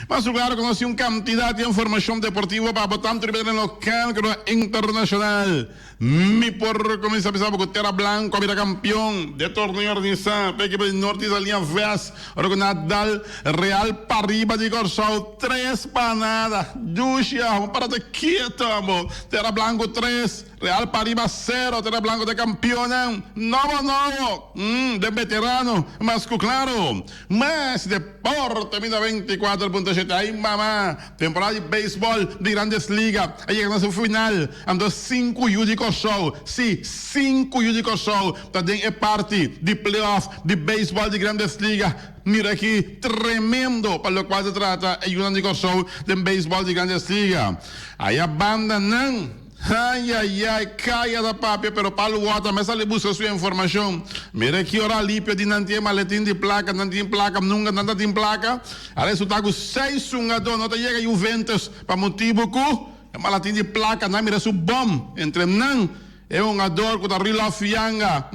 Mas lugar ku nos tin un kantidat di informashon deportivo pa bo tantu riba tereno lokal komo internashonal. Mi por kuminsá bisa bo ku Tera Blanco a bira kampion di e torneo organisá pa ekipo di Norte Isla Vest ora ku nan a dal Real Pariba di Kòrsou tres pa nada. Dushi amo, para ta kieto amo. Tera Blanco tres. Real Pariba sero, Tera Blanco ta kampionnan nobo nobo den veterano mas ku klaro. Mas deporte mi 94.7 ay mama! Temporada di beisbòl di Grandes Liga a yega na su final, anto sinku yu di Kòrsou, si, sinku yu di Kòrsou ta den e parti di playoff di beisbòl di Grandes Liga. Mira aki, tremendo pa lokual ta trata e yunan di Kòrsou den beisbòl di Grandes Liga. Aya banda nan. Ayayay, caya ta papia pero Palu Wota mes a li busca su informacion. Mira ki ora Alipio di nan tin e maletin di placa, nan tin placa, nunca nan ta tin placa. A resulta cu seis hungador no ta yega Juventus pa motibo cu e malatin di placa nan mira su bom entre nan. E hungador cu ta Rilov Yanga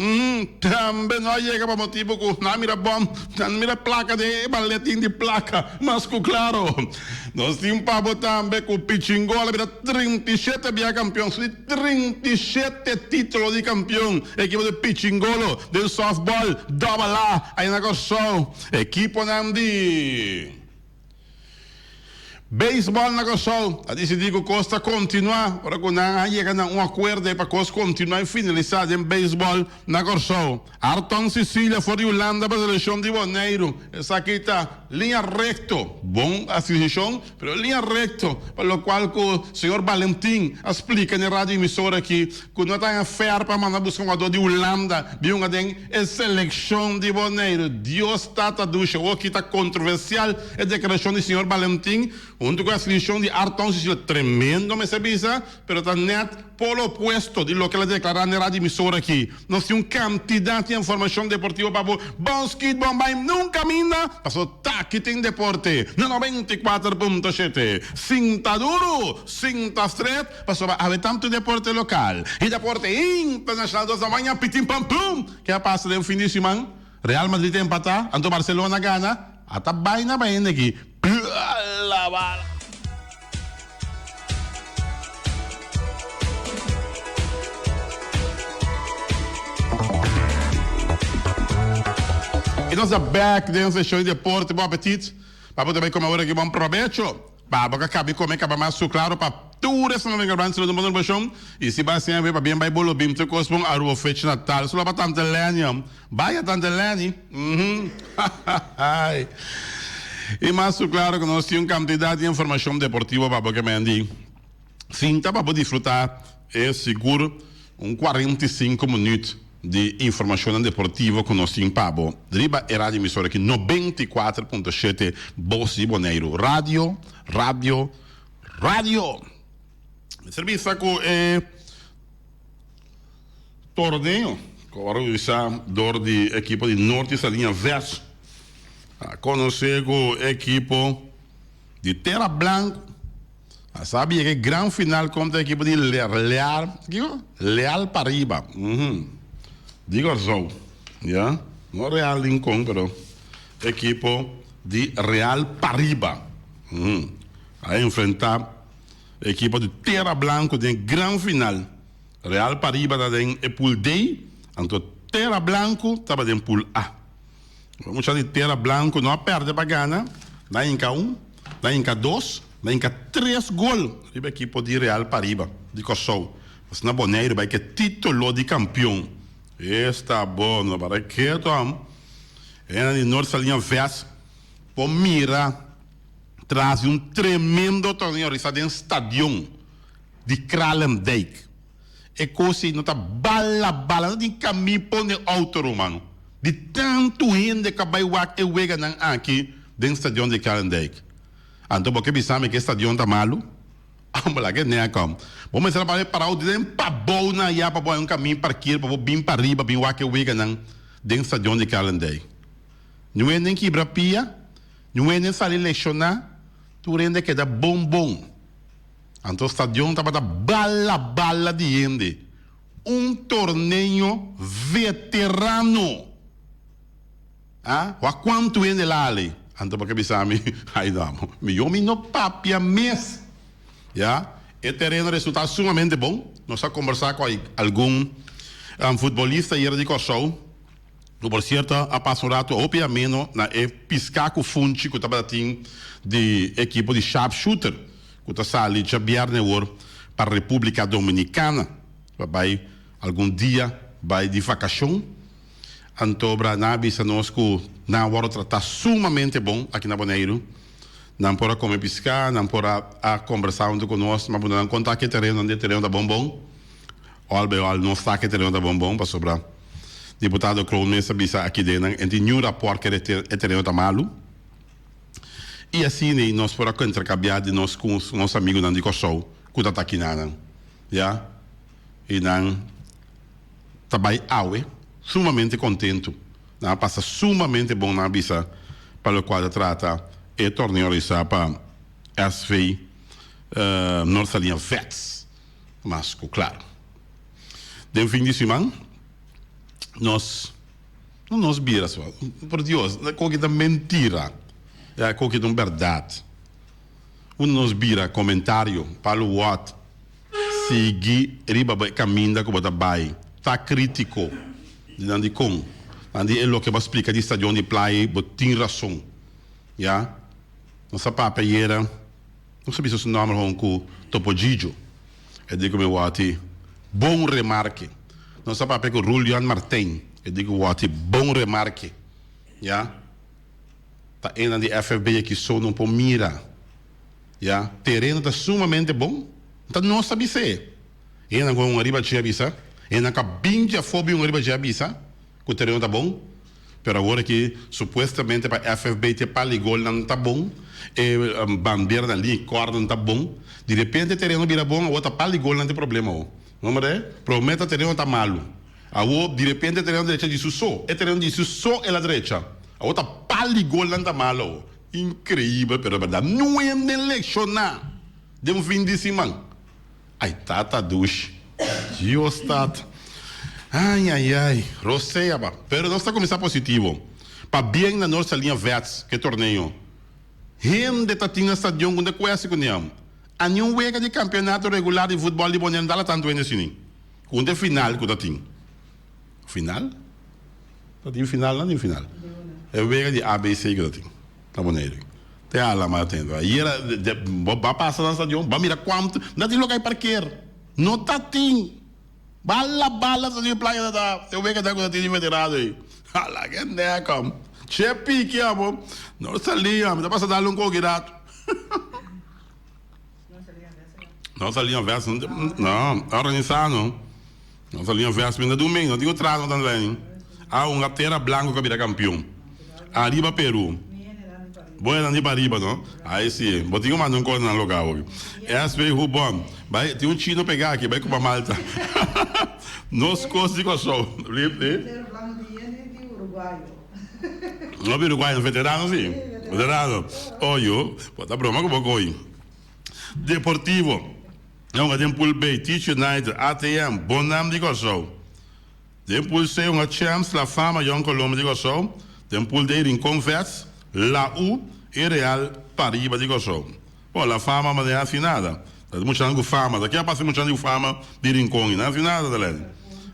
tambe no a yega pa motibo cu nan a mira bom, nan mira placa den e maletin di placa, mas cu claro. Nos tin pa bo tambe cu Pichingol a bira 37 bia campeon, su di 37 titulo di campeon. Ekipo di Pichingolo den softball Double A ayi na Corsou. Ekiponan di. Beisbòl na Kòrsou a disidí ku kos ta kontinuá ora ku nan a yega na un akuerdo pa kos kontinuá i finalisá den beisbòl na Kòrsou. Arton Cicilia for di Hulanda pa selekshon di Boneiru. Esaki ta liña rekto, bon askisishon, pero liña rekto pa lokual ku señor Balentin a splika na e radio emisora aki ku no ta fair pa manda buska un hugadó di Hulanda bin hunga den E selekshon di Boneiru, Dios Tata Dushe Oki ta kontroversial e deklarashon di señor Balentin huntu ku e askirishon di Arton Cecilia tremendo mester bisa pero ta nèt polo opuesto di loke el a deklará na e radio emisora aki. Nos tin un kantidat di informashon deportivo pa bo bon skit bon bai nunka minda paso taki tin deporte na 94.7 Sinta duru sinta stret. Pasobra awe tantu deporte lokal i deporte internashonal dos na maña pitin pam pum! Ke a pasa den fin di siman? Real Madrid a empatá, anto Barcelona a gana. Ata baina pa hende aki. Bala bala! I nos ta bek den seshon di deporte. Bon apetit! Pa bo ta bai kome awor aki. Bon probecho! Pa bo ka kabi kome kaba mas su klaro pa tur esnan den gran selo di bon i si ba siña pa bien bai bolo bim tur kos bon Aruba fecha natal solo pa tante Leni baya tante Leni uhmm hahahaai i mas su klaro ku nos tin un kantidat di informashon deportivo pa bo ke mendi sinta pa bo disfruta e sigur un 45 minuut di informashonnan deportivo ku nos tin pa bo riba e radio emisora aki 94.7 Bos di Boneiru Radio, Radio, Radio! Mester bisa ku e torneo ku a organisa dor di ekipo di Norte Saliña Vest a konosé ku ekipo di Tera Blanco. A sa yega e gran final kontra e ekipo di Leal, kiko? Leal Pariba, uhum, di Kòrsou, ya, no Real Rincon, pero ekipo di Real Pariba, uhum, a enfrentá ekipo di Tera Blanco den e gran final. Real Pariba ta den e pool D, anto Tera Blanco tabata den pool A. Mucha di Tera Blanco no a perde pa gana, nan hinca un, nan hinca dos, nan hinca tres gol riba ekipo di Real Pariba di Kòrsou. Asina Boneiru bai ke titulo di kampion. Esta bon, no para keto am. Hende di Noord Saliña Vest por mira tras di un tremendo torneo risa den stadion di Kralendijk. E kos ei no ta bala bala, no tin kamin pone outo ruman. Di tantu hende ku a bai wak e weganan aki den stadion di Kralendijk. Anto bo ke bisa mi ku e stadion ta malu? Amo laga e nea kom. Bo mester a bai parau di den pabou na aya pa bo haña un kamin parker pa bo bin pariba bin wak e weganan den stadion di Kralendijk. Niun hende kibra pia, niun hende sali lekshoná, tur hende keda bon bon. Anto stadion tabata bala bala di hende. Un torneo veterano. A wak cuantu hende la ali. Anto bo ke bisa mi, Ai no, mihó mi no papia mes. Ya, e tereno a resultá sumamente bon. Nos a kombersá ku algun futbolista ayera di Kòrsou, ku por sierto a pasa un ratu hopi ameno na e piská ku funchi ku tabata tin di ekipo di Sharpshooter, ku ta sali djabièrnè awor pa Repúblika Dominikana pa bai algun dia bai di vakashon. Anto bra nan a bisa nos ku nan a wòrdu tratá sumamente bon aki na Boneiru. Nan por a kome piská, nan por a a kombersá huntu ku nos, ma nan konta ku e terenonan di e tereno ta bon bon. Òl bai òl nos sa ku e tereno ta bon bon pasobra diputado Kroon mes a bisa aki den nan en tin niun rapòrt ku e tereno ta malu. I asina ei nos por a interkambiá di nos ku nos amigunan di Kòrsou ku ta ta kinanan. Ya. I nan ta bai awe sumamente kontentu. Nan a pasa sumamente bon, nan a bisa, pa lokual ta trata e torneo realisá pa SV Noord Saliña Vets. Mas ku klaru. Den fin di siman nos no nos bira so. Por Dios, koki ta mentira, ya koki ta un bèrdat. Unda nos bira komentario, Palo Wòt. Sigui riba bo e kaminda ku bo ta bai. Ta krítiko di nan dikon. Nan di e loke bo a splika di stadion di playa ei, bo tin rason. Ya. Nos a papia ayera, nos a bisa su nòmber hon ku Topo Gigio. E di ku mi wòti bon remarke. Nos a papia ku Rulian Martijn. E di ku wòti bon remarke. Ya. Ta enan di FFB aki so no por mira. Ya, tereno ta sumamente bon. Ta nos ta bis'é. Hendenan ku un ariba dje a bisa, hendenan ku a bin dje afó bin un ariba dje a bisa ku tereno ta bon. Pero awor aki supuestamente pa FFB te paligolnan ta bon, e banderanan liña kòrdanan ta bon. Di repente tereno bira bon, awor ta paligolnan ta e problema awor. No mira? Promé ta tereno ta malu. Awor di repente tereno drecha di su so. E tereno di su so el a drecha. Awor ta paligolnan ta malu awor. Increibel pero berdad no hende lecciona den un fin di siman ay tata dushi Dios tata ay ay ay rosea ba pero nos ta cuminsa positivo pabien na nos Saliña Vets ke torneo hende ta tin na stadion cu ta cuesi cu niam a ni un wega di campeonato regular di futbol di Bonaire no ta la tanto hende asini cu un ta e final cu ta tin final. Ta tin final no tin final. E wega di ABC ku ta tin na Boneiru. Te ala mas atento. Ayer bo ba pasa na stadion bo a mira kuantu no tin loke parker. No ta tin. Bala bala stadion di playa ta ta e wega ta ku ta tin di veterano ei. Ala ke nèkòm. Che piki abo. No sali mi ta pasa dal un koki rato. No sali vèst no organisa no. Nos a liña vèrs benda dun men, no tin ku tras no ta lei. A hunga tera blanco ka bira kampion. Ariba Peru. Bo e nan di pariba no. Ai si, bo tin ku manda un kos na nan loka awo. SV Hubon. Bai, tin un chino pega aki, bai kuma malta. Nos kos di Kòrsou. Tera blanco di yende di uruguayo. No di uruguayo, veterano si. Veterano. Oyo, bo ta broma ku bo koy. Deportivo. E hunga den Pool B, Teach United, ATM, Bonam di Kòrsou. Den Pool C hunga Champs, La Fama, Jong Colombia di Kòrsou. Den Pool D, Rincon Vets, La U i Real Pariba di Kòrsou. Bon, La Fama manera hasi nada. Ta muchanan ku fama. Ta ke a pasa muchanan di ku fama di Rincon? I nan hasi nada ta lei.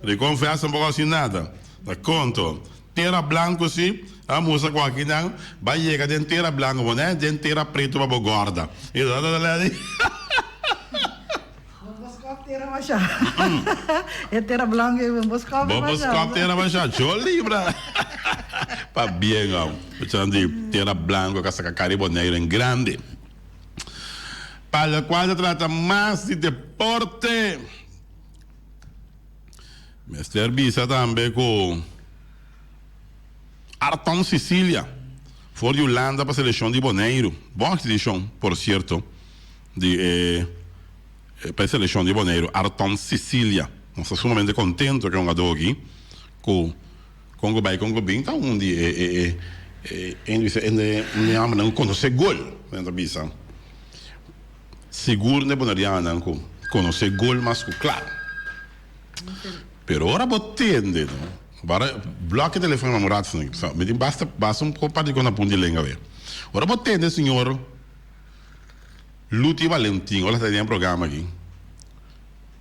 Rincon Vets tampoco hasi nada. Ta konto. Tera blanco si, a mustra cu akinan ba yega den tera blanco, bo no den tera preto pa bo gorda. Bo por scop tera basha. E tera blanco ei bo por scop Bo por scop tera basha. Cho libra. Pa bien au. Esnan di tera blanco ka saca cari Bonaire en grande. Pa locual ta trata mas di deporte. Mester bisa tambe ku Arton Cicilia for di Hulanda pa selekshon di Boneiru. Bon akisishon por sierto di e pa e selekshon di Boneiru, Arton Cicilia. Nos ta sumamente kontento ku e hungadó aki ku kon ku bai kon ku bin ta un di e e e e hombernan ku konosé gol, nan ta bisa. Sigur n'e bonerianonan ku konosé gol mas ku kla. Pero ora bo tende no, bara blòk e telefòn mami un rato mi tin basta basta un par di kos na punta di lenga awe. Ora bo tende señor Luti Valentin ora ta den e programa aki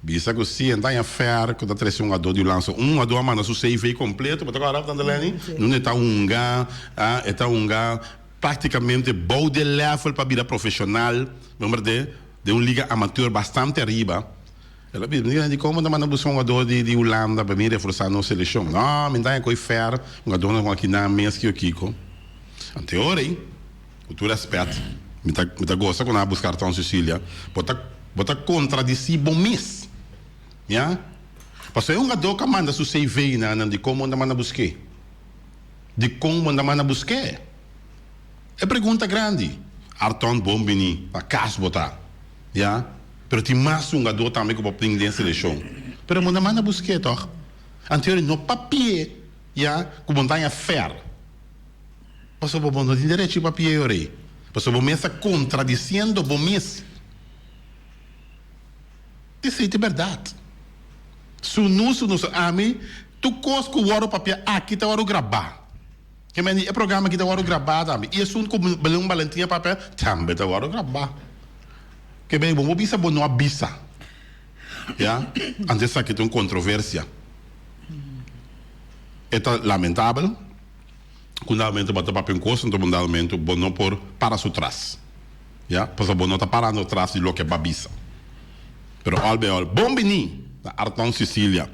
bisa ku si e ta haña fèr ku ta trese un adó di Hulanda. So un adó a manda su CV kompleto, bo ta kòrda tante Lenny? Nunde e ta hunga, e ta hunga praktikamente bou di e level pa bira profeshonal, bo berdé, den un liga amateur bastante ariba. El a bisa, Mi dikon bo ta manda buska un hugadó di Hulanda pa bin reforsá nos selekshon? No, mi ta haña koe fèr, hugadónan ku aki nan mes kiko kiko. Ante ora ei, ku tur rèspèt, mi ta mi ta gosa ku nan a buska Arton Cecilia, bo ta bo ta kontradisí bo mes, ya. Pasobra e hugadó ku a manda su CV na nan, dikon bo no ta manda busk'é? Dikon bo no ta manda busk'é? E pregunta grandi. Arton bon bini pa kas bo ta, ya. Pero tin mas hungadó tambe ku por bini den selekshon. Pero bo no manda busk'é tòg? Anterior no papi'é ya ku bo ta haña fèr. Pasobra bo no tin derecho di papi'é ora ei. Pasobra bo mes ta kontradisiendo bo mes. Esei ta e bèrdat. Sunu sunu su ami tur kos ku wòrdu papia aki ta wòrdu grabá. Ke men di e programa aki ta wòrdu grabá tambe i esun ku Belén Valentin a papia tambe ta wòrdu grabá. Ke men bo bisa bo no a bisa. Ya, anto esaki ta un kontroversia. E ta lamentabel ku un dado momento bo ta papia un kos anto un dado momento bo no por para su tras. Ya, pasobra bo no ta parando tras di loke bo a bisa. Pero al bij al, bon bini na Arton Cecilia.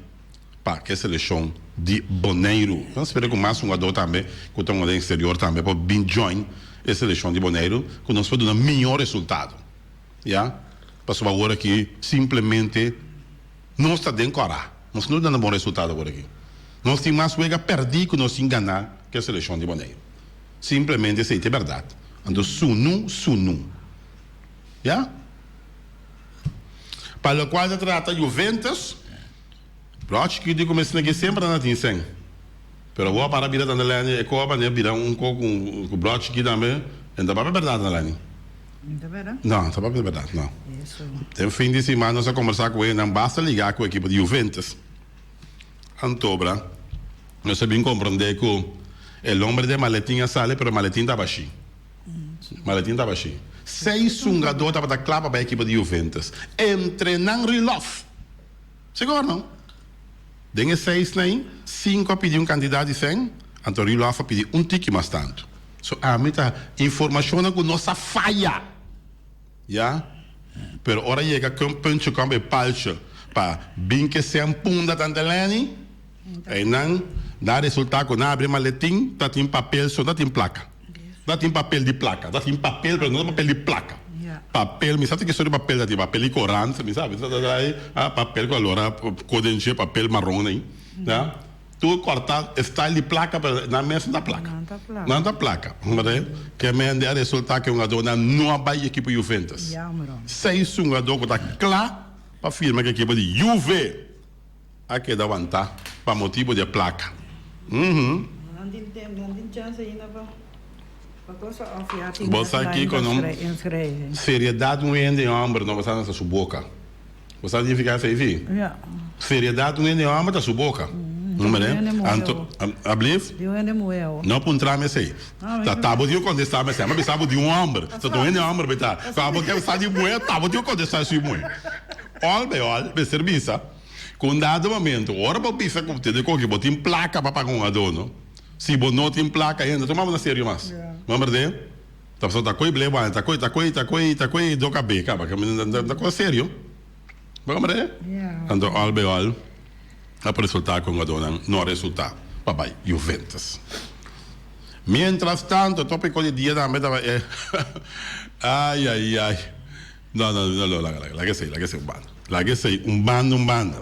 Pa ke selekshon di Boneiru. Nos spera ku mas hungadó tambe ku ta hunga den eksterior tambe por bin join e selekshon di Boneiru ku nos por duna mihó resultado. Ya, pasobra awor aki simplemente nos ta den kòrá. Nos no duna bon resultado awor aki. Nos tin mas wega pèrdí ku nos tin ganá ku e selekshon di Boneiru. Simplemente esei ta e bèrdat. Anto sunu sunu. Ya. Pa lokual ta trata Juventus. Blòk chikito di kuminsá na ke semper nan a tin sèn. Pero awor a para bira tanta lèni e koba ne bira un ko ku ku blòk chikito tambe e no ta papia bèrdat na lèni. No ta bèrdat? No, no ta papia bèrdat no. Den fin di siman nos a kombersá ku e nan basta ligá ku ekipo di Juventus. Antobra nos a bin komprondé ku e lombre den maletin a sali pero e maletin ta bashí. Maletin ta bashí. Seis hungadó tabata kla pa bai ekipo di Juventus. Entre nan Rilòf. Sigur no. Den e seisnan ei, sinku a pidi un kantidat di sèn, anto Rilòf a pidi un tiki mas tantu. So ami ta informashonnan ku no sa faya. Ya. Pero ora yega ku un puntje kom e paltje pa bin ke sèn punda tante Leni, einan nan a resultá ku nan a abri maletin ta tin papel so no ta tin plaka. No ta tin papel di plaka. Ta tin papel pero no ta papel di plaka. Papel, mi sa ta ki sort di papel ta tin, papel di korant, mi sa, mi sa ta trae papel ku alora kodenche, papel maron ei, ya. Tur kòrtá e style di plaka pero nan mes no ta plaka. Nan ta plaka. Ke mende a resultá ke hungadónan no a bai ekipo Juventus. Seis hungadó ku ta kla pa firma ku ekipo di Juve a keda wantá pa motibu di e plaka. Bo sa kiko no? Seriedat un hende hòmber no basá na su boka. Bo sa significa esei si? Seriedad un hende homber ta su boca. Anto, ablief? No puntra mi esei. Ta tabo tin cu contesta mi esei. Mi a bisa bo di un homber. So ta un hende homber mi ta. So abo ke sa di muhe, tabo tin cu contesta si muhe. All by all, mester bisa cu un dado momento, ora bo bisa cu tene coge bo tin placa pa paga un adono, si bo no tin placa hende no tuma bo na serio mas. Bo berde? Ta pasobra ta koe ble wani, ta koe, ta koe, ta koe, ta koe do kabe kaba. Ta cosa serio. Bo comprende? Anto al bij al a por resulta cu hungadornan no a resulta pa bay Juventus. Mientras tanto, topico di dia tambe taba e ay ay ay. No, no, no, no, laga, laga, laga esey, laga esey un banda. Laga esey un banda, un banda.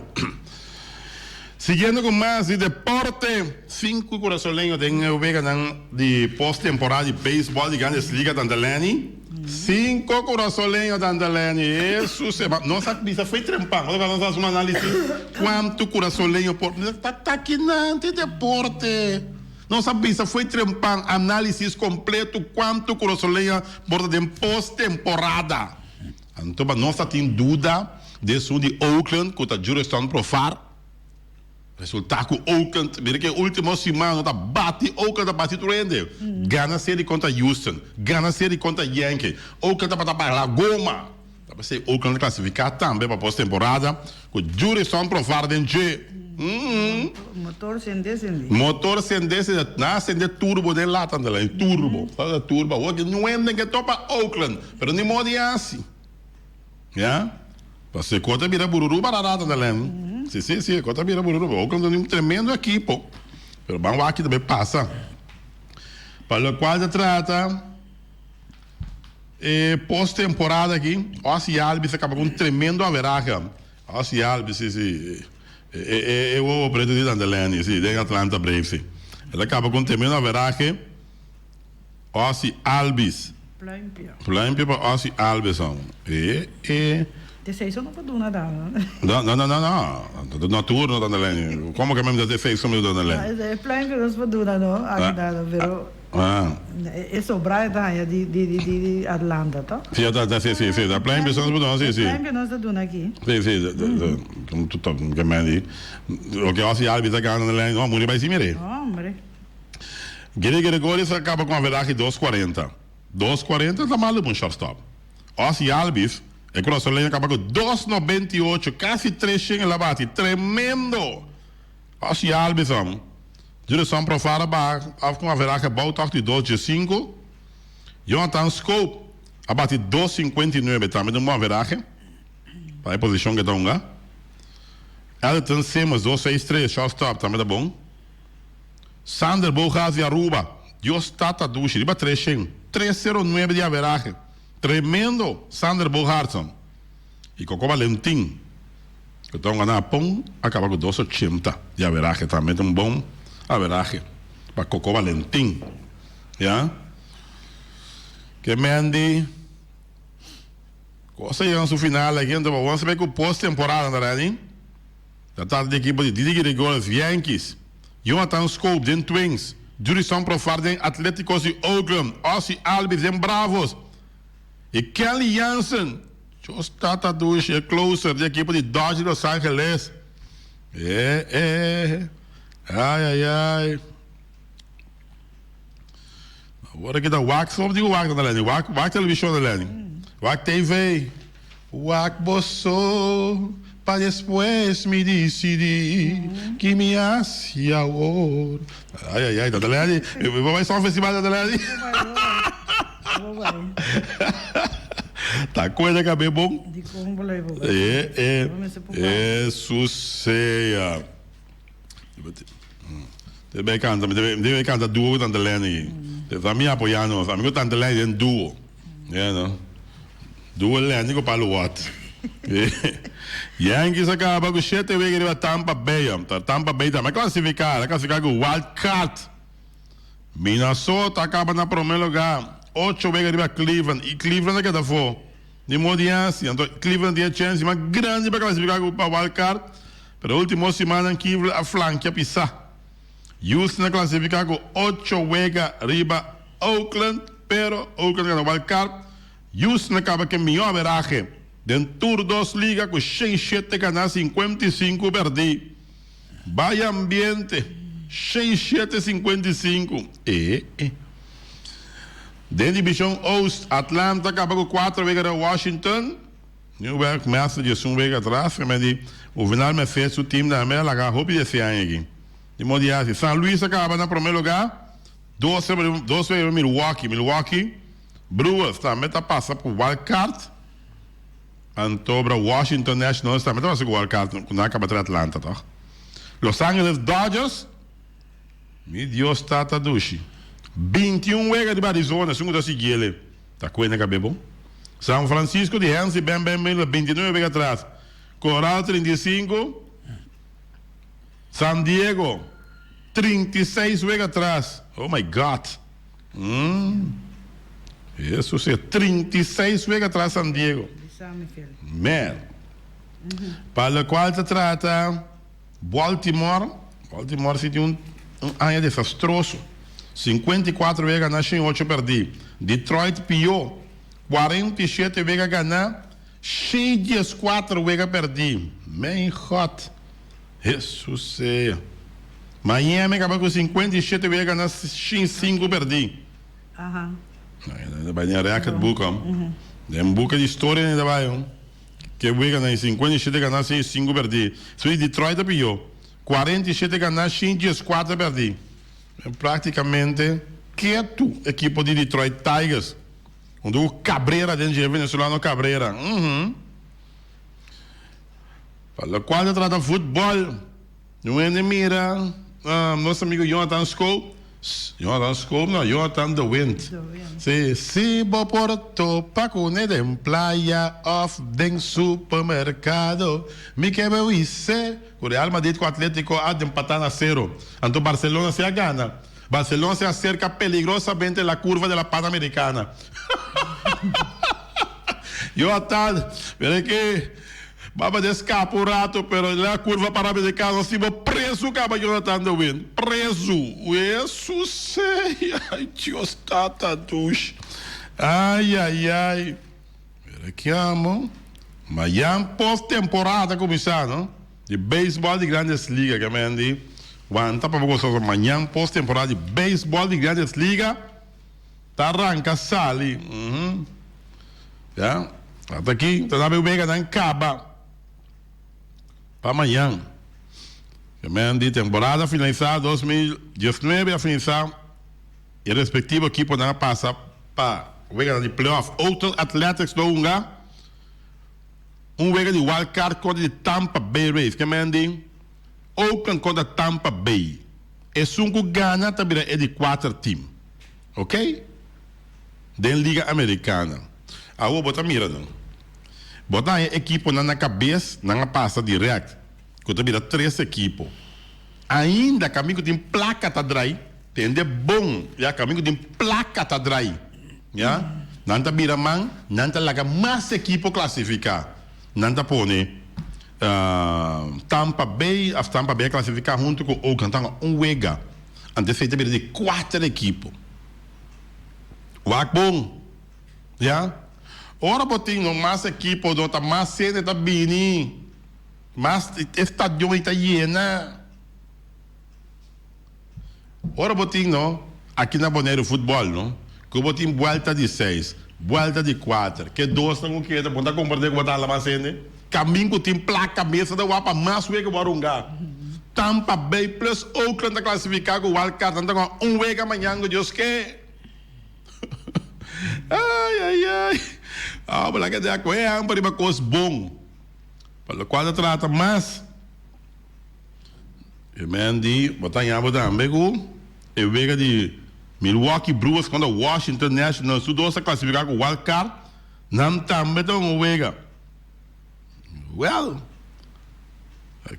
Siguiendo cu mas di deporte, sinku curasoleño den e weganan di post-temporada di beisbol di Grandes Ligas Tanta Lenny. Sinku curasoleño Tanta Lenny, Jesus, nos a bisa fo'i trempan, ora nos a haci un analisis cuanto curasoleño por, ta takinan di deporte. Nos a bisa fo'i trempan analisis completo cuanto curasoleño por ta den post-temporada. Anto pa nos ta tin duda di esun di Oakland cu ta Jurickson Profar. Resulta ku Oakland, mira ke ultimo siman no ta bati Oakland ta bati tur hende. Gana seri kontra Houston, gana seri kontra Yankee. Oakland tabata baila goma. Ta p'esei Oakland a klasifiká tambe pa postemporada ku Jurison Profar den dje. Motor sende sende. Motor sende sende. Nan a sende turbo den lata nan e turbo. Sa turbo awor ke nuende ke topa Oakland. Pero ni modo di hasi. Ya. Pasobra e kos ta bira bururu bararata ta len. Si, si, si, e kos ta bira bururu. Oakland ta un tremendo ekipo. Pero ban wak ki ta bay pasa. Pa lokual ta trata e post-temporada aki, Ozzie Albies a kaba ku un tremendo averahe. Ozzie Albies, si, si. E, e, e wowo pretu di Tante Lenny, si, den Atlanta Braves, si. El a kaba ku un tremendo averahe. Ozzie Albies. Pluimpje. Pluimpje pa Ozzie Albies aun. E, e. Te seis no por duna dan. No, no, no, no, no. No tur no Tante Lenny. Como que mi ta te seis no Tante Lenny? E pluimpje nos por duna no, aki dado, pero. Ah. E sobra e ta haña di, di, di, di Atlanta, to? Si, ta, ta, si, si, si. Ta pluimpje nos por duna, si, si. Pluimpje nos ta duna aki. Si, si. Como tu ta, ke men di. Loke Ozzie Albies a gana Tante Lenny, no, muri bai si mire. Hombre. Gary Gregorius a kaba ku averahe dos kuarenta. Dos kuarenta ta malu pa un shortstop. Ozzie Albies, e kurasoleño a kaba ku dos 98, kasi tres shen el a bati. Tremendo! Ozzie Albies am. Jurison Profar a baha af ku un averahe bou tòg di dos diesinku. Jonathan Schoop a bati dos 59, tambe ta un bon averahe pa e posishon ku e ta hunga. Elton Simmons dos seis tres, shortstop, tambe ta bon. Sander Bogaerts di Aruba, Dios tata dushi, riba tres shen, tres sero nuebe di averahe. Tremendo Sander Bogaerts. Y Coco Valentin, cu ta hunga na Japon, a caba cu dos ochenta di averahe. Tambe ta un bon averahe pa Coco Valentin. Ya. Ke Mandy, cos a yega na su final aki, anto bo a sabe cu post temporada ta ready. Ta trata di ekipo di Didi Gregorius, Yankees, Jonathan Schoop den Twins, Jurison Profar den Atléticos di Oakland, Ozzie Albies den Bravos i Kenley Jansen, Dios tata dushi, e closer di ekipo di Dodgers di Los Angeles. E e, ai ai ai. Awor aki ta wak sob di wak ta Lenny, wak wak television ta Lenny. Wak TV. Wak boso pa despues mi dicidi ki mi haci awor. Ay ay ay tata Lenny, mi por bay son festival tata Lenny. Ta cuenta cabe bon. E e e susea. Debe bay canta, debe bay canta duo cu Tante Lenny. Ta mi apoya nos. Ami cu Tante Lenny den duo. You know. Duo Lenny cu Palo Watt. Yankees a caba cu shete wega riba Tampa Bay. Tampa Bay tambe a clasifica. A clasifica cu wild card. Minnesota a caba na prome lugar. Ocho wega riba Cleveland. Y Cleveland a keda afo. Ni modo di haci. Anto Cleveland tin e chance mas grandi pa clasifica pa wild card. Pero ultimo simannan Kivl a flankia pisá. Houston a klasifiká ku ocho wega riba Oakland, pero Oakland gana wild card. Houston a kaba ku e mihó averahe den tur dos liga ku 107 ganá, 55 pèrdí. Bai ambiente, 107, 55. E e. Den divishon Oost, Atlanta a kaba ku kuater wega riba Washington. Nieuwberg mester di esun wega atras kende di Juvenal Merced su team tambe a laga hopi di ese aña aki. Di modo di hasi. San Luis a kaba na prome lugar, dos dos wega riba Milwaukee. Milwaukee Brewers tambe ta pasa ku wild card. Anto bra Washington Nationals tambe ta pasa ku wild card ku nan a kaba tra Atlanta toch. Los Angeles Dodgers, mi Dios tata dushi, 21 wega riba Arizona esun ku ta sigui ele. Ta cuenta cabe bon. San Francisco di Hensley Ben Ben Miller 29 wega atras. Coral 35. San Diego 36 wega atras. Oh my God. Mm. Jesus, 36 wega atras San Diego. Man. Pa locual ta trata Baltimore, Baltimore si tin un un aña desastroso. 54 wega ganá, 108 pèrdí. Detroit pió, 47 wega ganá, 114 wega pèrdí. Mijn God! Hesus sea. Miami kaba ku 57 wega gana 5 perdí. Aha. Ta bai den record book hom. Den buki di historia nan ta bai hom. Ke wega nan 57 gana 5 perdí. Su di Detroit a pió. 47 gana 114 perdí. Práktikamente ketu ekipo di Detroit Tigers. Huntu ku Cabrera den dje, venezolano Cabrera. Uhum. Pa lokual ta trata futbòl, un hende mira nos amigo Jonathan Scope, Jonathan Scope no, Jonathan de Wind. Si, si bo por topa kuné den playa òf den supermerkado, mi ke bewis'é ku Real Madrid ku Atletico a empatá na sero. Anto Barcelona si a gana. Barcelona se acerca peligrosamente la curva de la Panamericana. Jonathan, mira ki baba de escapa un rato, pero la curva Panamericana si bo preso caba Jonathan de Wind. Preso. Hesus ay Dios tata dush. Ay ay ay. Mira ki amo. Mayan post temporada cuminsa no. Di beisbòl di Grandes Liga ke men di wanta pa bo gosa so mañan post temporada di beisbòl di Grandes Liga ta ranka sali ya ata aki ta na wega nan kaba pa mañan ke men di temporada finalisa 2019 a finalisa e respektivo ekiponan a pasa pa weganan di playoff Oakland Athletics lo hunga. Un wega di wild card kontra di Tampa Bay Rays. Ke men di Oakland kontra Tampa Bay. Esun ku gana ta bira e di kuater team. Ok? Den Liga Americana. Awor bo ta mira nan. Bo ta haña ekiponan na kabes, nan a pasa direct. Ku ta bira tres ekipo. Ainda kamin ku tin plaka ta drai. Tende bon, ya, kamin ku tin plaka ta drai. Ya, nan ta bira man, nan ta laga mas ekipo klasifiká. Nan ta pone Tampa Bay, of Tampa Bay a klasifiká huntu ku Oakland, nan ta un wega. Anto esei ta bira di kuater ekipo. Wak bon, ya. Ora bo tin no mas ekipo, no ta mas hende ta bini, mas e stadion ei ta yena. Ora bo tin no, aki na Boneiru futbòl no, ku bo tin buèlta di seis, buèlta di kuater, ke dosnan ku keda bo ta komprendé ku bo ta hala mas hende? Kamin ku tin plaka mesa ta wak pa mas wega bo a runga. Tampa Bay plus Oakland ta klasifiká ku wild card, nan ta gana un wega mañan ku Dios ke. Ai ai ai, abo laga di akoe hamber riba kos bon, pa lokual ta trata mas. E men di, Bo ta haña bo tambe ku e wega di Milwaukee Brewers kontra Washington Nationals. Tur dos a klasifiká ku wild card. Nan tambe ta un wega. Wèl,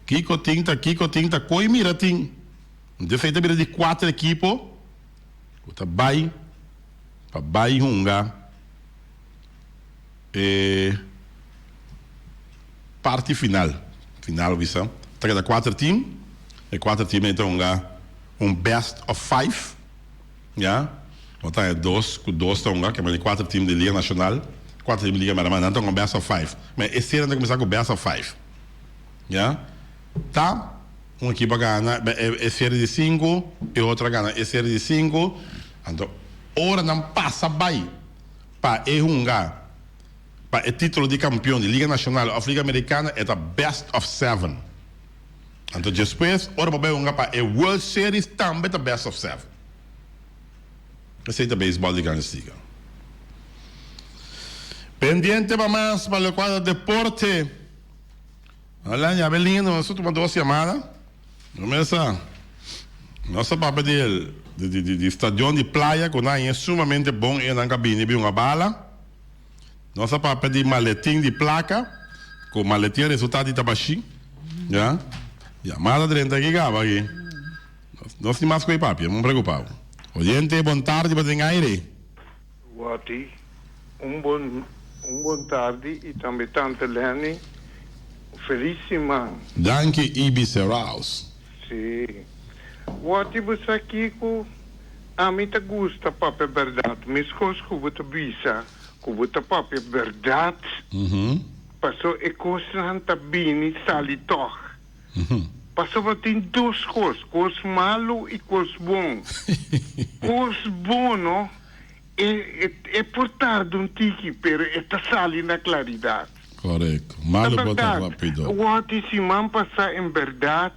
kiko tin ta kiko tin ta koi mira tin. Desei ta bira di kuater ekipo ku ta bai pa bai hunga E parti final, final bisa, ta keda kuater team, e kuater team ei ta hunga un best of five, ya, bo ta haña dos ku dos ta hunga, kema di kuater team di liga nashonal, kuater team di liga merama, nan ta hunga best of five, ma e serie nan ta kuminsá ku best of five, ya, ta un ekipo a gana e serie di sinku, e otro a gana e serie di sinku, anto ora nan pasa bai. Pa e hunga pa e titulo di kampion di Liga Nashonal òf Liga Amerikana e ta best of seven. Anto despues ora bo bai hunga pa e World Series tambe ta best of seven. Esei ta beisbòl di Grandes Liga. Pendiente pa mas pa lokual ta deporte. Hola, ya Belino, nos a tuma dos yamada. No mesa. Nos ta papia di el di di di di stadion di playa ku nan e sumamente bon e nan ka bini bin un bala. Nos a papia di maletin di plaka ku maletin a resulta di ta bashi. Ya. Yamada drenta aki kaba aki. Nos tin mas ku e papia, no preokupa bo. Oyente, bon tardi bo den aire. Watty, un bon un bon tardi y tambe tante Lenny feliz siman. Danki Ibi Seraus. Si. Watty bo sa kico ami ta gusta papia berdad mescos cu bo ta bisa cu bo ta papia berdad paso e cosnan ta bini sali tog. Pasobra tin dos kos, kos malu i kos bon. Kos bon no, e e por tarda un tiki, pero e ta sali na klaridat. Korekto. Ta Malu por ta bèrdat. rápido. Wòrdi siman pasá en bèrdat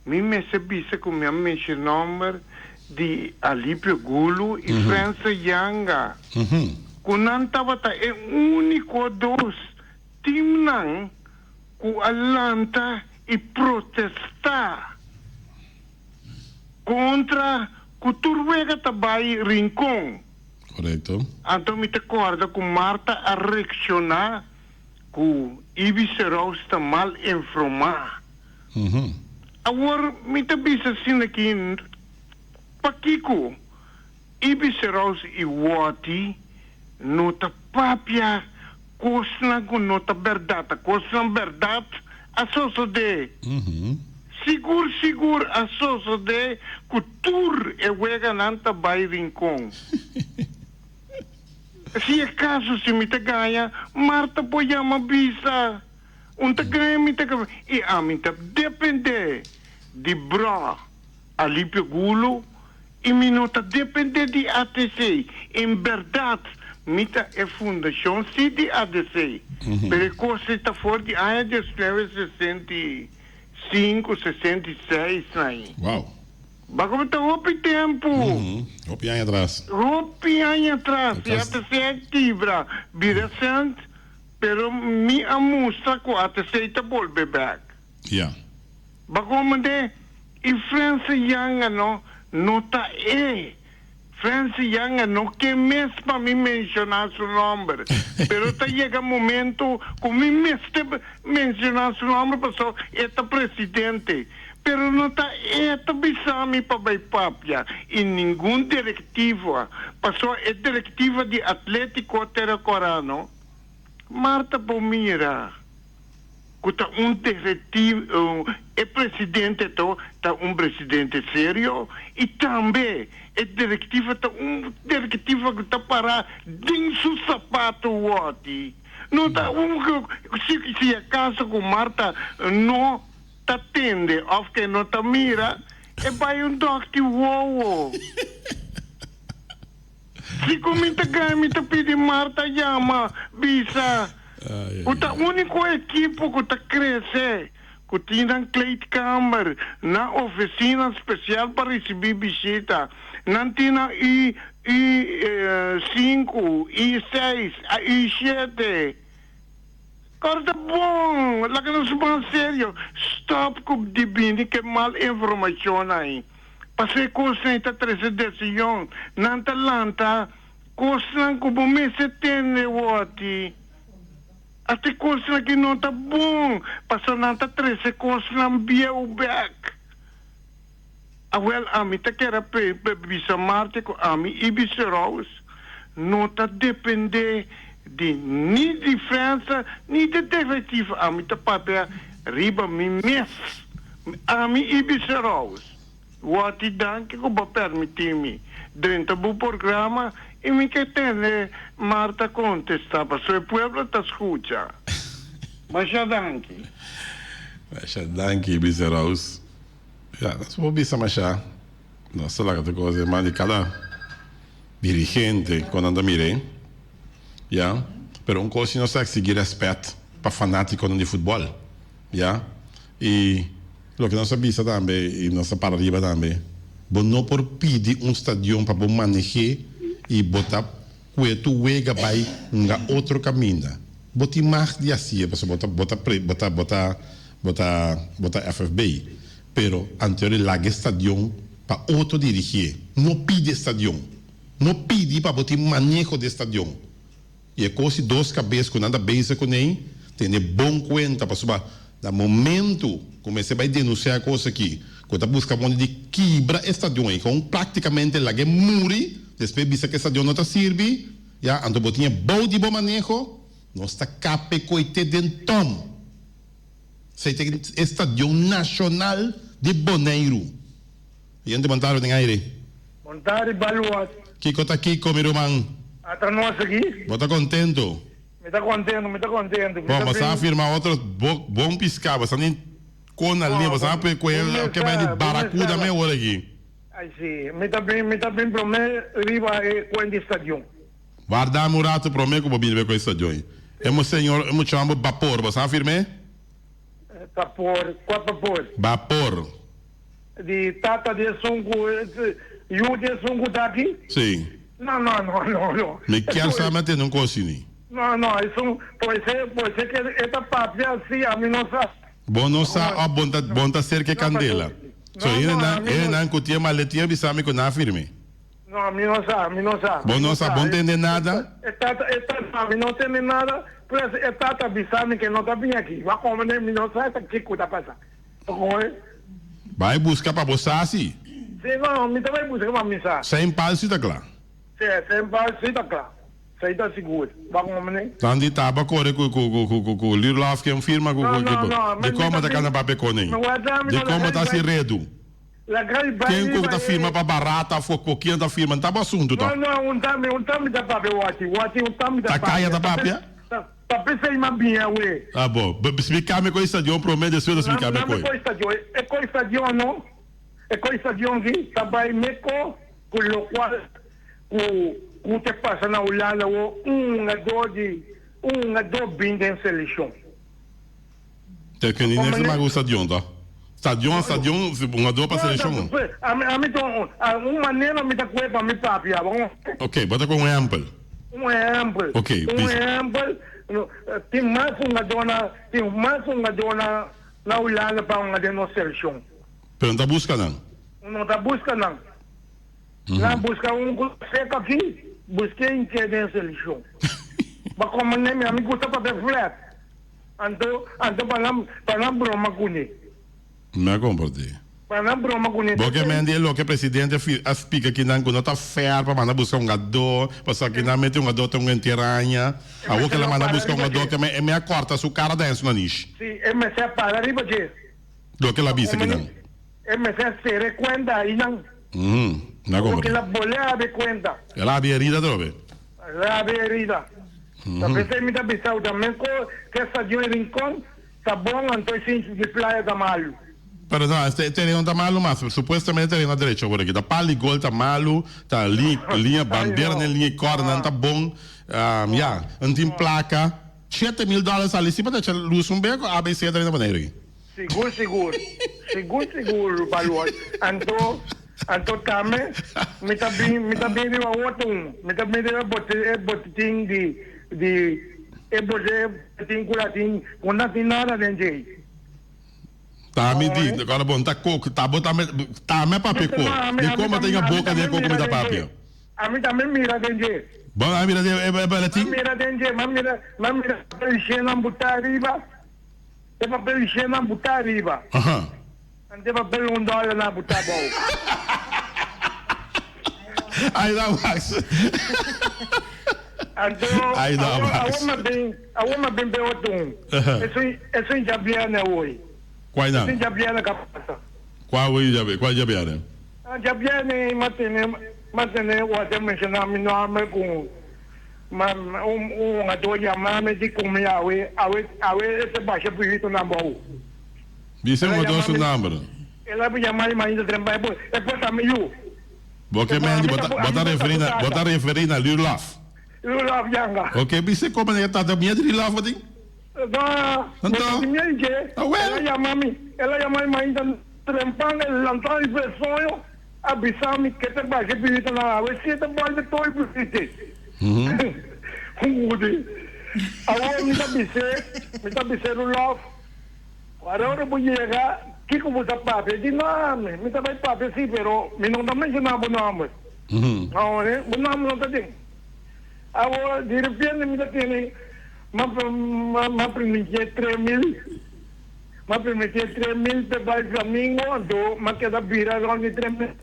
mi mester bisa ku mi a mensha nòmber di Alipio Gulu i Frensa Yanga, ku nan tabata e úniko dos timnan ku a lanta i protestá kontra ku tur wega ta bai Rincon. Korekto. Anto mi ta kòrda ku Marta a reakshoná ku Ibi Serous ta mal informá. Awor mi ta bisa asina ki pakiko Ibi Serous i Wòti no ta papia Kosnan ku no ta bèrdat ta kosnan bèrdat a sosodé. Sigur sigur a sosodé ku tur e weganan ta bai Rincon. Si e kaso si mi ta gaña, Marta por yama bisa. Un ta gaña mi ta gaña. I ami ta dependé di bro Alipio Gulo I mi no ta depende di ATC. En berdad mi ta e fundacion si di ADC. Pero e cos ei ta for di aña diesnuebe 65, 66 na ei. Wow. Baco ta hopi tempo. Hopi aña atras. Hopi aña atras. I ATC a kibra, bira cent, pero mi a mustra cu ATC ta bolbe bek. Ja. Baco mende i Frense Yanga no no ta e. Frense Yanga no ke mes pa mi menciona su nomber, pero ta yega momento cu mi mester menciona su nomber paso e ta presidente. Pero no ta e ta bisa mi pa bay papia y ningun directiva, paso e directiva di Atletico Terra no. Marta por mira. Ku ta un derektivo, e presidente to ta un presidente serio i tambe e direktiva ta un direktiva ku ta para den su sapato wòti. No ta un ku si si akaso ku Marta no ta tende òf ke no ta mira e bai un dòkter wowo. Si ku mi ta gana mi ta pidi Marta yama bisa ku ta úniko ekipo ku ta krese ku tin nan kleedkamer, nan ofisina spesial pa risibí bishita, nan tin nan U U sinku, U seis, U shete. Kòrda bon, laga nos ban serio, stòp ku di bini ke mal informashon ai. Pasó e kosnan ei ta trese desishon, nan ta lanta kosnan ku bo mester tende wòti. Asta e kosnan ki no ta bon, pasó nan ta trese kosnan bieu bèk. Awèl, ami ta kere bisa Marte ku ami i bisa Rose no ta dependé di ni di Frensa ni di detective. Ami ta papia riba mi mes. Ami i bisa Rose, Wòti danki ku bo pèrmití mi drenta bo programa i mi ke tende Marta kontestá pasobra e pueblo ta skucha. Masha danki. Masha danki, bisa Rose. Ya, nos por bisa masha. Nos ta laga tur kos den man di kada dirigente ku nan ta mir'é. Ya, pero un kos si nos ta eksigí rèspèt pa fanátikonan di futbòl. Ya, i loke nos a bisa tambe i nos ta para riba tambe, bo no por pidi un stadion pa bo maneh'é i bo ta kue tur wega bai hunga otro kaminda. Bo tin mag di hasié pasobra bo ta bo ta bo ta bo ta bo ta FFB, pero anterior di laga e stadion pa otro dirigié. No pidi e stadion. No pidi pa bo tin maneho di e stadion. I e kos di dos kabes ku nan ta bezig kuné, tene bon kuenta pasobra na momentu ku mester bai denunsiá e kos aki, ku ta buska moda di kibra e stadion ei, kon praktikamente lag'é muri, despues bisa ku e stadion no ta sirbi, ya, anto bo tin e bou di bo maneho, nos ta kap e koite den tòm. Esei ta e stadion nashonal di Boneiru. Yente Montaro den aire. Montari Baluat. Kiko ta kiko mi ruman? Ata nos aki. Bo ta contento? Mi ta contento, mi ta contento. Bon, bo sa afirma otro bon pisca, bo sa ni. Kon na linea, bo sa pe koe ke bai di barakuda me ora aki. Ai si, mi ta bin, mi ta bin prome riba e kuen di stadion. Warda mi un rato prome ku bo bini riba e kuen di stadion ei. E mo señor, e muchanan bo bapor, bo sa firme? Bapor, kua bapor? Bapor. Di tata di esun ku, yu di esun ku ta aki? Si. No, no, no, no, no. Mi kier sa mi a tende un kos asini. No, no, esun, por ese, por ese ke e ta papia asi, ami no sa. Bo no sa of bon ta bon ta serka e kandela. So hendenan hendenan ku tin e maletin a bisa mi ku nan a firme. No, mi no sa, mi no sa. Bo no sa, bo no tende nada? E tata, e tata, mi no tende nada, plus e tata a bisa mi ke no ta bin aki. Bo a komprende? Mi no sa ta kiko ta pasa. Bo komprende? Bai buska pa bo sa si. Si, no, mi ta bai buska pa mi sa. Sein pal si ta kla. Si, sein pal si ta kla. Esei ta sigur. Bo komprende? Nan di taba kore ku ku ku ku ku Lirlof ken firma ku ku ku. Dikon bo ta kana papia konen? Dikon bo ta hasi redu? Ken ku ta firma pa barata of ku kien ta firma no ta bo asuntu to. Ta kaya ta papia? Ah bo, splika mi kon e stadion prome despues ta splika mi kon. Te ke ni nefta maga un stadion to. Stadion stadion un ador pa seleccion. Ami ta un manera mi ta kue pa mi papia. Ok, bo ta ku un ehempel. Un ehempel. Ok, Un ehempel, tin mas hungador na tin mas hungador na na Hulanda pa hunga den nos seleccion. Pero no ta buska nan. No ta buska nan. Nan buska un ku sek aki, buske inke den seleccion. Ba komo nemi ami gusta papia flat. Anto, anto pa nan, pa nan broma kuné. Mi a kompartí. Pa nan broma kuné. Bo ke men di e loke presidente a spika kinan ku no ta fair pa manda buska un gadó, pasobra kinan mete un gadó ta un enteraña. Awor ke la manda buska un gadó ke men e men a kòrta su kara den su nanish. Si, e mester a para riba dje. Loke la bisa kinan. E mester a sera e kuenta ainan. Mi a kompartí. Awor ke la bolé abi kuenta. El a abi herida atrobe. El a abi herida. Ta pesey mi ta bisa u tambe cu ke stadion e Rincon ta bon anto e sinchi di playa ta malu. Pero no, e tereno ta malu mas. Supuestamente e tereno a drecha awor aki. Ta pal di gol ta malu, ta liña bandera den liña corda nan ta bon. Ya, nan tin placa. 7000 dollar sali si pa drecha luz un beko ABC ta bini Boneiru aki. Sigur sigur. Sigur sigur Balor. Anto anto tambe mi ta bin mi ta bin riba otro un. Mi ta bin riba bote e botitin di di e bote e botitin ku latin ku no tin nada den djei. Ta mi di ora bon ta kok ta bo tambe tambe a papia ko. Di kon bo ta inga boka den koko mi ta papia. Ami tambe mira den dje. Bo a mira den e boletin? Mi mira den dje, mi mira mi mira papel higiena buta ariba. E papel higiena buta ariba. Ante e papel un dollar na buta abou. Ai da Max. Anto Ai da Max. awor mi bin awor mi bin be otro un. Esun esun djabierne awor. Cuai nan? Esun djabierne ka pasa. Cua awor djabierne? Cua djabierne? Djabierne mi a tene mi a tene worde menciona mi nomber cu Ma un hungadó yama mi di ku mi awe, awe, awe e ta basha puhito na bou. Bisa e hungadó su nomber. El a yama mi mainta tren bai, e por ta mi yu. Bo ke men di bo ta, bo ta referí na, bo ta referí na Lurlof. Lurlof Yanga. Oke, bisa e komo e tata mia di Lurlof bo tin? No, mi ta tin mia di dje. Awel. El a yama mi, el a yama mi mainta tren pan, el lanta mi for e soño, a bisa mi ke ta basha puhito na awe, si e ta bolbe toi puhite. Hudi. Awor mi ta bis'é, mi ta bis'é Rudolf, ora ora bo yega, kiko bo ta papia? E di, No, mi, mi ta bai papia sí, pero mi no ta menshoná bo nòmber. Awor, bo nòmber no ta den. Awor, di repente mi ta tene, m'a m'a permitié 3000, m'a permitié 3000 p'e bai Flamingo, anto m'a keda bira rònt di 3000.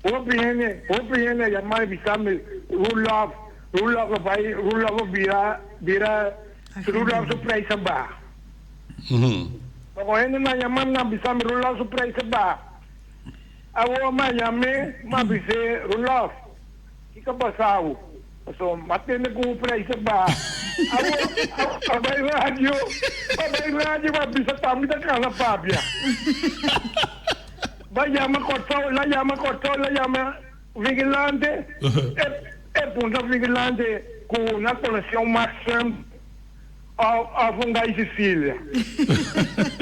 Hopi hende, hopi hende a yama i bisa mi, Rudolf, Rudolf a bai, Rudolf a bira, bira, Rudolf su prijs a baha. Pasobra hendenan a yama mi, nan a bisa mi, Rudolf su prijs a baha. Awor mi a yam'é, mi a bis'é, Rudolf, kiko a pasa bo? Paso m'a tende ku prijs a baha. Awor a bai radio, a bai radio pa bisa pa mi ta kasa papia. Bai yama Kòrsou, la yama Kòrsou, la yama Vigilante, e e punta Vigilante ku nan konosé un Max Trump òf òf un Guy Cecilia.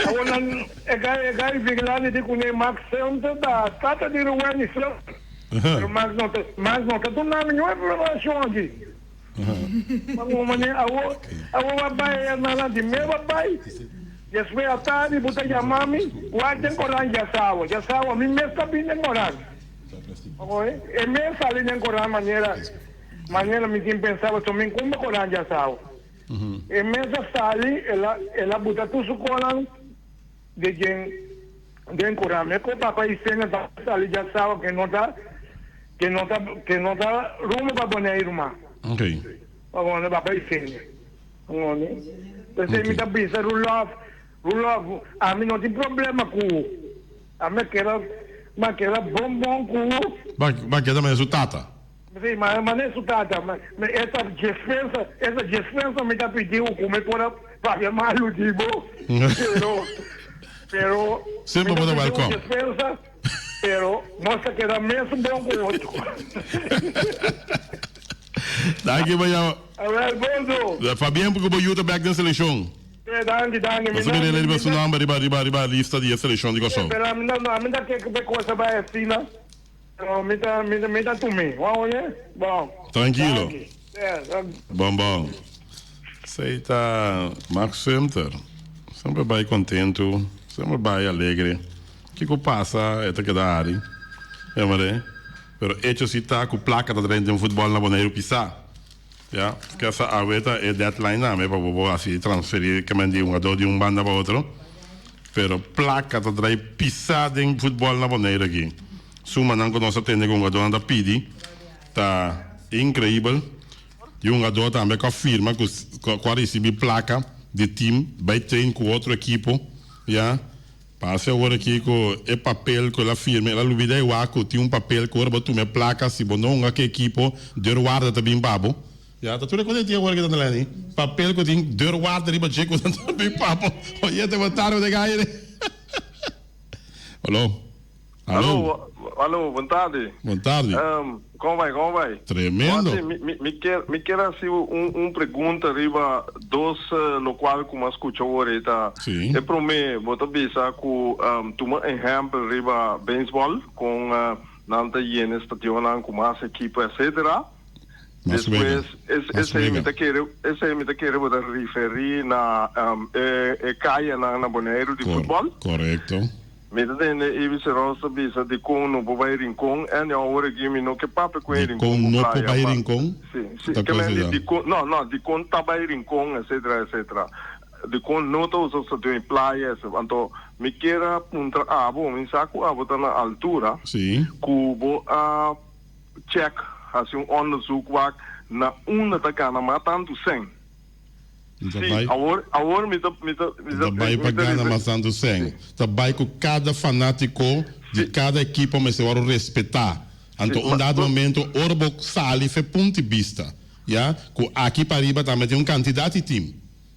Awor nan e guy e guy Vigilante di kuné Max Trump ta tata di Ruwenny Trump. Pero mas no ta, mas no ta duna mi niun informacion aki. Ma un manera awor, awor bo a bai e hermana di me bo a bai, despues atardi bo ta yama mi, wak den koran djasawa, djasawa mi mes ta bin den koran. Oe, e mes sali den koran manera, manera mi tin pensa pasobra mi kumba koran djasawa. E mes a sali, el a, el a buta tur su konan. De djen den kura me ku papa i sena ta sali dja sawa ke no ta ke no ta ke no ta rumbo pa Boneiru mas. Ok. Pasobra papa i sena. Ngoni. P'esei mi ta bisa Rulof, Rulof, ami no tin problema ku bo. Ami a keda mi a keda bon bon ku bo. Ba ba keda mane su tata. Si, ma mane su tata. Ma esta dispensa, esta dispensa mi ta pidi bo ku mi por a papia malu di bo, pero, pero Semper mi bo ta ta pidi bo welkom. dispensa, pero nos ta keda mesun bon ku otro. Danki pa yama. Awel, bonzo. Fabien ku bo yu ta bek den selekshon. Sí, danki, danki. Nos a mira riba su nomber riba riba riba lista di e selekshon di Kòrsou. Sí, pero ami no, ami ta ke ku e kos a bai asina. No, mi ta, mi ta, mi ta tum'é. Wou oye? Bon. Trankilo. Danki. Yeah, Bon, bon. Esei ta Mark Sumter. Semper bai kontentu, semper bai alegre. Kiko pasa, e ta keda hari. Ya mare? Pero echo si ta ku plaka ta drenta den futbòl na Boneiru pisá. Ya, kesa awe ta e deadline tambe pa bo por hasi transferí kemen di un hugadó di un banda pa otro. Pero plaka ta drai pisá den futbòl na Boneiru aki. Sumanan ku nos a tende ku hungadónan ta pidi ta inkreibel. Di un hungadó tambe ku a firma ku ku a risibí plaka di tim bai train ku otro ekipo, ya. Parse awor aki ku e papel ku el a firma, el a lubida e wak ku tin un papel ku ora bo tuma e plaka si bo no hunga ku e ekipo, deurwaarder ta bin pa bo. Ya, ta tur e kos e tin awor aki tanta Lenny. Papel ku tin deurwaarder riba dje ku nan ta bin pa bo. Oye, te bo tarde den aire. Hallo. Hallo. Hallo, bon tardi. Bon tardi. Kon bai, kon bai? Tremendo. Mi, mi, mi kier, mi kier hasi un, un pregunta riba dos lokual ku mi a skucha awor ei ta. Sí. E promé, bo ta bisa ku tuma ehèmpel riba beisbòl, kon nan ta yena e stadionnan ku mas ekipo etcetera. Mas wega. Despues, es, Mas esei mi wega. ta kere, esei mi ta kere bo ta referí na e, e kayanan na Boneiru di Kor, futbòl. korekto. Mi ta tende Ibis Ross ta bisa dikon no por bai Rincon en awor aki mi no ke papia ku e Rincon Dikon ku no por playa bai ma Rincon? si si Ta ke men cosa di ya. dikon no no dikon ta bai Rincon etcetera etcetera dikon no ta usa stadion y playa eso anto mi kier a puntra abo mi sa ku abo ta na altura Si. ku bo a check hasi un onderzoek wak na unda ta gana mas tantu sèn. Mi ta Sí, bai. awor, awor mi ta, mi ta, mi Ta ta, bai mi pa ta gana refer- mas tantu sèn. Ta bai ku kada fanátiko di Sí. kada ekipo mester wòrdu respetá. Anto Sí, un ma, dado bo, momento ora bo sali fe punto di bista, ya, ku aki pa riba tambe tin un kantidat di tim,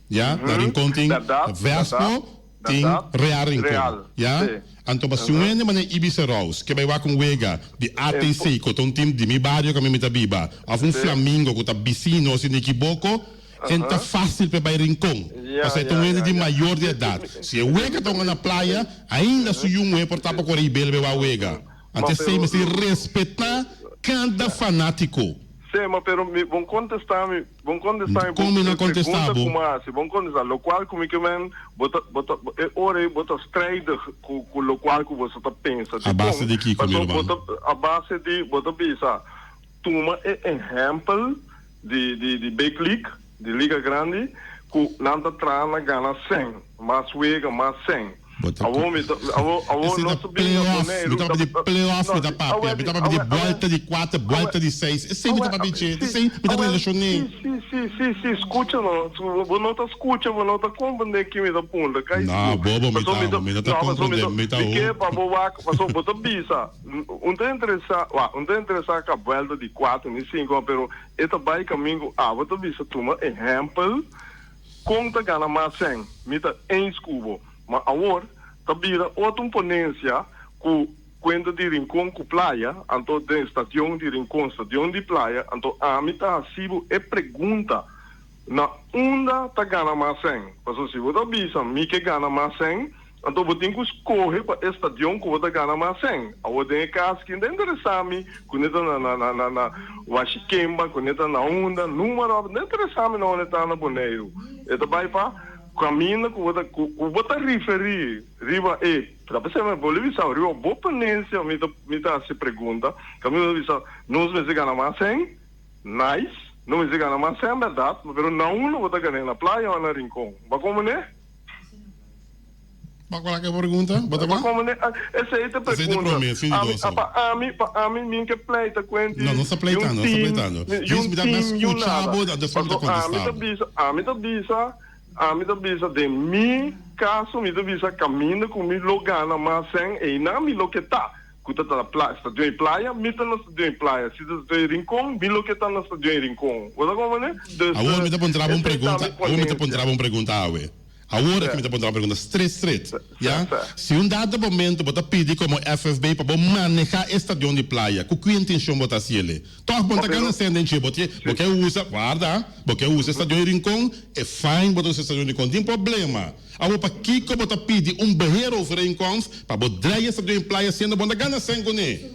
ya. Na mhm, Rincon tin bèrdat, Vespo, bèrdat, tin bèrdat, Real Rincon, Real, ya. sí. Anto pa si un Uhum. hende manera Ibis Rouse ke bai wak un wega di E, ATC ku ta un tim di mi bario kaminda mi ta biba, òf un sí. Flamingo ku ta bisino si no ekiboko, En ta fácil p'e bai Rincon, Ya, pasobra e ta un ya, hende ya, di ya. mayor di Mi, edat. mi, Si e wega ta hunga na playa, ainda su yu muhé por ta pa kore i bel beba wega. Ma Anto esei pero, mester respetá kada fanátiko. Sí, ma pero mi bon kontestá mi, bon kontestá mi, Kon mi no e kontestá pregunta bo? ku mi a hasi, bon kontestá. Lokual ku mi ke men, bo ta, bo ta, e ora ei bo ta strijdig ku, ku lokual ku boso ta pensa. A base Dikon? di kiko, mi Pasobra bo ruman? ta, a base di, bo ta bisa, Tuma e ehèmpel di di di Big League, di Liga Grandi, ku nan ta traha na gana sèn, mas wega, mas sèn. Awor mi ta awor awor Esei nos ta ta bin na playoff, mi Boneiru ta ta papia di playoff mi no ta si papia, awor mi ta papia di awor awor buelta di kuater, awor buelta di seis, esei mi ta awor papia dje, si esei mi ta awor relashoné. si si si si si skucha no bo no ta skucha bo no ta komprendé ki mi ta punta kai No, sigur bobo mi paso mi ta, ta mi no ta no paso mi komprendé, ta mi ta mi ho. ke pa bo wak paso bo ta bisa un ta interesá wak un ta interesá ka buelta di kuater ni sinku pero e ta bai kamingu abo ta bisa tuma ehèmpel Kon ta gana mas sèn? Mi ta eens ku bo. Ma awor ta bira otro un ponensia ku kuenta di Rincon ku Playa, anto den stadion di Rincon, stadion di Playa, anto ami ta hasi bo e pregunta, na unda ta gana mas sèn? Pasobra si bo ta bisa mi ke gana mas sèn, Anto bo tin ku skohe pa e stadion ku bo ta gana mas sèn. Awor den e kas kin ta interesá mi ku ne ta na na na na na Washikemba, ku ne ta na unda, numa ròp, no interesá mi na unda e ta na Boneiru. E ta bai pa kaminda ku bo ta ku ku bo ta riferí riba e ta p'esei mi bolbe bisa riba bo ponensia mi ta mi ta hasi pregunta kaminda bo ta bisa nos mester gana mas sèn, nice, nos mester gana mas sèn bèrdat, pero na unda bo ta gan'é, na Playa o na Rincon? Bo a komprendé? Pa cual ke pregunta? Bo ta Pa kwa? como ne, esey ta Esey ta pregunta. prome, sin Ami, dudoso. pa ami, pa ami min ke pleita kuenti No, no sta yun pleitando, no sta team, pleitando. yun Djis mi ta na team, yun scucha nada. bo, despues mi ta Paso ami contesta ta bo. bisa, ami ta bisa, ami ta bisa den mi caso mi ta bisa caminda cu mi lo gana mas cen eynan mi lo ke ta. Ku ta ta na playa, stadion i playa, mi ta na stadion i playa. Si ta stadion i Rincon, mi loke ta na stadion i Rincon. Bo sa komo ne? Dus, Awor mi ta puntra bo un esei ta pregunta, mi awor mi ta ponencia. puntra bo un pregunta awe. Awor aki mi ta puntra bo un pregunta straight straight, Sè, ya? sè. Si un dado momento bo ta pidi komo FFB pa bo maneha e stadion di playa, ku ki intencion bo ta hasiele? Tòg bo no Ma ta pero, gana sèn den dje, bo tie, bo si. ke usa, warda, bo ke usa e stadion i Rincon, e fine bo ta usa e stadion i Rincon, tin problema. Awor pakiko bo ta pidi un beheerovereenkomst pa bo draai e stadion playa siendo bo no ta gana sèn kuné?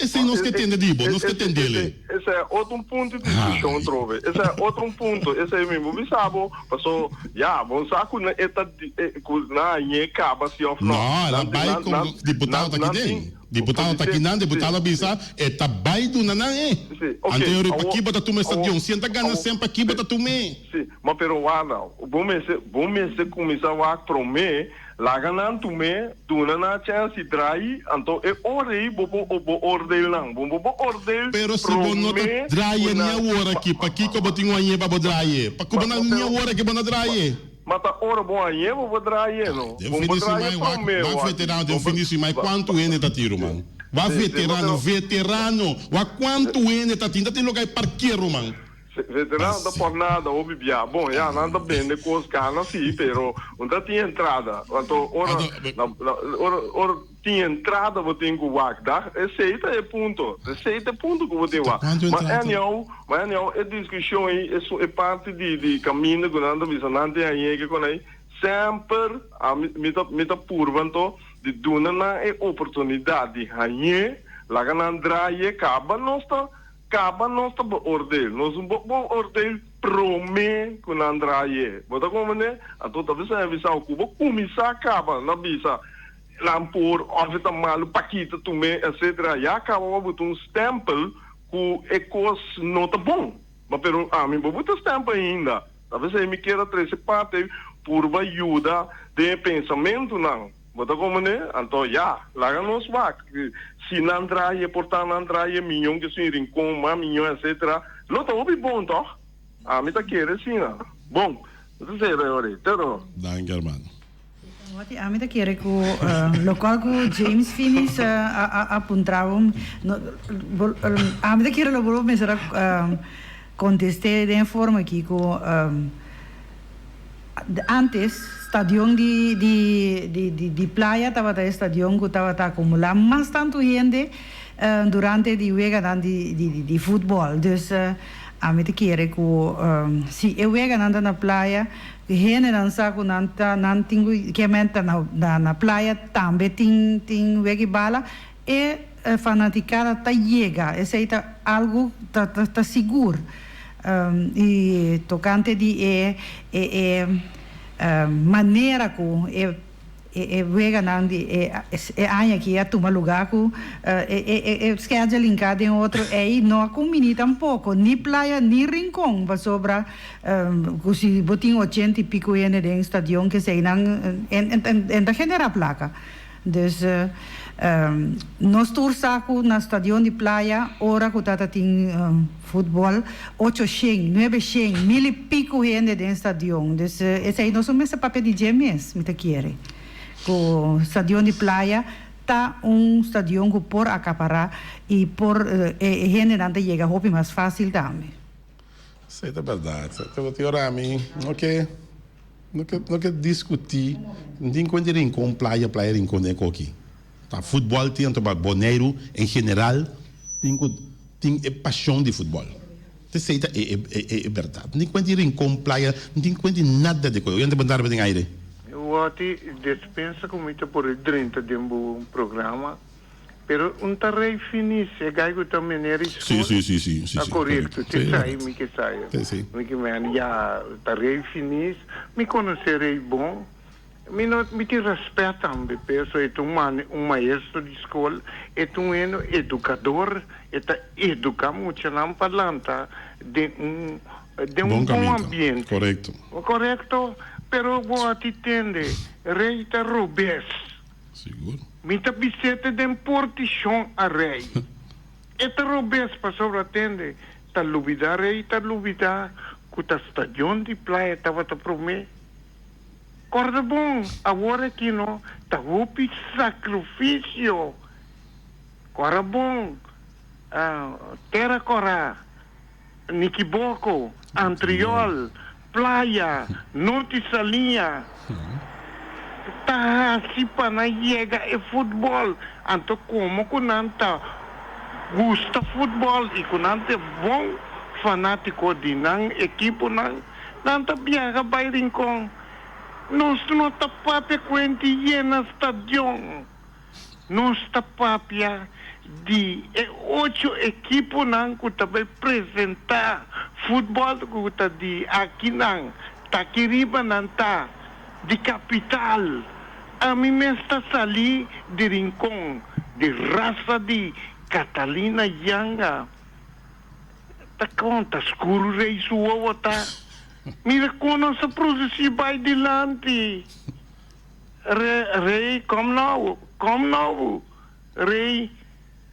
Esei nos ke tende di bo, nos ke tendele. Esei e otro un punto di diskushon trobe. Esei e otro un punto. Esei mi bo bisa bo, paso ya, bo sa ku e ta ku nan a ñe kaba si òf no. No, el a bai ku diputado ta aki den. Diputado ta aki nan, diputado a bisa e ta bai duna nan e. Anto yo paki bo ta tuma e stadion? Si e ta gana sèn paki bo ta tum'é? Si, ma pero warda, bo mester, bo mester cuminsa wak prome, laga nan tume, duna nan chance di draai, anto e ora ei bo por bo oordeel nan. Bo bo por oordeel Pero si bo no ta prome draaie cu ni nan. awor aki, pakico bo tin un añe pa bo draaie? Pacu bo Ma, na ma ni pero, awor aki bo no draaie? ma ta ora bo añe bo por draaie no. Den Bo fin por di draaie siman, wak, prome wak wak. veterano, Bo den por, fin di siman, ba, cuantu ba, hende ta tin, ruman? Wak si, si, ma veterano, pero, veterano, wak cuantu hende ta tin, ta tin loke parkeer, ruman. Veterano ta por nada hopi bia. Bon, ya, nan ta bende kos gana si, pero un ta tin entrada. Anto ora, ora, ora tin entrada bo tin ku wak. Da, esei ta e punto. Esei ta e punto ku bo tin wak. Ma anyhow, ma anyhow e diskushon ei, esun e parti di, di kaminda ku nan ta bisa nan tin a yega kon ei, semper ami, mi ta, mi ta purba anto di duna nan e oportunidat di hañ'é, laga nan draai'é, kaba nos ta. Caba nos ta beoordeel. Nos no por beoordeel prome cu nan draai'e. Bo ta comprende? Anto ta bisa e bisao cu bo cuminsa caba na bisa nan por of e ta malo pakita tume etc. Ya caba bo buta un stempel cu e cos no ta bon. Ma pero ami bo buta stempel ainda. Ta bisa mi kier a trece parti purba yuda den e pensamentonan. Bo ta komprendé? Anto, ya, laga nos wak. Si nan traha e por ta nan traha e miñon ke sun Rincon, mas miñon, etcetera, lo ta hopi bon, tòg? Ami ta kere asina. Bon, no ta sera e ora ei. Te ro. Danki, hermano. Wati, ami ta kere ku lokual ku James Finis a a puntra bo, no, ami ta kere lo bo mester a kontest'é den e forma aki ku. Antes, stadion di di di playa tabata e stadion ku tabata akumulá mas tantu hende durante di weganan di di di futbòl. Dus ami ta kere ku si e weganan ta na playa, hendenan sa ku nan ta nan tin ku kiamen ta na na playa tambe tin tin wega i bala, e fanatikada ta yega. Esei ta algu ta ta sigur. I tokante di e e e manera ku e E weganan di e aña aki a tuma lugá ku e schedule hinká den otro ei no a kumbiní tampoko, ni Playa ni Rincon, pasobra ku si bo tin ochenta i piku hende den stadion keseinan en ta generá plaka. Dus nos tur sa ku na stadion di Playa ora ku tata tin futbòl ochoshen, nuebeshen, mil i piku hende den stadion. Dus esei nos no mester papia di dje mes, mi ta kere. Ku stadion di Playa ta un stadion ku por akapará i por e hendenan ta yega hopi mas fásil tambe. Esei ta bèrdat. Te tin ora mi no ke no ke no ke diskutí. No tin kuenta di Rincon Playa, Playa Rincon den e koki. Ta futbòl tin anto pa Boneiru en general tin ku tin e pashon di futbòl. Esei ta e e e bèrdat. No tin kuenta di Rincon Playa, no tin kuenta di nada di koki. Oye, bo ta den aire. Wòti despensa ku mi ta por e drenta den bo programa. Pero un ta rey finis, e guy cu ta meneer y Sí, school, sí, sí, sí, sí, ta sí, correcto, correcto. te Sí, sayi verdad. mi ke saya. Sí, sí. Mi ke men, ya, ta rey finis, mi conoce rey bon, mi no, mi tin respet tambe p'e, so e ta un man, un maestro di school, e ta un hende educador, e ta educa muchanan pa lanta den un, den Bon un bon caminda. ambiente. Correcto. Correcto, pero bo a ti tende, rey ta robes. Sigur. Mi ta bisete den portishon a rei. E ta robes pasobra tende ta lubida rei ta lubida ku ta stadion di playa tabata prome. Korda bon awor aki no ta hopi sakrifisio. Kora bon tera kora. Nikiboko, Antriol, Playa, Norte Saliña ta hasi pa nan yega e futbòl. Anto komo ku nan ta gusta futbòl i ku nan ta e bon fanátiko di nan ekiponan, nan ta biaha bai Rincon. Nos no ta papia kuenti yena stadion. Nos ta papia di e ocho ekiponan ku ta bai presentá futbòl ku ta di akinan, ta aki riba nan ta, di kapital. Ami mes ta salí di Rincon, di rasa di Catalina Yanga. Ta kon ta skuru rei su wowo ta. Mira kon nos a produsí bai dilanti. Re, rei, kom nou, kom nou, rei.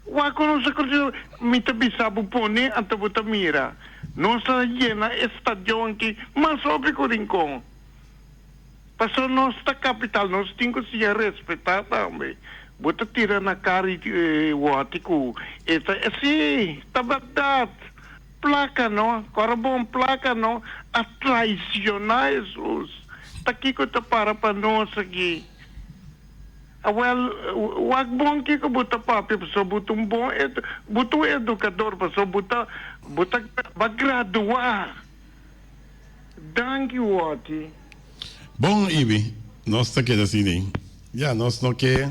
Wak ku nos a krusa, mi ta bisa bo pone, anto bo ta mira. Nos a yena e stadion aki mas hopi ku Rincon. Pasobra nos ta kapital, nos tin ku siña respetá tambe. Bo ta tira na kara i wòti ku e ta, sí, ta bèrdat. Plaka no, kòrda bon, plaka no a traisioná Hesus. Ta kiko ta para pa nos aki? Awel, wak bon kiko bo ta papia, pasobra bo ta un bon bo ta un edukador, pasobra bo ta bo ta bo a graduá. Danki, Wòti. Bon, Ibi, nos ta keda asina. Ya, nos no ke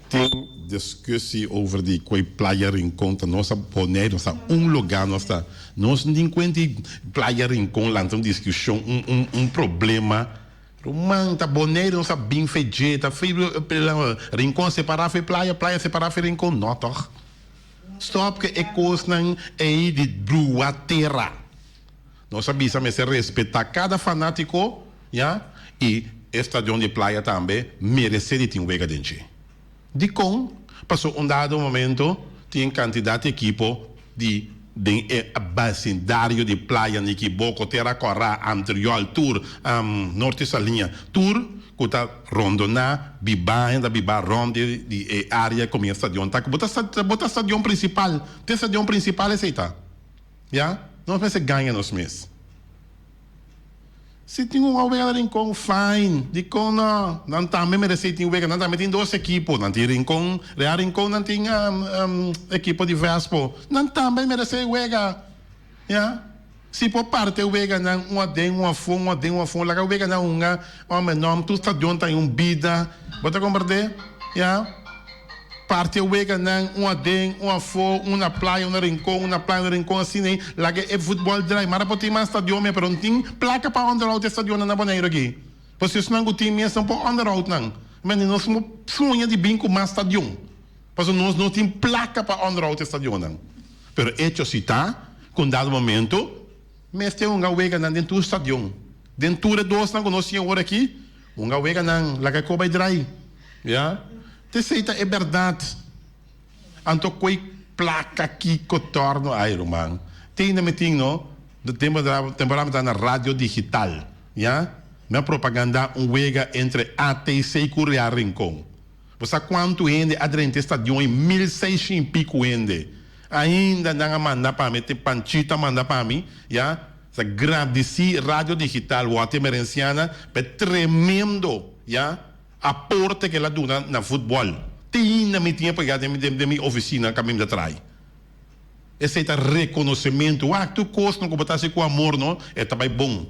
tin discussie over di koe Playa Rincon ta nos a Bonaire nos ta un lugar nos ta nos no tin cuenta di Playa Rincon lanta un discusion un un un problema ruman ta Bonaire nos a bin fe dje ta fe Rincon separa fe Playa Playa separa fe Rincon no toch stop ke e cosnan ey di brua tera nos a bisa mester respeta cada fanatico ya y e stadion di Playa tambe merece di tin wega den dje. Dikon? Paso un dado momento tin kantidat di ekipo di den e besindario di Playa, Nikiboko, Tera Kòrá, Antriol, tur Norte Saliña, tur ku ta rondoná bibá, hende ta bibá rònt di e área ku mi e stadion ta. Bo ta bo ta stadion prinsipal, ta e stadion prinsipal esei ta. Ya? Nos mester gaña nos mes. Si tin un wega na Rincon, fine. Dikon no? Nan tambe meresé tin wega. Nan tambe tin dos ekipo. Nan tin Rincon, Real Rincon, nan tin ekipo di Vespo. Nan tambe meresé wega. Ya. Si por parte weganan un aden, un afó, un aden, un afó, laga weganan hunga. Hombre, no, tur stadion ta un bida. Bo ta komprendé? Ya. Parti e weganan, un aden, un afó, un na playa, un na Rincon, un na playa, un na Rincon, asina ei, laga e futbòl drai. Mara por tin mas stadion mei, pero no tin plaka pa onderhoud e stadionnan na Boneiru aki. Pasobra esnan ku tin mes no por onderhoud nan. Mende nos no soña di bin ku mas stadion, pasobra nos no tin plaka pa onderhoud e stadionnan. Pero echo si ta ku un dado momento mester hunga weganan den tur stadion. Den tur e dosnan ku nos tin awor aki, hunga weganan, laga e ko bai drai. Ya. T'esei ta e bèrdat. Anto koe plaka kiko torno ai ruman. Te ainda mi tin no, temporada mi ta na radio digital, ya. Mi a propaganda un wega entre ATC ku Real Rincon. Bo sa kuantu hende a drenta e stadion ei? 1600 i piku hende. Ainda nan a manda pa mi, te Panchito a manda pa mi, ya. Sa gradisí radio digital Wati Emerenciana pa e tremendo, ya. Aporte ke el a duna na futbòl. Te ainda mi tin e pegá den den mi ofisina kaminda ta traha. Esei ta rekonosementu. Wak, tur kosnan ku bo ta hasi ku amor no, e ta bai bon.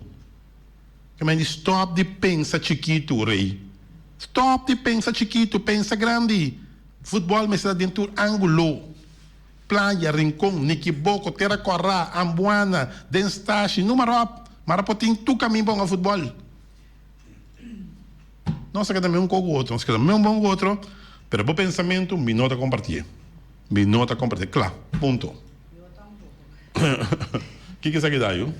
Ke men di stòp di pensa chikitu, Rei. Stòp di pensa chikitu, pensa grandi. Futbòl mester ta den tur ángulo. Playa, Rincon, Nikiboko, Tera Kòrá, Ambuana, den Stashi, numa ròp. Mara por tin tur kamin pa hunga futbòl. Nos a keda meun ku otro, nos a keda meun bon ku otro, pero bo pensamentu mi no ta kompartié. Mi no ta kompartié. Kla. Punto. Kiko esaki da yu?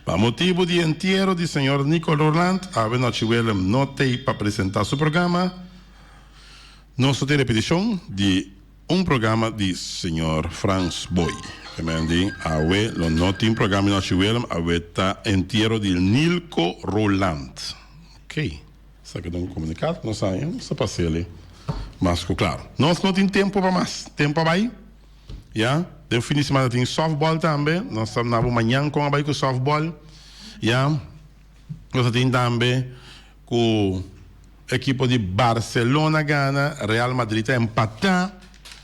Pa motibu di entiero di señor Nico Roland, awe nochi Willem no t'ei pa presentá su programa. Nos ta tin repetishon di. Un programa di señor Frans Boy. Amen di awe lo no tin programa di nochi Willem, awe ta entiero di Nilco Roland. Ok, esaki ta un comunicado cu nos haña, nos ta pasele mas cu claro. Nos no tin tempo pa mas, tempo a bay, ya, den fin di semana tin softball tambe, nos ta na bo mañan con a bay cu softball, ya, nos ta tin tambe Ku ekipo di Barcelona gana, Real Madrid ta empatá.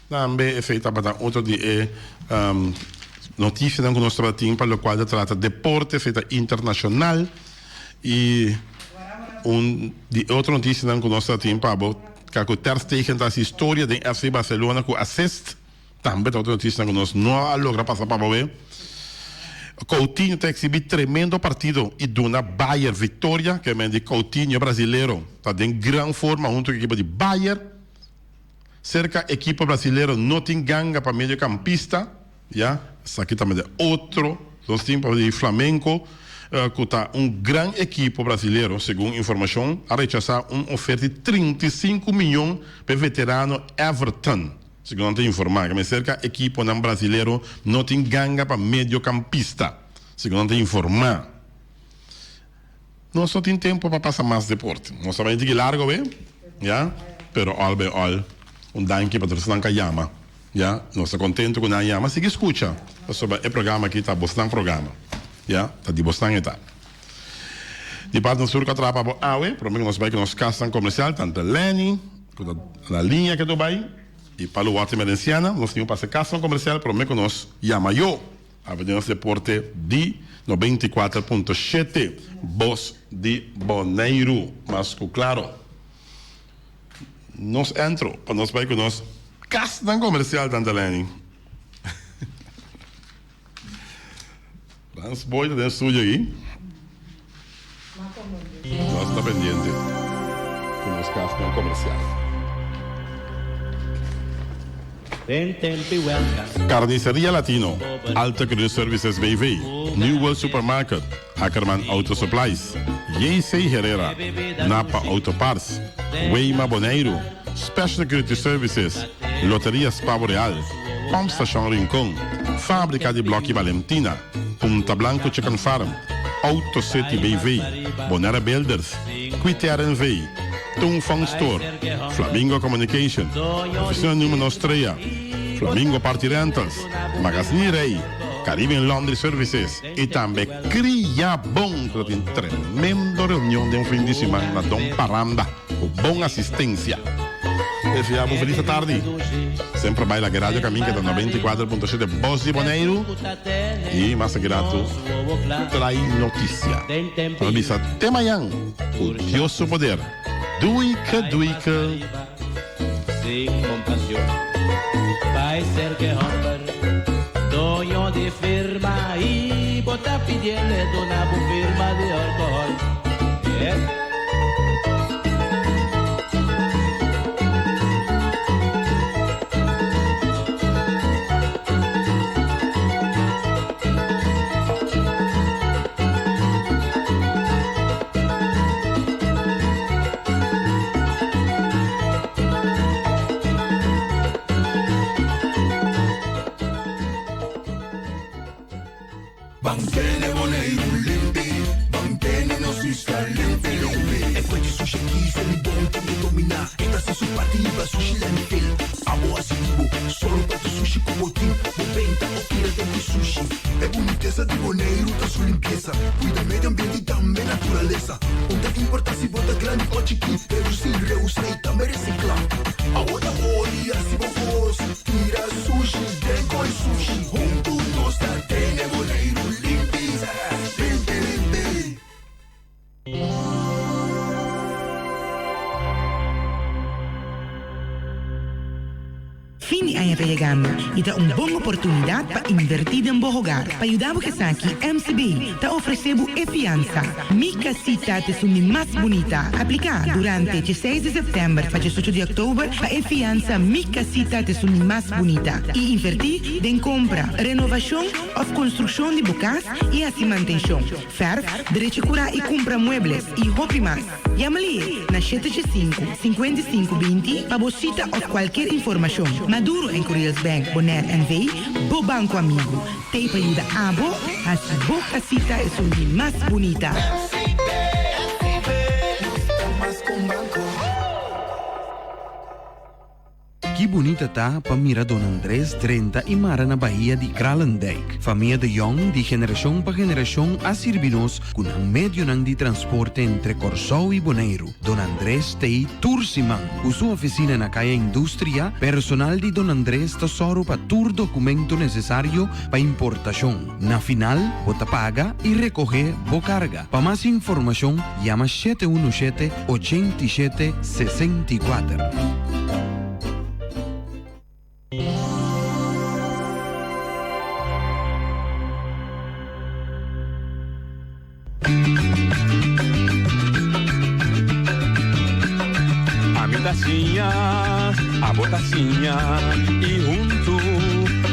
Tambe esei tabata otro di e notisianan ku nos tabata tin pa lokual ta trata deporte, esei ta internashonal. I un di e otro notisianan ku nos tabata tin pa bo ta ku Ter Stegen ta hasi historia den FC Barcelona ku assist. Tambe ta otro noticianan cu nos no a logra pasa pa boe. Coutinho ta exhibi tremendo partido y duna Bayern victoria. Ke men di Coutinho brasilero ta den gran forma hunto cu ekipo di Bayern. Cerca ekipo brasilero no tin ganga pa mediocampista. Ya, esaki tambe ta otro. Nos tin pa di Flamengo cu ta un gran ekipo brasilero segun informacion a rechasa un oferta di 35 miyon pa e veterano Everton. Segun nan ta informá, kende serka ekiponan brasilero no tin ganga pa mediokampista. Segun nan ta informá. Nos no tin tempu pa pasa mas deporte. Nos ta bai tiki largo awe, ya, pero all by all un danki pa tur esnan ka yama, ya. Nos ta kontentu ku nan yama. Sigui skucha, pasobra e programa aki ta bosnan programa, ya, ta di bosnan e ta. Di parti nos tur ku a traha pa bo awe, promé ku nos bai ku nos kasnan komersial, Tante Lenny, ku ta na liña ke ta bai, i Palo Water Merenciana, nos tin ku pasa e kasnan komersial promé ku nos yama yo. Awe den nos deporte di 94.7, Bos di Boneiru. Mas ku klaro, nos entro pa nos bai ku nos kasnan komersial, Tante Lenny. Frans Boy ta den studio aki. Nos ta pendiente ku nos kasnan komersial. Carniceria Latino, Alta Cruz Services BV, New World Supermarket, Ackerman Auto Supplies, JC Herrera, Napa Auto Parts, Weima Boneiru, Special Security Services, Loteria Spa Boreal, Pump Station Rincon, Fabrica di Blokki Valentina, Punta Blanco Chicken Farm, Auto City BV, Bonaire Builders, Quitair NV, Tung Fong Store, Flamingo Communication, Oficina Numero Estrella, Flamingo Party Rentals, Magazine Rey, Caribbean Laundry Services y tambe Cria Bon cu ta tin tremendo reunion den fin di siman na Don Paranda. Cu bon asistencia. Desea bo feliz atardi. Semper bai laga Radio Camin que ta 94.7 Bos di Boneiru y mas aki rato trae noticia. Nos bisa te mañan cu Dios su poder. Duike duike. Sin compasión Bai ser que homber Doño di firma Y bo ta pidiele duna bo firma di alcohol. Forsa di Boneiru ta su limpiesa, kuida medio ambiente i tambe naturalesa. Un ta importá si bo ta grandi o chikí, redusí, reusá i tambe resiklá. Awor ta ora di hasi bo kos, tira sushi den koi sushi. Huntu nos ta tene Boneiru limpi, limpi limpi. Fin di aña ta yegando y ta un bon oportunidad pa inverti den bo hogar. Pa yuda bo esaki, MCB ta ofrece bo e fiansa Mi Casita ta esun di mas bunita. Aplica durante dieseis di september pa diesocho di october pa e fiansa Mi Casita ta esun di mas bunita y inverti den compra, renovacion of construccion di bo cas y haci mantencion. Verf, drecha cura y cumpra muebles y hopi mas. Yama lihe na shete shesinku, 55 binti pa bo cita of cualkier informacion. Maduro en Curiels Bank Bonaire NV, bo banco amigo, t'ey pa yuda abo haci bo casita esun di mas bunita. Ki bunita ta pa mira Don Andres drenta i mara na bahia di Kralendijk. Famia de Jong di generashon pa generashon a sirbi nos ku nan medionan di transporte entre Kòrsou i Boneiru. Don Andres t'ei tur siman. Ku su ofisina na Kaya Industria, personal di Don Andres ta sòru pa tur dokumento nesesario pa importashon. Na final, bo ta paga i rekohé bo karga. Pa mas informashon, yama 717 87 64. Ami ta siña, abo ta siña y huntu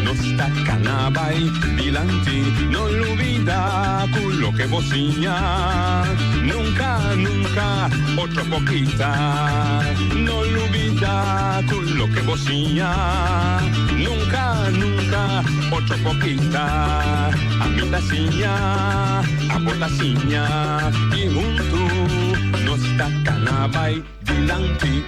nos ta cana bay dilanti. No lubida cu loke bo siña nunca, nunca otro por kita. No lubida cu loke bo siña nunca, nunca otro por kita. Ami ta siña, abo ta siña y huntu nos ta cana bay dilanti.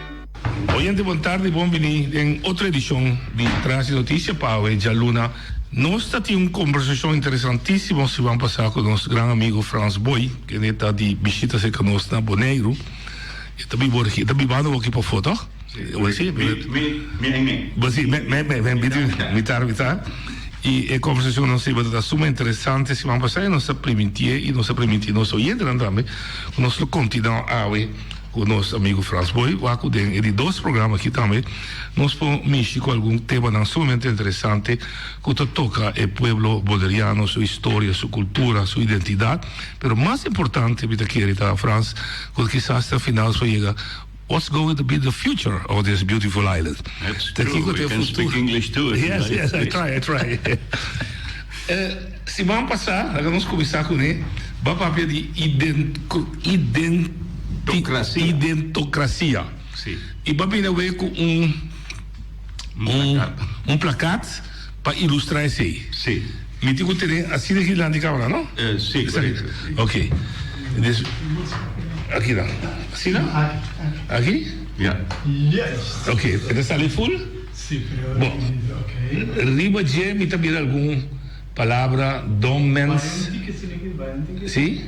Oyente bon tardi bon bini den otro edicion di Tras di Noticia pa awe djaluna. Nos ta tin un conversacion interesantisimo siman pasa cu nos gran amigo Frans Boy kende ta di bishita cerca nos na Boneiru. E ta biba e ta bibando aki pafo toch? Si, mi mi mi mitar mitar. Y e conversacion nos tabata ta suma interesante siman pasa y nos ta primintié y nos ta priminti nos oyentenan tambe cu nos lo continua awe Ku nos amigu Frans Boy wak ku den e di dos programa aki tambe nos por mishi ku algun temanan sumamente interesante ku ta toka e pueblo boneriano, su historia, su kultura, su identidat. Pero mas importante mi ta kere ta Frans ku kisas ta final nos por yega what's going to be the future of this beautiful island. That's true, we can speak English too if you like. Yes, yes, I try, I try. Siman pasá, laga nos kuminsá kuné, bo a papia di identokrasia. I bo a bini awe ku un un plakat pa ilustrá esei. Mi tin ku tene asina aki dilanti kamera, no? Sí, korekto. Ok. Dus, aki nan. Asina? Aki? Ya. Ok. E ta sali ful? Bon, riba dje mi ta mira algun palabra, domens, si?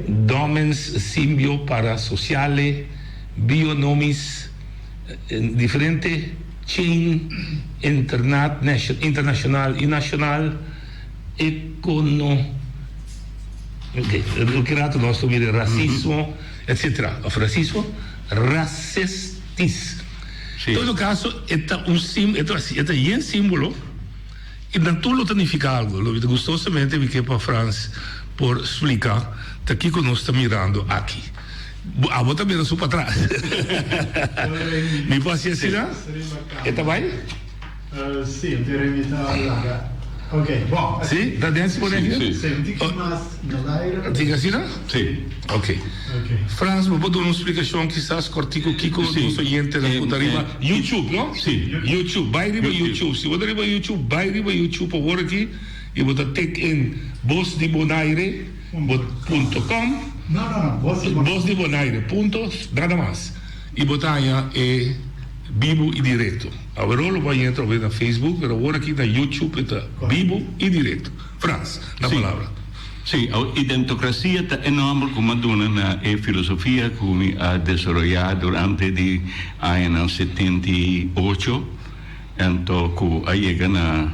Domens simbio parasociale, bionomis, diferente chain internat, internacional y nacional, econo, ok, loke rato nos ta mira racismo, etcetera, of racismo, racestis. En todo caso e ta un sim e ta e ta yen simbolo y nan tur lo ta nifica algo. Lo mi ta gustosamente mi ke pa Frans por splica ta kico nos ta mirando aki. Bo abo ta mira su patras. Mi por haci asina? E ta bay? Sí, un tira mi ta laga. Ok, bon. Sí? Ta den si pone aki? Sí, un tiki mas na laire. Tiki asina? Sí. Ok. Frans, bo por duna un splikashon kisas kòrtiku kiko nos oyentenan ku ta riba YouTube, no? Sí. YouTube, bai riba YouTube. Si bo ta riba YouTube, bai riba YouTube awor aki i bo ta tik in Bos di Bonaire punto com. No, no, no, Bos di Bonaire. Bos di Bonaire punto, nada mas. I bo ta haña e. Bibu i direkto. Aweró lo bai entra awe na Facebook, pero awor aki na YouTube e ta bibu i direkto. Frans, na palabra. Sí, awe identokrasia ta e nòmber ku mi a duna na e filosofia ku mi a desaroyá durante di añanan 78, anto ku a yega na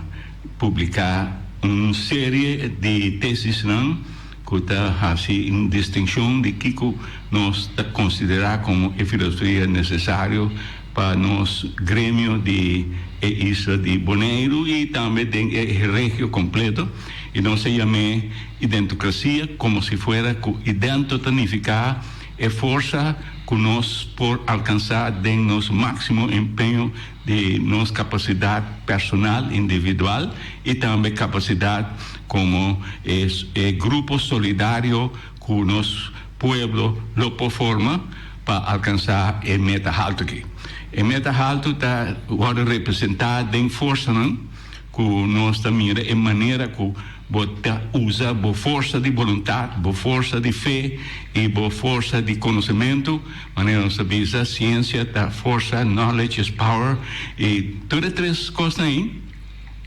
publiká un serie di tesisnan ku ta hasi un distinshon di kiko nos ta konsiderá komo e filosofia nesesario pa nos gremio di e isla di Boneiru i tambe den e regio kompleto, i nos a yam'é identokrasia komo si fuera ku idento ta nifiká e forsa ku nos por alkansá den nos máksimo empeño di nos kapasidat personal, individual, i tambe kapasidat komo e grupo solidario ku nos pueblo lo por forma pa alkansá e meta haltu aki. E meta haltu ta wòrdu representá den forsanan ku nos ta mira e manera ku Bo ta usa bo forsa di boluntat, bo forsa di fe i bo forsa di konosementu. Manera nos ta bisa, siensia ta forsa, knowledge is power, i tur e tres kosnan ei,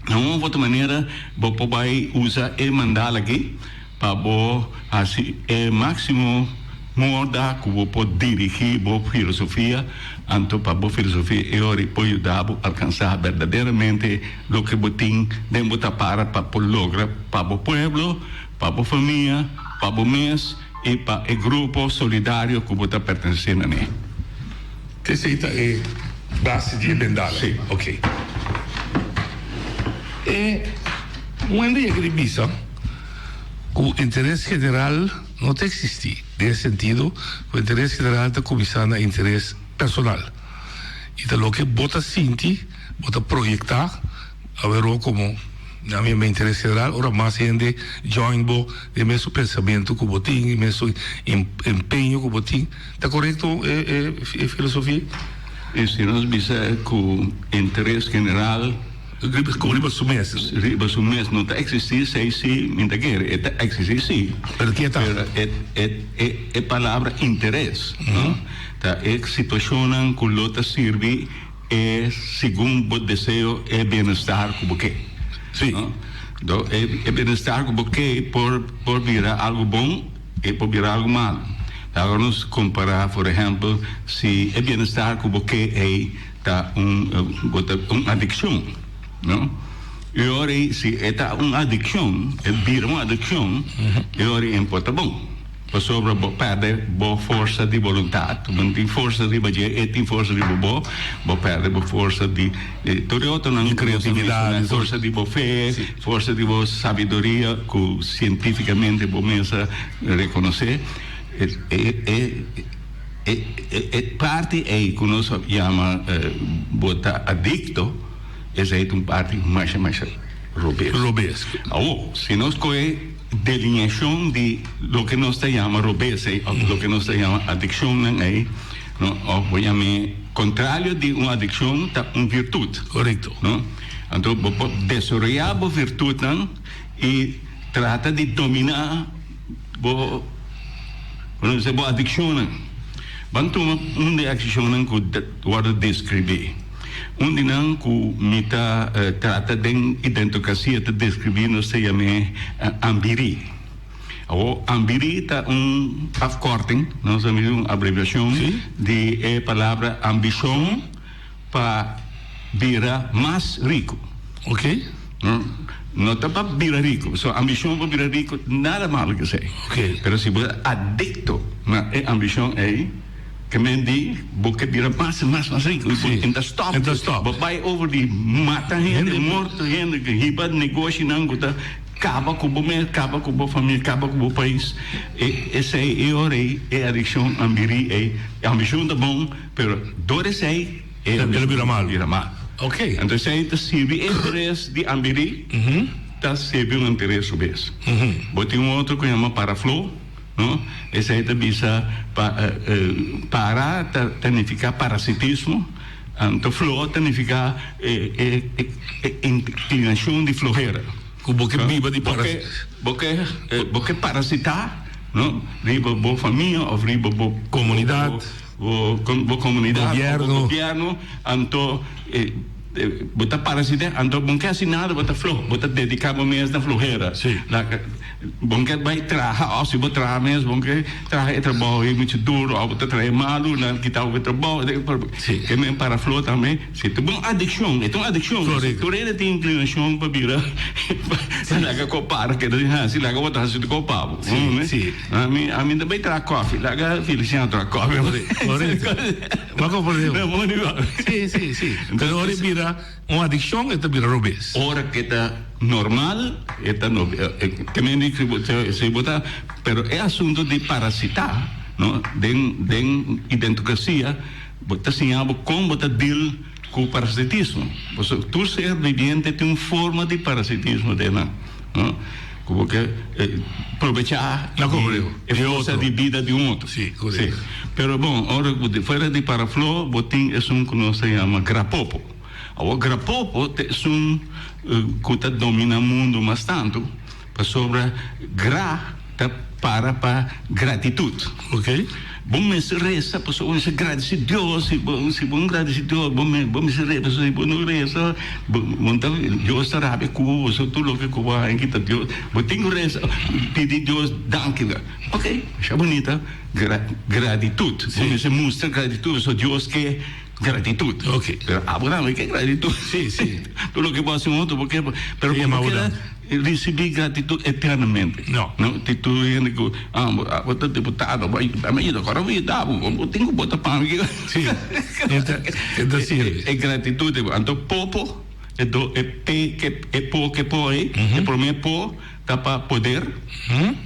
na un of otro manera bo por bai usa e mandala aki pa bo hasi e máksimo moda ku bo por dirigí bo filosofia, anto pa bo filosofia e ora por yuda bo alkansá berdaderamente Loke bo tin den bo ta para pa por logra pa bo pueblo, pa bo famia, pa bo mes i pa e grupo solidario ku bo ta pertenesé na ne. Esei ta e base di e bendala? Sí. Ok. E un hende yega di bisa ku interes general no ta eksistí, den e sentido ku interes general ta kuminsá na interes personal i ta loke bo ta sinti. Bo ta proyecta aweró como na mi interes general ora mas hende join bo den mesun pensamiento cu bo tin y mesun empeño cu bo tin. Ta corecto e e filosofia? Y si nos bisa cu interes general Riba su mes. Riba su mes no ta existi, esey si mi ta kere. E ta existi si. Pero ke ta? Pero e e e palabra interes no ta e situacionnan cu lo ta sirbi. E segun bo deseo e bienestar ku bo ke. Sí. No? Do e e bienestar ku bo ke por por bira algu bon e por bira algu malu. Laga nos kompará por ehèmpel si e bienestar ku bo ke ei ta un bo ta un adikshon, no? E ora ei si e ta un adikshon e bira un adikshon e ora ei por ta bon. Pasobra bo pèrdè bo forsa di boluntat. Bo no tin forsa riba dje, e tin forsa riba bo. Bo pèrdè bo forsa di tur e otronan ku nos a menshoná, forsa di bo fe, forsa di bo sabiduria ku sientífikamente bo mes a rekonosé. E parti ei ku nos a yama bo ta adikto, esei ta un parti masha masha robes. Awor, si nos kohe. Delineashon di loke nos ta yama robes ei òf loke nos ta yama adikshonnan ei, no, òf bo yam'é kontrario di un adikshon ta un virtut. Korekto. No? Anto bo por desaroyá bo virtutnan i trata di dominá bo, bo no bisa bo adikshonnan. Ban tuma un di e adikshonnan ku ta wòrdu deskribí. Un di nan ku mi ta trata den Identokrasia ta deskribí nos ta yam'é ambirí. Awor, ambirí ta un afkorting, nos ta mira un abreviashon di e palabra ambishon pa bira mas riku. Oké. No ta pa bira riku, pasobra ambishon pa bira riku nada malo ku esei. Oké. Pero si bo ta adikto na e ambishon ei. Ke men di, bo ke bira mas i mas mas riku i bo Sí, n ta stòp. n ta stòp. Bo bai over di mata hende, morto hende, hiba negoshinan ku ta kaba ku bo mes, kaba ku bo famia, kaba ku bo pais. E esei e ora ei e adikshon ambiri ei. E ambishon ta bon, pero dor esei e El a ambishon bira malu. bira malu. Oké. Anto esei ta sirbi e interes di ambiri, ta sirbi un interes su bes. Bo tin un otro ku yama parafló. No, esei ta bisa pa para ta ta nifiká parasitismo, anto flo ta nifiká e e inklinashon di flohera. Ku bo ke biba di Bo ke bo ke bo ke parasitá, no, riba bo famia òf riba bo Komunidat. Bo bo comunidad, bo gobierno, anto bo ta parasita, anto bo no ke hasi nada, bo ta floho, bo ta dedica bo mes na flohera. Bo no ke bai traha, of si bo traha mes, bo no ke traha e trabou ei mucho duro, of bo ta traha e malu, nan kita bo e trabou. Ke men para floho tambe, si ta un adiccion, e ta un adiccion. Tur hende tin inclinacion pa bira, pa laga ko para, keda sin hasi, laga bo ta hasi tur ko pa bo. Ami ami ta bai traha koffie, laga Feliciano traha koffie. Correcto. Bo comprende? No, bo ni Si, si, si. Pero ora e bira un adiccion e ta bira robes. Ora ke ta normal e ta no ke men di si bo ta pero e asunto di parasita no den den identiocracia bo ta siña bo kon bo ta deal ku parasitismo. Pasobra tur ser viviente tin un forma di parasitismo den nan no. Ku bo ke probechá di e forsa di bida di un otro. Sí, korekto. Pero bon, ora ku fuera di parafló bo tin esun ku nos ta yama grapopo. Awor grapopo ta esun ku ta dominá mundu mas tantu pasobra gra ta para pa gratitut. Oké. Bo mester resa pasobra bo mester gradisí Dios, si bo si bo no gradisí Dios bo bo mester resa pasobra si bo no resa bo bo ta Dios ta rabia ku bo pasobra tur loke ku bo haña kita Dios bo tin ku resa pidi Dios danki. Oké, masha bunita gra gratitut bo mester mustra gratitut pasobra Dios ke gratitut. Oké. Pero abo tambe ke gratitut. Sí, sí. Tur loke bo hasi un otro bo ke pero bo no keda. Ricibi gratitud eternamente. No. No, ti tur hende cu, ah, bo, ah, bo ta diputado, bo a yuda mi, ayuda, ora bo yuda bo, bo tin cu bota pa mi. Sí, e ta, e ta sirbi. E gratitud di bo. Anto popo, e do, e pe ke, e po ke po ei, e prome po ta pa poder,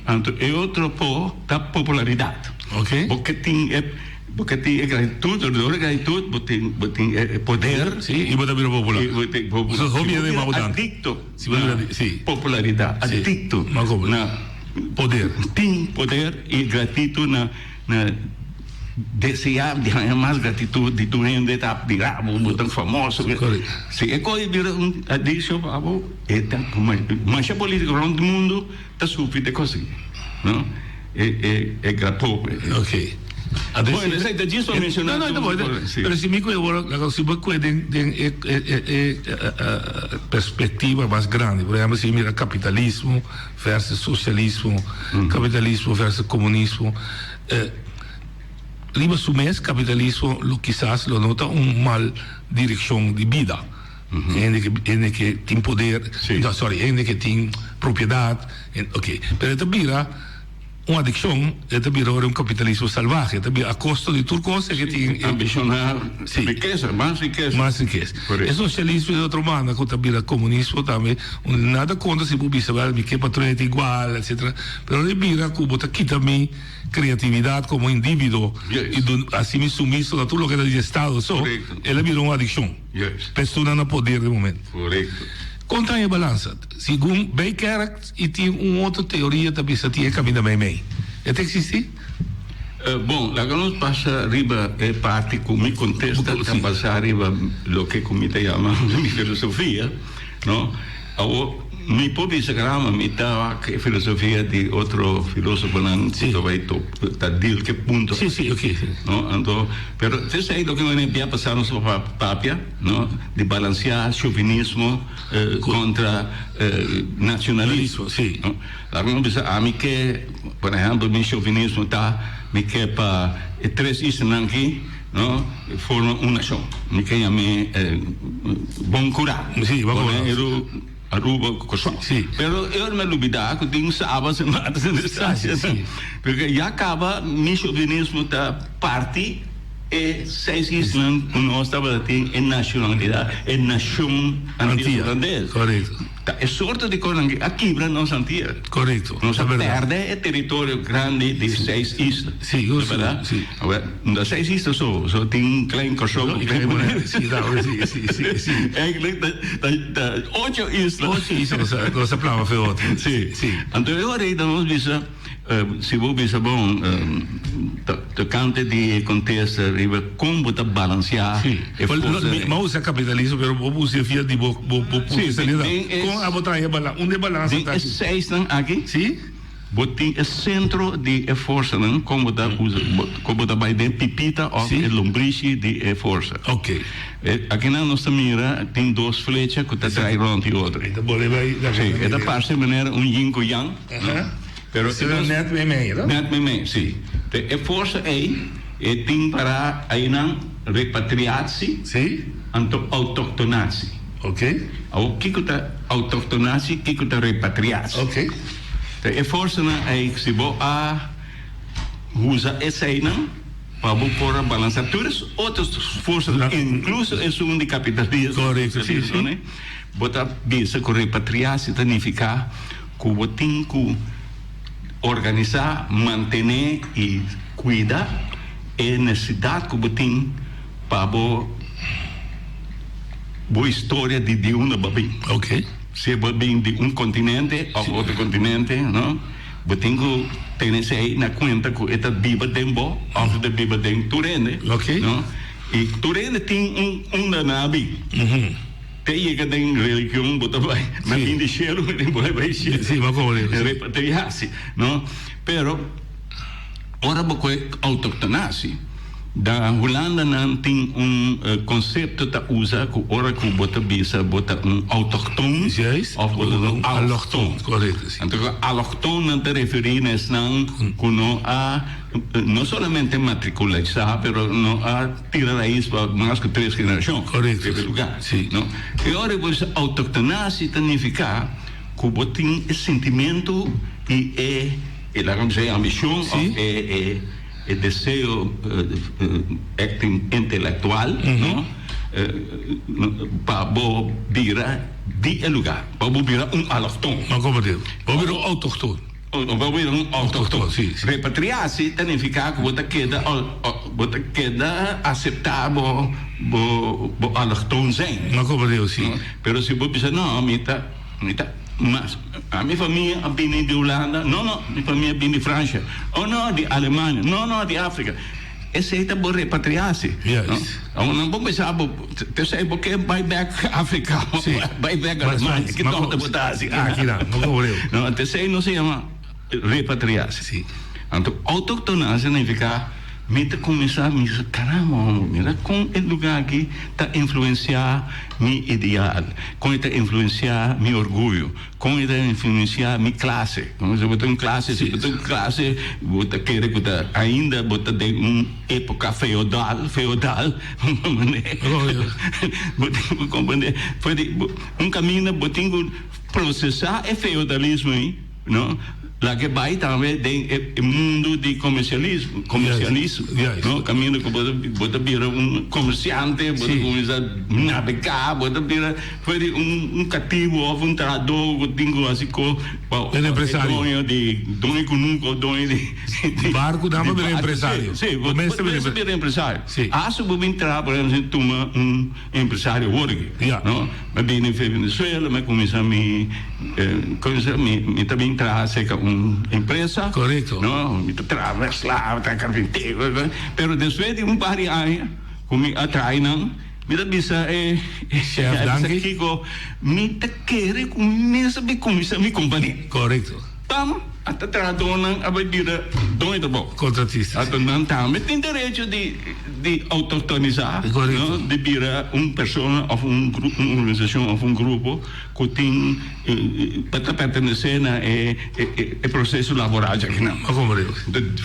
anto e otro po ta popularidad. Ok. Bo ke tin e. Bo ke tin e gratitud, dor di gratitud bo tin bo tin e poder. Sí, i bo ta bira popular. I bo ta popular. So hopi hende bo bira adicto na popularidad, adicto na poder. Tin poder i gratitud na na desea di haña mas gratitud di tur hende ta bira bo, bo ta famoso. Si e kos bira un adiccion pa bo, e ta masha politico rond mundo ta sufri di e kos aki, no. E e e grapo. Ok. Bueno, esei ta djis pa menciona. No, no, ta bon. Pero si mi koe awor, laga si bo koe den den e e e e perspectiva mas grandi. Por ehempel, si mira kapitalismo versus socialismo, kapitalismo versus komunismo. Riba su mes kapitalismo lo kisas lo no ta un mal direkshon di bida. Hende ke hende ke tin poder, no sorry, hende ke tin propiedat. Ok, pero e ta bira un adikshon, e ta bira ora un kapitalismo salvahe, e ta bira a kosto di tur kos e ke tin. Ambishoná rikesa, mas rikesa. Mas rikesa. E soshialismo di otro banda ku ta bira komunismo tambe, nada kontra si bo bisa wèl mi ke pa tur hende igual etsetera, pero ora e bira ku bo ta kita mi kreatividat komo individuo i hasi mi sumiso na tur loke ta di estado so, el a bira un adikshon. Persona na poder di momento. Kon ta e balansa? Segun Bijkerk i tin un otro teoria ta bisa tin e kaminda meimei. E ta eksistí? Bon, laga nos pasa riba e parti ku mi kontesta ta basá riba loke ku mi ta yama mi filosofia, no? Awor, mi por bisa grama mi ta wak e filosofia di otro filosofonan ku ta bai ta deal ku e punto. Sí, sí, oké. No? Anto, pero esei loke mi a pasá nos papia, no? Di balanseá chauvinismo. Kontra nacionalismo. Sí. No? Laga nos bisa ami ke, por ehempel, mi chauvinismo ta mi ke pa e tres islanan aki, no, forma un nashon. Mi ke yam'é Bon Kurá. Sí, Bon Kurá. Boneiru, Aruba ku Kòrsou. Sí. Pero e ora mi a lubidá ku tin Saba, Sint Maarten, Sint Eustatius. Sí. Porque ya kaba mi chauvinismo ta parti. E seis islan ku nos tabata tin e nashonalidat, e nashon Antia Hulandes. Korekto. Ta e sorto di kosnan aki a kibra nos Antia. Korekto. Nos a pèrdè e teritorio grandi di seis isla. Si, Ta bèrdat? si. Awor, no ta seis isla so, so tin Klein Kòrsou ku Klein Bonaire. Si, si, si, si, si. Eigenlijk ta ta ta ocho isla. Ocho isla nos a nos a plama fe otro. Si. Si. Anto e ora ei ta nos bisa. Si bo bisa bon tocante di e contesta riba con bo ta balancea e forsa. Mi a usa capitalismo pero bo usa via di bo bo bo personalidad. Con abo traha e balansa? Unda e balansa ta aki? Den e seisnan aki. Si. Bo tin e sentro di e forsanan kon bo ta usa kon bo ta bai den pipita òf e lombrishi di e forsa. Akinan nos ta mira tin dos flecha ku ta drai rònt di otro. Sí, e ta parse manera un yin ku yang, no? Pero e dos. Nèt meimei, no? Nèt meimei, sí. Te e forsa ei e tin pará einan repatriatsi anto autoktonatsi. Awor kiko ta autoktonatsi, kiko ta repatriatsi? Ta e forsanan ei si bo a usa eseinan pa bo por a balansa tur es otro forsanan inkluso esun di kapitalismo socialismo bo ta bisa ku repatriasi ta nifiká ku bo tin ku organisá, mantené i kuida e nesesidat ku bo tin pa bo bo historia di di unda bo a bin. Si bo a bin di un kontinente òf otro kontinente, no, bo tin ku tene esei na kuenta ku e ta biba den bo òf e ta biba den tur hende, no. I tur hende tin un unda nan a bin. Te yega den religion bo ta bai, mi a bin di shelu, mi tin bai bai shelu. Repatriasi, no. Pero ora bo koe autoktonasi, Da Hulanda nan tin un konsepto ta usa ku ora ku bo ta bisa bo ta un autochtoon of bo ta un allochtoon. Anto ku allochtoon nan ta referí na esnan ku no a no solamente matrikulisá pero no a tira rais pa mas ku tres generashon riba e lugá. No? E ora ku bo bisa autochtonatie ta nifiká ku bo tin e sintimentu i e laga mi bisa e ambishon of e E deseo acting intelectual no pa bo bira di e lugar, pa bo bira un allochtoon. No comprende. Bo bira un autochtoon. Bo bira un autochtoon. Si, si. Repatriasi ta nifica cu bo ta keda bo ta keda acepta bo bo allochtoon zijn. No comprende, si. Pero si bo bisa no mi ta mi ta. Mas, a mi famia a bini di Hulanda? No, no, mi famia a bini di Francia. Oh, no, di Alemania. No, no, di Africa. Esei ta bo repatriasi. No? Awor nan bo bisa bo, t'esei bo ke bai bek Africa, bai bek Alemania, ki tonto bo ta hasi? No, t'esei nos a yama repatriasi. Anto autoktonaal significa mi ta cuminsa mira caramba homber mira con e lugar aki ta influencia mi ideal, con e ta influencia mi orguyo, con e ta influencia mi clase. Si bo ta un clase, si bo ta un clase bo ta kere cu ta ainda bo ta den un epoca feodal, feodal, bo tin cu comprende, un caminda bo tin cu procesa e feodalismo ey. No, laga e bai tambe den e mundu di komersialismo, komersialismo, no, kaminda ku bo ta bo ta bira un komersiante, bo ta kuminsá nabegá, bo ta bira for di un un katibu òf un trahadó ku tin ku hasi kos pa Un empresario. e doño di doño di kunuku òf doño di Di barku nan pa bira empresario. Si, bo mester bira empresario. Asta bo bin traha por ehempel tuma un Empresario worki, no? Mi bini for Venezuela, mi cuminsa mi, cuminsa mi, mi ta bin traha cerca un empresa. Correcto. No, mi ta traha mescla, mi ta carpintero, pero despues di un par di aña cu mi a traha einan, mi ta bisa e, Chef, danki. Kico, mi ta kere cu mi mes a bin cuminsa mi compania. Correcto. Pam, ata trahadornan a bai bira doño trabou. Contratista. Anto nan tambe tin derecho di di autoktonisá, no? Di bira un persona òf un un organisashon òf un grupo ku tin pa ta pertenesé na e e proseso laboral djakinan.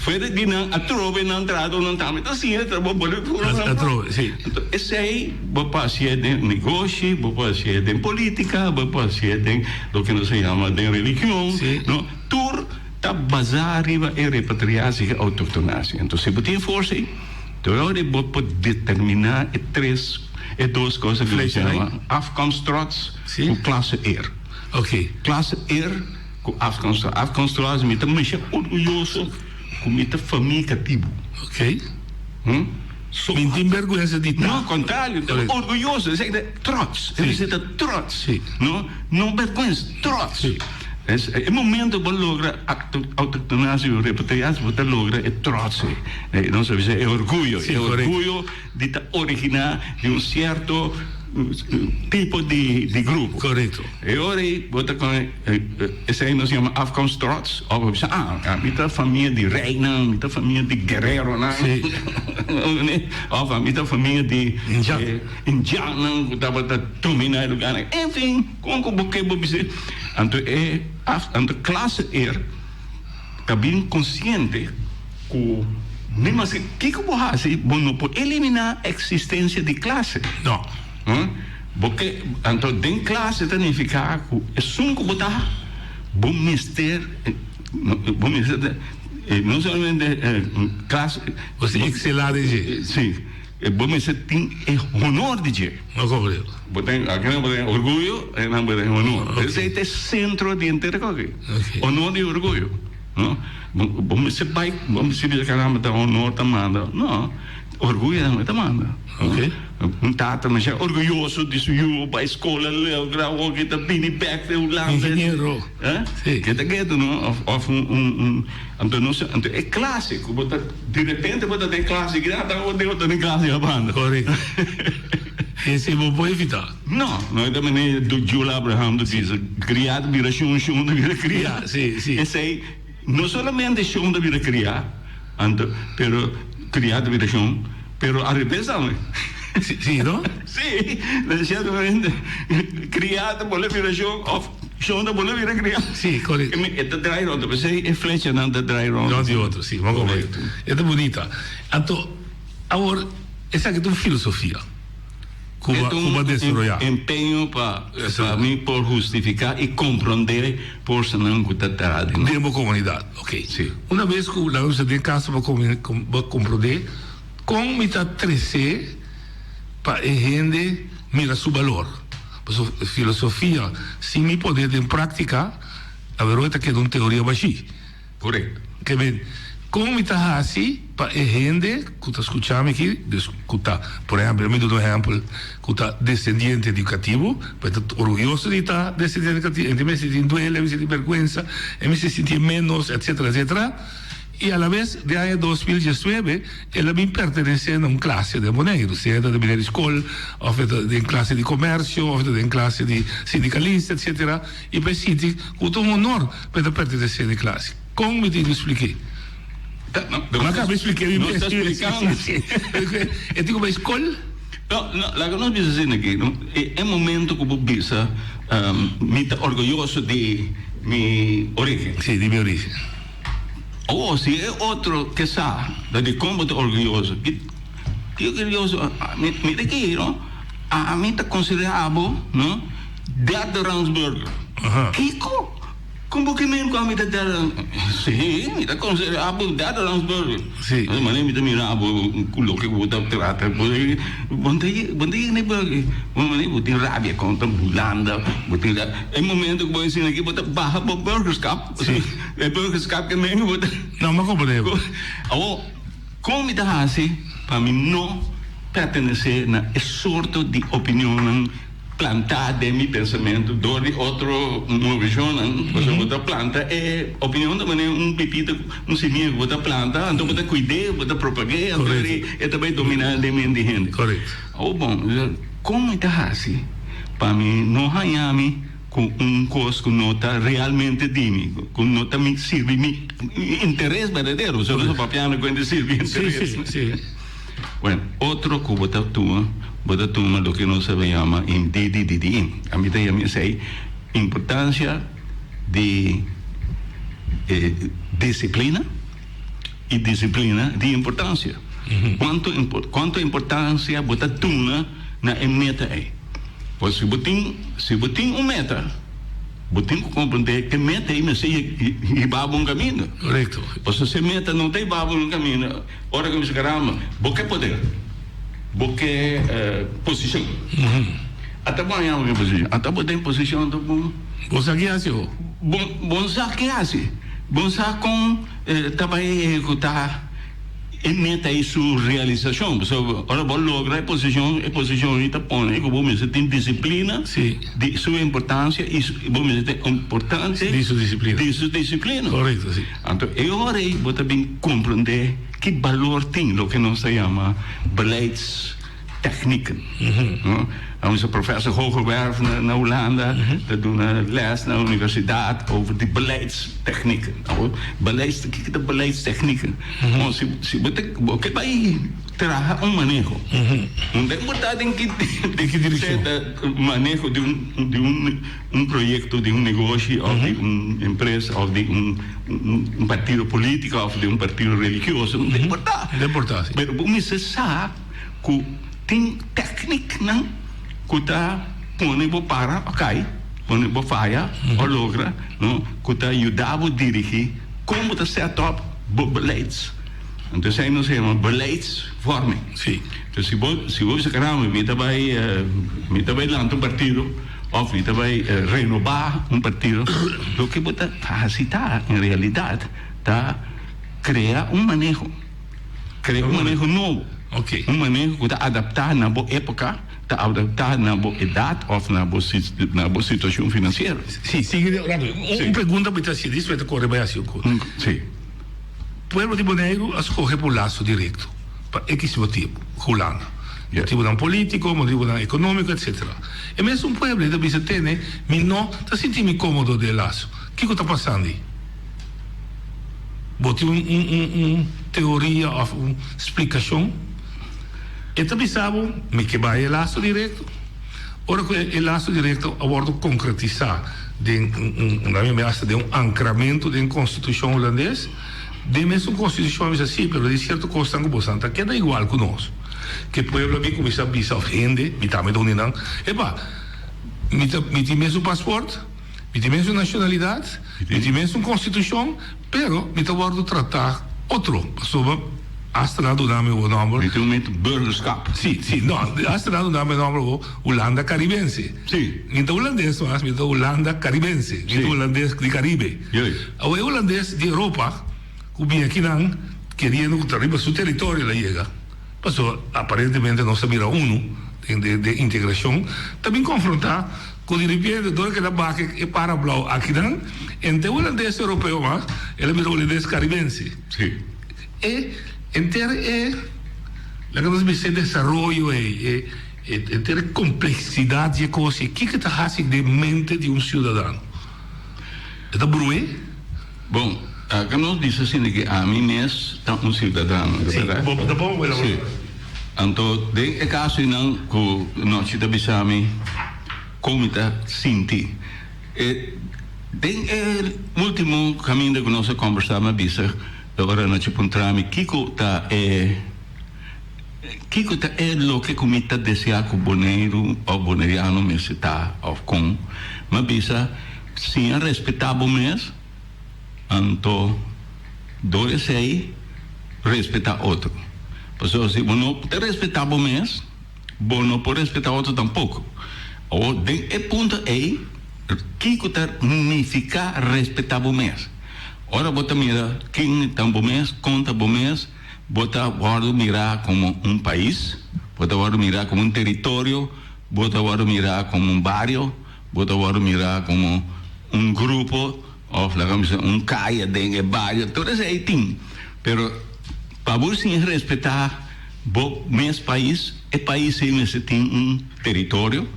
Fuera di nan atrobe nan trahadornan tambe ta siña trabou bolbe puru nan. Atrobe, si. Anto esei bo por hasié den negoshi, bo por hasié den polítika, bo por hasié den loke nos a yama den religion, no? Tur ta basá riba e repatriatie i autoktonatie. Anto si bo tin e forsa ei, tur ora bo por determiná e tres, e dos cosa ku nos yama afkomsttrots ku klasse eer. Klasse eer ku afkomsttrots. Afkomsttrots mi ta masha orguyoso ku mi ta famia katibu. Mi tin berguensa di ta. No, kontrario, ta orguyoso, esei ta trots, e mester ta trots, no, no berguensa, trots. E momento bo logra autoktonasie o repatriasie bo ta logra e trots ei, nos a bisa e orguyo, e orguyo di ta originá di un sierto. tipo di di grupo. Korekto. E ora ei bo ta kon esei nos yama afkomst trots òf bo bisa ah mi ta famia di reinan, mi ta famia di guereronan òf mi ta famia di indjannan ku tabata dominá e lugarnan. Enfin, kon ku bo ke bo bisa. Anto e anto klase er ta bin konsiente ku ni maske kiko bo hasi bo no por eliminá eksistensia di klase. No. Bo ke anto den klase ta nifiká ku esun ku bo ta bo mester bo mester no solamente klase. Bo si ekselá den dje. Si. Bo mester tin e honor di dje. No komprendo. Bo tin, akinan bo tin orguyo, akinan bo tin honor. Esei ta e sentro di henter koki. Honor i orguyo. No? Bo mester bai, bo mester bisa caramba ta honor ta manda. No, orguyo tambe ta manda. Un tata masha orguyoso di su yu, bai skola, logra awor ta bini bek den Hulanda. Ingeniero. Eh? Sí. Ke ta ketu no? Of, of un, un, un, anto no sa, anto e klase ku bo ta, di repente bo ta den klase, ki ta bo den otro den klase a banda. Korekto. Esei bo por evitá. No, no e ta manera du Jula Abraham ta bisa, kriá ta bira shon, shon ta bira kriá. Ja, sí, sí. Esei, no solamente shon ta bira kriá, anto, pero kriá ta bira shon, pero al revés tambe. Sí, sí, no? Sí, na sierto momento kriá ta bolbe bira shon òf shon ta bolbe bira kriá. Sí, korekto. E ta draai rònt, p'esei e flechanan ta draai rònt. Rònt di otro, sí, bo korekto. E ta bunita. Anto, awor, esaki ta un filosofia ku bo ku bo a desaroyá. E ta un empeño pa pa mi por hustifiká i komprondé personanan ku ta traha den. Den bo komunidat, oké. Sí. Una bes ku laga bisa den kaso bo bo komprondé. Kon mi ta tresé pa e hende mira su balor? Pasobra filosofia sin mi poner den práktika, aweró e ta keda un teoria bashí. Korekto. Ke men, kon mi ta hasi pa e hende ku ta skucha mi aki, dus ku ta, por ehèmpel, mi duna un ehèmpel, ku ta desendiente di katibu, pa e ta orguyoso di ta desendiente di katibu, e no mester tin duele, e mester tin bèrgwensa, e mester sintié ménos, etsetera, etsetera. I alabes den aña 2019 el a bin pertenesé na un klase den Boneiru, sea ta den bini di skol òf e ta den klase di komersio òf e ta den klase di sindikalista etsetera i pa e sinti ku ta un honor pa e ta pertenesé na e klase. Kon mi tin ku splik'é? Mi a kaba di splik'é mi mes. E tin ku bai skol? No, no, laga nos bisa asina aki, e momento ku bo bisa mi ta orguyoso di mi orígen. Sí, di mi orígen. Oh, si e otro ke sa ta di kon bo ta orguyoso, ki ki orguyoso? Mi mi ta ki, no? Ami ta konsiderá bo, no, derde rangs burger. Kiko? Kon bo ke men ku ami ta derde rangs? Sí, mi ta konsiderá bo derde rangs burger. Sí. Manera mi ta mira bo ku loke ku bo ta trata, bo bo no ta bo no ta yega na e burger. Manera bo tin rabia kontra Hulanda, bo tin rabia. E momento ku bo a asina aki bo ta baha bo burgerskap. Sí. E burgerskap ke men bo ta. No, mi a komprende bo. Awor, kon mi ta hasi pa mi no pertenesé na e sorto di opinionnan plantá den mi pensamentu dor di otro moveshonnan? Pasobra bo ta planta e opinion ta manera un pipita, un simia ku bo ta planta, anto bo ta kuid'é, bo ta propag'é, anto e ta bai dominá den mente di hende. Korekto. Awor bon, kon mi ta hasi pa mi no haña mi Ku un kos ku no ta realmente di mi, ku no ta mi sirbi mi interes berdadero. So nos a papiando ku hende sirbi interes. Sí, sí, sí. Bueno, otro ku bo ta tuma, bo ta tuma loke nos a yama in DDDDI. Ami ta yama esei importancia di disiplina i disiplina di importancia. Kuantu kuantu importancia bo ta duna na e meta ei. Pues si bo tin, si bo tin un meta, bo tin ku komprendé ke meta ei mester hiba bo un kaminda. Korekto. Pasobra si e meta no ta hiba bo un kaminda, ora ku mi bisa karamba, bo ke poder, bo ke posishon. Ata bo haña bo ke posishon, ata bo den posishon ta bon. Bo sa ke hasi ho? Bo, bo sa ke hasi. Bo sa kon ta bai ehekutá. E meta i su realisashon. Pasobra ora bo logra e posishon, e posishon ei ta pone ku bo mester tin disiplina di su importansia i bo mester ta importante di su disiplina. Di su disiplina. Korekto, si. Anto e ora ei bo ta bin komprendé ki balor tin loke nos ta yama beleids. Technieken. No? Onze professor Hoogerwerf na Hulanda ta duna les na universidad over di beleidstechnieken. No? Beleids, kiko ta beleidstechnieken? Bon, si, si bo ta, bo ke bai traha un maneho. Un ta importa den ki, den ki direccion. Maneho di un, di un, un proyecto, di un negoshi of di un empresa of di un, un partido politico of di un partido religioso. No ta importa. No ta importa, si. Pero bo mester sa ku tin tèkniknan ku ta pone bo para o kai, pone bo faya o logra, no, ku ta yuda bo dirigí kon bo ta set up bo beleids. Anto esei nos a yama beleidsvorming. Sí. Entonces si bo si bo bisa caramba mi ta bai mi ta bai lanta un partido of mi ta bai renobá un partido, loke bo ta hasi ta en realidat ta krea un maneho. Krea un maneho nobo. Un maneho ku ta adaptá na bo époka, ta adaptá na bo edat òf na bo na bo situashon finansiero. Sí, sigui de rápido. Un pregunta mi ta hasi, despues ta kore bai hasi un kos. Sí. Pueblo di Boneiru a skohe pa un laso direkto pa ekis motibu, Hulanda. Motibunan polítiko, motibunan ekonómiko, etsetera. E mesun pueblo ei ta bisa tene, mi no ta sinti mi kómodo den e laso. Kiko ta pasando ei? Bo tin un un un teoria of un splicacion? E ta bisa bo, mi ke bai e laso directo. Ora cu e laso directo a wordo concretisa den un un un hasta den un ancramento den constitucion hulandes, den mesun constitucion a bisa si, pero den cierto cosnan cu bosan ta keda igual cu nos. Ke pueblo a bin cuminsa bisa of hende, mi tambe ta un di nan, epa, mi ta mi tin mesun paspoort, Mi tin mesun nacionalidad, mi tin mesun constitucion, pero mi ta wordo trata otro, pasobra hasta nan a duna mi bo nomber. Mi tin un met burgerschap. Si, si, no, hasta nan a duna mi e nomber bo Hulanda Caribense. Si. Mi ta Hulandes mas, mi ta Hulanda Caribense, mi ta Hulandes di Caribe. Awor e Hulandes di Europa cu bini akinan keriendo cu ta riba su teritorio el a yega. Pasobra aparentemente nos ta bira unu den integracion, ta bin confronta cu di ripiente dor cu el a baka e para blauw akinan, ente hulandes europeo mas, el a bira hulandes caribense. Sí. E enter e, laga nos bisa e desaroyo ey, e enter e complexidad di e cos ey, kico ta haci den mente di un ciudadano? E ta bru'e? Bon, aka nos bisa asina ke ami mes ta un siudadano, ta bèrdat? Sí, bo ta bon wela Sí. Anto den e kaso einan ku Nochi ta bisa mi kon mi ta sinti. E den e ultimo kaminda ku nos a kombersá mi a bisa ora Nochi puntra mi kiko ta e kiko ta e loke ku mi ta deseá ku Boneiru òf boneriano mester ta òf kon. Mi a bisa. Siña respetá bo mes, anto dor esei respetá otro. Pasobra si bo no ta respetá bo mes, bo no por respetá otro tampoko. Awor, den e punto ei, kiko ta nifiká respetá bo mes? Ora bo ta mira ken ta bo mes, kon ta bo mes, bo ta wòrdu mirá komo un pais, bo ta wòrdu mirá komo un teritorio, bo ta wòrdu mirá komo un bario. Bo ta wòrdu mirá komo un grupo òf laga mi bisa un kaya den e bario, tur esei tin. Pero pa bo siña respetá bo mes pais, e pais ei mester tin un teritorio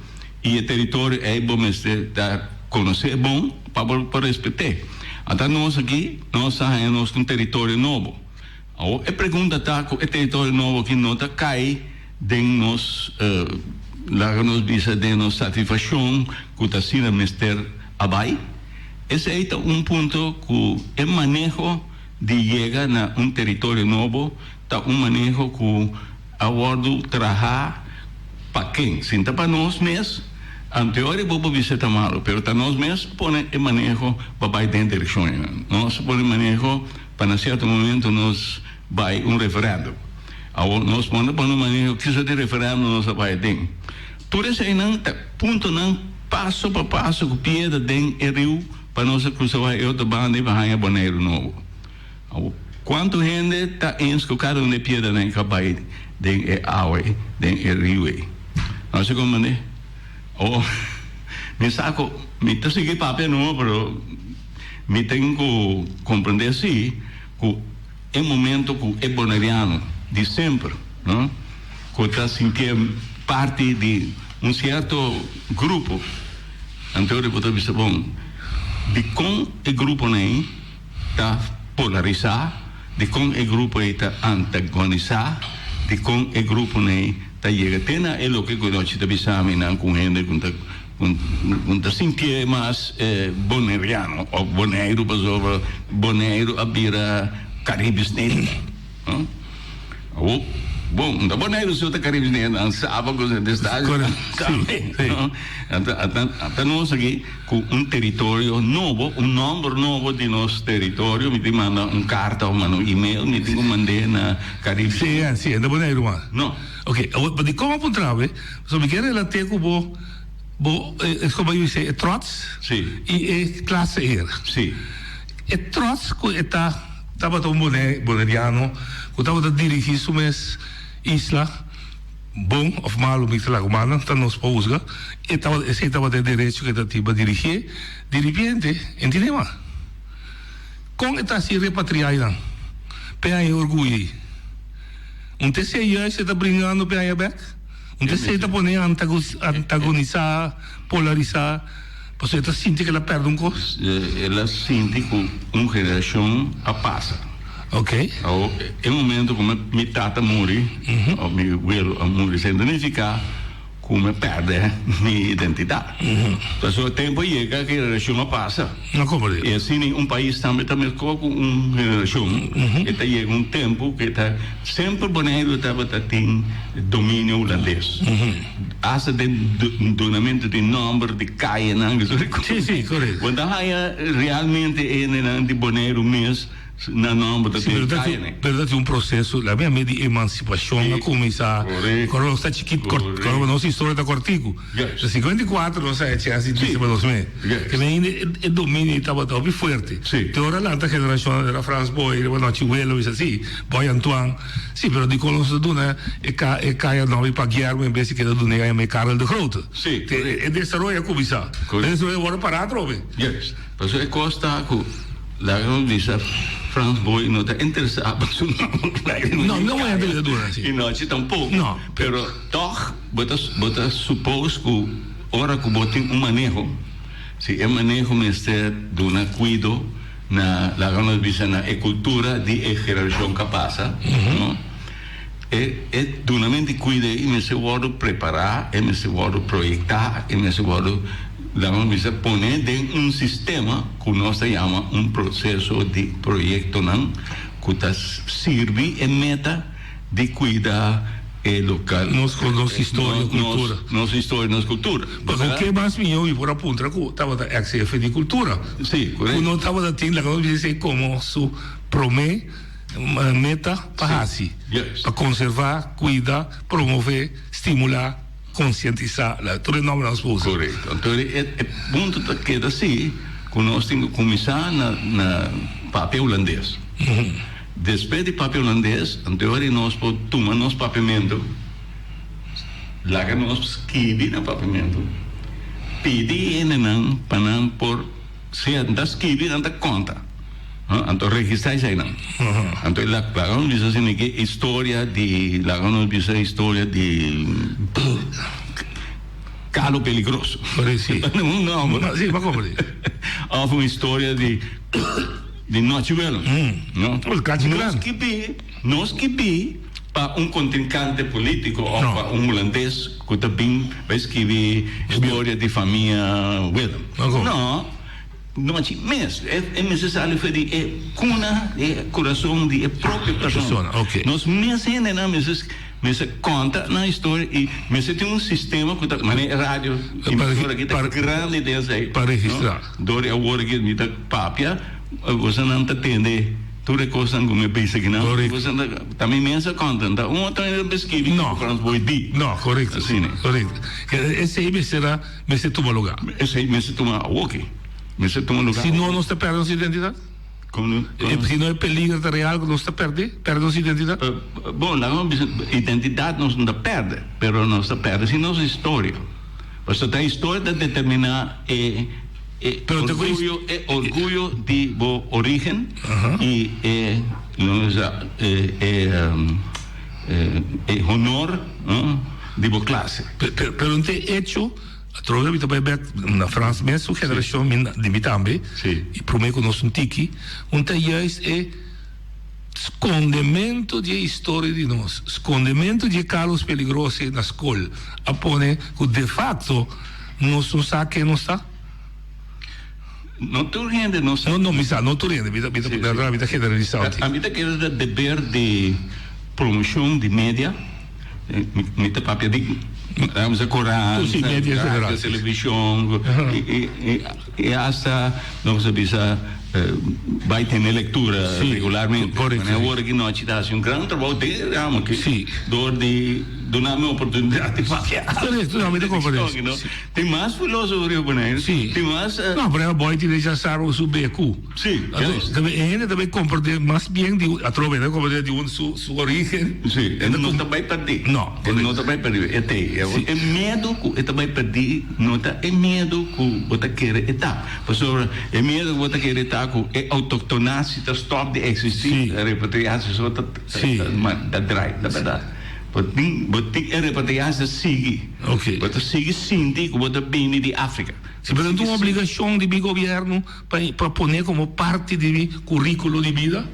i e teritorio ei bo mester ta konosé bon pa bo por respet'é. Ata nos aki nos ta haña nos ku un teritorio nobo. Awor e pregunta ta ku e teritorio nobo aki no ta kai den nos, laga nos bisa den nos satisfashon ku ta asina mester a bai. Esei ta un punto ku e maneho di yega na un teritorio nobo ta un maneho ku a wòrdu traha pa ken? Sin ta pa nos mes, anteori bo por bisa ta malu, pero ta nos mes a pone e maneho pa bai den direkshon einan. Nos a pone maneho Pa na sierto momento nos bai un referendum. Awor nos manda pone un maneho kiso di referendum nos a bai aden. Tur eseinan ta puntonan paso pa paso ku piedra den e riu pa nos a krusa bai e otro banda i pa haña Boneiru nobo. Awor kuantu hende ta eens ku kada un di e piedranan ka bai den e awa ei, den e riu ei? No se komprende? Awor mi sa ku mi ta sigui papia nobo pero. Mi tin ku komprendé sí ku e momento ku e boneriano di semper, no, ku. ku ta sintié parti di un sierto grupo, anto bo ta bisa bon, dikon e gruponan ei ta polarisá, dikon e grupo ei ta antagonisá, dikon e gruponan ei ta yega te na e loke ku nochi ta bisa mi nan ku hende ku ta ku ta sintié mas boneriano òf Boneiru pasobra Boneiru a bira Caribisch Nederland. Awor, bon, ta Boneiru so ta Caribisch Nederland, Saba ku Sint Eustatius tambe. Anto ata nos aki ku un teritorio nobo, un nòmber nobo di nos teritorio, mi tin manda un karta òf manda un email, mi tin ku mand'é na Caribisch. Sí, sí, e ta Boneiru mas. No. Oké, awor, pa dikon a puntra bo, pasobra mi ke relat'é ku bo, bo, es komo a bisa, e trots i e klase eer. Sí. E trots ku e ta tabata un boneriano ku tabata dirigí su mes isla, bon òf malu mi ta laga manda, ta nos pa husga, e tabata esei tabata e derecho ku e ta tin pa dirigié, diripiente e no tin mas. Kon e ta hasi repatriá einan? P'e haña e orguyo ei. Un ta esei juist e ta bringando p'e haña bèk? Un ta esei ta pone antagonisá, polarisá, pasobra e ta sinti ku el a pèrdè un kos? El a sinti ku un generashon a pasa. Ok. Awor, e momento ku mi tata muri, òf mi welo a muri, esei no ta nifiká ku mi a pèrdè mi identidat. Pasobra tempu a yega, generashon a pasa. No komprendé. I asina un pais tambe ta meskos ku un generashon. E ta yega un tempu ku e ta semper Boneiru tabata tin dominio hulandes. Asta den dunamentu di nòmber di kayenan. Sí, sí, korekto. Bo ta haña realmente e hendenan di Boneiru mes. Na nomber ta tin kaya ne. Pero ta tin un proceso, la mia di emancipacion a cuminsa cuando nos ta chikit, cuando nos historia ta cortico. Na 54 nos a hecha asi dice pa nos mes. Ke men ainda e dominio ei tabata hopi fuerte. Te ora lanta generacion era Frans Boy, riba nochi welo bisa si, Boy Antoine. Si, pero dicon nos ta duna e kaya nomber pa Guillermo en bes di keda duna e kaya Karel de Grote. E desaroyo a cuminsa. E desaroyo a wordo para atrobe. Pasobra e kos ta ku laga nos bisa Frans Boy no ta interesá pa su nòmber. No, no a interesá duna así. I nochi tampoko. No. Pero tòg bo ta bo ta suppose ku ora ku bo tin un maneho, si e maneho mester duna kuido na laga nos bisa na e kultura di e generashon ku a pasa, no? E e dunamento di kuido ei mester wòrdu prepará, e mester wòrdu proyektá, e mester wòrdu, laga nos bisa, pone den un sistema ku nos ta yama un proseso di proyektonan ku ta sirbi e meta di kuida e lokal. Nos nos historia, kultura. Nos historia, nos kultura. Pasobra ke mas mihó mi por a puntra ku tabata eks hefe di kultura. Sí, korekto. Ku no tabata tin, laga nos bisa esei komo su promé. Meta pa hasi, pa konservá, kuida, promové, stimulá, konsientisá, tur e nòmbernan nos por usa. Korekto. Anto e punto ta keda si ku nos tin ku kuminsá na na papia hulandes. Despues di papia hulandes, anto e ora nos por tuma nos papiamentu, laga nos skibi na papiamentu, pidi hendenan pa nan por sea nan ta skibi nan ta konta. Anto registrá eseinan. Anto e laga nos bisa asina ke historia di laga nos bisa historia di Carro Peligroso. Sí. Un nomber. Sí, pa komprendé. Of un historia di di Nochi Willem. No? Nos skibi, nos skibi pa un kontrinkante polítiko of pa un hulandes ku ta bin bai skibi historia di famia Willem. No. Nochi mes, e mester sali for di e kuna, di e kurason di e propio persona. Nos mes hendenan mester mester konta nan historia i mester tin un sistema ku ta manera e radio emisora aki ta grandi den esei. Pa registrá. Dor di awor aki mi ta papia, bosonan ta tende tur e kosnan ku mi a bisa akinan. Bosonan ta, ta mi mes a konta, no ta un otro hende ta skibi kiko Frans Boy di. No, korekto. Korekto. Esei mester a. Mester tuma lugá. Esei mester tuma awoki. Mester tuma lugá. Si no nos ta pèrdè nos identidat? Kon? Si no e peliger ta real ku nos ta pèrdè, pèrdè nos identidat? Bon, laga nos bisa, identidat nos no ta pèrdè, pero nos ta pèrdè si nos historia. Pasobra ta historia ta determiná e e orguyo, e orguyo di bo orígen i e, nos bisa, e e. e honor di bo klase. Pero un te hecho, atrobe mi ta bai bek na Frans mes su generashon, mi di mi tambe, i prome ku nos un tiki, un ta juist e skondemento di e historia di nos, skondemento di e Carlos Peligrose na skol a pone ku de facto nos no sa ken nos ta. No tur hende no sa. No, no, mi sa, no tur hende, mi ta, mi ta, mi ta generalisá un tiki. A mi ta kere ta deber di promoshon di media, mi ta papia di, laga mi sa korant, radio, televishon, i asta nos a bisa bai tene lektura regularmente. Manera awor aki nochi ta hasi un gran trabou den e ramo aki dor di duna mi oportunidat di papia. Korekto, no, mi ta komprende. Tin mas filosofo riba Bonaire. Sí. Tin mas. No, por ejemplo, Boy tin deja sabe su BQ. Sí. Anto, e hende ta bay comprende mas bien di, atrobe, ta comprende di un su, su origen. Sí, e no ta bay perdí. No. E no ta bay perdí. E t'ei. E miedo cu e ta bay perdí no ta e miedo cu bo ta kere e ta. Pasobra e miedo cu bo ta kere e ta cu e autoctonatie ta stop di existi. Sí. E repatriatie so ta, ta draai, ta berdad. Bo tin, bo tin e repatriatie ta sigui. Ok. Bo ta sigui sinti ku bo ta bini di Afrika. Si, pero ta un obligashon di mi gobièrnu pa pa pone komo parti di mi kuríkulo di bida?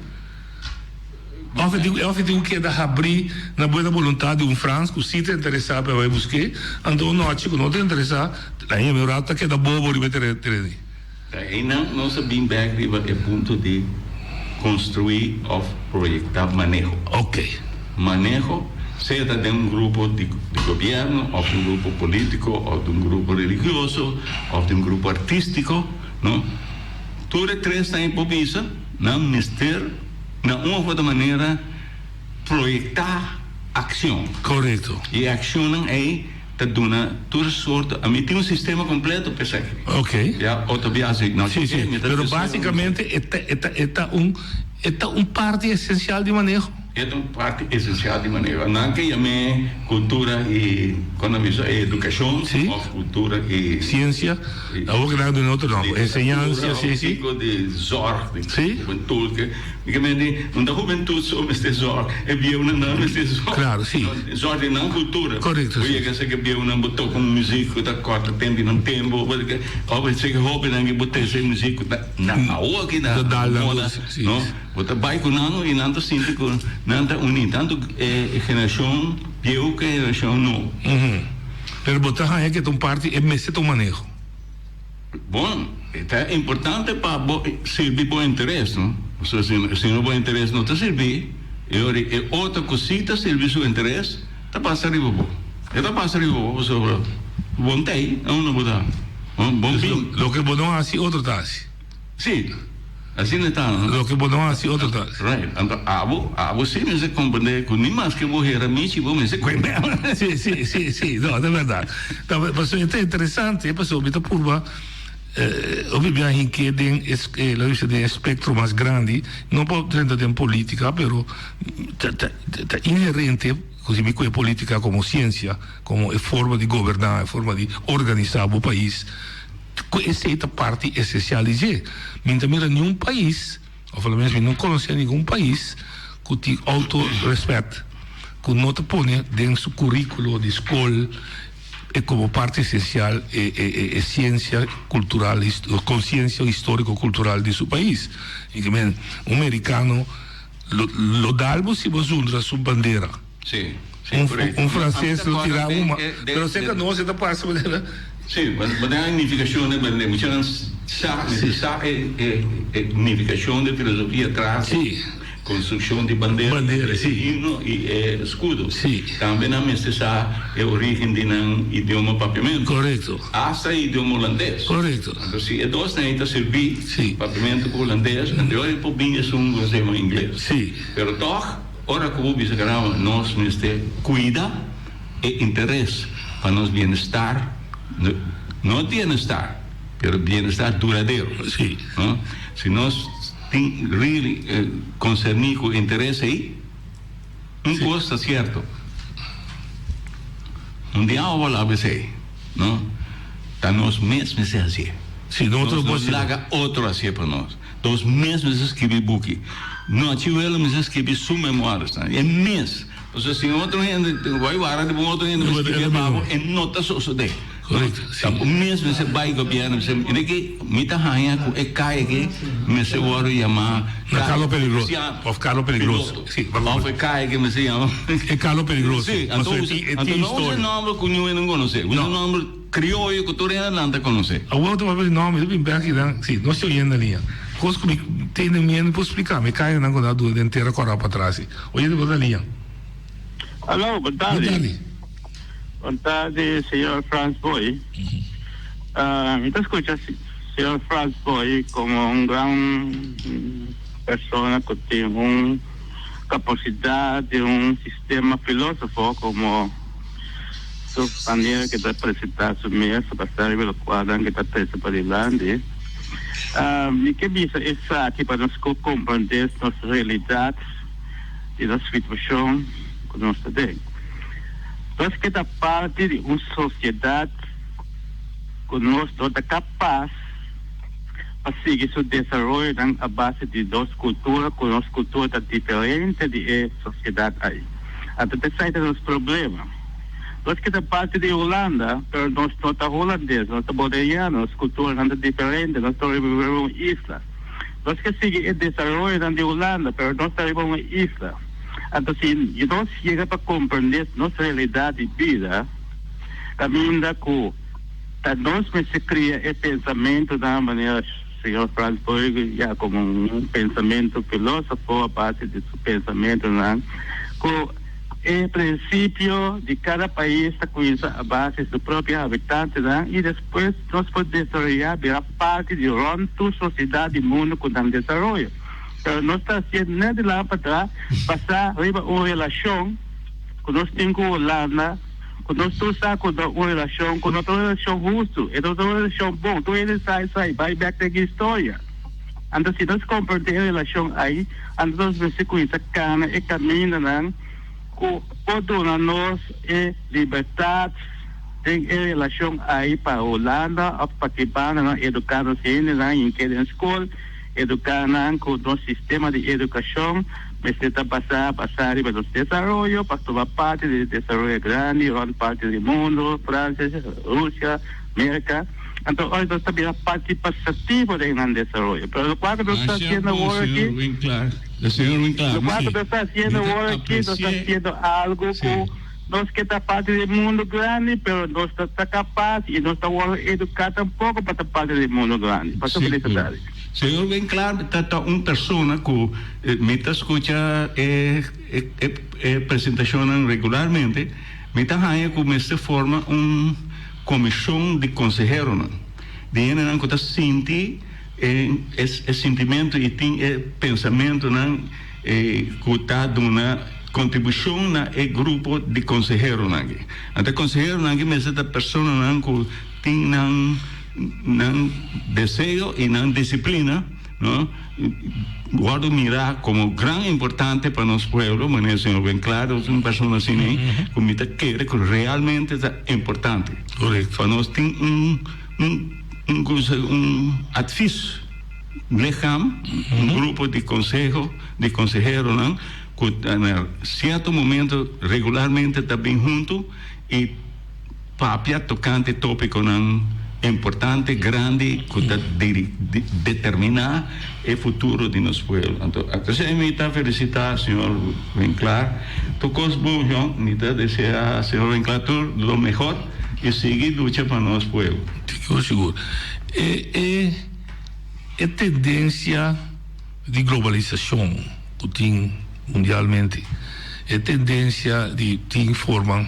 Òf e tin òf e tin ku keda habrí na buena boluntat di un Frans ku si ta interesá pa e bai busk'é, anto un nochi ku no ta interesá, ainda mi rato ta keda bobo riba e tereno. Ta einan nos a bin bek riba e punto di construi of proyecta maneho. Ok. Maneho, sea ta den un grupo di gobierno of di un grupo politico of di un grupo religioso of di un grupo artistico, no? Tur e tresnan ei por bisa nan mester na un of otro manera proyecta accion. Correcto. Y e accionnan ei Ta duna tur sorto. Ami tin un sistema completo pa esaki. Ok. Ya otro bia si no Sí, sí. mi ta Pero deseo basicamente e ta, e ta, e ta un, e ta un parti esencial di maneho. E ta un parti esencial di maneho. Nan ke yam'é cultura y, con nan bisa, educacion Sí. of cultura y. Ciencia. Awor ke nan a duna otro nomber. Enseñansa, sí, sí. Literatura, di zorg, di Sí. hubentud ke. Mi ke mende, no ta hubentud so mester zorg, e bieunan nan mester zorg. Claro, si. Zorg di nan cultura. Correcto, Bo si. yega seke bieunan bo toca un muziek cu ta corta tempo di nan tempo, bo ke, of seke hobennan ke bo tece muziek cu ta na awo aki na Ta dal nan moda, luz, si. no? Bo ta bay cu nan y nan ta sinti cu nan ta uni, tanto e generacion bieu cu e generacion nobo. Pero bo ta haña ke ta un parti, e mester ta un maneho. Bon, e ta importante pa bo sirbi bo interes, no? Pasobra si, si no bo interes no ta sirbi, e ora e otro ku si ta sirbi su interes ta pasa riba bo. E ta pasa riba bo pasobra bo no ta ei, na unda bo ta. Bon, bon bin. Loke bo no hasi, otro ta hasi. Si, asina ta, no? Loke bo no hasi, otro ta hasi. Right. Anto abo, abo si mester comprende ku ni maske bo hera michi, bo mester kue mel. Si, si, si, si. No, ta bèrdat. Ta, pasobra e ta interesante, pasobra mi ta purba hopi biaha hink'é den e, laga bisa, den e spektro mas grandi, no pa drenta den politika, pero ta, ta, ta inherente ku si mi kue politika komo siensia, komo e forma di goberná, e forma di organisá bo pais. Ku esei ta parti esensial di dje. Mi no ta mira niun pais, òf a lo menos mi no konosé ningun pais ku tin outo rèspèt, ku no ta pone den su kuríkulo di skol e komo parti esensial e e siensia kultural, konsiensia históriko kultural di su pais. I ke men, un merikano lo lo dal bo si bo zundra su bandera. Sí, sí, Un, correcto. un francés lo tira un, Eh, de- pero cerca de- nos e ta pasa manera. Sí, ma ma den nificacion de de muchanan sa, Sí. sa e e e nificacion de filosofia tras Sí. construccion di bandera, Bandera, e sí. himno y e escudo. Sí. Tambe nan mester sa e origen di nan idioma papiamento. Correcto. Hasta e idioma holandes. Correcto. Anto si e dos nan ei ta sirbi, Sí. papiamento cu holandes, anto e por bin esun cu se yama ingles. Sí. Pero toch. Ora ku bo bisa caramba nos mester kuida e interes pa nos bienestar, no bienestar, pero bienestar duradero. Sí. No? Si nos tin really concerni ku e interes ei, un kos ta sierto, un dia awa bo laba esei, no? Ta nos mes mester hasié. Sí, no otro Nos no por laga otro hasié pa nos. Nos mes mester skibi buki. Nochi welo mester skibi su memoiresnan. E mes. Pasobra si un otro hende bai wara riba un otro hende pa skirbi pa bo e no ta sosodé. Ta bo mes mester bai gobièrnu mester mira ki mi ta haña ku e kaya aki mester wòrdu yamá Na Carlo Peligroso òf Carlo Peligroso. Òf e kaya aki mester yama E Carlo Peligroso. Sí, anto Pasobra e tin e anto tin no usa historia. nòmber ku niun hende konosé. Usa nòmber krioyo ku tur hende nan ta konosé. Awor ta papia di nòmber, mi ta bin bèk kinan. Sí, nos ta oyendo liña. Kos ku mi tende mi hende por splika mi, e kayanan ku nan a duna den tera kòrá patras. Oyendo bo ta liña. Aló, bon tardi. Bon tardi. Bon tardi, señor Frans Boy. Mi ta scucha señor Frans Boy como un gran persona cu tin un capacidad di un sistema filosofo como su manera cu ta presenta su mes basa riba locualnan cu ta trece padilanti. Mi ke bisa esaki pa nos comprende nos realidad. di nos situashon ku nos ta den. Nos ke ta parti di un sosiedat ku nos no ta kapas pa sigui su desaroyonan a base di nos kultura, ku nos kultura ta diferente di e sosiedat ai. Anto esei ta nos problema. Nos ke ta parti di Hulanda, pero nos no ta hulandes, nos ta boneriano, nos kulturanan ta diferente, nos ta riba un isla. Nos ke sigui e desaroyonan di Hulanda, pero nos ta riba un isla. Anto si nos yega pa komprendé nos realidat di bida, kaminda ku ta nos mester kria e pensamentunan manera señor Frans Boyg ya komo un pensamentu filósofo a base di su pensamentunan ku E prinsipio di kada pais ta kuminsa a base su propio habitantenan i despues nos por desaroyá bira parti di rònt tur sosiedat di mundu ku nan desaroyo. Pero nos ta hasié nèt di laga patras basá riba un relashon ku nos tin ku Hulanda ku nos tur sa ku ta un relashon ku no ta un relashon hustu, e no ta un relashon bon. Tur hende sa esei, bai bèk den historia. Anto si nos komprendé e relashon ei, anto nos mester kuminsá kana e kamindanan ku por duna nos e libertat den e relashon ei pa Hulanda òf pa ki bandanan eduká nos hendenan hink'é den skol, eduká nan ku nos sistema di edukashon mester ta basá basá riba nos desaroyo pa tuma parti di e desaroyo grandi rònt parti di mundu, Fransia, Rusia, Merka. Anto ora nos ta bira participativo den nan desaroyo. Pero locual cu nos ta haciendo awor aki, locual cu nos ta haciendo awor aki, nos ta haciendo algo cu nos ke ta parti di mundo grandi, pero nos no ta capaz y nos ta wordo educa tampoco pa ta parti di mundo grandi. Paso felicidades. Señor Winklaar ta ta un persona cu mi ta scucha e e presentacionnan regularmente, mi ta haña cu mester forma un. Komishon di konseheronan, di hendenan ku ta sinti e e sintimentu i tin e pensamentunan ku ta duna kontribushon na e grupo di konseheronan aki. Anto e konseheronan aki mester ta personanan ku tin nan nan deseo i nan disiplina, no, wòrdu mirá komo gran importante pa nos pueblo, manera señor Winklaar es un persona asina ei, ku mi ta kere ku realmente ta importante. Pa nos tin un un un un advies lichaam, un grupo di konseho, di konseheronan ku na sierto momento regularmente ta bin huntu i Papia tokante tópikonan importante, grandi ku ta determiná e futuro di nos pueblo. Anto esei mi ta felisitá señor Winklaar. Tur kos bon shon. Mi ta deseá señor Winklaar tur lo mehor i sigui lucha pa nos pueblo. Sigur sigur. E e e tendensia di globalisashon ku tin mundialmente, e tendensia di tin forma.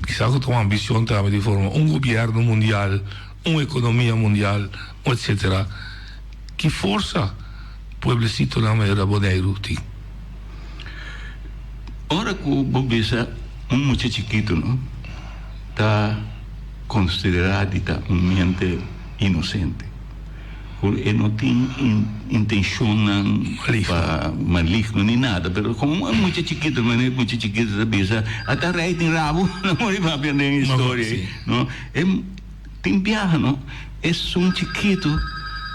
Kisas ku ta un ambishon tambe di forma un gobièrnu mundial, un ekonomia mundial, etsetera. Ki forsa pueblesitonan manera Boneiru tin? Ora ku bo bisa un mucha chikitu no ta konsiderá di ta un mente inosente. Ku e no tin intenshonnan pa maligno ni nada, pero komo un mucha chikitu, manera mucha chikitu ta bisa, ata rei tin rabo, no por papia den historia ei, no. E tin biaha no, esun chikitu.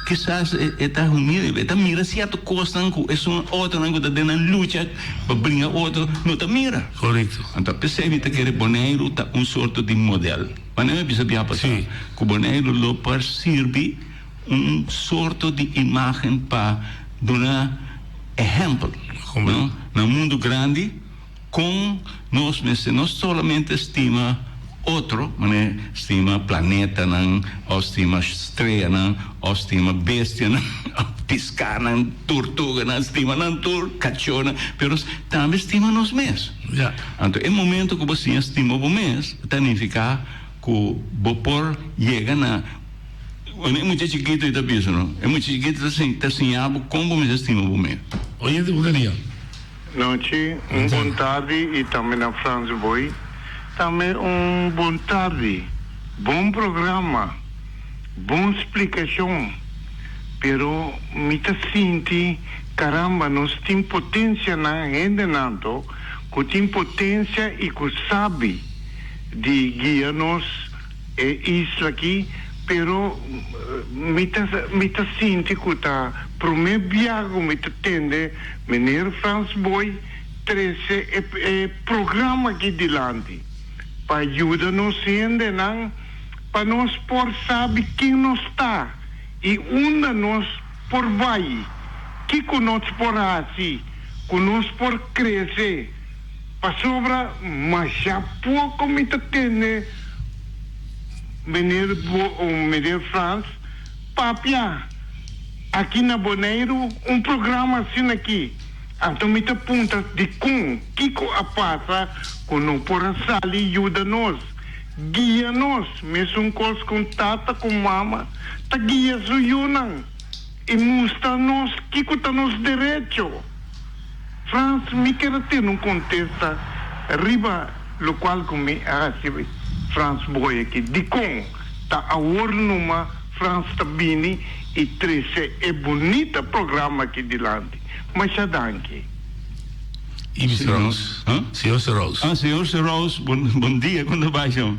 Kisas e ta humilde, e ta mira sierto kosnan ku esun otronan ku ta den nan lucha pa bringa otro no ta mira. Korekto. Anto p'esei mi ta kere Boneiru ta un sorto di model. Manera mi a bisa bia pasá ku Boneiru lo por sirbi un sorto di imágen pa duna ehèmpel, no, na mundu grandi. Kon nos mester no solamente stima otro, manera stima planetanan òf stima streanan òf stima bestianan òf piskanan, turtuganan, stima nan tur, kachónan, pero tambe stima nos mes. Anto e momento ku bo siña stima bo mes ta nifiká ku bo por yega na, bueno e mucha chikitu ei ta bisa no, e mucha chikitu ta siña bo kon bo mester stima bo mes. Oyente, bo ta ria? Nochi, un bon tardi y tambe na Frans Boy tambe un bon tardi. Bon programa, bon splicacion, pero mi ta sinti caramba nos tin potencianan hendenan to cu tin potencia y cu sabi di guia nos e isla aki pero mi ta mi ta sinti cu ta prome biaha cu mi ta tende Meneer Frans Boy trece e e programa aki dilanti pa yuda nos hendenan pa nos por sabi ken nos ta y unda nos por bay, kico nos por haci cu nos por crece pasobra masha poco mi ta tende Meneer Meneer Frans papia aki na Boneiru un programa asina aki. Anto mi ta puntra dikon, kiko a pasa ku no por a sali yuda nos, guia nos, mesun kos ku un tata ku mama ta guia su yunan i mustra nos kiko ta nos derecho. Frans, mi ker a tene un kontesta riba lokual ku mi a hasi Frans Boy aki. Dikon ta awor numa Frans ta bini i trese e bunita programa aki dilanti? Masha danki. Ibis Rose. Señor Rose. Ah, señor Rose, bon, bon dia, kon ta bai, señor?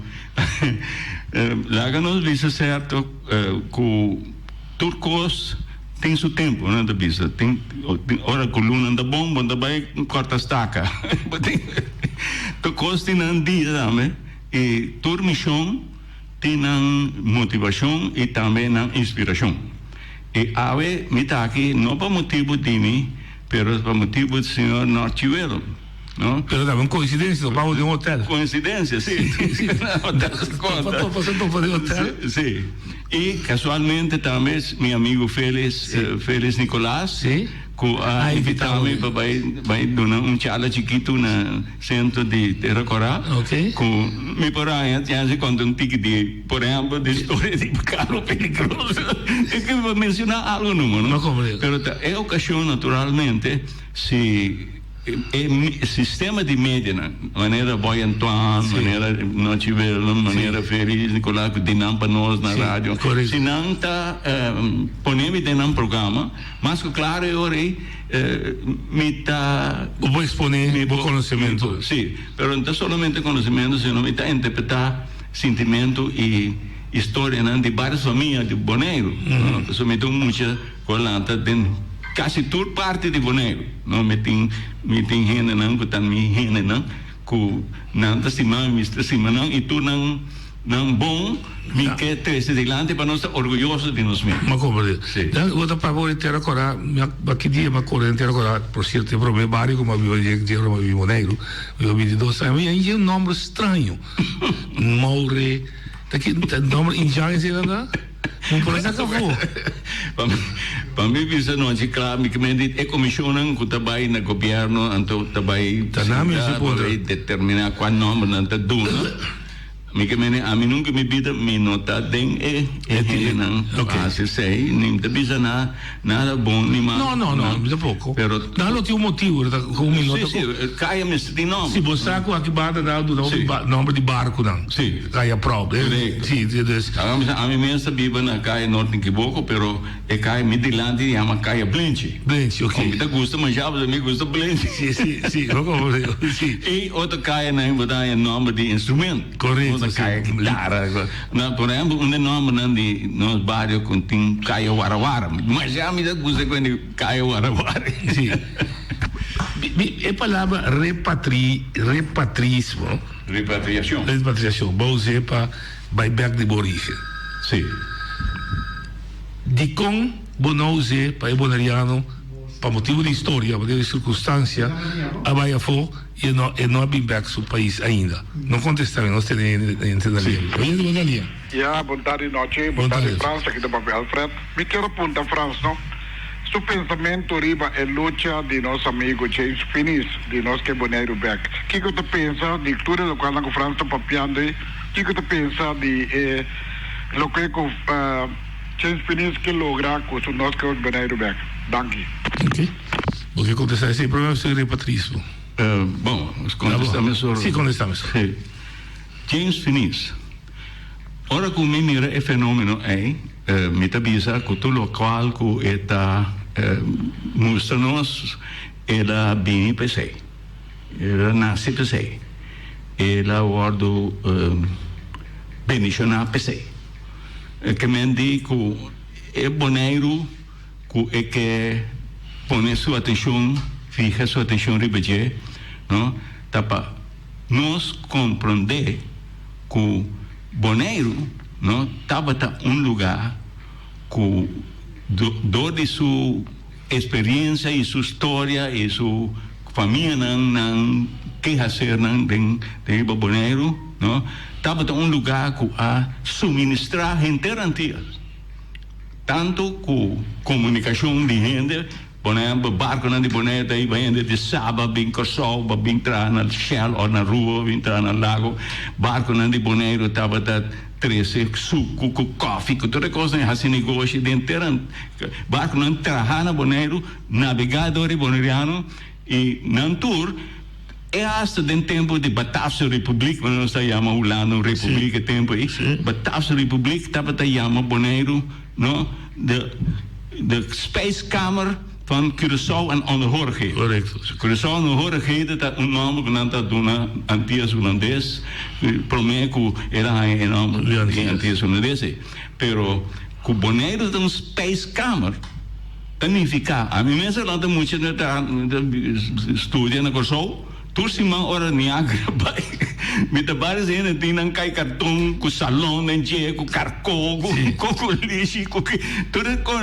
Laga nos bisa serto ku tur kos Tin su tempu, nan ta bisa. Tin ora ku luna ta bon, bo ta bai kòrta staka. Bo tin tur kos tin nan dia tambe i tur mishon tin nan motivashon i tambe nan inspirashon. I awe mi ta aki no pa motibu di mi, pero pa motibu di señor Norchi Willem. No? Pero tambe un coincidencia, topamos den un hotel. Coincidencia, sí. Sí. Hotel se conta. Topa, topa, se topa den hotel. Sí. Y casualmente tambe mi amigo Felix, sí. uh, Felix Nicolás, sí. cu a ah, invita mi pa bai, bai duna un charla chiquito na centro di Terra Corá. Okay. Cu mi por haña chance conta un tiki di, por ejemplo, di historia di carro peligroso. Es que menciona algo numa, no? No comprendo. Pero ta e ocasión naturalmente si E sistema di medianan, manera Boy Antoine, manera Nochi Willem, manera Ferry Nicolaas ku di nan pa nos na radio, si nan ta pone mi den nan programa, mas ku klaro e ora ei mi ta. Bo por expone bo konosementu. Si, pero no ta solamente konosementu, sino mi ta interpretá sintimentu i historianan di barios famia di Boneiru. Pasobra mi ta un mucha. Ku a lanta den kasi tur parti di Boneiru. No, mi tin, mi tin hendenan ku ta mi hendenan, ku nan ta stima mi, mi ta stima nan, i tur nan, nan bon mi ke trese dilanti pa nos ta orguyoso di nos mes. Mi a komprende. Si. Dan bo ta papia di Tera Kòrá, mi a, aki dia mi a kore den Tera Kòrá, por sierto e promé bario ku mi a biba dje, dje ora mi a biba Boneiru, mi a biba bintidos aña, mi a haña un nòmber straño, Maure, ta ki, ta nòmber indjan esei nan ta? Bo por a saca afó. Pa mi bisa nochi cla, mi kimen di e comisionnan cu ta bay na gobierno anto ta bay Ta nan mi sinta si puntra. pa bay determina cua nombernan ta duna. Mi kimen di ami nunca mi bida mi no ta den e e hendenan Ok. pa haci esey, ni mi ta bisa na nada bon ni malo. No, no, no, mi tampoco. Pero Nan lo tin un motibo, ta cu mi no Sí, ta sí, caya mester tin nomber. Si bo sa cu aki banda nan a duna hopi Sí. ba nomber di barconan. Sí. Caya Prop. Correcto. Sí, sí, dus. Awor mi sa ami mes ta biba na caya Norte Kiboco, pero e caya mi dilanti yama caya Blenchi. Blenchi, ok. Mi ta gusta masha, pasobra mi gusta Blenchi. Sí, sí, sí, bo como sí. Y otro cayanan bo ta haña nomber di instrumento. Correcto. Correcto, Kaya Kitara. No, por ehempel, un de nombernan di nos bario cu tin Kaya Warawara. Masha mi ta gusta cu di Kaya Warawara. Sí. E palabra repatri, repatrismo. Repatriacion. Repatriacion. Bo us'é pa bai bek di bo origen. Sí. Dikon bo no us'é pa e boneriano pa motibu di historia, pa motibu di sirkunstansia a bai afó i e no e no a bin bek su pais ainda? No kontestá mi, nos tene hende na lia. Oye, bo na lia. Ya, bon tardi nochi, bon tardi Frans, aki ta papia Alfred. Mi kier a punta Frans no, su pensamentu riba e lucha di nos amigo James Finies di nos ke Boneiru bek. Kiko ta pensa di tur e lokualnan ku Frans ta papiando ei? Kiko ta pensa di e loke ku James Finies ke logra ku su nos ke Boneiru bek? Danki. Ok. Bo ke kontestá esei promé of esei repatrismo? Bon, kontestá mesora. Sí, kontestá mesora. Sí. James Finies, Ora ku mi mira e fenomeno ei, mi ta bisa ku tur lokual ku e ta mustra nos, el a bini pa esei. El a nase p'esei. El a wòrdu bendishoná p'esei. E ke men di ku e Boneiru ku e ke pone su atenshon, fiha su atenshon riba dje, no, ta pa nos komprondé ku Boneiru, no, tabata un lugá ku dor di su Experiencia y su storia y su famianan nan kehacernan den riba Boneiru no tabata un lugar cu a suministra henter Antillas tanto cu comunicacion di hende por ehempel barconan di Boneiru ta hiba hende di Saba bin Corsou pa bin traha na Shell of na Aruba bin traha na Lago barconan di Boneiru tabata Trese suku ku kòfi ku tur e kosnan i hasi negoshi den tera. Barkunan traha na Boneiru, nabegá dor di boneriano i nan tur e hasta den tempu di Bataafse Republiek, manera nos ta yama Hulanda un republiek e tempu ei, Bataafse Republiek tabata yama Boneiru no de de spijskamer van Curaçao en Onderhorigheden. Correcto. Curaçao en Onderhorigheden ta un nomber cu nan ta duna Antillas Hulandes prome cu el a haña e nomber di Antillas Hulandes ei. Pero cu Boneiru ta un spijskamer ta nifica, ami mes a lanta mucha ta studia na Curaçao, Tur siman ora Niagara bai, mi ta baris hende tin nan kai karton ku salon den dje, ku karko, ku kokolishi, ku ki, tur e kos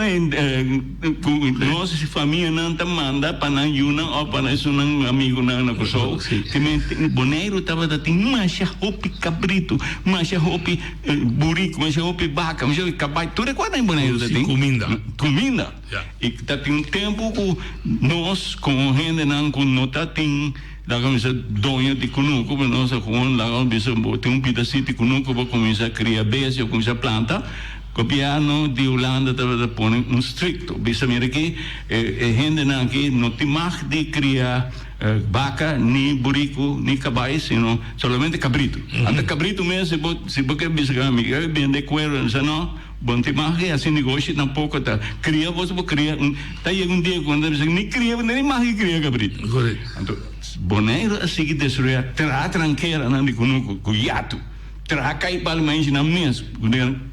ku nos famianan ta manda pa nan yunan òf pa esunnan amigunan na Kòrsou. Boneiru tabata tin masha hopi kabritu, masha hopi buriku, masha hopi baka, masha hopi kabai, tur e kos nan Boneiru ta tin. Kuminda. Kuminda. I ta tin un tempu ku nos komo hendenan ku no ta tin laga bisa doño di kunuku, pero nos a kon laga bisa bo tin un pidasito di kunuku bo kuminsá kria bestia, bo kuminsá planta, gobièrnu di Hulanda tabata pone un strikto, bisa mira aki e hendenan aki no tin mag di kria baka ni buriku ni kabai sino solamente kabritu. Anta kabritu mes si bo si bo ke bisa mi ke bende kuero, mi sa no. Bo no tin mag di hasi negoshi tampoco ta cria bo bo cria un ta yega un dia cu nan ta bisa ni cria bo ni mag di cria cabrito. Anto Boneiru a sigui desaroya traha trankeranan di cunucu cu yatu traha cay palo mainshi nan mes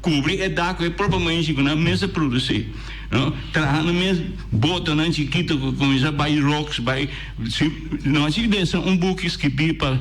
cubri e dak cu e propio mainshi cu nan mes a produci no traha nan mes botonan chikito cu cuminsa bay rocks bay si no a sigui desa un buki skibi pa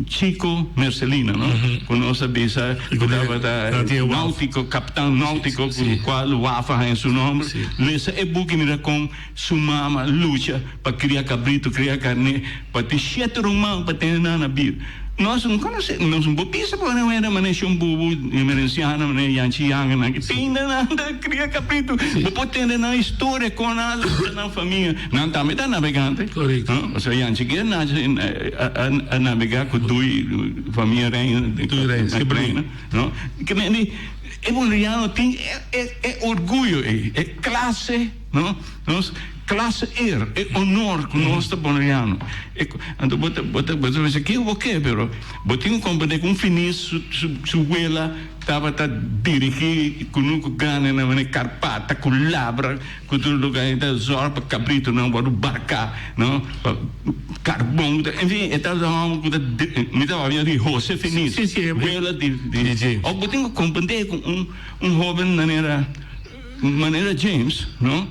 Chico Mercelina, no? Cu nos a bisa cu tabata nautico, captan nautico cu cual Wafa haña su nomber. Lesa e buki mira con su mama lucha pa cria cabrito, cria carne, pa tin shete ruman pa tene nan na bida. Nos no conoce, nos no por bisa por nan era manera Shon Bubu, Emerenciana, manera Yanchi Yanga nan ki pinda nan ta cria cabrito. Bo por tende nan historia con nan a lucha nan famia. Nan tambe ta nabegante. Correcto. No? Osea Yanchi kier nace a nabega cu dui famia reina. Dui reina, si Reina, no? Ke men di e boneriano tin e e orguyo ei, e clase, no? Nos. Klasse eer, e honor ku nos ta Boneriano. E anto bo ta bo ta bo ta bisa kiko bo ke pero bo tin ku komprende ku un finis su su su wela tabata dirigí kunuku grandi na manera Karpata ku labra ku tur lugar e ta zòrg pa kabritonan wòrdu barká no pa karbon en fin e tabata un hòmber ku ta mi ta papia di Jose Finis wela di di òf bo tin ku komprende ku un un hoben manera manera James no.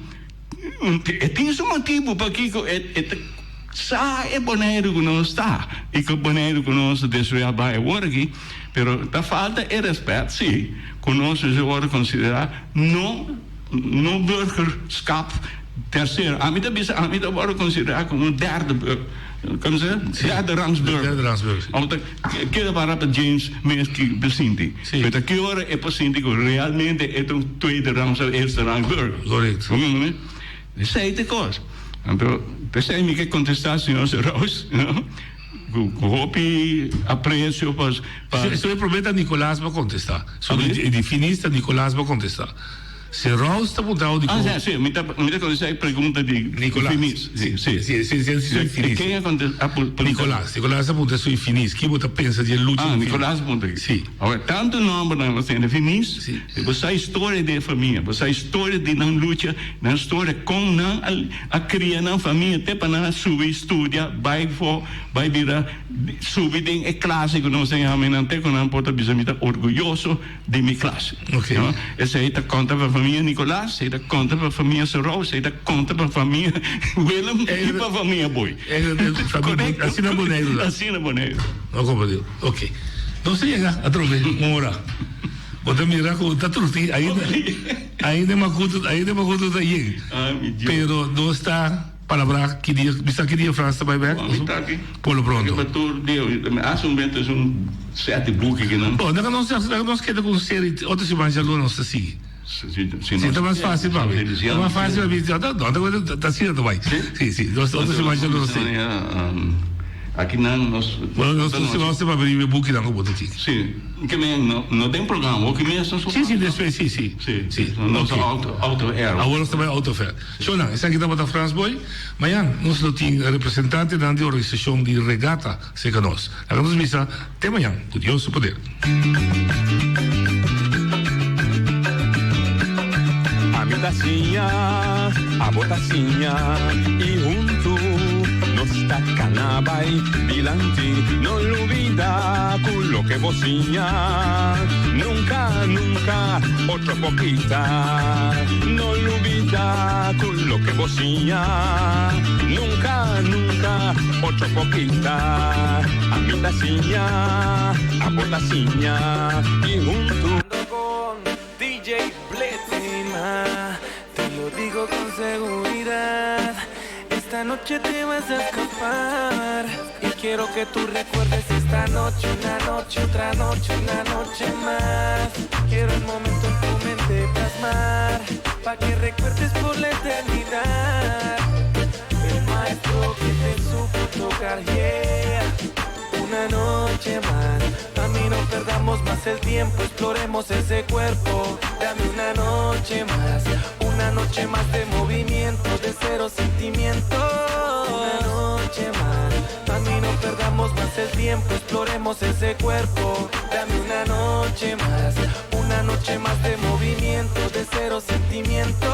E tin su motibu pakiko e ta sa e Boneiru ku nos ta i ku Boneiru ku nos ta destruí a bai awor aki, pero ta falta e rèspèt sí ku nos mester wòrdu konsiderá no no burgerschap tercero. Ami ta bisa ami ta wòrdu konsiderá komo un derde burger, komo se derde rangs burger. Abo ta keda para pa James mes ki ta sinti. Pero ta ki ora e por sinti ku realmente e ta un tweede rangs of eerste rangs burger? Correcto. Bo mira? Esei ta e kos. Anto, p'esei mi ke kontestá señor Roos, no, ku hopi apresio pa. So e promé ta Nicolaas bo kontestá. So e di finis ta Nicolaas bo kontestá. Si Roos ta puntra bo dikon. Ah, si, mi ta mi ta kontestá e pregunta di Nicolaas. Finis. Si, si. Si, si, si, si, si, E ken a kontestá? A puntra. Nicolaas. Nicolaas a puntra su Finis. Ki bo ta pensa di e lucha Ah, di Finis? Nicolaas a puntra. Si. Awor, tantu nòmbernan nos tene Finis. Si. Bo sa historia di e famia, bo sa historia di nan lucha, nan storia kon nan a a kria nan famia te pa nan a subi studia, bai for, bai bira subi den e klase ku nos ta yama nan te ku nan por ta bisa mi ta orguyoso di mi klas. Ok. No? Esei ta konta pa famia Nicolaas, esei ta konta pa famia Serou, esei ta konta pa famia Willem i pa famia Boy. Korekto? Asina Boneiru ta. Asina Boneiru. No komprendí. Ok. Nos a yega atrobe un ora. Bo ta mira ku ta truti ainda ainda e makutu ainda e makutu ta yen. Pero nos ta. Palabra ki dia bisa ki dia Frans ta bai bek? Bo mi ta aki. Por lo pronto. Riba tur dia mi haci un bento es un sete buki ki nan. Bo laga nos laga nos keda ku un seri otro siman djaluna nos ta sigui. Si si Si ta mas facil pa mi. Ta mas facil pa mi no ta asina ta bai. Si si nos otro siman djaluna nos ta sigui. Aki nan nos. Bueno nos nos nos ta papia riba e bukinan ku bo ta tin. Si ke men no no den programa hopi mes nos. Si si despues si si. Si nos auto auto air. Awor nos ta bai auto fair. Shownan, esaki tabata Frans Boy. Mañan nos lo tin representantenan di organisashon di regata serka nos. Laga nos bisa te mañan ku Dios su poder. Ami ta siña, abo ta siña i huntu nos ta kana bai dilanti. No lubida ku loke bo siña nunka, nunka otro por kita. No lubida ku loke bo siña nunka, nunka otro por kita. Ami ta siña, abo ta siña i huntu. Con DJ Blitz. Te lo digo con seguridad Esta noche te vas a escapar Y quiero que tú recuerdes esta noche Una noche, otra noche, una noche más Quiero el momento en tu mente plasmar Pa' que recuerdes por la eternidad El maestro que te supo tocar, yeah Una noche más Mami, no perdamos más el tiempo, exploremos ese cuerpo. Dame una noche más, una noche más de movimiento, de cero sentimiento. Una noche más, mami, no perdamos más el tiempo, exploremos ese cuerpo. Dame una noche más, una noche más de movimiento, de cero sentimiento.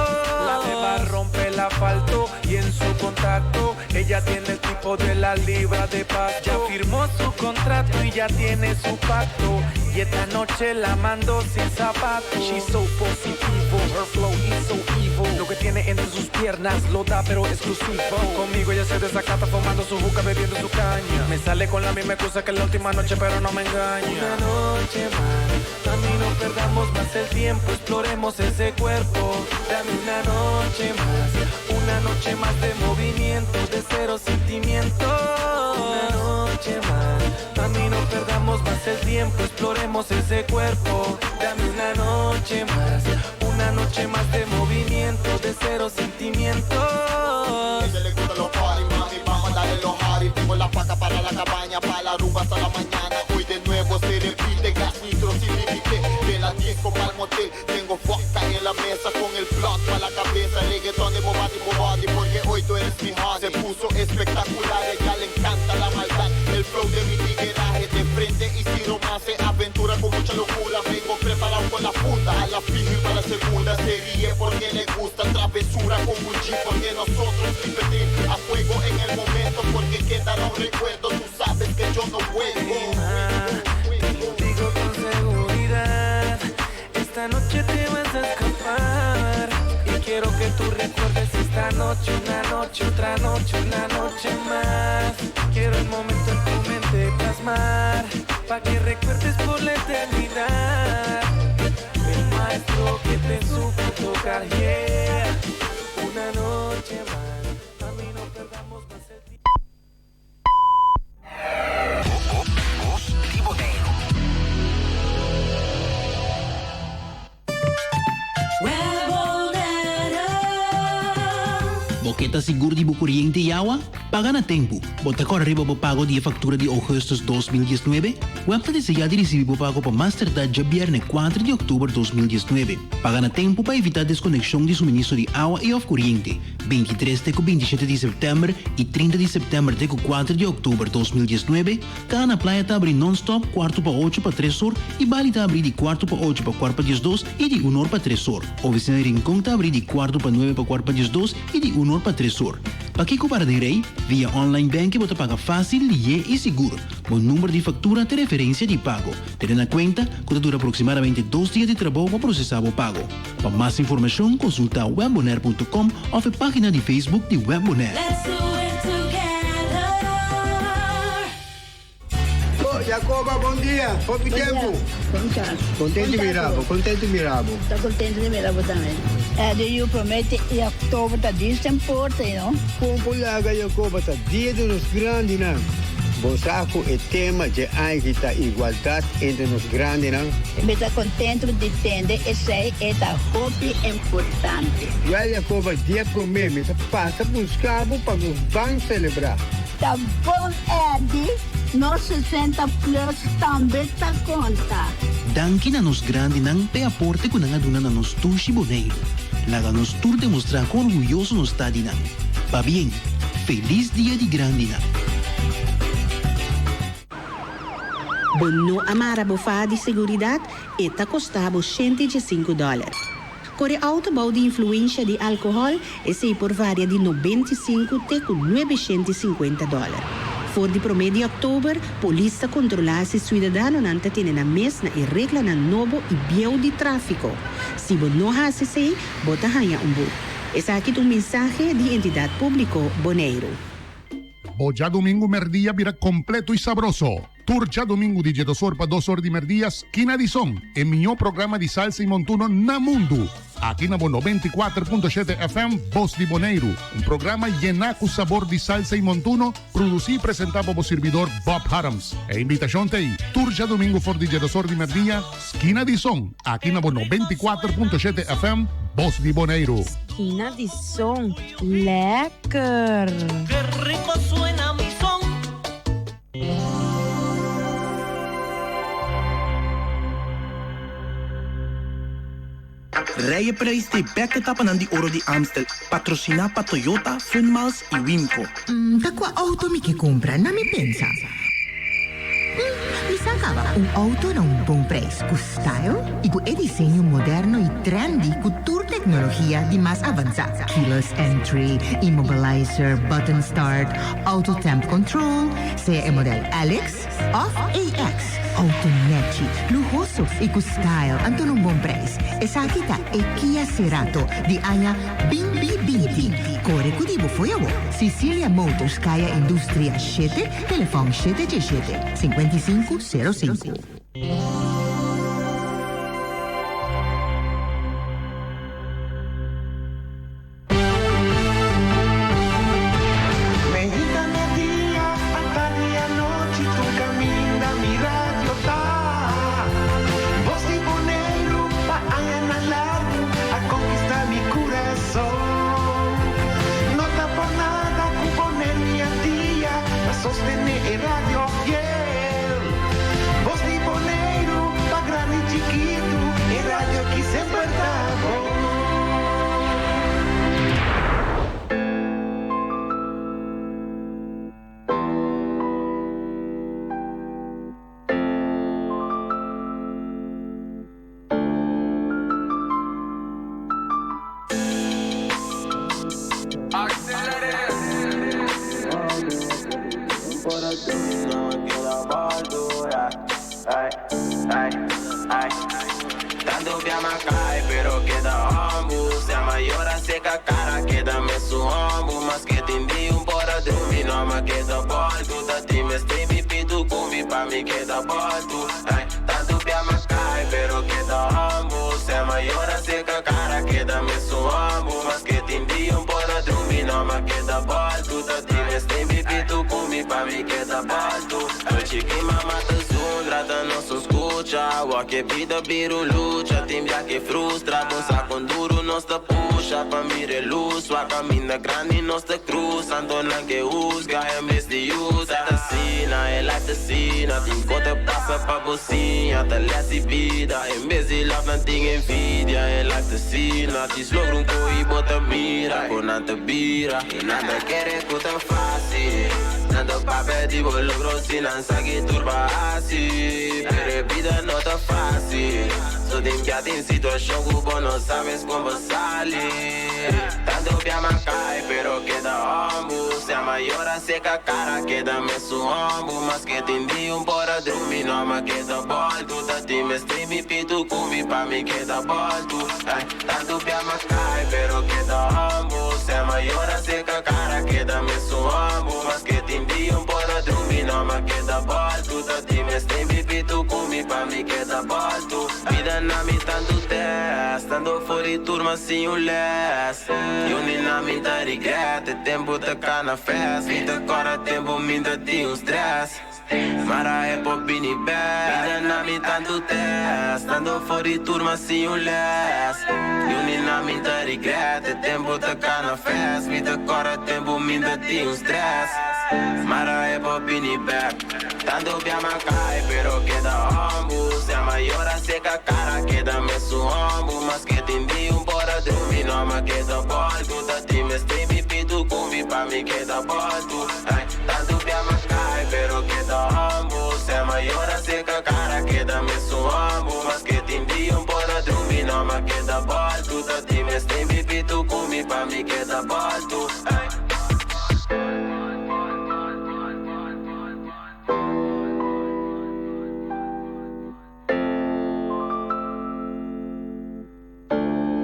La beba rompe el asfalto y en su contacto ella tiene el tipo de la libra de pacto. Ya firmó su contrato y ya tiene su pacto. Y esta noche la mando sin zapatos. She's so positivo, her flow is so evil. Lo que tiene entre sus piernas lo da pero exclusivo. Conmigo ella se desacata fumando su juca, bebiendo su caña. Me sale con la misma excusa que la última noche, pero no me engaña. Una noche más, mami, no perdamos más el tiempo, exploremos ese cuerpo. Dame una noche más, una noche más de movimiento, de cero sentimiento. Una noche más, mami, no perdamos más el tiempo, exploremos ese cuerpo. Dame una noche más, una noche más de movimiento, de cero sentimiento. Ella le gusta los party, mami, vamos a darle los hardy. Tengo la faca para la cabaña, para la rumba hasta la mañana. Hoy de nuevo se repite, gas nitro sin límite. De la disco pa'l motel, tengo vodka en la mesa con el plot pa' la cabeza. Reggaetón de bobati, bobati, porque es mi honey. Se puso espectacular, ella le encanta la maldad. El flow de mi tigueraje de frente y sin romance. Aventura con mucha locura, vengo preparado con la funda. A la fija y para la segunda se ríe porque le gusta travesura con un G. Porque nosotros repetir a fuego en el momento porque quedará un recuerdo. Tú sabes que yo no juego. Te lo digo con seguridad. Esta noche te vas a escapar. Y quiero que tú recuerdes esta noche, una noche, otra noche, una noche más. Quiero el momento en tu mente plasmar. Pa' que recuerdes por la eternidad. El maestro que te supo tocar, yeah. Una noche más. A mí no perdamos más el tiempo. Bos di Boneiru. Bo ke ta sigur di bo koriente i awa? Paga na tempu. Bo ta kòrda riba bo pago di e faktura di ougùstùs 2019? Web ta deseá di risibí bo pago pa mas tardá djabièrnè kuater di òktober 2019. Paga na tempu pa evitá deskonekshon di suministro di awa i òf koriente. 23 te ku 27 di sèptèmber i 30 di sèptèmber te ku 4 di òktober 2019, Kaha na Playa ta abrí nònstòp kuartu pa ocho pa tres or i Bali ta abrí di kuartu pa ocho pa kuart pa diesdos i di un or pa tres or. Ofisina di Rincon ta abrí di kuartu pa nuebe pa kuart pa diesdos i di un or pa tres or. Pakiko para den rei? Via online banking bo ta paga fásil, lihé i sigur. Bo number di faktura ta e referensia di pago. Tene na kuenta ku ta dura aproksimadamente dos dia di trabou pa prosesá bo pago. Pa mas informashon konsultá webbonaire punto com òf e página di Facebook di Web Bonaire. Let's do it together. Oh, Jacoba, bon dia. Hopi tempu. Kontentu di mira bo, kontentu di mira bo. Ta kontentu di mira bo tambe. Eddie, yu promete i oktober ta dist en porta, you know. Kon por laga Jacoba ta dia di nos grandinan? Bo sa ku e tema dje aña ta igualdat entre nos grandinan? Mi ta kontentu di tende esei, e ta hopi importante. Wèl Jacoba, dia promé mi ta pasa buska bo pa nos ban selebrá. Ta bon Eddie, nos 60 plus tambe ta konta. Danki na nos grandinan p'e aporte ku nan a duna na nos dushi Boneiru. Laga nos tur demostrá kon orguyoso nos ta di nan. Pabien! Felis Dia di Grandinan! Bo no a mara bo faha di seguridat, e ta kosta bo 115 dòler. Kore outo bou di influensha di alkohòl, esei por varia di 95 te ku 950 dòler. For di promé di òktober, polis ta kontrolá si suidadanonan ta tene nan mes na e reglanan nobo i bieu di tráfiko. Si bo no hasi esei, bo ta haña un but. Esaki ta un mensahe di Entidat Públiko Boneiru. Bo djadumingu merdia bira kompleto i sabroso. Tur djadumingu di djedos or pa dos or di merdia Skina di Son, e miñó programa di salsa i montuno na mundu. Aki na bo 94.7 FM Bos di Boneiru, un programa yená ku sabor di salsa i montuno, produsí i presentá pa bo sirbidor Bob Harms. E invitashon t'ei, tur djadumingu for di djedos or di merdia, Skina di Son, aki na bo 94.7 FM Bos di Boneiru. Skina di Son, lekker! Ke rico suena mi son. Rijeprijs t'e bek etapanan di Oro di Amstel, patrosiná pa Toyota, Funmiles i Wimco. Mm, ta kua outo mi ke kumpra? Na mi pensa. Mm, mi sa kaba. Un outo na un bon prijs, ku style i ku e diseño moderno i trendy ku tur teknologia di mas avansá. Keyless entry, immobilizer, button start, auto temp control, sea e model LX òf AX. Outo nèchi, luhoso i ku style anto na un bon prijs. Esaki ta e Kia Cerato di aña 2020. Kore ku di bo fo'i awor. Cicilia Motors Kaya Industria shete, telefòn shete djeshete, 55 05. Meita merdia, atardi anochi, tur kaminda mi radio ta. Bos di Boneiru pa añanan largu a konkistá mi kurason. No ta por nada ku Boneiru i Antia ta sostené e radio fiel. Bos di Boneiru. bolto, yeah. Ay, ay, ay. Tanto bia m'a kai, pero keda humble. Sea mayor a seca cara, keda mesun humble. Maske tin dia un por a drumi, no m'a keda bolto. Ta tin mester mi pitu ku mi pa mi keda bolto. Ay, tanto bia m'a kai, pero keda humble. Sea mayor a seca cara, keda mesun humble. Maske tin dia un por a drumi, no m'a keda bolto. Ta tin mester mi pitu ku mi pa mi keda bolto. Nochi ki mama ta zundra, ta nos un skucha. Wak e bida bira un lucha, tin bia ke frustra. Bo sa kon duru nos ta pusha pa mira e lus. Wak kaminda grandi nos ta cruza, anto nan ke husga en bes di yuda. Ta asina, e life ta asina, tin ko ta pasa pa bo siña. Ta les di bida, en bes di love nan tin envidia. E life ta asina, djis logra un ko y bo ta mira kon nan ta bira. Y nan ta kere ku ta facil, nan ta papia di bo logro si nan sa ki tur bo a hasi. Pero e bida no ta facil, so tin bia tin situacion ku bo no sabes kon bo sali. Tanto bia m'a kai, pero keda humble. Sea mayor a seca cara, keda mesun humble. Maske tin di un por a drumi, no m'a keda bolto. Ta tin mester mi pitu ku mi pa mi keda bolto. Ay, tanto bia m'a kai, pero keda humble. Sea mayor a seca cara, keda mesun humble. Maske tin di un por a drumi, no m'a keda bolto. Ta tin mester mi pitu ku mi pa mi keda bolto. Bida na mi tantu test, stando for di turma sin un les. Yo ni na mi ta regret, e tempo ta cana fast. Mi ta cora tempo mi ta tin un stress. Mara e por bini bek. Bida na mi tantu test, stando for di turma sin un les. Yo ni na mi ta regret, e tempo ta cana fast. Mi ta cora tempo mi ta tin un stress. Mara e por bini bek. Tanto bia m'a kai, pero keda humble. Sea mayor a seca cara, keda mesun humble. Maske tin di un por a drumi, no m'a keda bolto. Ta tin mester mi pitu ku mi pa mi keda bolto. Ay, tanto bia m'a kai, pero keda humble. Sea mayor a seca cara, keda mesun humble. Maske tin di un por a drumi, no m'a keda bolto. Ta tin mester mi pitu ku mi pa mi keda bolto. Ay.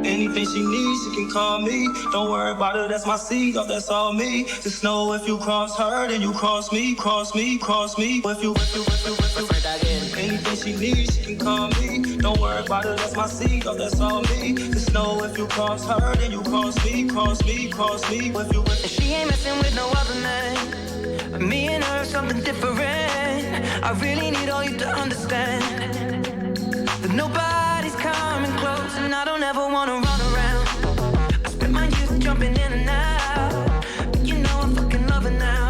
Anything she needs, she can call me. Don't worry about it, that's my seed, oh, that's all me. Just know if you cross her, then you cross me, cross me, cross me. If you, if you, if you, if you, anything she needs, she can call me. Don't worry about it, that's my seed, oh, that's all me. Just know if you cross her, then you cross me, cross me, cross me. If you, if And she ain't messing with no other man. Me and her, something different. I really need all you to understand that nobody's coming close, and I don't ever wanna run around. I spent my youth jumping in and out, but you know I fucking love her now.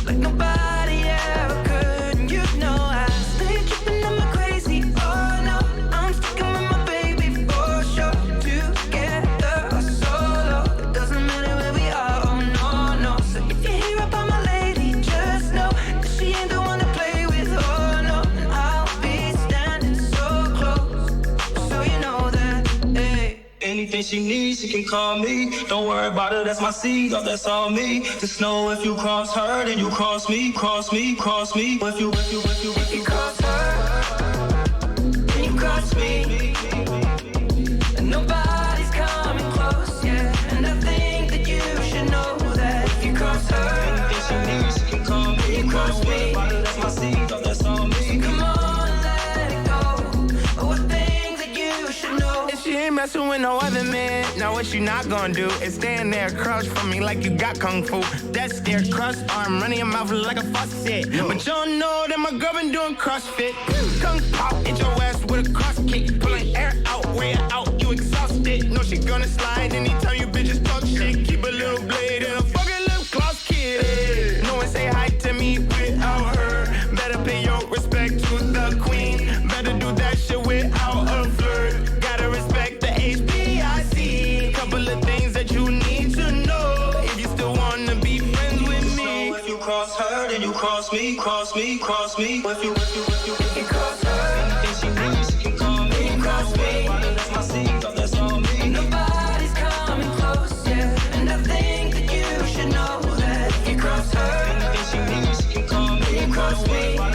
Like nobody ever could, and you know I stay tripping on my crazy. Oh no, I'm sticking with my baby for sure. Together or solo, it doesn't matter where we are. Oh no, no. So if you hear about my lady, just know that she ain't the one to play with. Oh no, and I'll be standing so close, so you know that. Hey. Anything she needs, she can call me. Don't worry about it, that's my seed, oh, that's all me. Just know if you cross her, then you cross me, cross me, cross me. If you, if you, if you, if you cross her, then you cross me. And nobody's coming close, yeah. And I think that you should know that if you cross her, anything she needs, she can call me. You cross Don't worry me. about it, that's my seed, oh, that's all me. So come on, let it go. Oh, I think that you should know. If she ain't messing with no other man, now what you not gonna do is stand there crouch for me like you got kung fu. That's their crust arm running your mouth like a faucet. But you don't know that my girl been doing CrossFit. Kung pop, hit your ass with a cross kick. Pulling air out, way out, you exhausted. No, she gonna slide anytime you bitches talk shit. Keep a little blade and a fucking lip gloss kid. No one say hi to me without her. Better pay your respect to the queen. Better do that shit without a flirt. Gotta respect the HBIC. Couple of things that you need to know if you still wanna be friends with Just me. know if you cross her, then you cross me, cross me, cross me. If you, if you, if you, if you cross her, anything she needs, she can call me. You cross Don't worry me. about it, that's my seed, oh, that's all me. Nobody's coming close, yeah. And I think that you should know that if you cross her, anything she needs, she can call me. You cross Don't worry me. about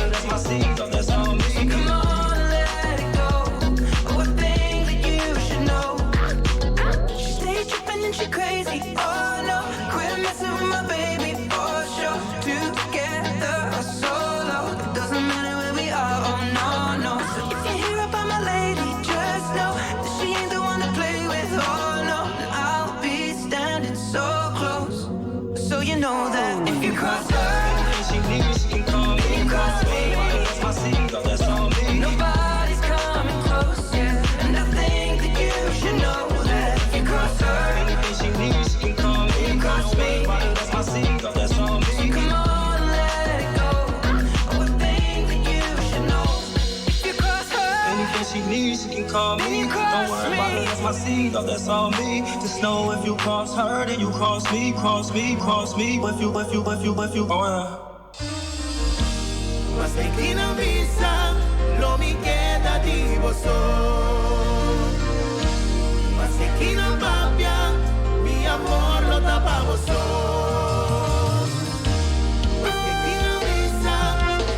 call me. Don't worry about it, that's my seed, dog, that's all me. Just know if you cross her, then you cross me, cross me, cross me. If you, if you, if you, if you, oh yeah. Maske ki nan bisa, lo mi keda di boso. Maske ki nan papia, mi amor lo ta pa boso. Maske ki nan bisa,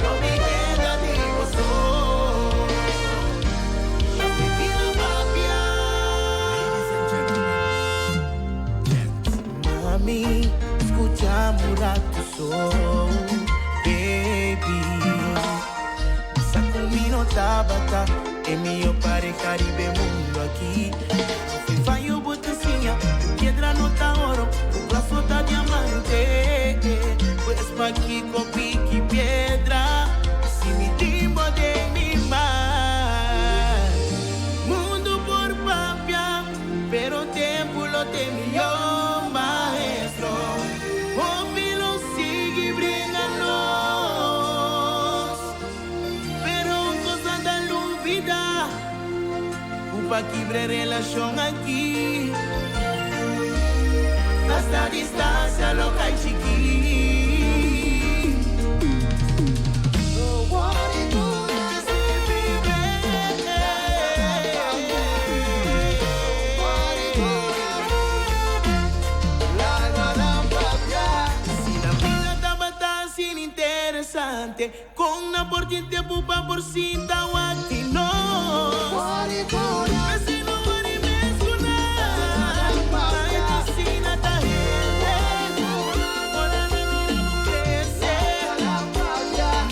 lo mi keda di boso. Maske ki nan papia. Mami, skucha un ratu so, baby. Sa ku mi no tabata, e mihó pareha riba e mundu aki. Fayo bo ta siña, piedra no ta oro, glas no ta diamante. Pues pakiko piki piedra, si mi tin bo den mi man. Mundu por papia, pero tempu lo ta e mihó maestro. Hopi lo sigui bringa nos, pero un kos no ta lubidá, ku pa kibra e relashon aki, hasta distansia lo kai chikí. Si nan bida tabata asina interesante, kon nan por tin tempu pa por sinta wak di nos? P'esei no wòri mes ku nan, ai ta asina ta hende, ora nan mira bo krese,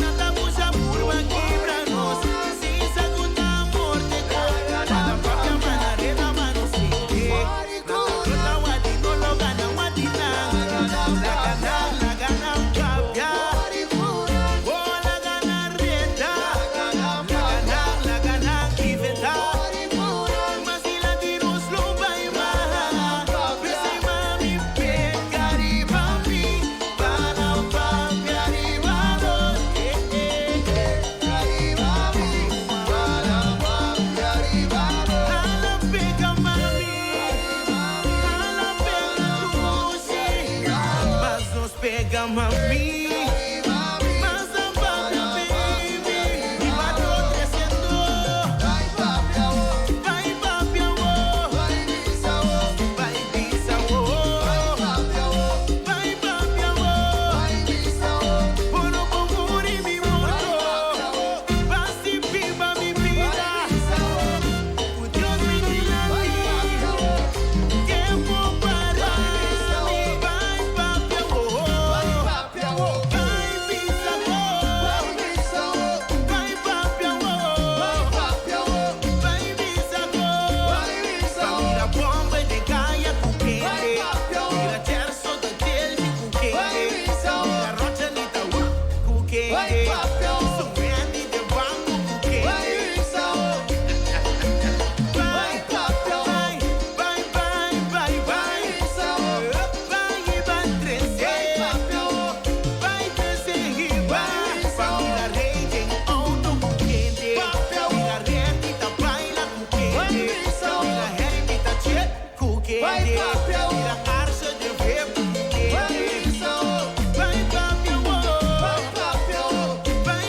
nan ta busha purba kibra nos, sin sa ku ta amor te kos. Nan papia ma nan reda ma no sinti, nan ta trota wak di no lo gana wak di nan, laga nan, laga nan papia, oh laga nan reda, laga nan, laga nan inventá. Mas dilanti nos lo bai mas, p'esei mami pega riba mi, pa nan papia riba nos, eh eh. Hala pega mami, hala pega dushi, mas nos pega mami, mas nan papia baby, riba dos tresiendo. Bai papia wo, bai bisa wo, bai papia wo, bo no por muri mi morto, basti biba mi bida, ku Dios mi dilanti, tempu para mi, bai papia wo, bai bisa wo, bai papia wo, bai bisa wo, Pa mira bomba den kaya ku kende, mira Gerso ta teldi ku kende, mira Rocha Nita ku kende, su Wendy den banko ku kende. Bai, bai, bai, bai, bai, bai, bai, bai, trese, bai, trese, bai, Pa mira rei den outo ku kende, mira Randy ta baila ku kende, mira Harry ta check ku kende, mira Arce den VIP ku kende. Bai papia wo, bai.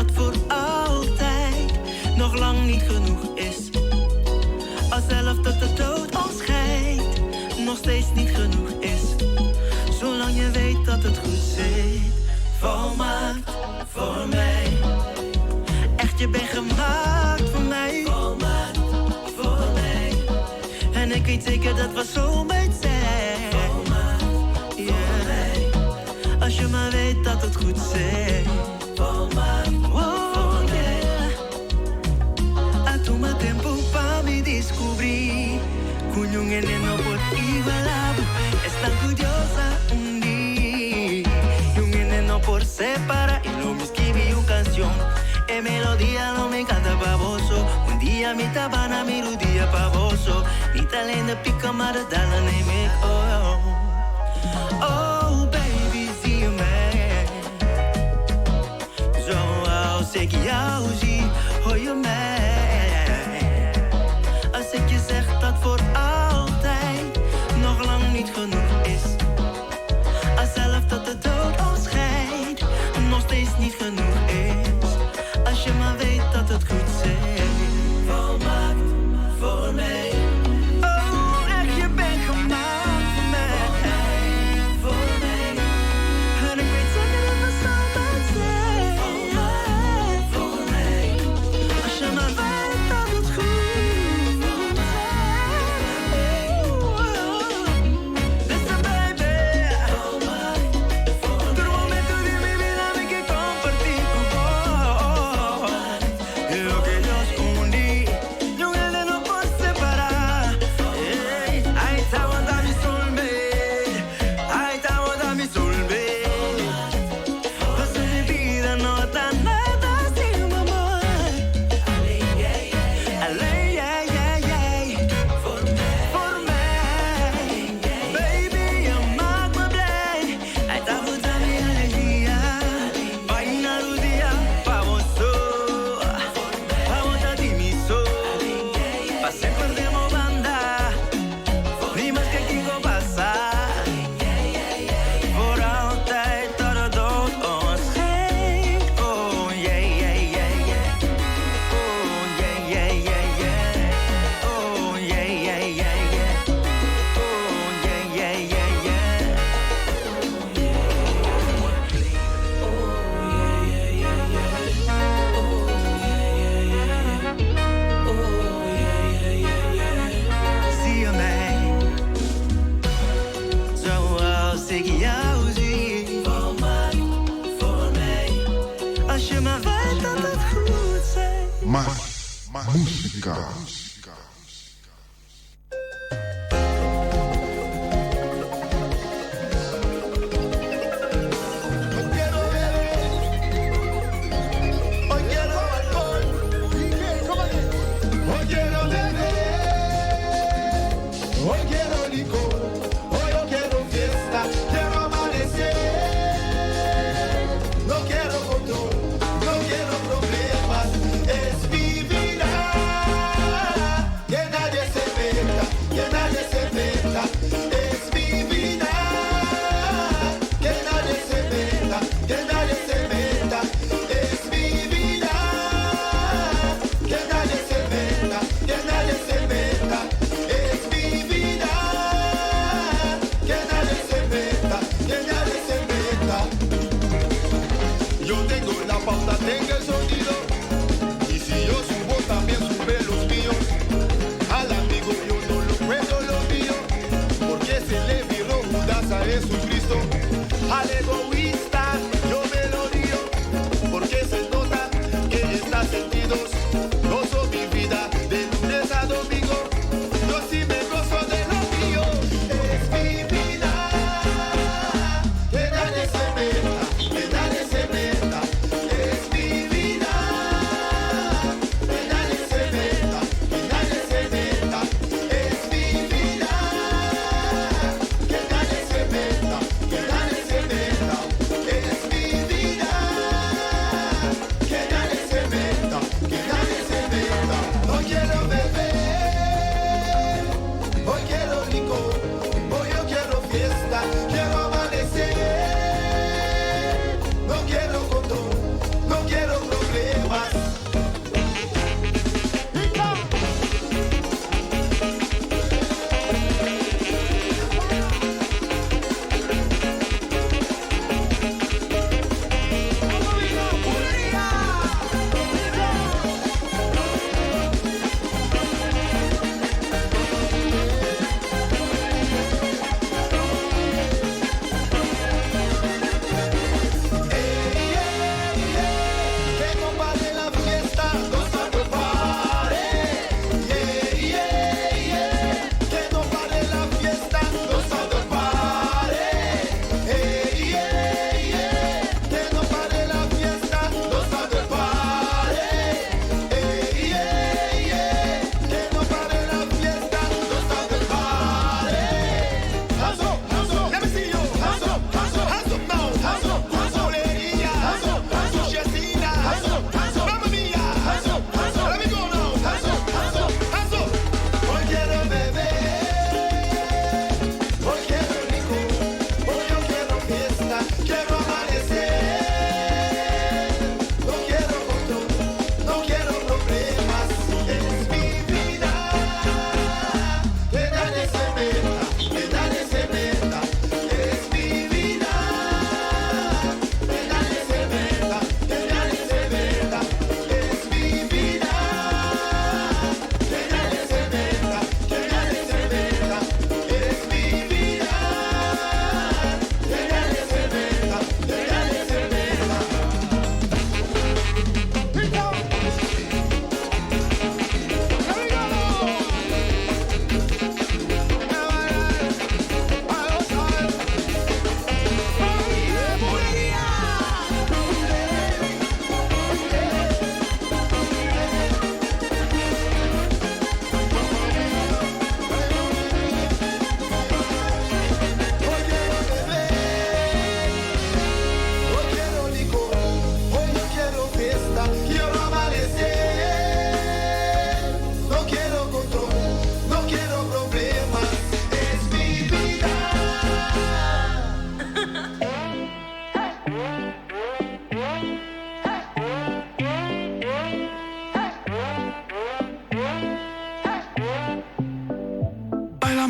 dat voor altijd nog lang niet genoeg is. Als zelf tot de dood ons scheidt, nog steeds niet genoeg is. Zolang je weet dat het goed zit, volmaakt voor mij. Echt, je bent gemaakt voor mij. Volmaakt voor mij. En ik weet zeker dat we zo met zijn. Volmaakt voor mij. Als je maar weet dat het goed zit. Volmaakt voor mij. A tuma tempu pa mi deskubrí. Ku niun hende no por igualá bo. Esnan ku Dios a uni. Niun hende no por separá. I lo mi skirbi un kansion. E melodia lo mi kanta pa bo so. Un dia mi ta na mi rudia pa bo so. Niet alleen de pieken, maar de dalen neem ik op. Oh baby, zie je mij? Zoals ik jou zie, hoor je mij. Als ik je zeg dat voor altijd nog lang niet genoeg is. Als zelf tot de dood ons scheidt, nog steeds niet genoeg is. Als je maar weet dat het goed zit. Volmaakt voor mij. Oh, echt, je bent gemaakt voor mij. Voor mij. En ik weet zeker dat we samen zijn. Volmaakt voor mij. Als je maar weet dat het goed is. Listen, baby. Tur momento di mi bida mi ke kompartí ku bo. Loke Dios uni, niun hende no por separá. Hey, abo ta mi soulmate, abo ta mi soulmate. Paso mi bida no ta nada sin amor. Alleen jij, jij, jij. Voor mij. Baby, je maakt me blij. Abo ta mi alegria. Bai na rudia, pa bo so. Abo ta di mi so. Pa semper di bo banda. Ni maske kiko pasa. Voor altijd tot de dood ons scheidt. Oh yeah. Oh yeah. Oh yeah. Oh yeah. Zie je mij? Zoals ik jou zie. Volmaakt voor mij. Als je maar weet dat het goed zit. Mas músika. Quiero beber, hoy quiero alcohol. Hoy quiero beber, hoy quiero licor, hoy yo quiero fiesta, quiero amanecer. No quiero control, no quiero problemas, es mi vida.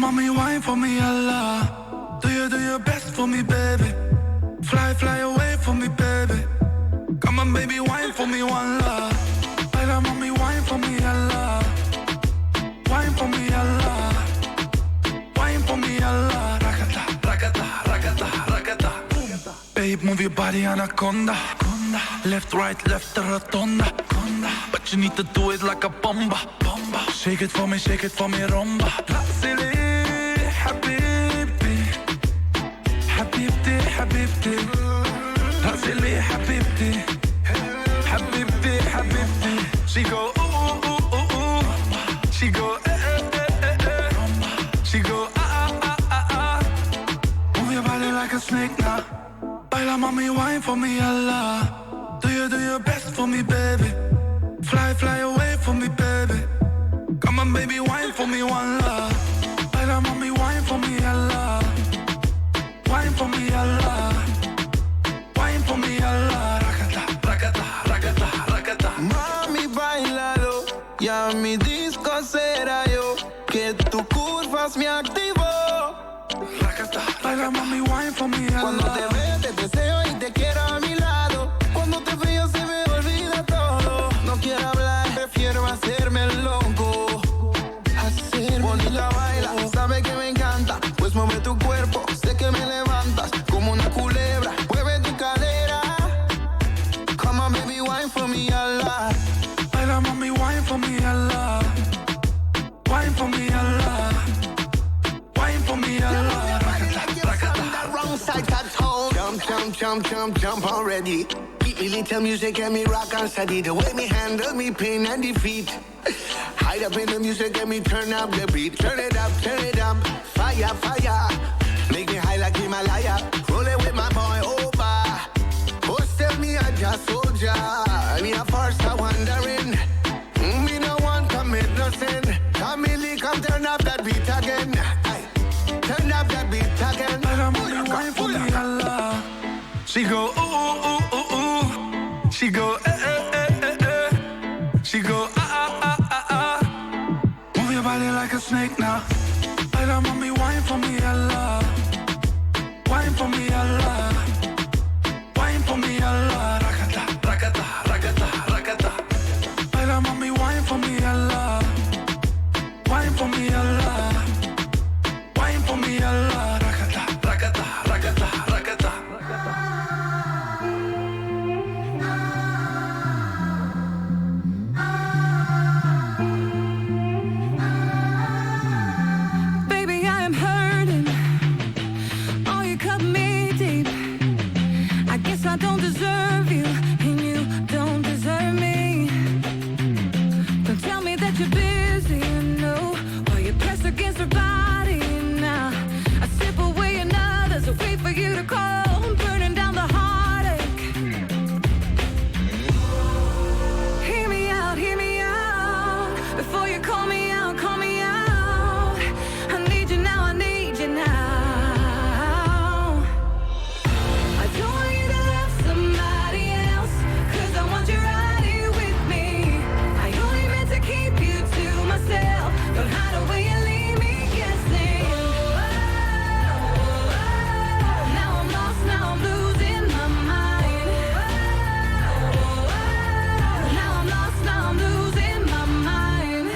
Mami, wine for me, Allah. Do you do your best for me, baby? Fly, fly away for me, baby. Come on, baby, wine for me, one love. Baila, mami, wine for me, Allah. Wine for me, Allah. Wine for me, Allah. Rakata, rakata, rakata, rakata. Babe, move your body, anaconda. Left, right, left, rotonda. But you need to do it like a bomba. Bomba. Shake it for me, shake it for me, rumba. رقصي حبيبتي حبيبتي حبيبتي رقصي لي حبيبتي حبيبتي حبيبتي She go ooh ooh ooh ooh. She go eh eh eh eh eh. She go ah ah ah ah ah. Move your body like a snake now. Baila mami, wine for me, Allah. Do your best for me, baby. Fly, fly away for me, baby. Come on, baby, wine for me, one love. Baila mami, wine for me, Allah. Wine for me, Allah. Wine for me, Allah. Rakata, rakata, rakata, rakata. Mami, bailalo, ya mi disco será yo, que tu curvas me activó. Rakata, baila mami, wine for me, Allah. Cuando te veo, te deseo y te quiero a mi lado. Cuando te veo se me olvida todo. No quiero hablar, prefiero hacerme el loco. Hacerme Bonita baila, sabe que me encanta. Pues mueve tu cuerpo, sé que me levantas como una culebra. Mueve tu cadera. Come on, baby, wine for me, Allah. Baila mami, wine for me, Allah. Wine for me, Allah. Wine for me, Allah. Rakata, rakata. Wrong side of town. Jump, jump, jump, jump, jump already. Keep me little music and me rock on steady. The way me handle me pain and defeat. Hide up in the music and me turn up the beat. Turn it up, turn it up. Fire, fire. Make me high like Himalaya. Roll it with my boy over. Oh, tell me I just soldier. Me a first I wondering. Me no want commit no sin. Come come turn up that beat again. Aye. Turn up that beat again. Baila mami, wine for me, Allah. She go ooh ooh ooh ooh. She go eh eh eh eh eh. She go ah ah ah ah ah. Move your body like a snake now. Baila mami, wine for me, Allah. Wine for me, Allah. Wine for me, Allah. Rakata, rakata, rakata, rakata. Baila mami, wine for me, Allah. Wine for me, Allah. Wine for me, Allah. Rakata, rakata, rakata, rakata. Baby, I am hurting. Oh, you cut me deep. I guess I don't deserve you, and you don't deserve me. Don't tell me that you're busy, you know. While you press against her body now. I sip away another, so wait for you to call. I'm burning down the heartache. Hear me out, hear me out. Before you call me out, call me out. I need you now, I need you now. I don't want you to love somebody else, 'cause I want you right here with me. I only meant to keep you to myself. Don't hide away and leave me guessing. Now I'm lost, now I'm losing my mind. Now I'm lost, now I'm losing my mind.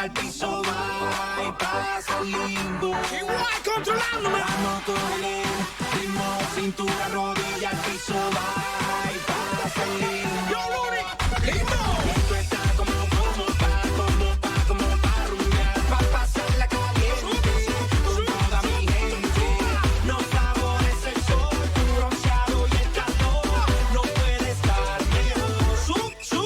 al piso, va y pasa lindo. Igual controlándome. Vamos con el ritmo, cintura, rodilla al piso, va y pasa lindo. Yo, Rooney, lindo. Esto está como, como pa, como pa, como pa rumbear, pa pasarla caliente con toda mi gente. Nos favorece el sol, tu bronceado y el calor. No puede estar mejor. Su, su,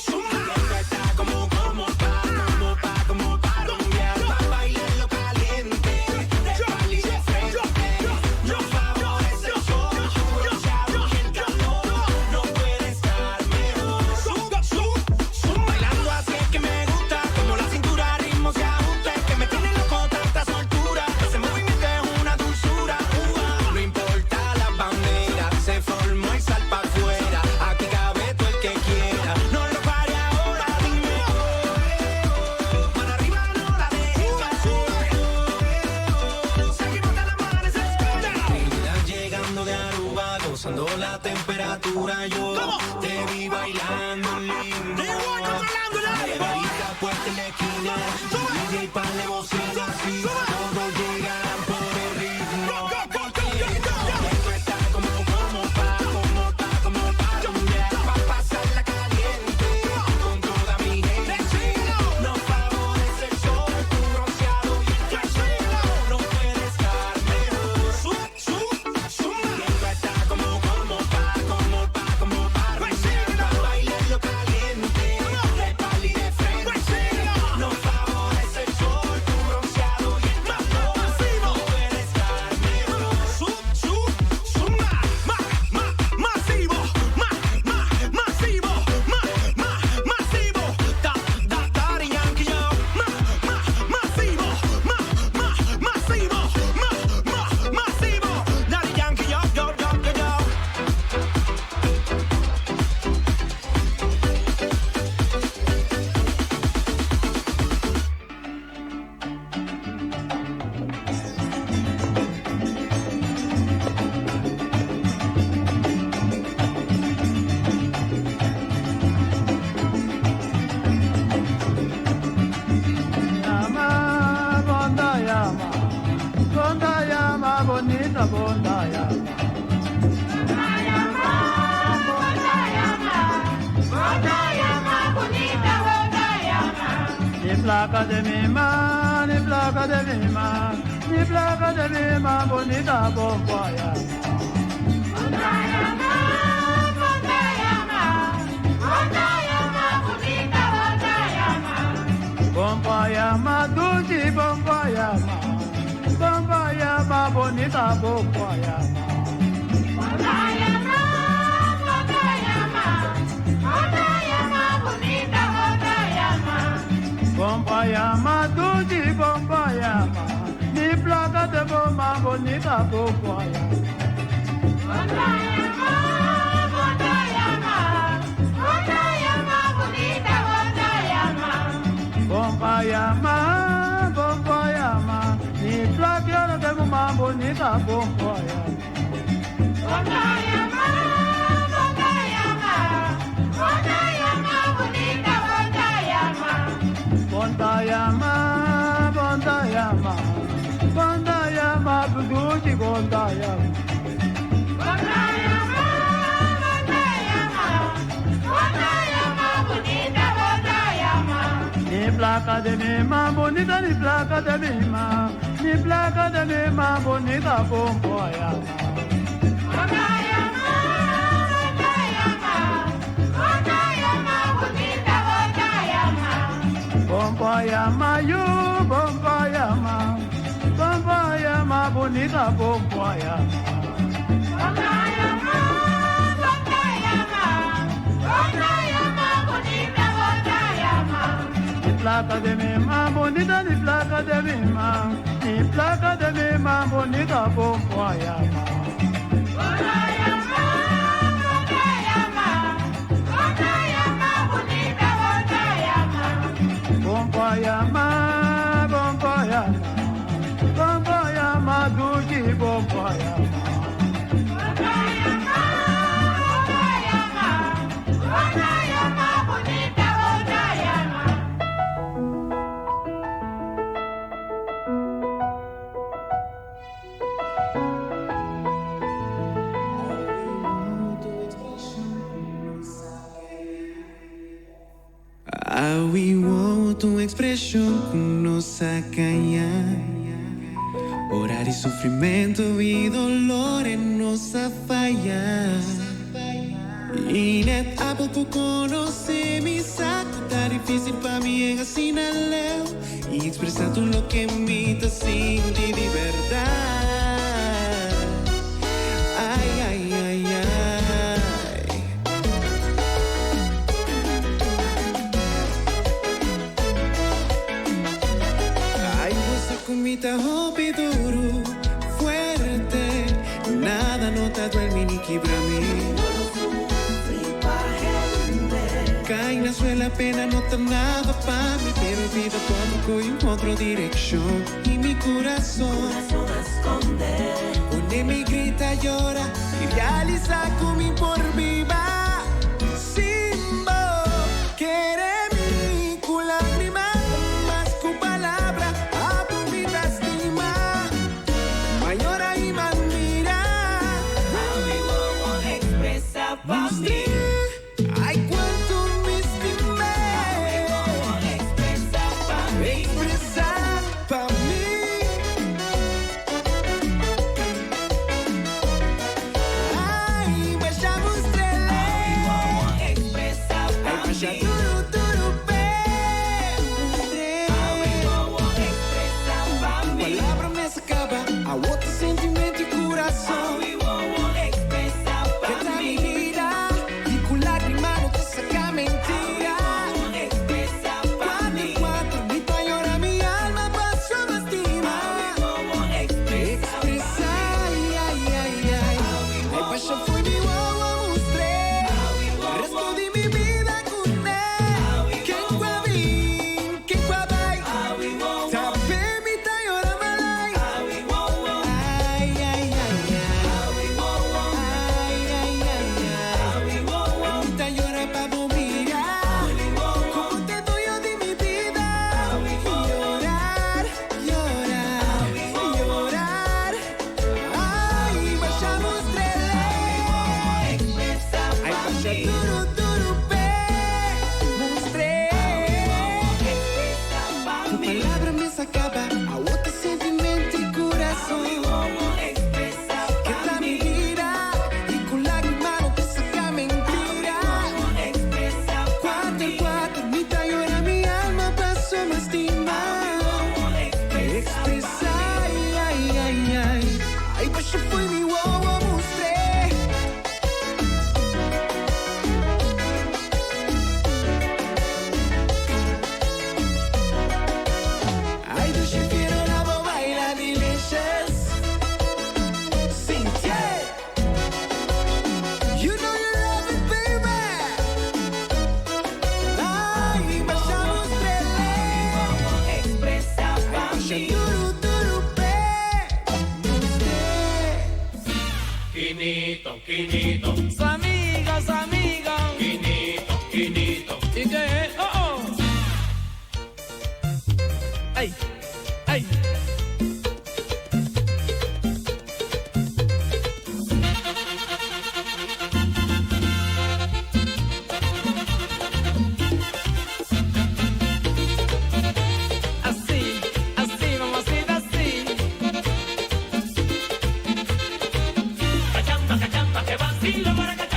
suma. Esto está como, como pa, como pa, como pa rumbear, pa bailarlo caliente, de espalda y de frente. Nos favorece el sol, tu bronceado y el calor. No puede estar mejor. Su, su, suma. Bailando así es que me gusta, como la cintura al ritmo se ajusta, es que me tiene loco tanta soltura, ese movimiento es una dulzura. Ua. No importa la bandera, se formó el sal pa' afuera, aquí cabe todo el que quiera, no lo pare ahora, dime. Oh, Mano arriba no la dejes caer. Seguimos hasta el amanecer. Trinidad llegando de Aruba, gozando la temperatura, yo te vi bailando lindo. Igual controlando el aire. Neverita puesta en la esquina, DJ pa' de bocina, sí, todos llegan por el ritmo. Go, go, go, go, go. Esto está como, como pa, como pa, como pa rumbear, pa pasarla caliente con toda mi gente. Nos favorece el sol, tu bronceado y el calor. No puede estar mejor. Su, su, suma. Esto está como, como pa, como pa, como pa rumbear, pa bailarlo caliente, de espalda y de frente. Nos favorece el sol, tu bronceado y el calor. No puede estar mejor. Su, su, suma. Ma, ma, masivo. Ma, ma, masivo. Ma, ma, masivo. Da, da, Daddy Yankee, yo. Ma, ma, masivo. Ma, ma, masivo. Ma, ma, masivo. Daddy Yankee, yo, yo, yo, yo, yo. Yama, bonda yama, bonda yama, bonita bonda yama. Ni placa de mi ma, ni placa de mi ma, ni placa de mi ma, bonita bomba yama. Bomba yama, dulce bomba yama, bomba yama, bonita bomba yama. Bomba yama, dulce bomba yama, ni placa de bomba bonita bomba yama. Bomba yama, bomba yama, ni placa de bomba bonita bomba yama. Bonda yama, bonda yama, bonda yama, buduji bonda yama. Ni placa de mi ma bonita, ni placa de mi ma, ni placa de mi ma bonita bomba yama. Bomba yama, you bomba yama, bomba yama bonita bomba yama. Ni placa de mi ma bonita, ni placa de mi ma, ni placa de mi ma bonita bomba yama. Bomba yama, bomba yama, bomba yama, duji bomba yama. Bonita, bonita, Awi wowo ta un ekspreshon ku no sa kaña. Ora di sufrimentu i dolor e no sa faya. I net abo ku konosé mi sa ku ta difísil pa mi yega asina leu i ekspresá tur loke mi ta sinti di bèrdat. Ai ai ai ai. Ai bo sa ku mi ta hopi duru, fuerte, nada no ta duel mi ni kibra mi. Kai na suela pena no ta nada pa mi, pero bida por kohe un otro direkshon i mi kurason pone mi grita, yora i realisá ku mi por biba sin bo. Kere mi ku lágrima mas ku palabra, abo mi ta stima, mayor i mira. Mustr'é, ai kuantu mi stim'é. Ekspresá pa mi. Ai, basha mustr'é. Ai, basha duru duru p'e. Mustr'é. Palabra mes a kaba, awor ta sentimentu i kurason. Ke ta mi bida i ku lágrima no ta saka mentira. Kuater kuater mi ta yora mi alma paso mi stima. Ekspresá, ai, ai, ai, ai. Ai, basha fo'i mi wowo mustr'é. Resto di mi bida kuné. Ken ku a bin, ken ku a bai. Ta p'e mi ta yora malai. Ai, ai, ai, ai. Ai, ai, ai, ai. Mi ta yora pa bo mira. Komo ta doño di mi bida. Yora, yora, yora. Ai, basha mustr'é. Ai, basha duru, duru p'e. Mustr'é. Ku palabra mes a kaba, awor ta sentimentu i kurason. Ke ta mi bida i ku lágrima no ta saka mentira. Kuater kuater mi ta yora mi alma paso mi stima. Ekspresá, ai, ai, ai, ai. Ai, basha fo'i mi wowo mustr'é. Ai, dushi fiero na bo baila delicious. Sintié. You know you love it, baby. Ai, basha mustr'é. Ai, basha duru, duru, p'e. Mustr'é. Quinito, Quinito. Su amiga, su amiga. Quinito, Quinito. ¿Y qué? Oh, oh. Ay, ay. Así, así, mamacita, así. Cachamba, cachamba, que vacilo para.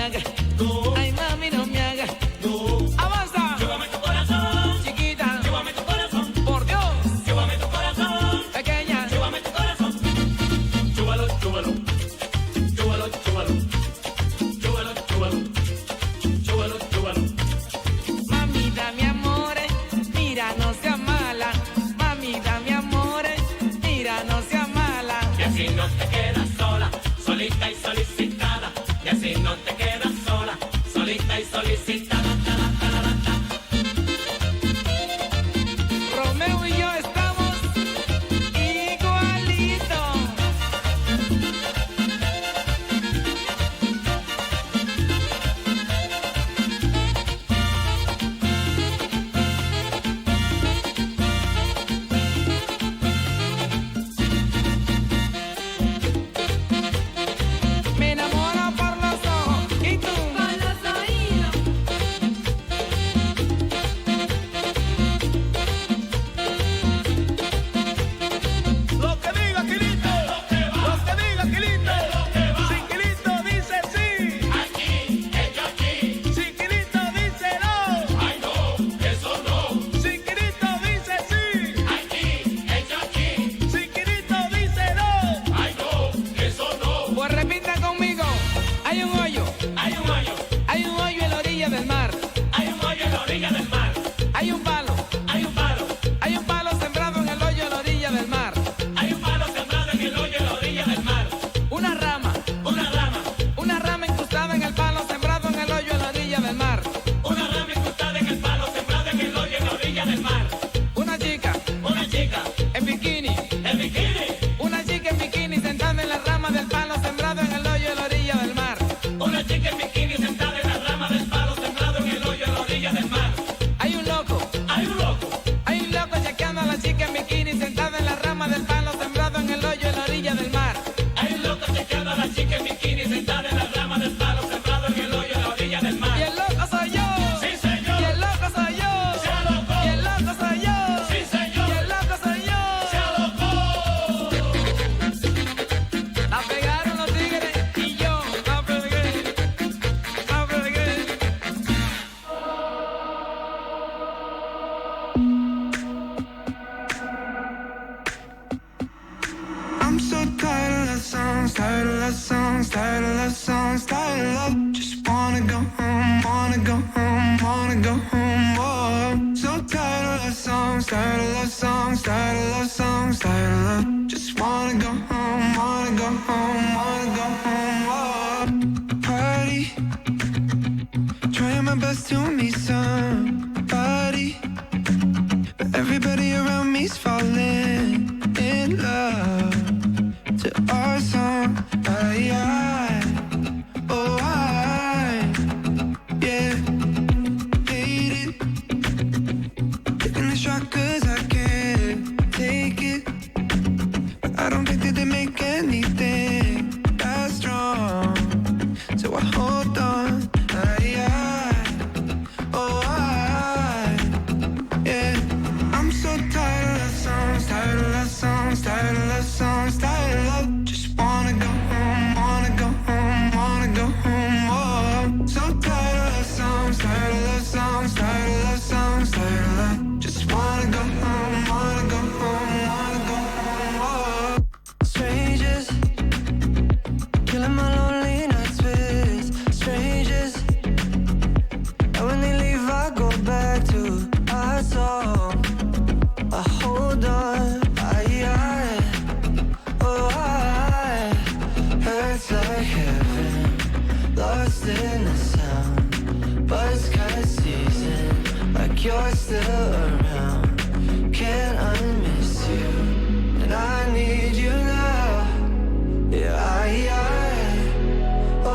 hagas. Ay, mami, no me hagas. Avanza. Llévame tu corazón. Chiquita. Llévame tu corazón. Por Dios. Llévame tu corazón. Pequeña. Llévame tu corazón. Chúbalo, chúbalo. Chúbalo, chúbalo. Chúbalo, chúbalo. Chúbalo, chúbalo. Mami, dame amores, mira, no sea mala. Mami, dame amores, mira, no sea mala. Y así no te quedas sola, solita y solicitada. Y así no te quedas sola, solita y solicitada. Romeo y yo estamos igualitos. Me enamoro por los ojos y tú por los oídos. Lo que diga Quilito, lo que diga Quilito, si Quilito dice sí, Aquí, es aquí. si Quilito dice no, Ay no, eso no. si Quilito dice sí, Aquí, es aquí. si Quilito dice no. Ay no, eso no. Pues repita conmigo. Hay un hoyo, Hay un hoyo, hay un hoyo en la orilla del mar. hay un hoyo en la orilla del mar. Hay un palo, Hay un palo, hay un palo sembrado en el hoyo en la orilla del mar. hay un palo sembrado en el hoyo en la orilla del mar. Una rama, Una rama, una rama incrustada en el palo sembrado en el hoyo en la orilla del mar. una rama incrustada en el palo sembrado en el hoyo en la orilla del mar. Una chica Una chica en bikini, en bikini, una chica en bikini sentada en la rama del palo sembrado en el hoyo en la orilla del mar. una chica en bikini sentada en la rama del palo sembrado en el hoyo en la orilla del mar. Hay un loco, Hay un loco, hay un loco chequeando a la chica en bikini sentada en la rama del palo sembrado en el hoyo en la orilla del mar. hay un loco chequeando a la chica en bikini sentada en la rama del palo sembrado en el hoyo en la orilla del mar. Y el loco soy yo. Sí, señor. Y el loco soy yo. Se alocó. Y el loco soy yo. Sí, señor. Y el loco soy yo. Se alocó. La pegaron los tigres y yo la pegué. La pegué. I'm so tired of love songs, tired of love songs, tired of love songs, tired of love. Just wanna go home, wanna go home, wanna go home. Oh, so tired of love songs, tired of love songs, tired of love songs, tired of love. Just wanna go home, wanna go home, wanna go home. Oh, party, trying my best to meet somebody, but everybody around me's falling in love to our song. I, oh, I, yeah, hate it. Taking the shot 'cause I can't take it. But I don't think that they make anything that strong. So I hold on. I, oh, I, yeah. I'm so tired of love songs, tired of love songs, tired of love songs, tired of love. Just wanna go home, wanna go home, wanna go home. Oh, so tired of love songs, tired of love songs, tired of love songs, tired of love. Just wanna go home, wanna go home, wanna go home. Oh. Strangers, killing my lonely nights with strangers. And when they leave, I go back to our song. I hold on, I, oh, I, hurts like heaven, lost in the sound. Buzz cut season, like you're still around. Can't unmiss you, and I need you now. Yeah, I, oh, I,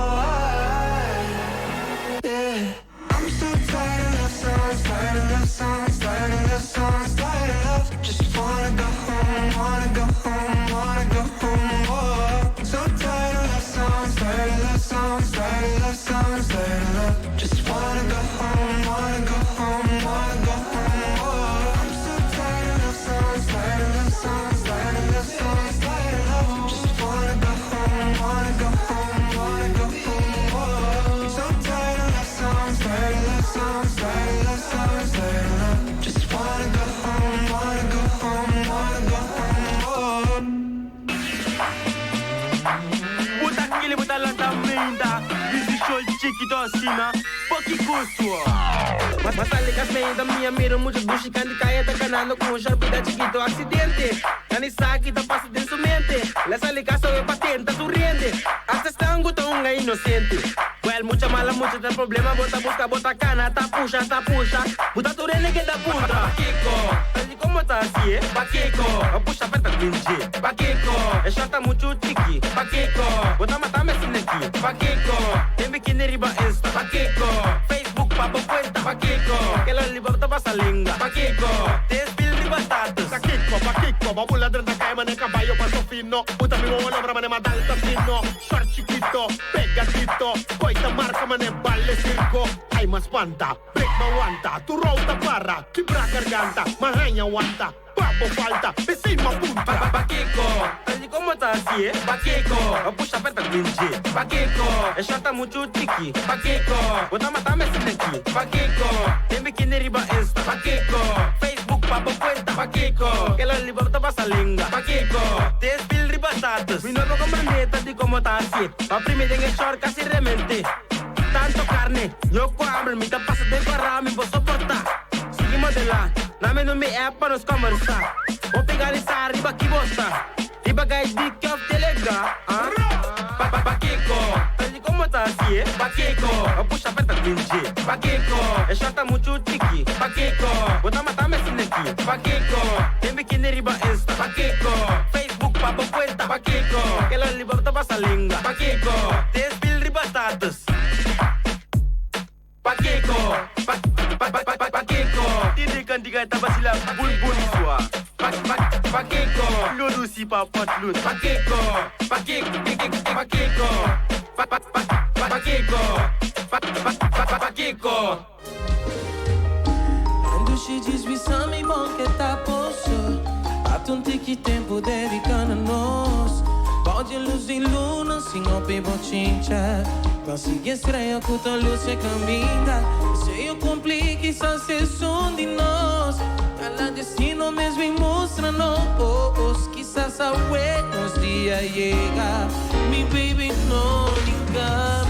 yeah. I'm so tired of love songs, tired of love songs, tired of love songs, tired of love. Just wanna go home, wanna go home, wanna go home. Oh, so tired of love songs, tired of love songs, tired of love songs, tired of love. Just wanna go home, wanna go home, wanna go home. Oh, I'm so tired of love songs, tired of love songs, tired of love songs, tired of love. Just wanna go home, wanna go home, wanna go home. Oh, so songs, write love songs, write Just wanna go home, wanna go home, wanna go home. Buta kili buta lanta minda Bizi shol chiquito asina Poki kuswa Mas sali kas meinda Minha mira mucho dushi Kandi kaya ta canando Com um sharpita chiquito Accidente. Nani saki ta passa dentro mente. La sali casa we patenta tu rende. Hasta stango ta un inocente. Well, mucha mala, mucha ta problema. Bota busca, bota cana, ta puxa, ta puxa. Buta tu rende que da punta. Pakiko, como tá assim, eh? Pakiko, puxa aperta pinche. Pakiko, é chata muito chiqui. Pakiko, bota matar me sineki. Pakiko, tem biquíni riba Insta. Pakiko, Facebook papo cuenta. Pakiko, que la liberta pasa linga. Pakiko, te spill riba status. Pakiko, pakiko, babula drenta cae mane caballo paso fino. Puta mi bobo lombra mane madalta fino. Short chiquito, pegadito. Coita marca mane balle circo. Ay mas panta, break ma aguanta. Tu rota parra, quebra garganta. Mahanha aguanta, papo falta. Besei ma punta. Pakiko, como tá assim, eh? Pakiko, puxa aperta pinche. Pakiko, é chata muito chiqui. Pakiko, bota matar me sineki. Pakiko, tem biquíni riba Insta. Pakiko, Facebook papo cuenta. Pakiko, que la liberta pasa linga. Pakiko, te spill riba status. Mi nuevo comprendeta di como tá assim. Pa primeiro en el short casi remente. Tanto carne, yo con hambre, mi te pasa de barra, mi vos soporta. Seguimos de la, name no me app para nos conversar. Vou pegar essa arriba que bosta. Riba guys di of telega, ah? Pa pa Pakiko, como tá assim, eh? Pakiko, puxa aperta pinche. Pakiko, é chata muito chiqui. Pakiko, bota matar me sineki. Pakiko, tem biquíni riba Insta. Pakiko, Facebook papo cuenta. Pakiko, que la liberta pasa linga. Pakiko, te spill riba status. Pakiko, pa pa pa pa pakiko. Tindikan diga tabasila bun bun swa. Pak pak pakiko. Lodo si pa pot lut. Pakiko, pakik pakiko. Pa pa pa pakiko. Pa pa pa pakiko. Andushi desvisami bom que tá poço Atunti que tempo dedicando a nós Pode luz em luna, sin opi bochincha Consegui estrela com tua luz se caminha Se eu cumpri, quizás es um de nós Cada destino mesmo e mostra nos Quizás a buenos días llega. Mi baby no ninguém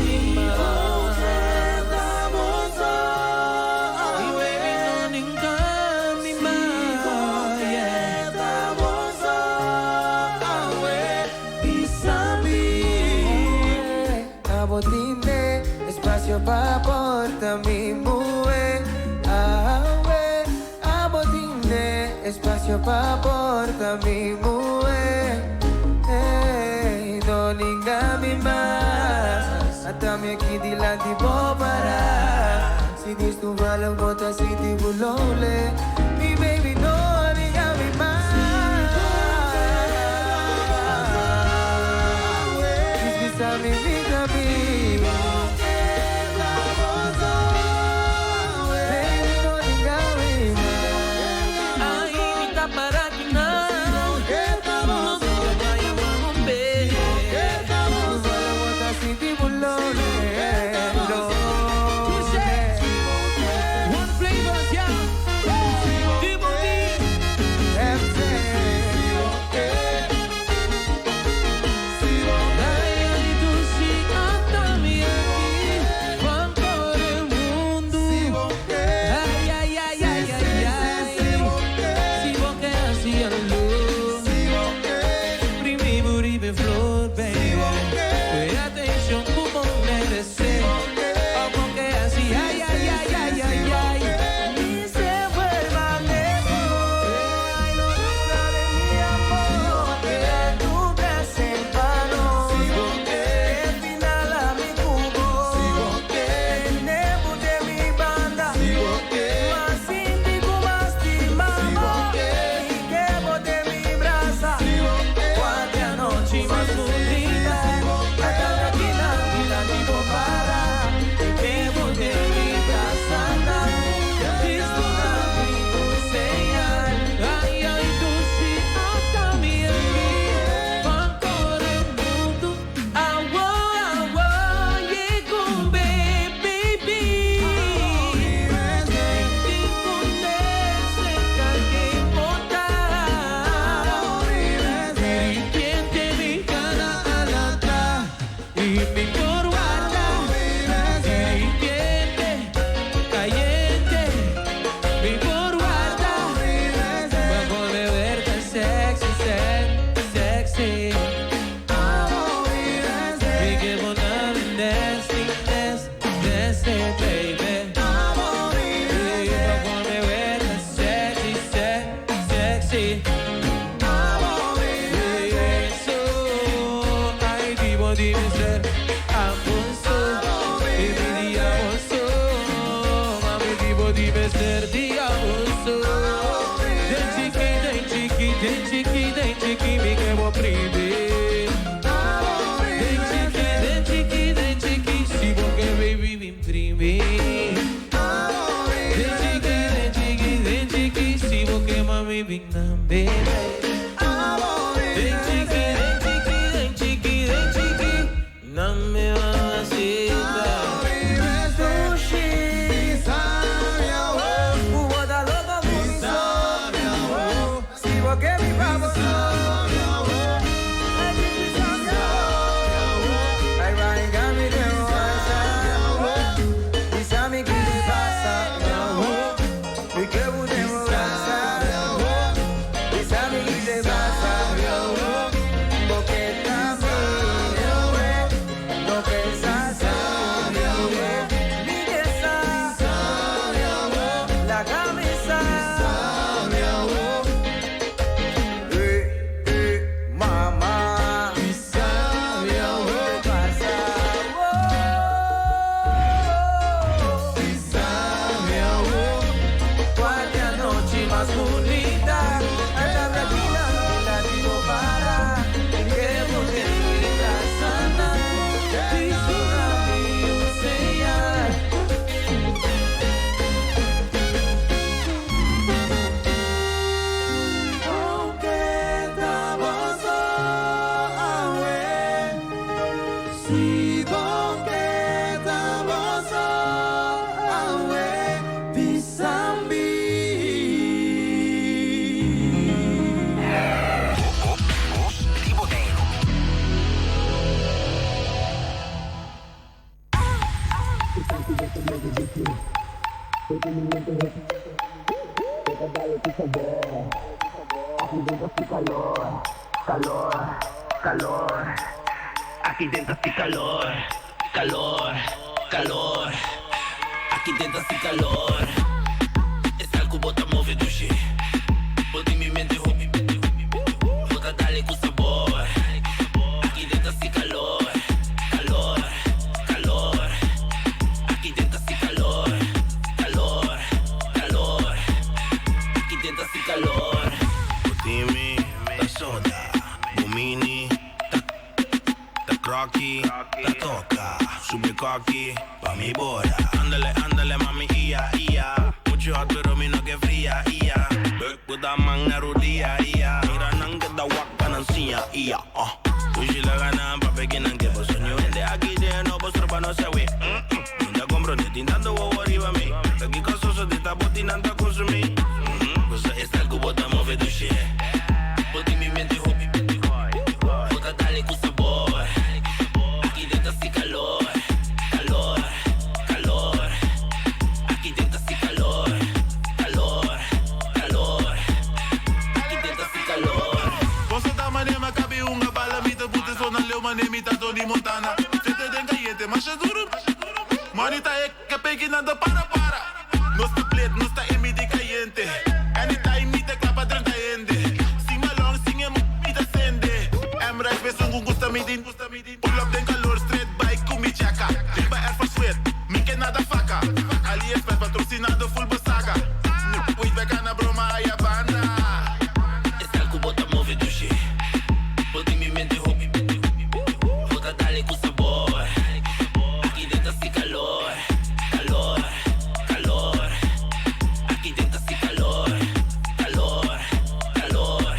Espacio pa porta mi mujer. Hey, no ninga mi mas. Atami aqui dilante bo para. Si dis tu balong bota si ti bulole. Mi baby no ninga mi mas. Bisa mi vida mi. One flavor, yeah. mi mester di abo so. Den chiki, den chiki, den chiki, den chiki, mi ke bo pribi. Den chiki, den chiki, den chiki, si bo ke baby bin primi. Den chiki, den chiki, den chiki, si bo ke mami bin nambe. Den chiki, den chiki, den chiki, den chiki, nambe mamacita. La camisa. Mama. Cualquier noche más bonita. Esta tranquila, la digo para. Que mujer linda sana. Aunque estamos awe, si que estamos awe, bisambi. Di Boneiru. Calor, calor, calor. Aki den ta calor, calor, calor. Aki den ta calor. Esta ku bo ta move dushi. Bo tin mi mente hopi, bo ta dale ku sabor. Aki den ta calor, calor, calor. Aki den ta calor, calor, calor. Aki den ta calor. Botimi, ta soda, Bomini, ta, ta croqui, ta toca, sube coqui, pa mi bora. Ándale, ándale, mami, ia, ia. Mucho hot, pero mi no que fría, ia. Buk, buta man na rodilla, ia. Mira nan que da wak pa nan sia, ia. Ushi la gana, pa pequeña que vos soño. Vende aquí de no, vos tropa no se we. Tinta compro de tintando wo arriba mi. Taki cososo de tabotin anta consumir. Pues está el cubo ta move du shit. Boti mi mente hopi, bota dale ku sabor. Aki den ta si calor, calor, calor. Aki den ta si calor, calor, calor. Aki den ta si calor. Você tá mané, mas cabe uma bala, me tá puta, só na leu, mané, me tá Tony Montana. Sete den caliente, mas é duro. Money tá é que pegue nada para para. Nos tá plate, nos tá MD caliente. Anytime me tá clapa 30 ende. Sing along, sing em, me tá sende. M-Rex, me songo, gusta me din. Pull up den calor, straight bike, kumi chaka. Riba Air Force Wear, mi que nada faca. AliExpress patrocinado full bosaga. Wait, bacana, broma, ay, banda. Esta cubo ta move dushi. Boti mi mente hopi, bota dale ku sabor. Aki den ta si calor, calor, calor. Aki den ta si calor, calor, calor.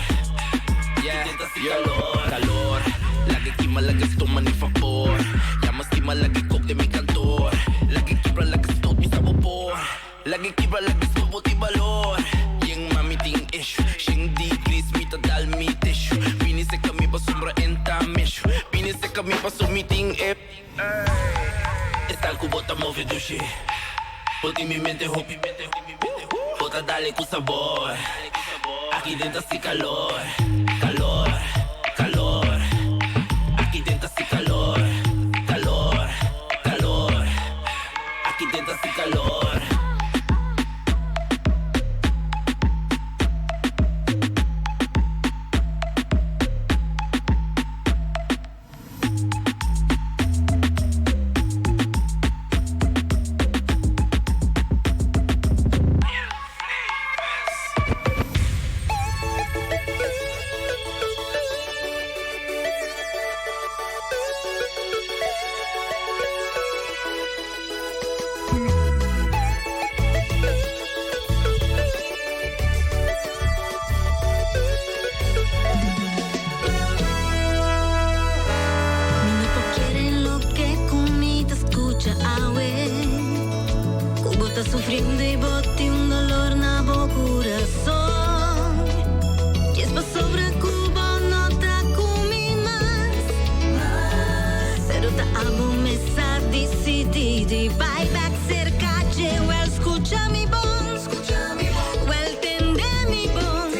Aki den ta si calor, calor. Lagi kima, lagi stoma ni favor. Llama stima, lagi coke de mi cantor. Lagi kibra, lagi stoot mi sabor. Lagi kibra, lagi stoot boti valor. Yung mami ting issue, shing di gris mi ta dal mi tissue. Bini se kami pa sombra enta mishu. Bini se kami pa sumiting e. Esta cubo ta move dushi. Boti mi mente hopi, bota dale ku sabor. Aki den ta si calor, calor, calor. Aki den ta si calor, calor, calor. Aki den ta si calor. ta sufriendo y bo tin un dolor na bo curason. Kies pasobra cu bo no ta cu mi mas. Pero ta abo mes a dicidi di bai back cerca dje. Wel scucha mi bon. Wel tende mi bon.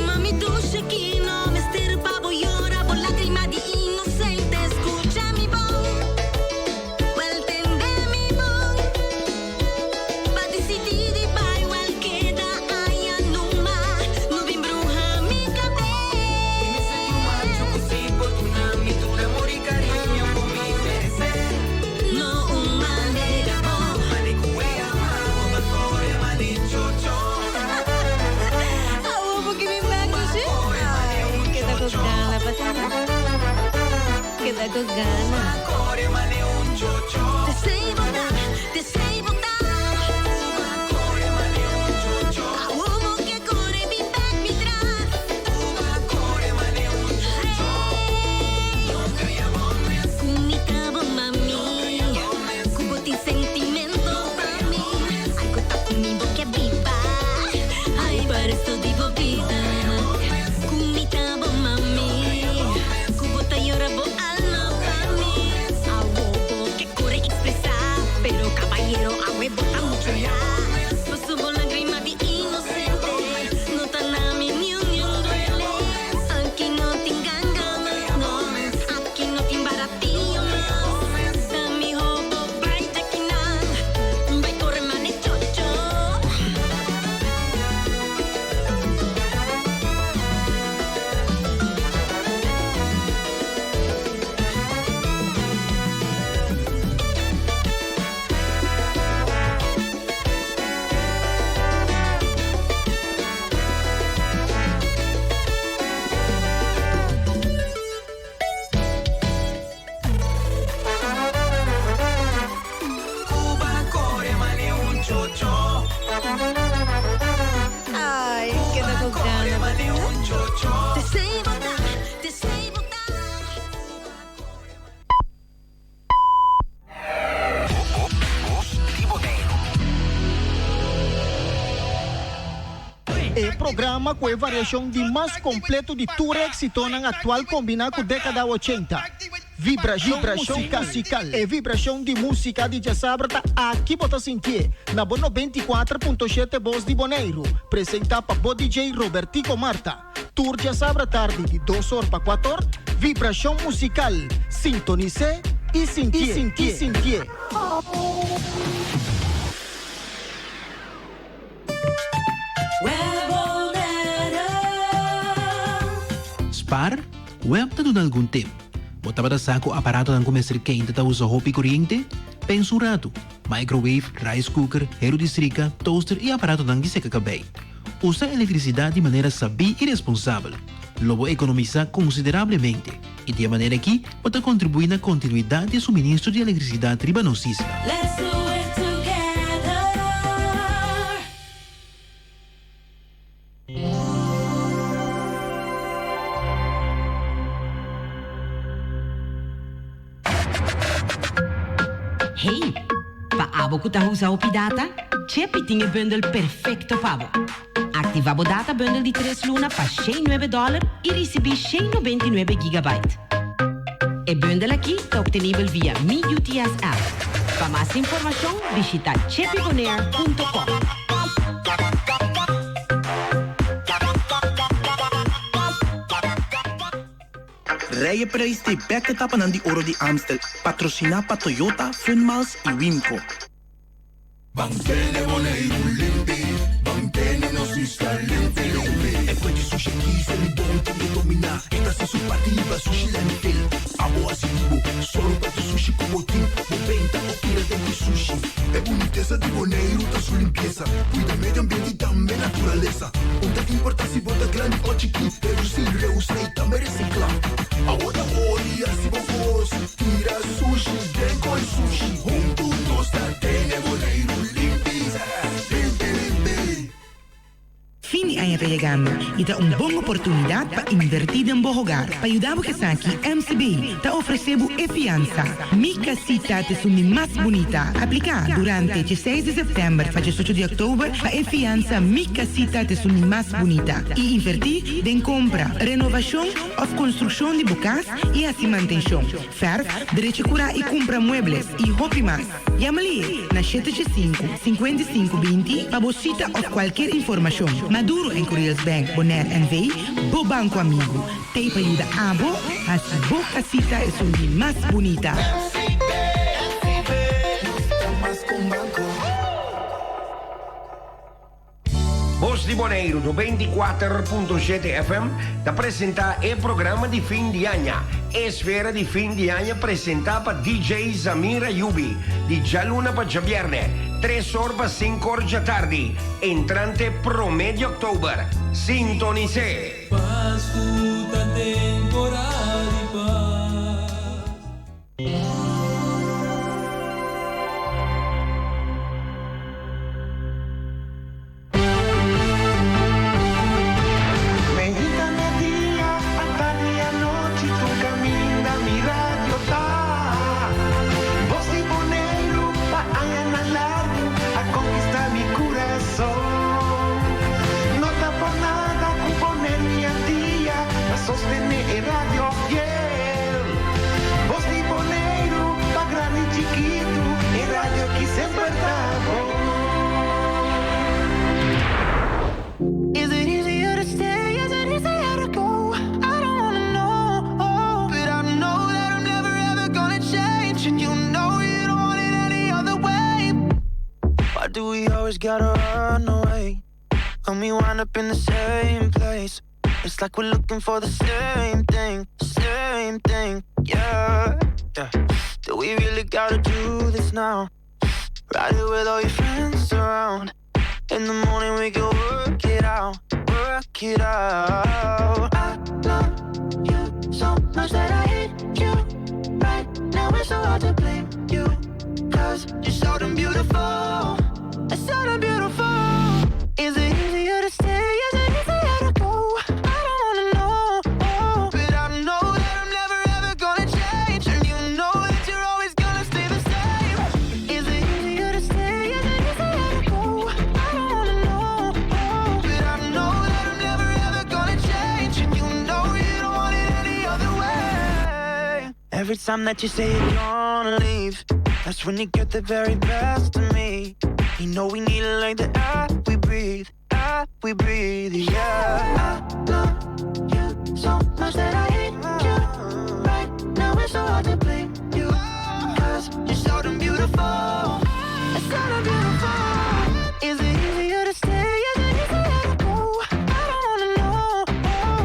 Mami dushi aki no mester pa bo yora bo lagrima di inocente. Scucha mi bon. Wel tende mi bon. Pa dicidi di bai wel keda aya numa. No bin bruha mi cabes. No un manera bon. Awo bo ki bin bek dushi? Ay, keda ku gana pa tende. Keda ku gana. Te sei bo ta, te sei bo ta. Awo bo ke kore bin bek mi tras. Hey. Ku mi ta bo mami. Ku bo tin sentimento pa mi. Algo ta ku mi bo ke biba. Ay, pa resto di bo bida. Ku mi ta bo mami. Ku bo ta yora bo alma pa mi. Awo bo ke kore expresa. Pero caballero awe bo ta mucho laat. Paso bo lagrima di inocente. No ta na mi niun niun duele. Aki no tin ganga mas no. Aki no tin baratillo mas. Ta miho bo bai djakinan. Bai kore mane chocho. Cuba core mane un chocho. Ay, keda ku gana pa tende. Te sei bo ta, te sei bo ta. Bos di Boneiru. E programa ku e variashon di mas kompleto di tur e eksitonan aktual kombiná ku dékada ochenta. Vibrashon Musikal. E vibrashon di músika di djasabra ta aki bo ta sintié na bo 94.7 Bos di Boneiru, presentá pa bo DJ Robertico Marta. Tur djasabra tardi di dos or pa kuator, Vibrashon Musikal. Sintonis'é i sintié. Spar, Web ta duna algun tip. Bo tabata sa ku aparatonan ku mester keinta ta usa hopi koriente? Pensa un ratu. Microwave, rice cooker, heru di strika, toaster i aparatonan di seka kabei. Usa elektrisidat di manera sabí i responsabel. Lo bo ekonomisá konsiderablemente i di e manera akí bo ta kontribuí na kontinuidat di e suministro di elektrisidat riba nos isla. Let's do it together. Hey, pa abo ku ta usa hopi data, Chepi tin e bundel perfekto pa bo. Aktivá bo data bundel di tres luna pa shen nuebe dòler i risibí 199 gigabyte. E bundel aki ta optenibel via Mi UTS app. Pa mas informashon bishita chepibonair.com. Reye Prijs di bek etapanan di Oro di Amstel, patrosiná pa Toyota, Funmiles i Wimco. Ban tene Boneiru limpi, ban tene nos isla limpi limpi. E kue di sushi aki se mi bon tin ke dominá. E ta hasi su parti riba sushi landfill. Abo hasi di bo, solo pa tu sushi ku bo tin. Bo benta o tira den ku sushi. E bunitesa di Boneiru ta su limpiesa. Kuida medio ambiente i tambe naturalesa. Un ta importa si bo ta grandi o chikí, redusí, reusá i tambe resiklá. Awor ta ori hasi bo kos, tira sushi den koi sushi. Huntu nos ta tene Boneiru limpi, limpi, limpi. Fin di aña. aña ta yegando y ta un bon oportunidad pa inverti den bo hogar. Pa yuda bo esaki, MCB ta ofrece bo e fiansa Mi Casita ta esun di mas bunita. Aplica durante dieseis di september pa diesocho di october pa e fiansa Mi Casita ta esun di mas bunita y inverti den compra, renovacion of construccion di bo cas y haci mantencion, verf, drecha cura y cumpra muebles y hopi mas. Yama-li na shete 5, 55 20 pa bo sita òf kualkier informashon. Maduro en Curiels Bank Bonaire NV, bo banko amigu, t'ei pa yuda abo hasi bo kasita esun di mas bunita. Bos di Boneiru 94.7 FM ta presentá e programa di fin di aña, Esfera di Fin di Aña presentá pa DJ Zamir Ayubi, di djaluna pa djabièrnè, tres or pa sinku or djatardi, entrante promé di òktober. Sintonis'é! Pasku ta temporada di pas. Meinta, merdia, atardi, anochi, tur kaminda mi radio ta. Bos di Boneiru pa añanan largu a konkistá mi kurason. No ta por nada ku Boneiru i Antia ta sostené e radio fiel. Bos di Boneiru pa grandi i chikitu, e radio ki semper ta bon. Is it easier to stay? Is it easier to go? I don't wanna know, but I know that I'm never ever gonna change, and you know you don't want it any other way. Why do we always gotta run away? When we wind up in the same place. It's like we're looking for the same thing, same thing, yeah. yeah. Do we really gotta do this now? Ride it with all your friends around. In the morning we can work it out, work it out. I love you so much that I hate you. Right now it's so hard to blame you. Cause you're so damn beautiful. It's so damn beautiful. Is it easier to stay? Is it easier to go? I don't wanna know. But I know that I'm never ever gonna change. And you know that you're always gonna stay the same. Is it easier to stay? Is it easier to go? I don't wanna know. But I know that I'm never ever gonna change. And you know you don't want it any other way. Every time that you say you're gonna leave, that's when you get the very best of me. You know we need it like the air we breathe, air we breathe, yeah. I love you so much that I hate you. Right now it's so hard to blame you. Cause you're so damn beautiful. It's so damn beautiful. Is it easier to stay? Is it easier to go? I don't wanna know.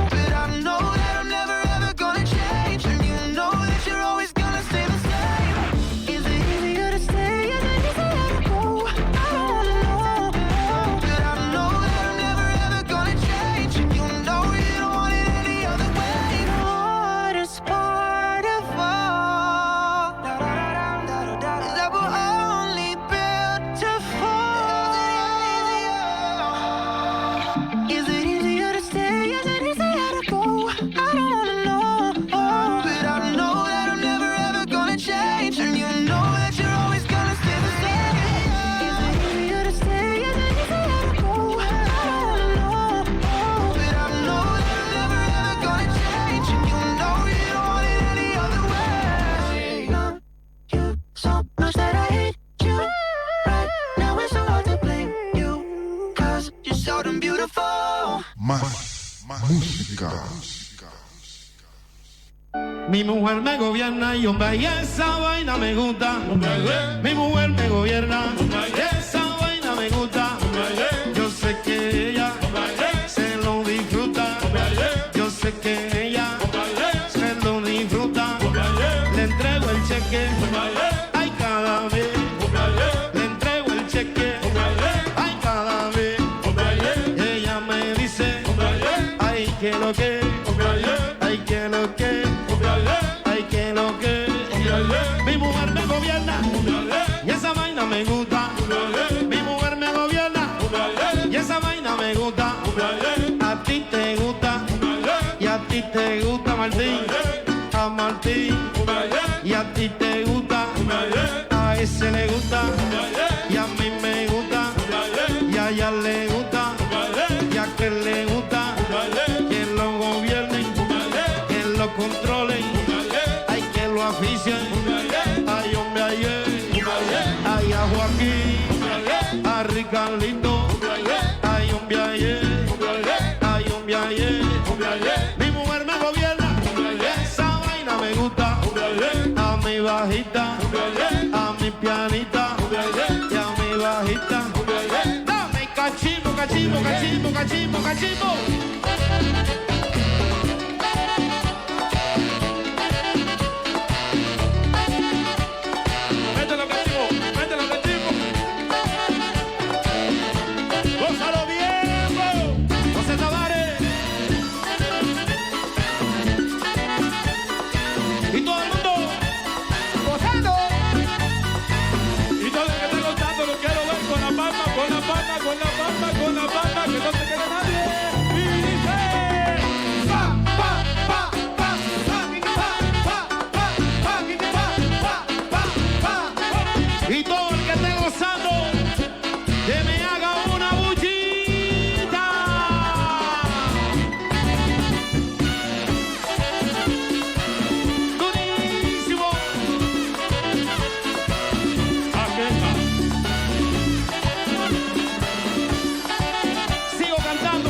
But I know that I'm never ever gonna change. And you know that you're always gonna stay the same. Is it easier to stay? Is it easier to go? I don't wanna know. But I know that I'm never ever gonna change. And you know you don't want it any other way. Hardest part of all is that we're only built to fall. Is it easier to stay? Is it easier to go? I don't wanna know. But I know that I'm never ever gonna change. And you know that you're always gonna stay the same. Is it easier to stay? Is it easier to go? I don't wanna know. But I know that I'm never ever gonna change. And you know you don't want it any other way. Love you so much that I hate you. Right now it's so hard to blame you. Cause you're so damn beautiful. Mas músika. Mi mujer me gobierna y hombre, y esa vaina me gusta. Mi mujer me gobierna y esa vaina me gusta. Yo sé que ella se lo disfruta. Yo sé que ella se lo disfruta. Le entrego el cheque. Ay, cada vez. Le entrego el cheque. Ay, cada vez. Ella me dice. Ay, que lo que. Ay, que lo que. Ay, que lo que. Mi mujer me gobierna. Y esa vaina me gusta. Mi mujer me gobierna. Y esa vaina me gusta. te gusta, Martín. A Martín. Y a ti te gusta. A ese le gusta. Y a mí me gusta. Y a ella le gusta. Y a aquel le gusta. Que lo gobiernen. Que lo controlen. Ay, que lo aficien. Ay, hombre, ay, ay. Ay, a Joaquín. A Ricardito. Ay, hombre, ay, ay. Ay, hombre, ay, ay. Mi mujer me gobierna. Esa vaina me gusta. A mi bajita. A mi pianita. Y a mi bajita. Dame cachimbo, cachimbo, cachimbo, cachimbo, cachimbo. Mételo, cachimbo, mételo, cachimbo. Gózalo viejo. José Tavares. Y todo el mundo gozando. Y todo el que está gozando lo quiero ver con la palma, con la palma, con la palma, con la palma, que no se quede nadie. Y dice: Pa, pa, pa, pa, pa, pa, pa, pa, pa, pa, pa, pa, pa. Y todo el que esté gozando, que me haga una bullita. Durísimo. Sigo cantando.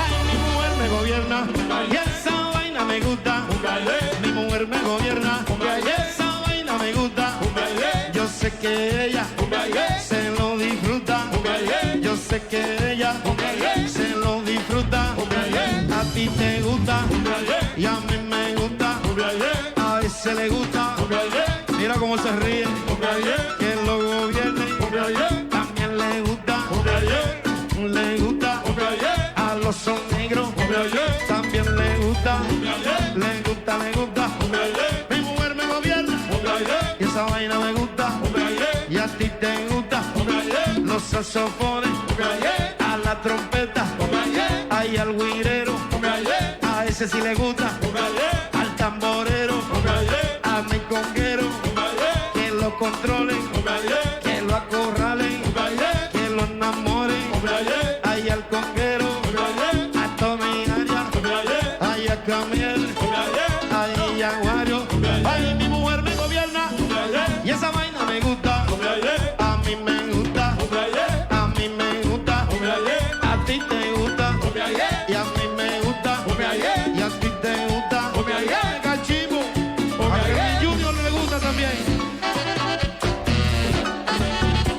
Ay, mi mujer me gobierna. Y esa vaina me gusta. Mi mujer me gobierna. Y esa vaina me gusta. Yo sé que ella se lo disfruta. Yo sé que ella se lo disfruta. A ti te gusta y a mí me gusta. A ese le gusta. Mira cómo se ríe. Que lo gobierne. También le gusta. Le gusta. A los son negros. También le gusta. Le gusta, le gusta. Mi mujer me gobierna. Y esa vaina me gusta. Y a ti te gusta. Los saxofones. A la trompeta. Ay, al guirero. A ese sí le gusta. Al tamborero. A mi conguero. Que lo controlen. Que lo acorralen. Que lo enamoren. Ay, al conguero. A Tommy Aya. Ay, a Camiel. Ay, a Wario. Ay, mi mujer me gobierna. Y esa vaina me gusta. A mí me gusta. A mí me gusta. A ti te gusta. Y a mí me gusta. Y a ti te gusta. Cachimbo. A Kevin Junior le gusta también.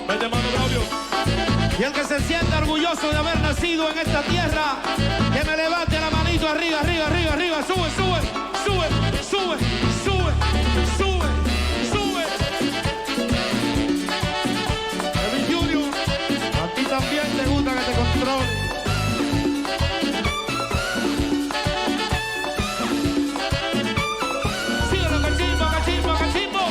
Vete, mano, Braulio. Y el que se sienta orgulloso de haber nacido en esta tierra, que me levante la manito arriba, arriba, arriba, arriba. Sube, sube, sube, sube, sube, sube, sube. Kevin Junior, a ti también te gusta que te controle. Síguelo, cachimbo, cachimbo, cachimbo.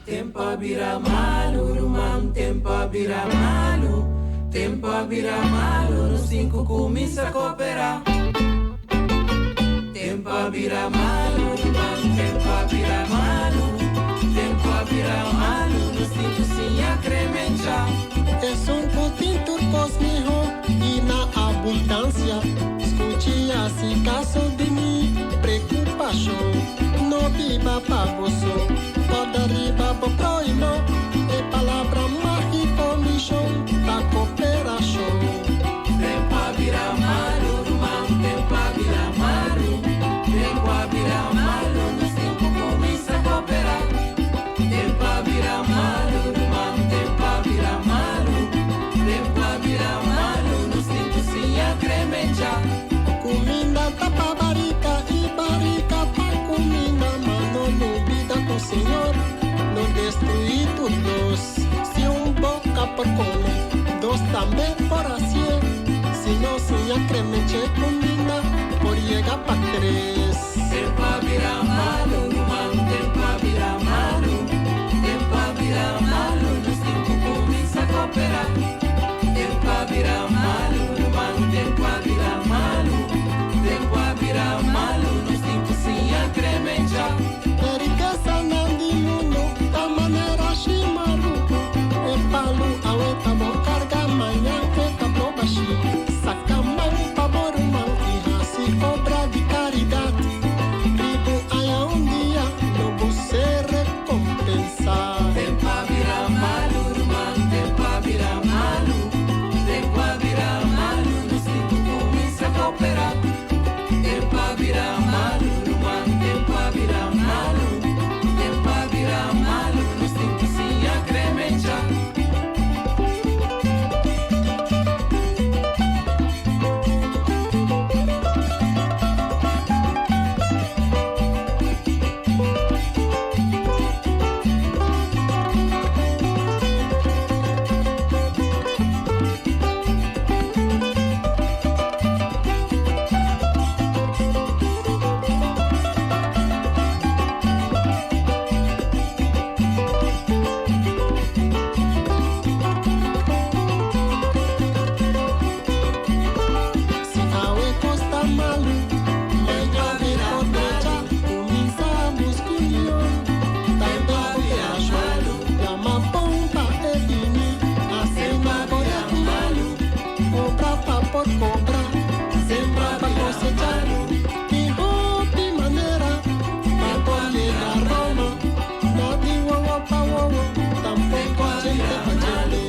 Tempo bira malu, ruman, tempo bira malu. Tempo bira malu, no cinco começa a cooperar. Tempo bira malu, ruman, tempo bira malu. Tempo bira malu, no cinco sim a cremencha. Es un cotintur cosmijo y na abundancia. Escuche así caso de mi preocupación. No viva pavoso, por arriba bo proimo. E palabra mágico misión, la cooperación. Tempo bira malu, ruman, tempo bira malu. Tempo bira malu, no cinco começa a cooperar. Tempo bira malu, ruman, tempo bira malu. Tempo bira malu, no cinco sim a cremencha. Comida tapa barrica y barrica pa comida, mano no vida con Señor. por come, dos tambe por hacié. Si no siña cremenche cuminda, por yega pa tres. Tempo a bira malo, ruman, tempo a bira malo. Tempo a bira malo, nos tin cu cuminsa coopera. Tempo a bira malo, ruman, tempo a bira malo. Tempo a bira malo, nos tin cu siña cremencha. E rikesanan di mundo ta manera shimaruco. E palu awe ta bo carga, mañan e ta blo bashi. Saca man pa bo ruman y haci obra di caridad. Riba aya un dia lo bo ser recompensa. Tempo a bira malo, ruman, tempo a bira malo. Tempo a bira malo, nos tin cu cuminsa coopera. Tempo a bira malo, ruman, tempo a bira malo. Tempo a bira malo, nos tin cu siña cremencha. Si awe cos ta malo, mañan e por drecha. Cuminsa busca union, tambe cooperacion. Yama bon pa e bini, asina core cu malo. Obra pa por cobra, sembra pa cosecha. Tin hopi manera pa por yega Roma. No di wowo pa wowo, tampoco djente pa djente.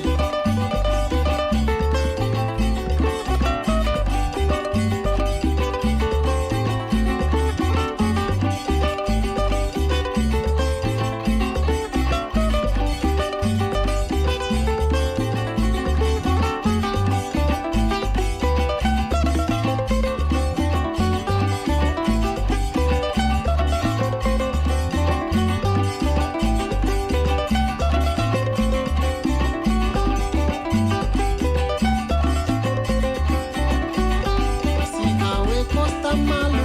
Si awe cos ta malo,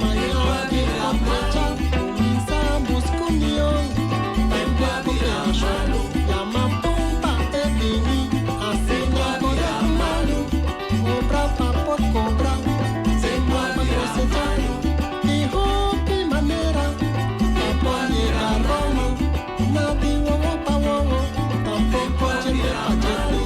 mañan e por drecha. Cuminsa busca union, tambe cooperacion. Yama bon pa e bini, asina core cu malo. Obra pa por cobra, sembra pa cosecha. Tin hopi manera pa por yega Roma. No di wowo pa wowo, tampoco djente pa djente.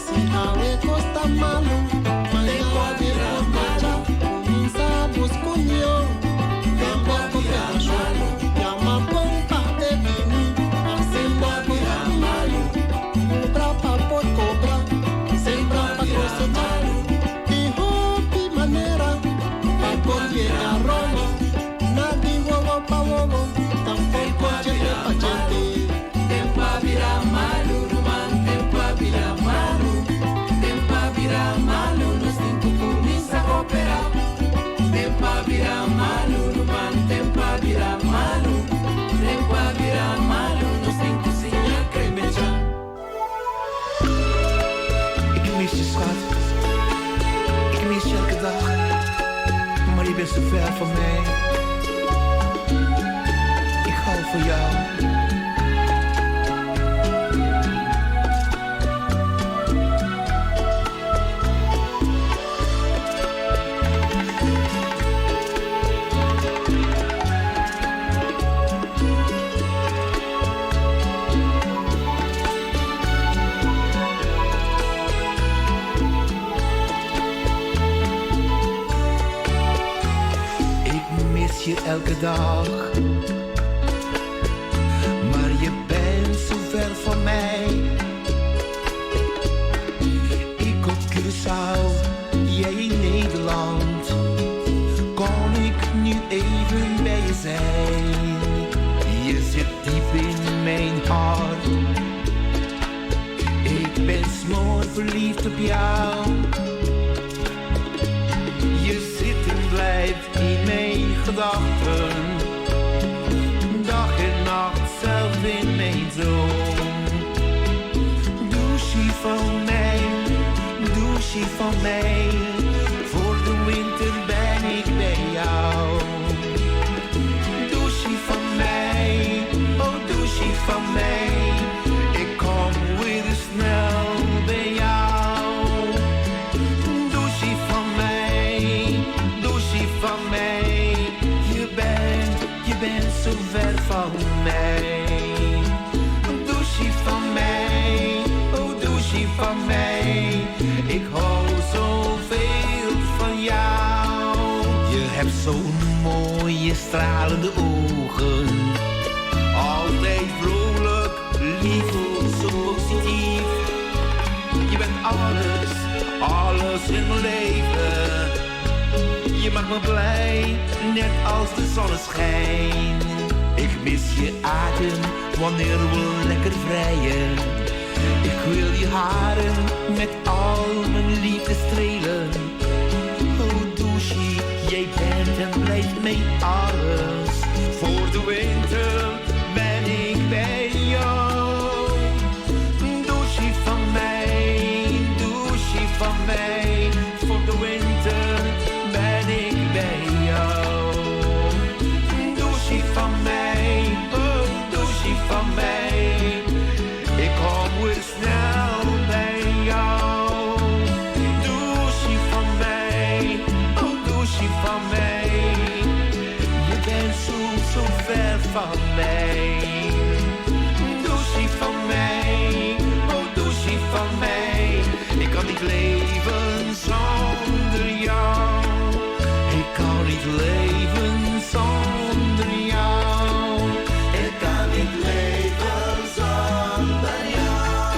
Si awe cos ta malo, mañan e por drecha. Cuminsa busca union, tambe cooperacion. Yama bon pa e bini, asina core cu malo. Obra pa por cobra, sembra pa cosecha. Tin hopi manera pa por yega Roma. No di wowo pa wowo, tampoco djente pa djente. Tempo a bira malo, ruman, tempo a bira malo. Tempo a bira malo, nos tin cu cuminsa coopera. Tempo a bira malo, ruman, tempo a bira malo. Tempo a bira malo, nos tin cu siña cremencha. Ik mis je schat. Ik mis je elke dag. Maar je bent zo ver van mij. Ik hou van jou. Ik mis je elke dag. van mij. Ik op Curaçao, jij in Nederland. Kon ik nu even bij je zijn? Je zit diep in mijn hart. Ik ben smoor verliefd op jou. Je zit en blijft in mijn gedachten. Dag en nacht, zelfs in mijn droom. Douche van mij, douche van mij. Voor de winter ben ik bij jou. Douche van mij, oh douche van mij. Ik kom weer snel bij jou. Douche van mij, douche van mij. Je bent, je bent zo ver van mij. Douche van mij, oh douche van mij. Ik hou zoveel van jou. Je hebt zo'n mooie stralende ogen. Altijd vrolijk, lief, zo positief. Je bent alles, alles in mijn leven. Je maakt me blij, net als de zonneschijn. Ik mis je adem wanneer we lekker vrijen. Ik wil je haren met al mijn liefde strelen. Oh douche, jij bent en blijft mijn alles. Voor de winter ben ik bij jou. Douche van mij, douche van mij. Voor de winter ben ik bij jou. Douche van mij, oh douche van mij. Ik kom weer snel bij jou. Douche van mij, oh douche van mij. Je bent zo, zo ver van mij. Douche van mij, oh douche van mij. Ik kan niet leven zonder jou. Ik kan niet leven zonder jou. Ik kan niet leven zonder jou.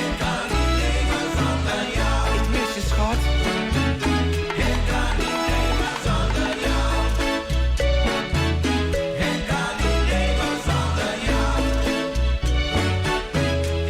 Ik kan niet leven zonder jou. Ik mis je schat. Ik kan niet leven zonder jou. Ik kan niet leven zonder jou.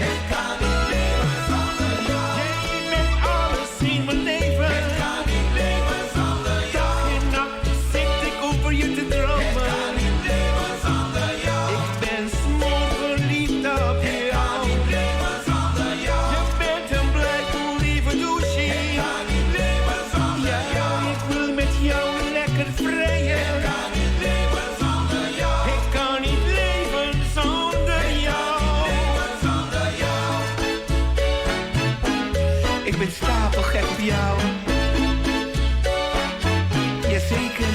Ik kan niet leven zonder jou. Jij bent alles in mijn leven. Ik kan niet leven zonder jou. Dag en nacht zit ik over je te dromen. Ik kan niet leven zonder jou. Ik ben smoor verliefd op jou. Ik kan niet leven zonder jou. Je bent en blijft een lieve douche. Ik kan niet leven zonder jou. Ik wil met jou lekker vrijen. Ik kan niet leven zonder jou. Ik kan niet leven zonder jou. zonder jou. Ik ben stapelgek op jou. Jazeker.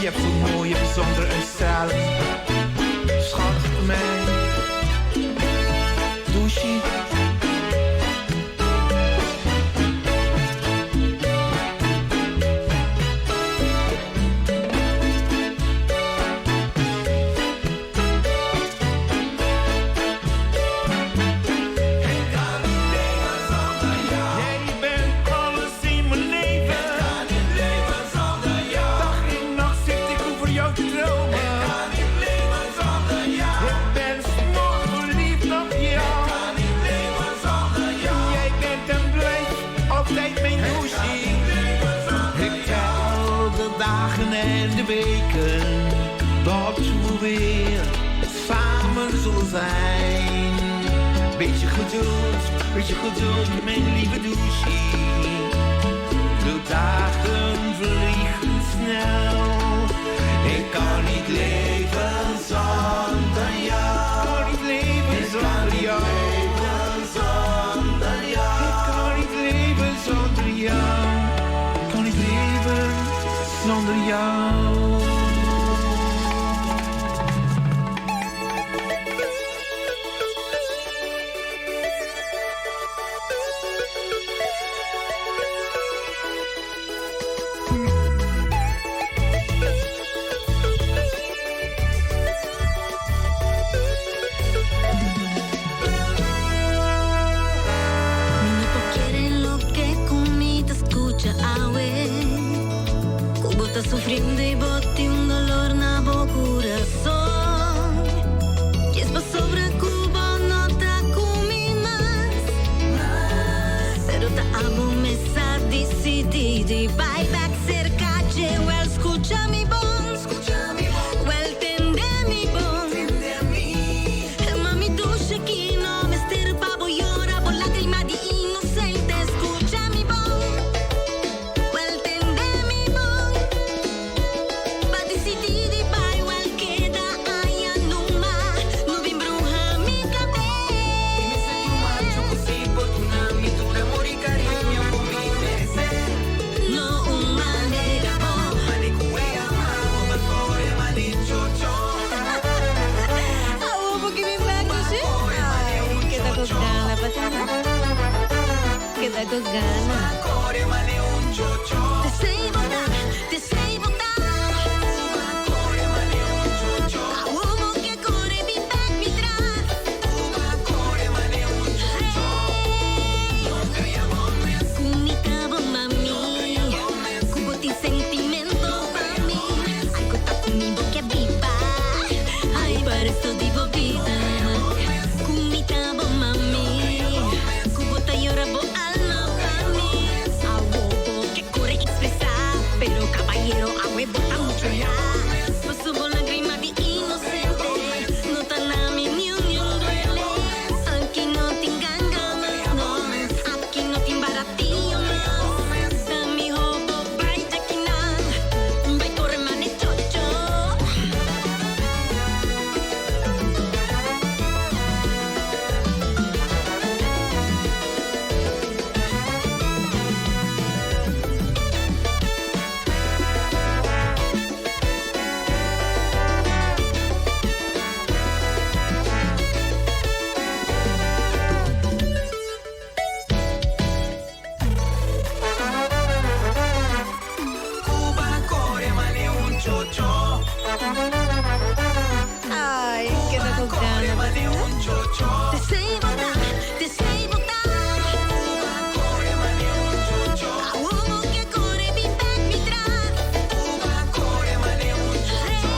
Je hebt zo'n mooie, bijzondere uitstraling. Schat van mij. Douche. Jij bent alles in mijn leven. Ik kan niet leven zonder jou. Dag en nacht zit ik over jou te dromen. Ik kan niet leven zonder jou. Ik ben smoor verliefd op jou. Ik kan niet leven zonder jou. Jij bent en blijft altijd mijn douche. Ik tel de dagen en de weken dat we weer samen zullen zijn. Beetje geduld, beetje geduld, mijn lieve douche. De dagen vliegen snel. Ik kan niet leven zonder jou. Ik kan niet leven zonder jou. Zonder jou. Ik kan niet leven zonder jou. Ik kan niet leven zonder jou. Thank you. Hende bo tin un dolor na bo curason. Kies pasobra cu bo no ta cu mi mas. Pero ta abo mes a dicidi di bai back cerca dje. Wel scucha mi bon. Wel tende mi bon. Mami dushi aki no mester pa bo yora bo lagrima di inocente. Scucha mi bon. Wel tende mi bon. B'a dicidi di bai wel keda aya numa. No bin bruha mi cabes. Dime si tu macho cu si por duna mi tur amor y cariño cu mi merece. No un manera bo. Mane cu e ama bo, b'a core mane chocho. Awo bo ki bin back dushi. Ay, keda cu gana pa tende. Keda cu gana. Core mane un chocho. Te sei bota, te sei bota. Core mane un chocho. Awo bo ke core bin back mi tras. Core mane un chocho. Cu mi ta bo mami. Cu bo tin sentimento pa mi. Algo ta cu mi bo ke biba. Ay, pa resto di bo bida. Cu mi ta bo mami. Cu bo ta yora bo alma pa mi. Awo bo ke core expresa. Pero caballero, awe bo ta mucho laat. Paso bo lagrima di inocente. No ta na mi ni un ni un duele. Aki no tin ganga mas, no. Aki no tin baratillo mas. Ta miho bo bai di akinan. Bai core mane chocho. Cu b'a core mane un chocho. Ay, keda cu gana pa Mane un chocho. Te sei bota, te sei bota. Core mane un chocho. Awo bo ke core bin back mi tras. Core mane un chocho.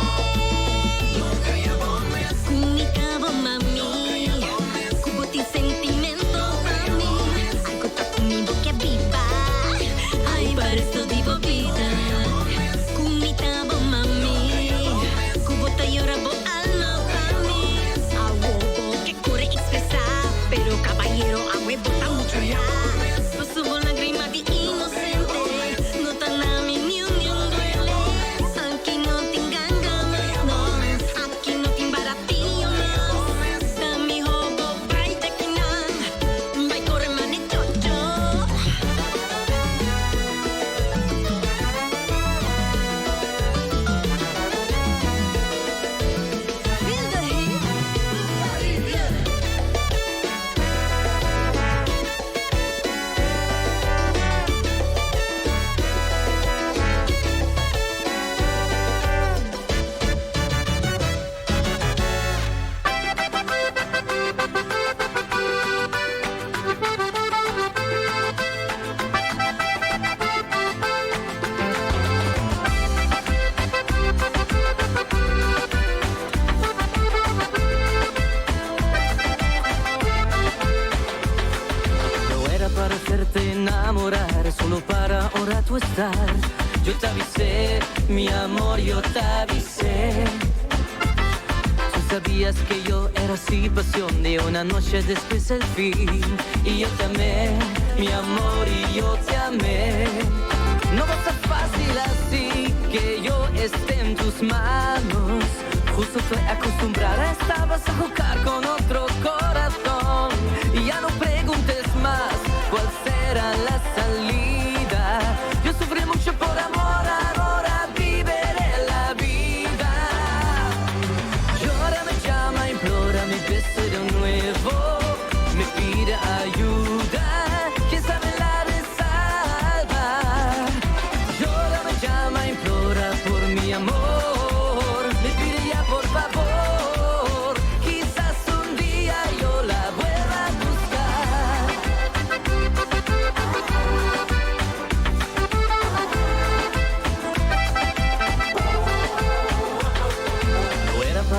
Cu mi ta bo mami. Cu bo tin sentimento pa mi. Algo ta cu mi bo ke biba. Ay, pa resto di bo bida. Cu mi ta bo mami. Cu bo ta yora bo alma pa mi. Awo bo ke core expresa. Pero caballero, awe bo ta mucho laat. Paso bo lagrima di inocente. No ta na mi ni un ni un duele. Aki no tin ganga mas, no. Aki no tin baratillo mas. Ta miho bo bai di akinan. Bai core mane chocho. Feel the heat. No era para hacerte enamorar, solo para un rato estar. Yo te avisé, mi amor, yo te avisé. Tú sabías que yo era así, pasión de una noche después el fin. Y yo te amé, mi amor, y yo te amé. No va a ser fácil así que yo esté en tus manos. Justo estoy acostumbrada, estabas a jugar con otro corazón. Y ya no preguntes más cuál será la salida. Yo sufrí mucho por amor, ahora viviré la vida. Llora, me llama, implora mi beso de nuevo. Me pide ayuda, quién sabe la de salvar. Llora, me llama, implora por mi amor. Me pide ya por favor. Quizás un día yo la vuelva a buscar.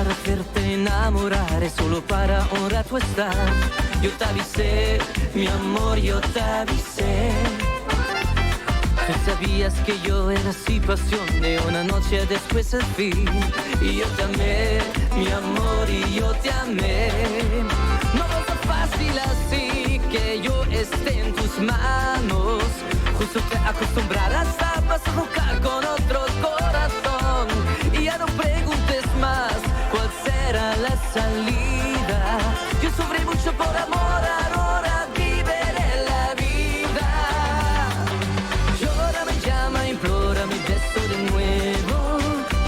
para hacerte enamorar, es solo para un rato estar. Yo te avisé, mi amor, yo te avisé. Tú sabías que yo era así pasión de una noche después el fin. Y yo te amé, mi amor, y yo te amé. No es fácil así que yo esté en tus manos. Justo te acostumbrarás a vas a jugar con otro corazón. Y ya no preguntes más cuál será la salida. Yo sufrí mucho por amor, ahora viviré la vida. Llora, me llama, implora mi beso de nuevo.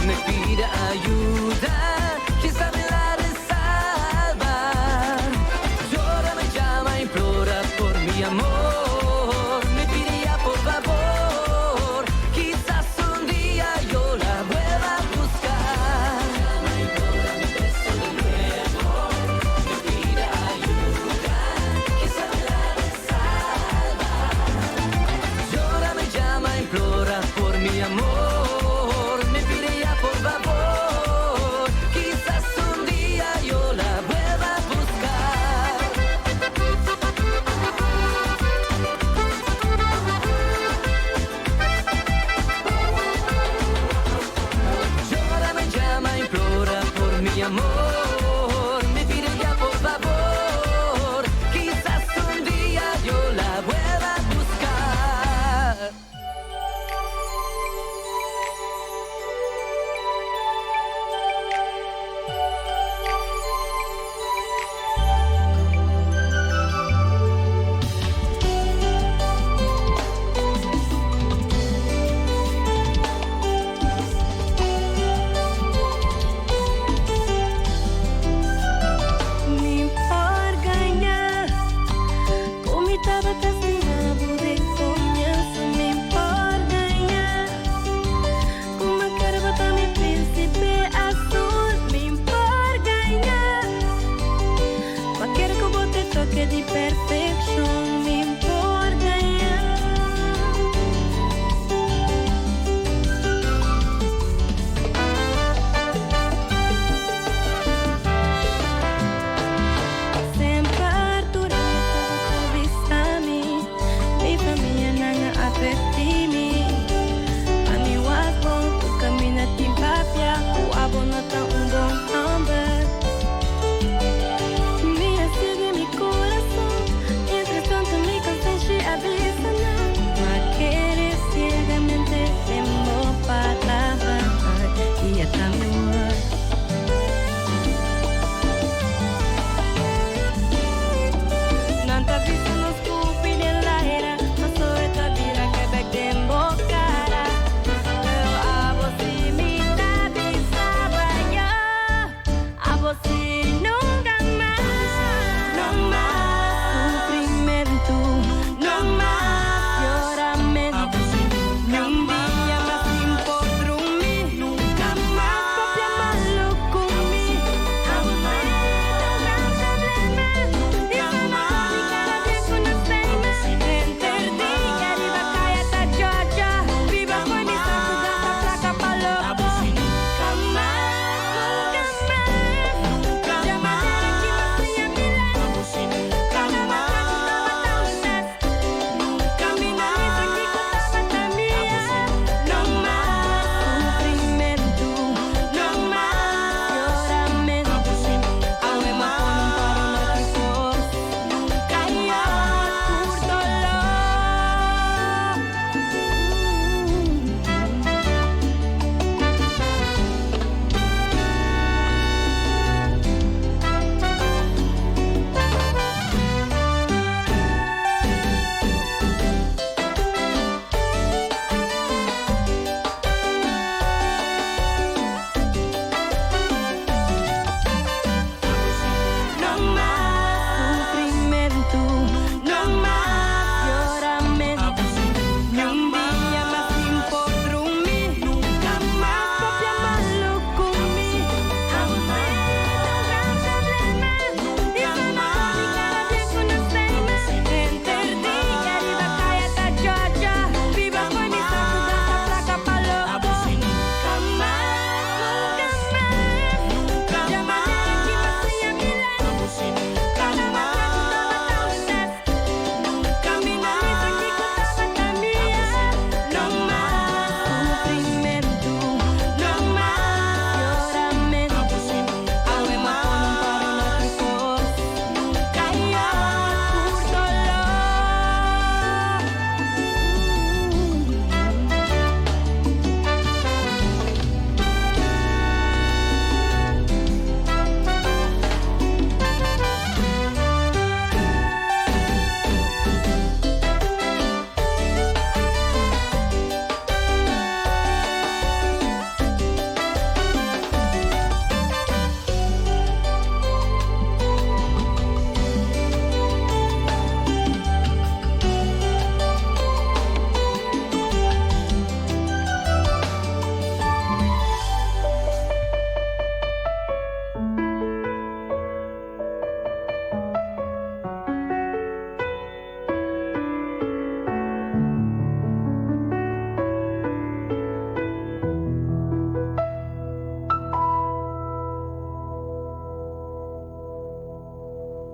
Me pide ayuda, quizá me la de salvar. Llora, me llama, implora por mi amor. Me pide ya por favor, quizás un día yo la vuelva a buscar. Llama, implora mi beso de nuevo. Me pide ayuda, quizá me la de salvar. Llora, me llama, implora por mi amor. Me pide ya por favor. Quizás un día yo la vuelva a buscar. Llora, me llama, implora por mi amor. Me pide ya por favor. Quizás un día yo la vuelva a buscar.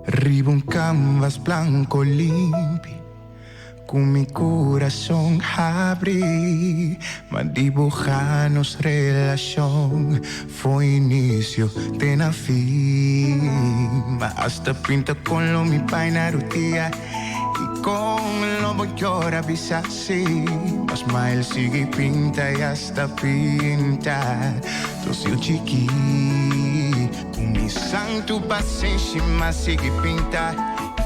Riba un canvas blanco limpi Cu mi curason habri M'a dibuja nos relacion Fo'i inicio te na fin M'a hasta pinta con lo mi bai na rutia Y con lo bo yora bisa si Ma smile sigui pinta y hasta pinta Nos yu chikí. Ku mi santu pasenshi m'a sigui pinta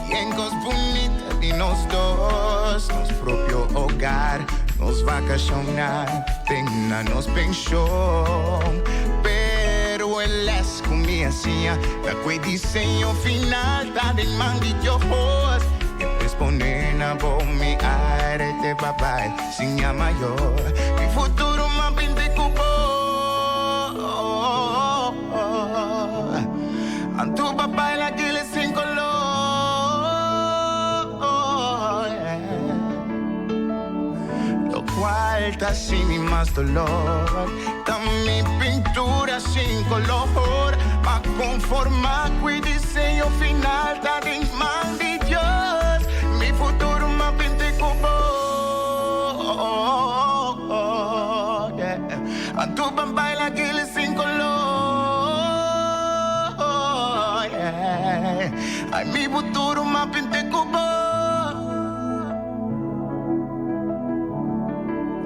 Yen kos bunita di nos dos Nos propio hogar, nos vakashonnan Te na nos penshon Pero e les ku mi a siña Ta ku e diseño final ta den man di Dios E responde na bo mi arete babai Sin yama yo Mi futuro m'a pinta ku bo Anto pa baila kile sin color Lo cual ta haci mi mas dolor Ta mi pintura sin color Ma conforma cu e diseño final ta den man di Dios Mi futuro m'a pinta cu bo Anto pa baila kile sin color Ay mi futuro m'a pinta cu bo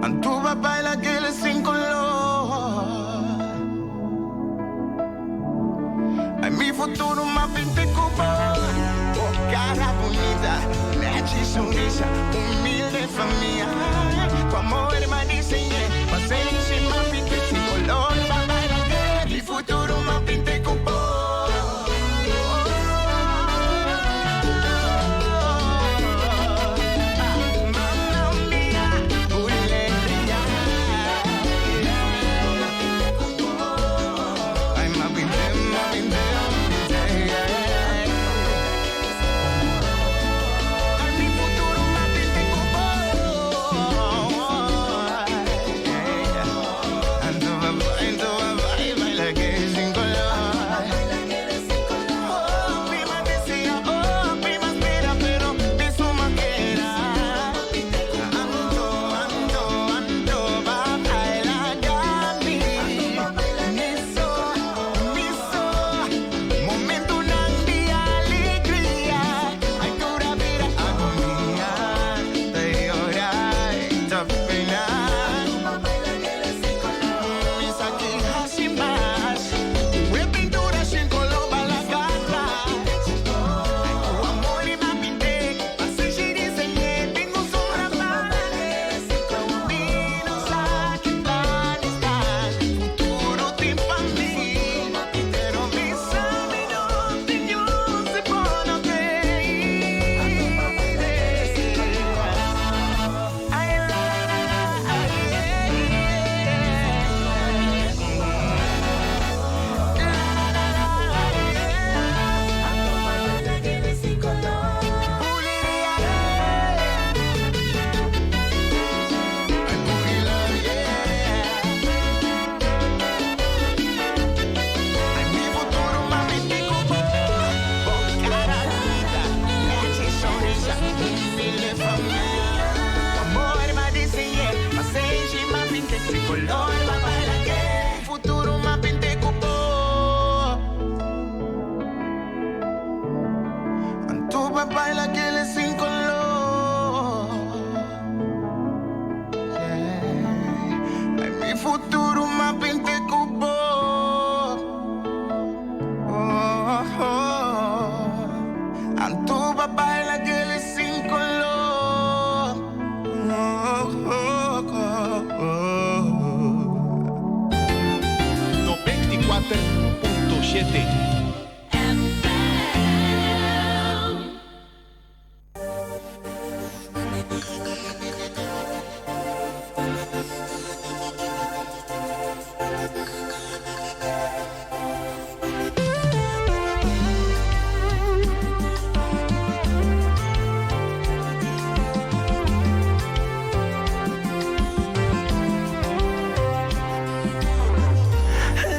Anto pa baila kile sin color Ay mi futuro m'a pinta cu bo Bo cara bunita, nechi sonrisa, humilde famia Tu amor m'a diseñé, pasenshi m'a pinta sin color pa baila Mi futuro m'a pinta cu bo.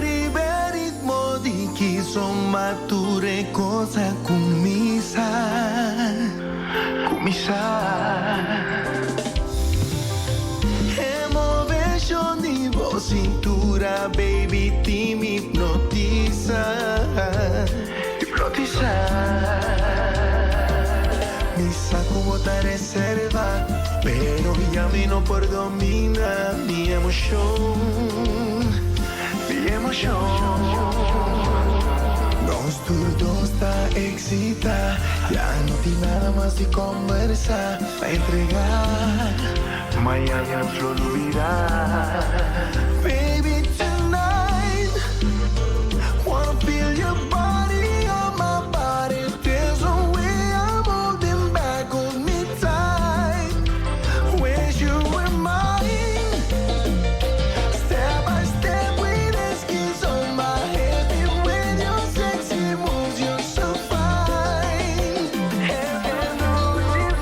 Riba e ritmo di kizomba tur e cosa cu mi. Kuminsá, kuminsá. E moveshon di bo sintura, baby, tin mi hipnotisá, hipnotisá. Mi sa ku bo ta reservá, pero ya mi no por dominá mi emoshon, mi emoshon. Nos tur dos ta eksitá, ya no tin nada mas di kombersá, pa entregá. Mañana nos lo lubidá. Baby, tonight, wanna feel your body on my body. There's no way I'm holding back, hold me tight. Wish you were mine. Step by step with the skills on my head. With your sexy moves, you're so fine. And this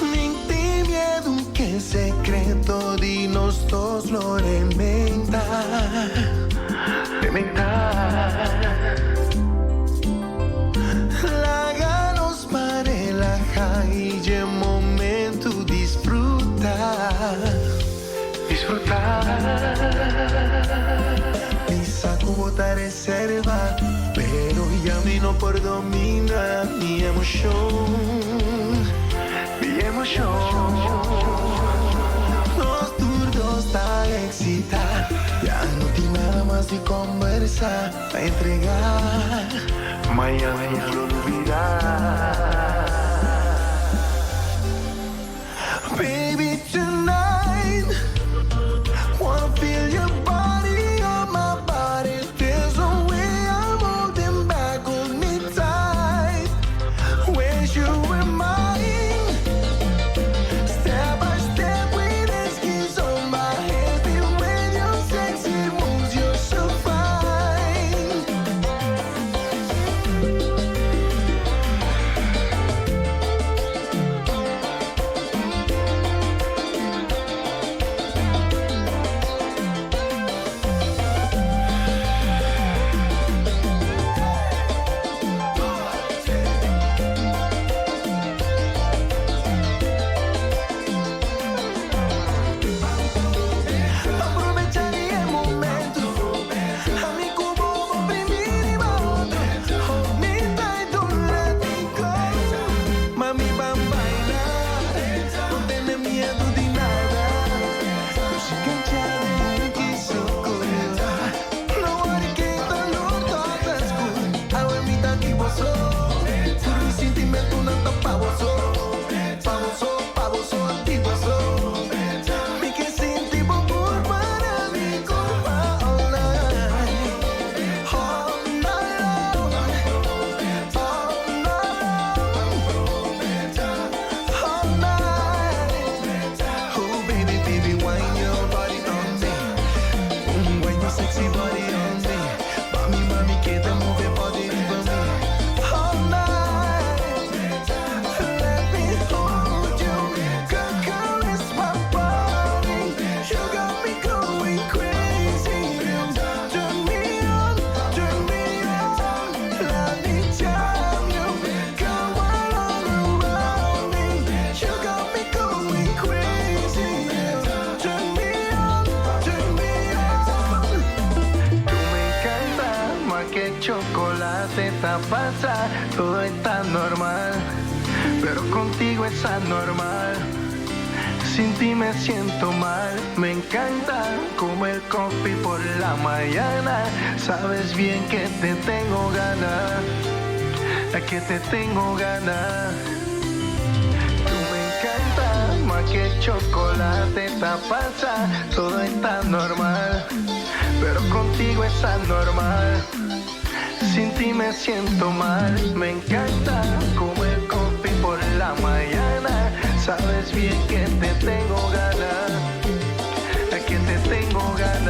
Mi n' tin miedu ku e sekreto di nos dos lo rementá, rementá. Laga nos pa relahá i e momento disfrutá, disfrutá. Mi sa ku bo ta reservá, pero ya mi no por dominá mi emoshon, mi emoshon. Nos tur dos ta eksitá, ya no tin nada mas di kombersá, pa entregá. Mañana nos lo lubidá. Baby, tonight, wanna feel your body on my body. There's no way I'm holding back, hold me tight. Wish you were mine. Step by step with the skills on my head. With your sexy moves, you're so fine. Aprovechá e momento. Ami ku bo primí otro. Hold me tight, don't let me go. Mami, ban baila. No tene miedu di nada. No worry ku ta lur Awe mi ta aki bo so. Tur mi sentimentunan ta pa bo so. Pa bo so, pa bo so, di bo so. Mi ke sinti bo kurpa na mi kurpa all night. All night long. All night. All night. Oh baby, baby, wine your body on me. Wine your sexy body on me. Mami, mami, keda move body riba mi. All night. Let me hold you. Girl, caress my body. You got me going crazy. Turn me on, turn me on. Let me jam you. Come all around me. You got me going crazy. Turn me on, turn me on. Tú me encanta más que chocolate, ta pasa, todo está normal, pero contigo es anormal. Sin ti me siento mal, me encanta como el coffee por la mañana. Sabes bien que te tengo ganas, que te tengo ganas. Tú me encanta más que chocolate, ta pasa, todo está normal, pero contigo es anormal. Sin ti me siento mal, me encanta como el coffee por la mañana. Sabes bien que te tengo ganas, que te tengo ganas.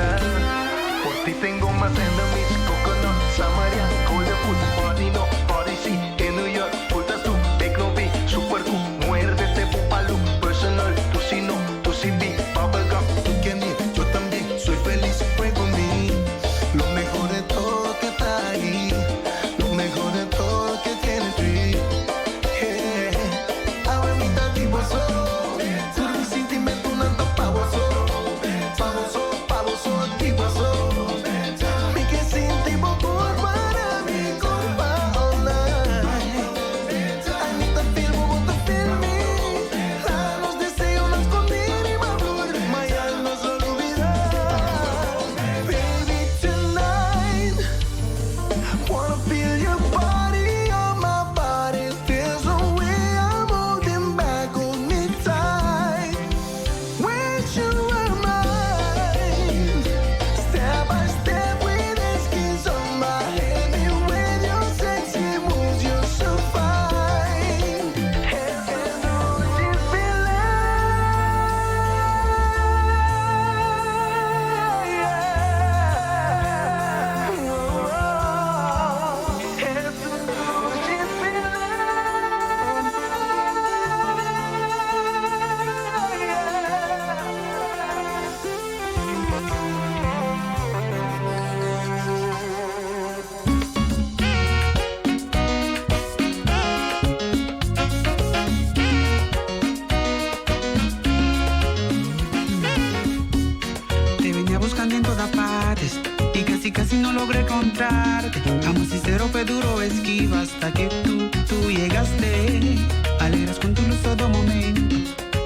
Casi casi no logré encontrarte. Amo sincero fue duro esquiva hasta que tú, tú llegaste. Alegras con tu luz todo momento.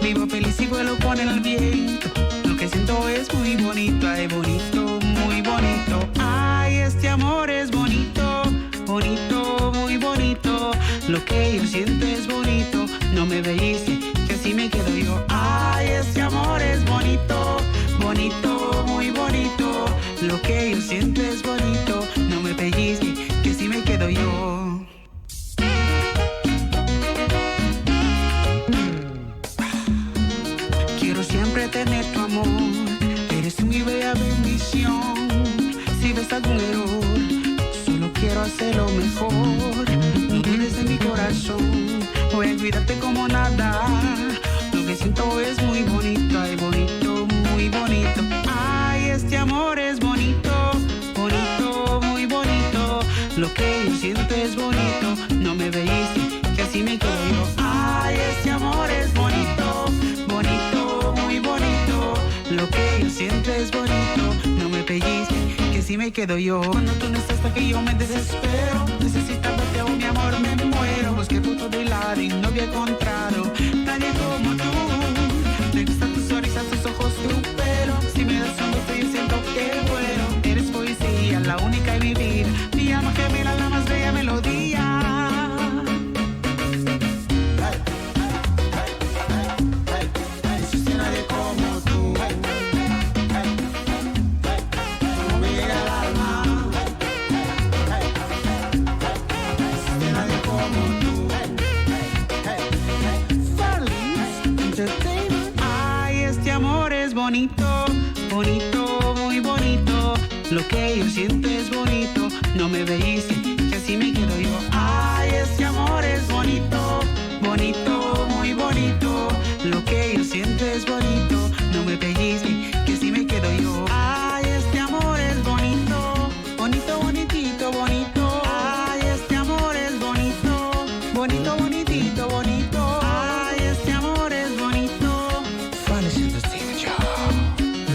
Vivo feliz y vuelo con el viento. Lo que siento es muy bonito, ay bonito, muy bonito. Ay, este amor es bonito, bonito, muy bonito. Lo que yo siento es bonito, no me veis que así me quedo yo. Ay, este amor es bonito, bonito, muy bonito. Lo que yo siento es bonito, no me pellizque, que así me quedo yo. Quiero siempre tener tu amor, eres mi bella bendición. Si ves algún error, solo quiero hacerlo mejor. No dudes de mi corazón, voy a cuidarte como nada. Lo que siento es muy bonito, ay bonito, muy bonito. Ay, este amor es bonito, bonito, muy bonito. Lo que yo siento es bonito, no me veis que así me quedo yo. Ay, este amor es bonito, bonito, muy bonito. Lo que yo siento es bonito, no me pellizque, que así me quedo yo. Cuando tú no estás hasta que yo me desespero, necesito verte, oh mi amor, me muero. Busqué por todo lado y no había encontrado nadie como tú. Me gusta tu sonrisa, tus ojos, tu pelo. Si me das un beso yo siento que vuelo. Eres poesía, la única en mi vida. Mi alma gemela, la más bella melodía. Existe nadie como tú. Como me llega al alma. Existe nadie como tú. Entertainment. Ay, este amor es bonito, bonito, muy bonito. Lo que yo siento es bonito, no me veis que así me quedo yo. Ay, este amor es bonito, bonito, muy bonito. Lo que yo siento es bonito, no me pellizque, que así me quedo yo. Ay, este amor es bonito, bonito, bonitito, bonito. Ay, este amor es bonito, bonito, bonitito, bonito. Ay, este amor es bonito.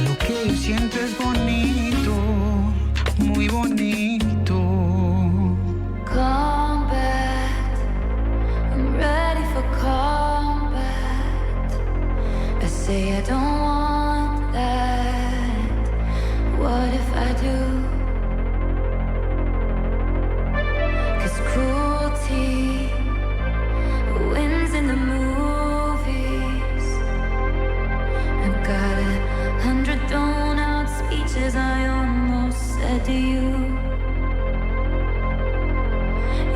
Lo que yo siento es bonito, muy bonito. Combat, I'm ready for combat. I say I don't want that. What if I do? Cause cruelty wins in the movies. I've got 100 thrown out speeches I almost said to you.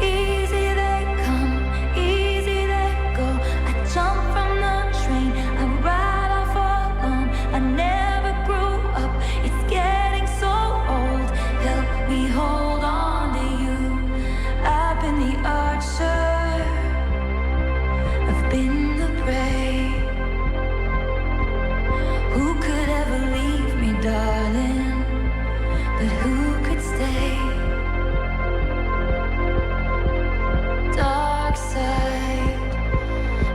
Easy they come, easy they go. I jump from the train, I ride off alone. I never grew up, it's getting so old. Help me hold on to you. I've been the archer, I've been the prey. Who could ever leave me, darling? But who could stay? Dark side,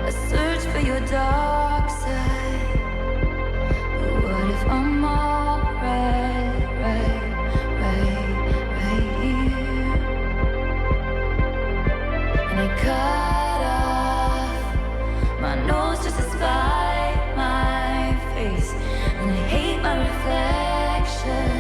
I search for your dark side. But what if I'm all right, right, right, right here? And I cut off my nose just to spite my face, and I hate my reflection.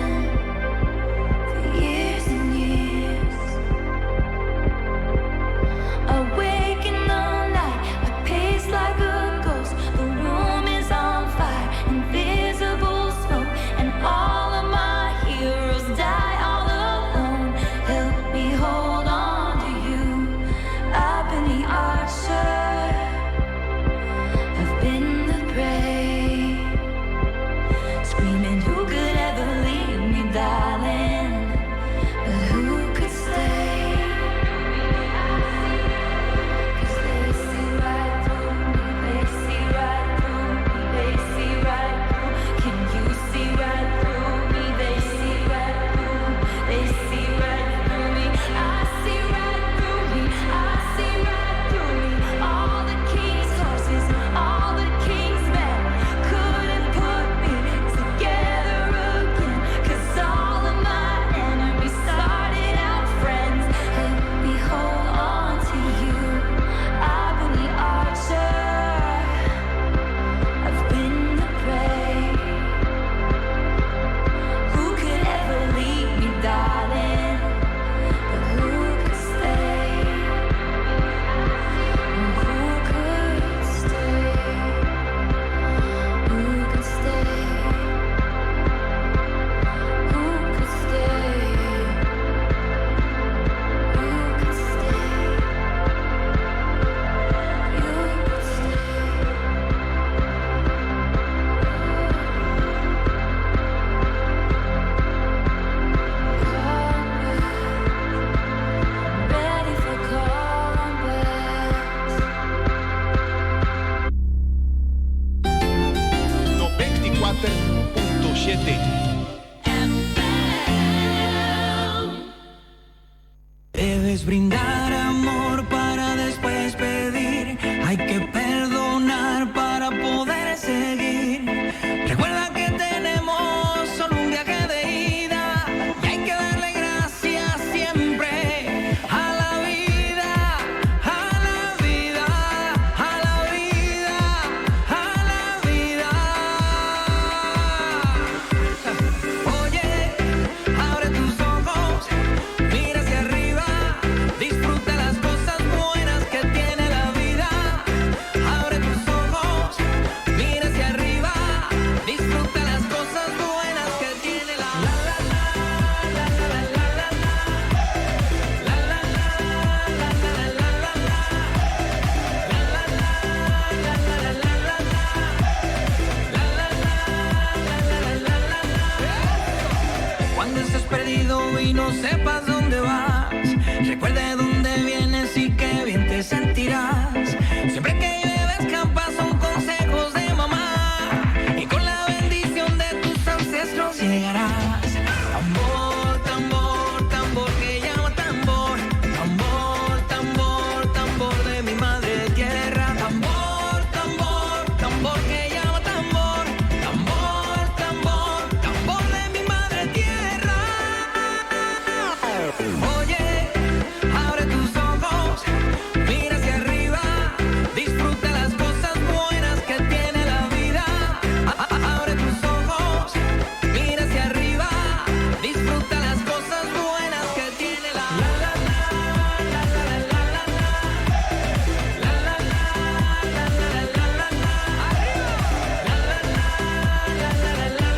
94.7. Debes brindar amor para después pedir. Hay que perdonar para poder seguir. Recuerda que tenemos solo un viaje de ida y hay que darle gracias siempre a la vida, a la vida, a la vida, a la vida. Oye, abre tus ojos, mira hacia arriba, disfruta las cosas buenas que tiene la vida. Abre tus ojos, mira hacia arriba, disfruta las cosas buenas que tiene la la la la la la la la la la la la la Cuando estés perdido y no sepas dónde vas, recuerda de dónde vienes y qué bien te sentirás. Siempre que llueve escampa son consejos de mamá y con la bendición de tus ancestros llegarás. Tambor, tambor, tambor que llama tambor, tambor, tambor, tambor de mi madre tierra. Tambor, tambor, tambor que llama tambor, tambor, tambor, tambor de mi madre tierra. Oye, abre tus ojos, mira hacia arriba, disfruta las cosas buenas que tiene la vida. Abre tus ojos, mira hacia arriba, disfruta las cosas buenas que tiene la la la la la la la la la la la la la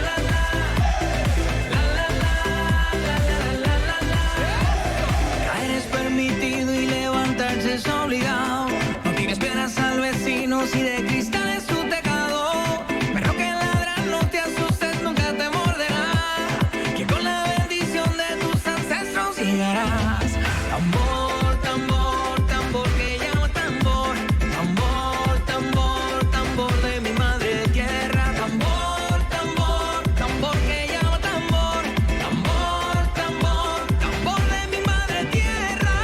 la Caer es permitido y levantarse es obligado. No tires piedras al vecino si de cristal es su tejado. Perro que ladra, no te asustes, nunca te morderá. Que con la bendición de tus ancestros llegarás. Tambor, tambor, tambor que llama tambor. Tambor, tambor, tambor de mi madre tierra. Tambor, tambor, tambor que llama tambor. Tambor, tambor, tambor de mi madre tierra.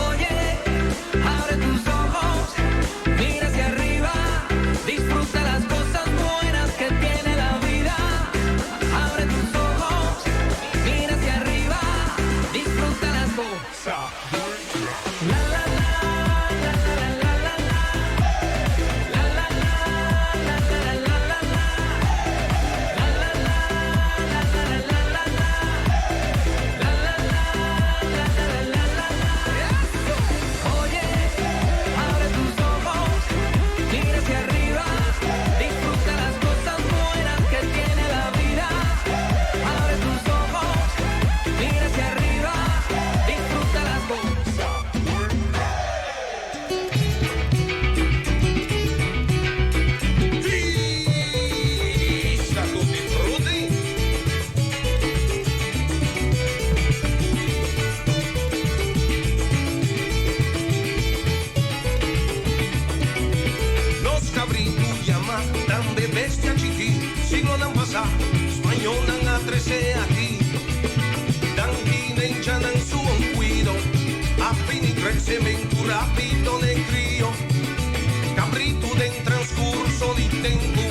Oye, abre tus ojos, mira hacia arriba, disfruta las cosas buenas que tiene la vida. Abre tus ojos, mira hacia arriba, disfruta las cosas. La la la la la la la la la la la la la la Oye, abre tus ojos, mira hacia arriba, disfruta las cosas buenas que tiene la vida. Abre tus ojos, mira hacia arriba, disfruta las cosas. Lista Tutti Frutti. Nos cabritu yama tambe bestia chikí Siglonan pasá spañónan a tres'é aki Danki na indjannan su bon kuido A bini kresementu rápido den krio Kabritu den transkurso di tempu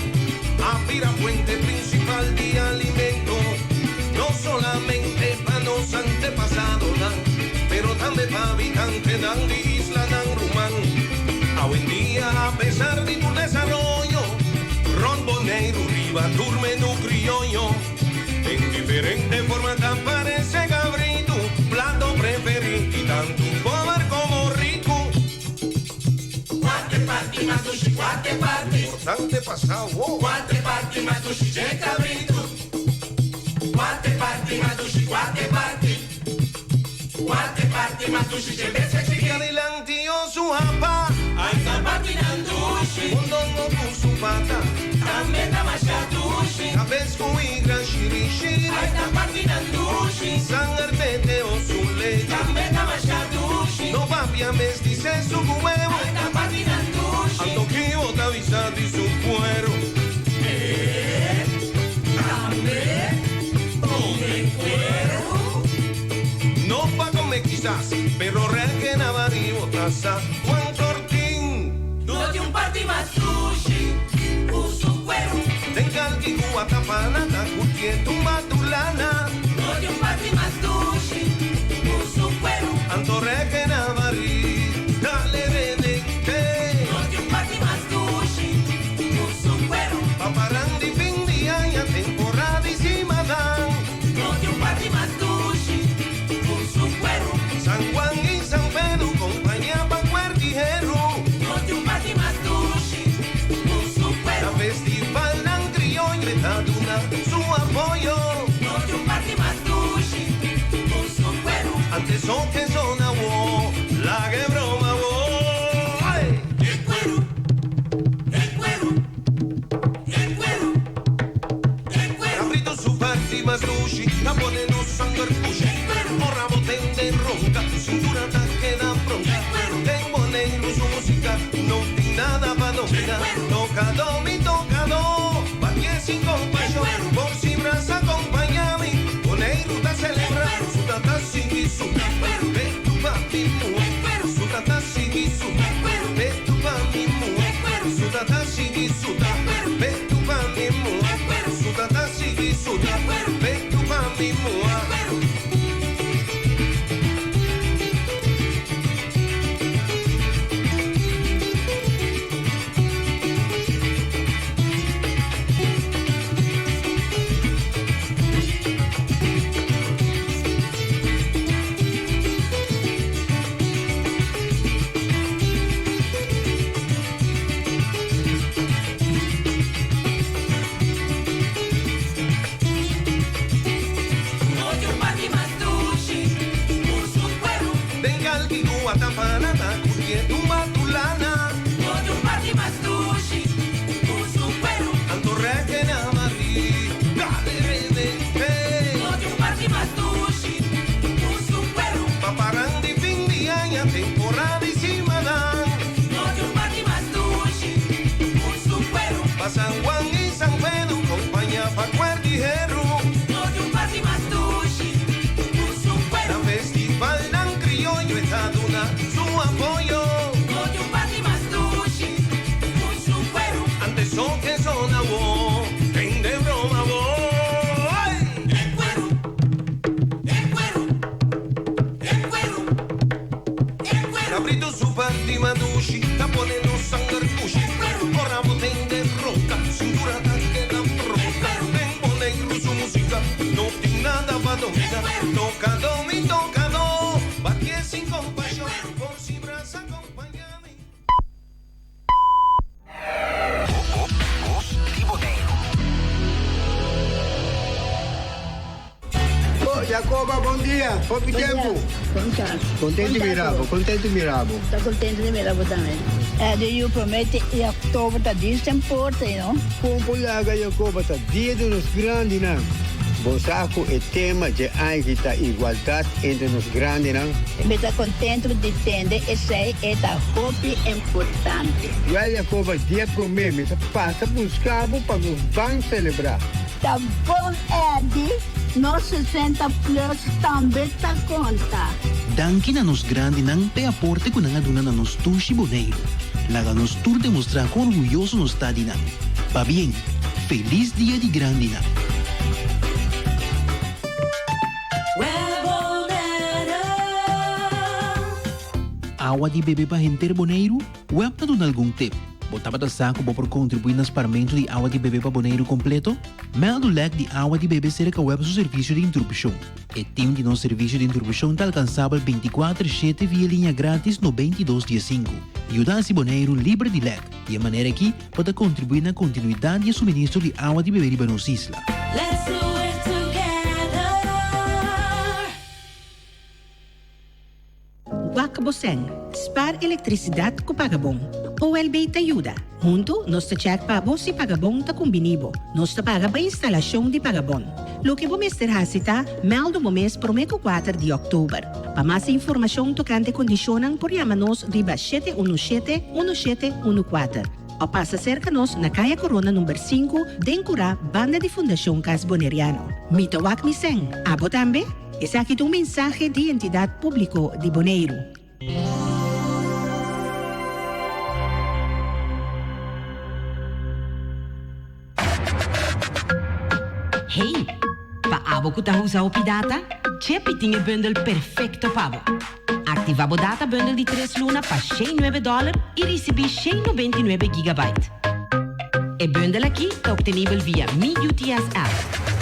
a bira fuente prinsipal di alimento No solamente pa nos antepasadonan pero tambe pa habitantenan di islanan ruman Awendia apesar di tur desaroyo rònt Boneiru riba tur menú krioyo Den diferente forma ta aparesé kabritu plato preferí di tantu pober komo riku Kuater parti mas dushi, kuater parti. Importante pa sa wo. Kuater parti mas dushi dje kabritu. Kuater parti mas dushi, kuater parti. Kuater parti mas dushi dje bestia chikí. Adelante o su hapa. Ai ta partinan dushi. Mondongo ku su pata. Tambe ta masha dushi. Kabes ku igra shiri shiri. Ai ta partinan dushi. Sanger tete o su lechi. Tambe ta masha dushi. No papia mes dice su huevo. Ai ta partinan dushi. Anto ki bo ta bisa di su cuero. Pero reggae na bari botasa Juan Tortín. No tin un parti mas dushi ku su kueru. Den kalki ku a tapana ta kutie tumba tu lana. No tin un parti mas dushi ku su kueru. Anto reggae na bari dale redente. No tin un parti mas dushi ku su kueru. Paparang di fin di aña temporada di simadan. No tin un parti mas dushi ku su kueru. San Juan y San Pedro compañía pa cuertijero. No tin un parti mas dushi ku su kueru. Na festival nan criollo ta duna su apoyo. No tin un parti mas dushi ku su kueru. Antes o que zona wo, la que broma wo. Ay! E kueru, e kueru, e kueru, e kueru. Cabrito su parti mas dushi, ta pone nos sanger pushi. Ora bo tende ronca, cintura ta queda pronta. Den Boneiru su música, no tin nada pa domina. Tocado mi tocado, batie sin compasión. Por si brasa acompañami, Boneiru ta celebra. Su tata sigui suta, ve tu papi mua. Su tata sigui suta, ve tu papi mua. Su tata sigui suta, ve tu papi mua. Su tata sigui suta, ve tu papi mua. No tin un parti mas dushi ku su kueru. Den kalki ku a tapana ta kutie tumba tu lana. No tin un parti mas dushi ku su kueru. Anto reggae na bari, dale redente. No tin un parti mas dushi ku su kueru. Paparang di fin di aña temporada di simadan. No tin un parti mas dushi ku su kueru. Pa San Juan y San Pedro compañía pa cuertijero. No tin un parti mas dushi ku su kueru. Na festival nan criollo ta duna su apoyo. No tin un parti mas dushi ku su kueru. Antes o que zona wo, tende broma wo. Ay! E kueru, e kueru, e kueru, e kueru. Cabrito su parti madushi, ta pone nos sanger pushi. Ora bo tende ronca, cintura ta queda pronta. Den Boneiru su música, no tin nada pa domina. Tocado mi tocado, batie sin compasión. Por si brasa acompañame. Bos di Boneiru. Oh, Jacoba, bon dia. Hopi tempu. Kontentu mira bo, kontentu mira bo. Ta kontentu di mira bo tambe. Di yu promete i oktober ta dis den porta, you know. Kon por laga Jacoba ta dia di nos grandinan? Bo sa ku e tema dje aña ta igualdat entre nos grandinan? Mi ta kontentu di tende esei, e ta hopi importante. Wèl Jacoba, dia promé mi ta pasa buska bo pa nos ban selebrá. Ta bon Eddy, nos 60 plus tambe ta konta. Danki na nos grandinan p'e aporte ku nan a duna na nos dushi Boneiru. Laga nos tur demostrá kon orguyoso nos ta di nan. Pabien! Felis Dia di Grandinan! Awa di bebe pa henter Boneiru? Web ta duna algun tip. Bo tabata sa ku bo por kontribuí na sparmentu di awa di bebe pa Boneiru kompleto? Mèldu lèk di awa di bebe serka web su servisio di interupshon. E tim di nos servisio di interupshon ta alkansabel 24 shete via liña grátis 92 diesinku. Yuda hasi Boneiru liber di lèk. Di e manera akí bo ta kontribuí na kontinuidat di e suministro di awa di bebe riba nos isla. Let's do it together. Wak bo sèn, spar elektrisidat ku Pagabon. OLB ta yuda. Huntu nos ta chèk pa bo si Pagabon ta kumbiní bo. Nos ta paga pa instalashon di Pagabon. Loke bo mester hasi ta mèldu bo mes promé ku kuater di òktober. Pa mas informashon tokante kondishonnan por yama nos riba 717 1714 òf pasa serka nos na Kaya Korona number sinku den Kurá banda di Fundashon Kas Boneriano. Mi ta wak mi sèn, abo tambe? Esaki ta un mensahe di Entidat Públiko di Boneiru. Hey, pa abo ku ta usa hopi data, Chepi tin e bundel perfekto pa bo. Aktivá bo data bundel di tres luna pa 109 dòler i risibí 199 gigabyte. E bundel aki ta obtenibel via Mi UTS app.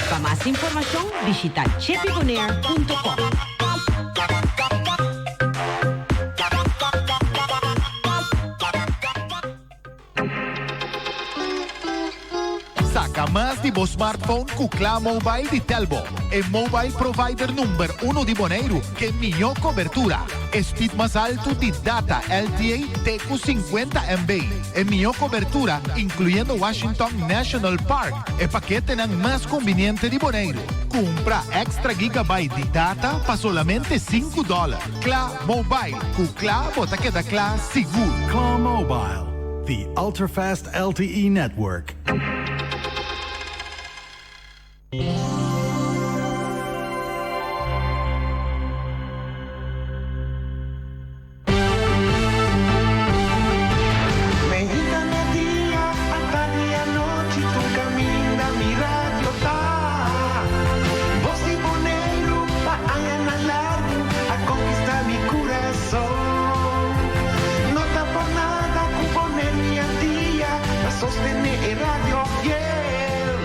Pa mas informashon bishita chepibonair.com. Saca mas di bo smartphone cu Kla Mobile di Telbo, e mobile provider number uno di Boneiru ke mihó cobertura, e speed mas altu di data LTE te cu 50 MB, e mihó cobertura incluyendo Washington National Park, e paketenan mas conviniente di Boneiru. Cumpra extra gigabyte di data pa solamente sinku dollar. Kla Mobile, cu kla bo ta keda kla sigur. Kla Mobile, the ultra-fast LTE network. Meinta media, atardi anochi, tur caminda mi radio ta. Voz di Boneiru pa añanan largu a conquista mi curason. No ta por nada cu Boneiru y Antia ta sostene e radio fiel.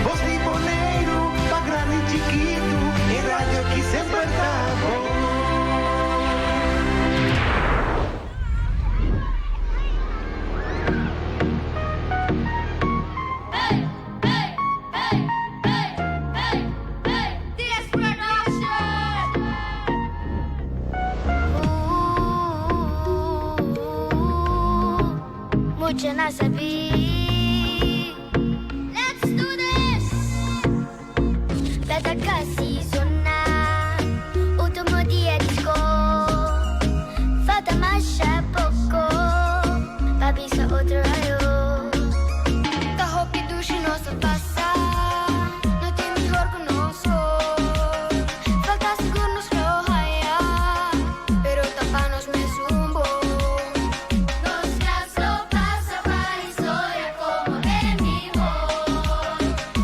Voz di Boneiru pa grandi y chikitu, e radio aki semper ta bon. Mucha na sabi. Let's do this! Beta casi zona. Ultimo dia di scol. Falta masha poco. Pa bisa otro ayo. Ta hopi dushi nos a pasa. No tin mihor cu nos scol. Falta sigur nos lo haya. Pero ta pa nos mesun bon. Nos klas lo pasa pa historia como e mihor.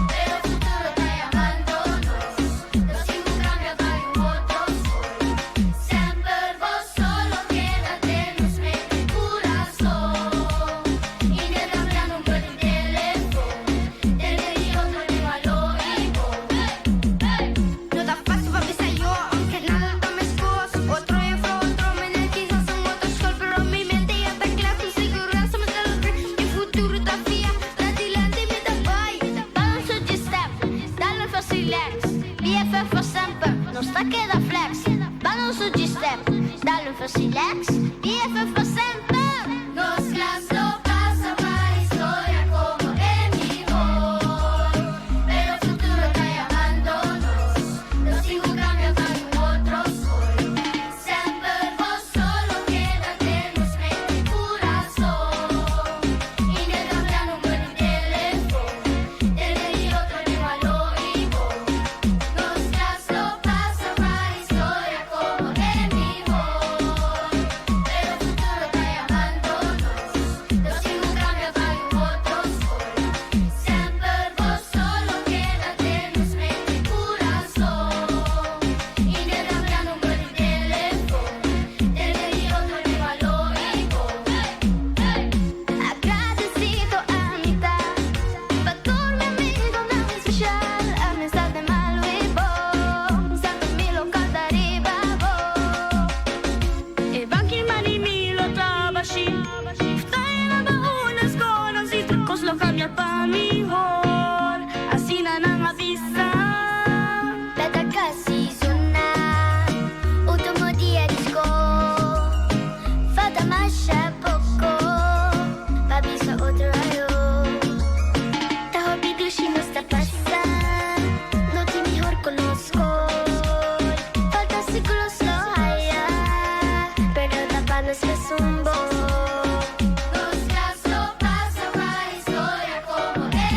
Pero futuro ta yamando nos. Nos tin cu cambia pa un otro scol. Semper bo solo keda den nos mente y curason. Intercambia number di telefon. Tende di otro den malo y bon. No ta facil pa bisa yo, aunke nada ta mescos. Otro juffrouw, otro meneer, quizás un otro school. Pero mi mente ya ta cla, cu seguransa mi ta logra. Mi futuro ta fia, ta dilanti mi ta bay. Balance op je step, dal un vast relax. BFF pa semper, nos ta keda flex. Balance op je step, dal un vast relax. BFF pa semper. Nos klas lo pasa pa historia como e mihor. Pero futuro ta yamando nos. Nos tin cu cambia pa un otro scol. Semper bo solo keda den nos mente y curason. Intercambia number di telefon. Tende di otro den malo y bon. Nos klas lo pasa pa historia como e mihor. Pero futuro ta yamando nos. Nos tin cu cambia pa un otro scol. Semper bo solo keda den nos mente y curason. Intercambia number di telefon. Tende di otro den malo y bon. Agradecido a mi ta pa tur mi amigonan special. Amistad den malo y bon. Semper mi lo canta riba bo. E banki mani mi lo tabashi. Tayo ba unas conocí cos lo cambia pa mihor. Asina nan a bisa. Beta casi zona. Ultimo dia di scol. Falta masha poco. Pa bisa otro ayo. Ta hopi dushi nos ta pasa. No tin mihor cu nos scol. Falta sigur nos lo haya. Pero ta pa nos mesun bon. Nos klas lo pasa pa historia como e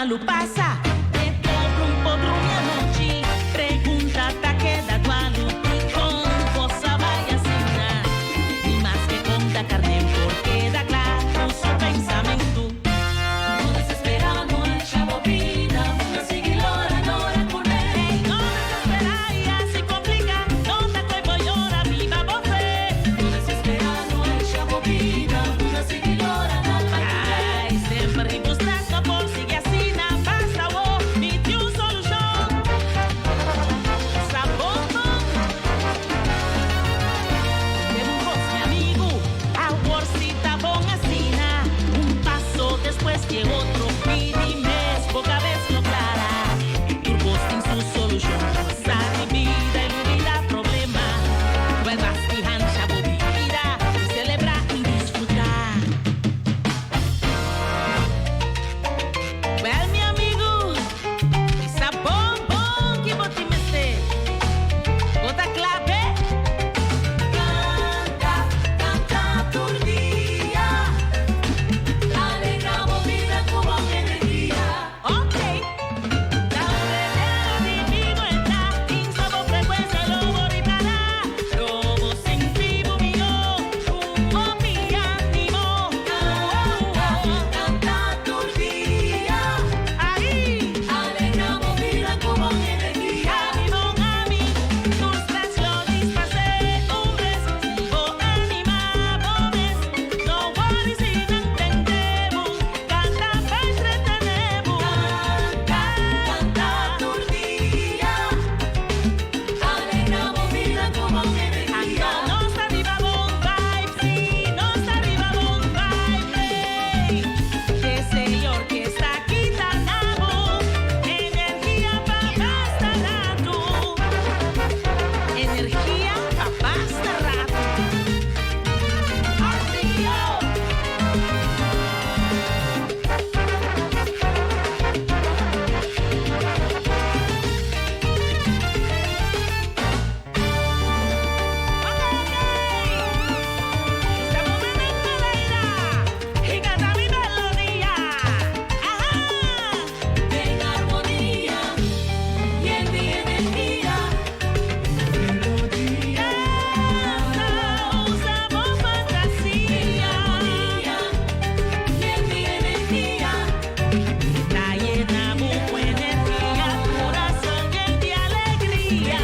malu pasa, e pober un por drumi anochi. Pregunta ta keda dualu, kon kos a bai asina? Ni maske kon ta karné por keda kla ku su pensamentu. No desesperá, no echa bo bida, no sigui lora, lora kuné. Ey, no desesperá i hasi kompliká, no ta koe bo yora, biba bo fe. No desesperá, no echa bo bida, no sigui lora, no pa Ay, semper riba stress no por sigui asina, basta awo, mi tin un solushon. Sa bon bon. Tende un kos, mi amigu, awor si ta bon asina, un paso despues di e otro, pidi mes bo kabes lo klara. Tur kos tin su solushon, gosa di bida i lubida problema. Wèl basti hancha bo bida i selebrá i disfrutá. Wèl mi amigu, mi sa bon bon ki bo tin mester. Bo ta kla p'e? Kanta, kanta tur dia. Alegrá bo bida ku bon energia. Ok. Ta un reguero di vivo e ta Insa bo frekuensia lo bo ripará. Lo bo sinti bo mihó ku hopi ánimo. Kanta, kanta tur dia. Ai! Alegrá bo bida ku bon energia. Mi bon amigu, tur stress lo disparsé un bes. Si bo animá bo mes, no worry si nan tende bo. Kanta pa entretené bo. Kanta, kanta tur dia. Alegrá bo bida ku bon energia. Anto nos ta riba bon vibe, sí, nos ta riba bon vibe, hey. Desde orquesta kita na bo, energia pa basta ratu. Energia pa basta ratu. RTO. I kanta mi melodia. En armonía y en mi energía. Melodía. Usa bo fantasia. Y en mi energía. Ta yena bo ku energia, kurason yen di alegria.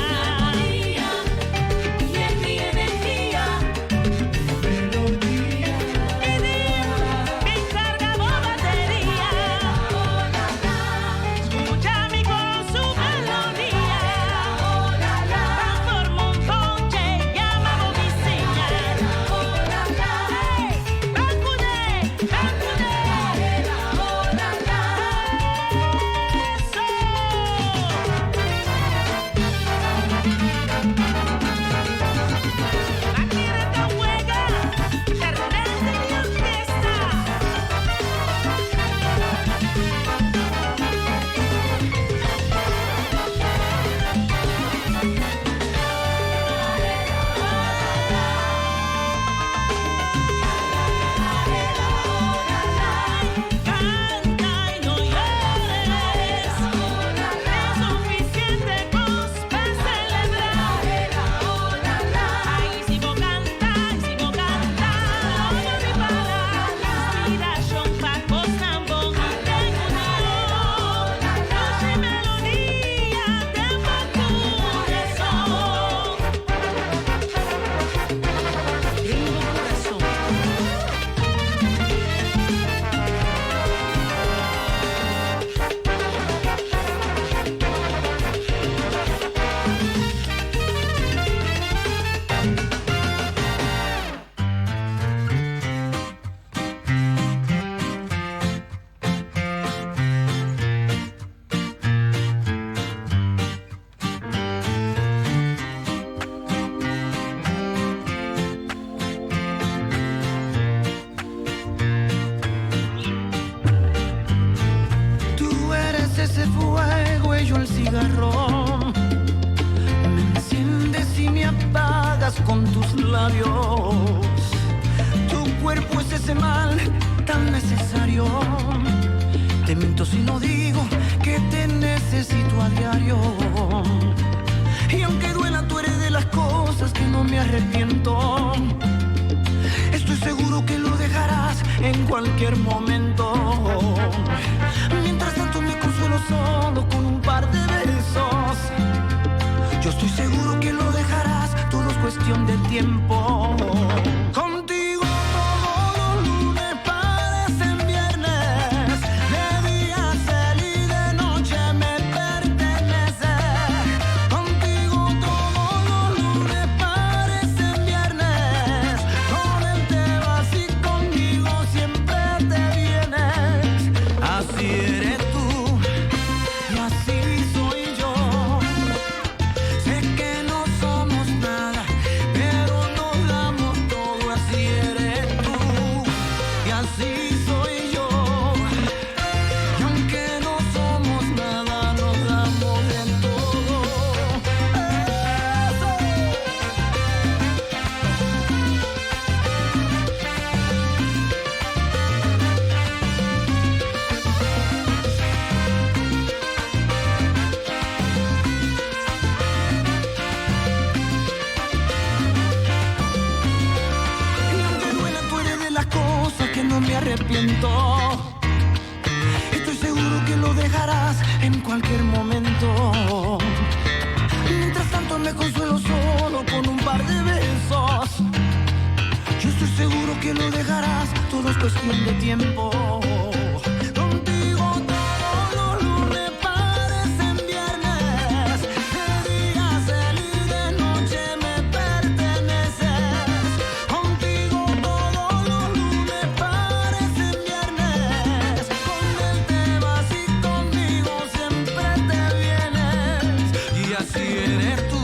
Y en mi energía. Melodía. Bin karga bo bateria. Skucha mi ku su melodia. Ban forma un ponche, yama bo bisiña. Hey, ban kuné, ban kuné. Eso. Bakera ta wega, Fernando di orkesta. Kanta i no yores. Es sufisiente kos pa selebrá. Ai, si bo kanta, si bo kanta, lo bo ripará. Inspirashon pa kosnan bon den union. Dushi melodia den bo kurason. Den bo kurason. Tú eres ese fuego y yo el cigarro. Me enciendes y me apagas con tus labios. Tu cuerpo es ese mal tan necesario. Te miento si no digo que te necesito a diario. Y aunque duela, tú eres de las cosas que no me arrepiento. Estoy seguro que lo dejarás en cualquier momento. Mientras tanto me consuelo solo con un par de besos. Yo estoy seguro que lo dejarás, todo es cuestión de tiempo. Contigo todos los lunes parecen viernes. De día es y de noche me pertenece. Contigo todos los lunes parecen viernes. Con él te vas y conmigo siempre te vienes. Así eres tú y así soy yo. Sé que no somos nada, pero nos damos todo. Así eres tú y así soy yo. Y aunque no somos nada, nos damos de todo. Y aunque duela, tú eres de las cosas que no me arrepiento. Estoy seguro que lo dejarás en cualquier momento. Mientras tanto me consuelo solo con un par de besos. Yo estoy seguro que lo dejarás, todo es cuestión de tiempo. Contigo todos los lunes parecen viernes. De día es y de noche me perteneces. Contigo todos los lunes parecen viernes. Con él te vas y conmigo siempre te vienes. Y así eres tú,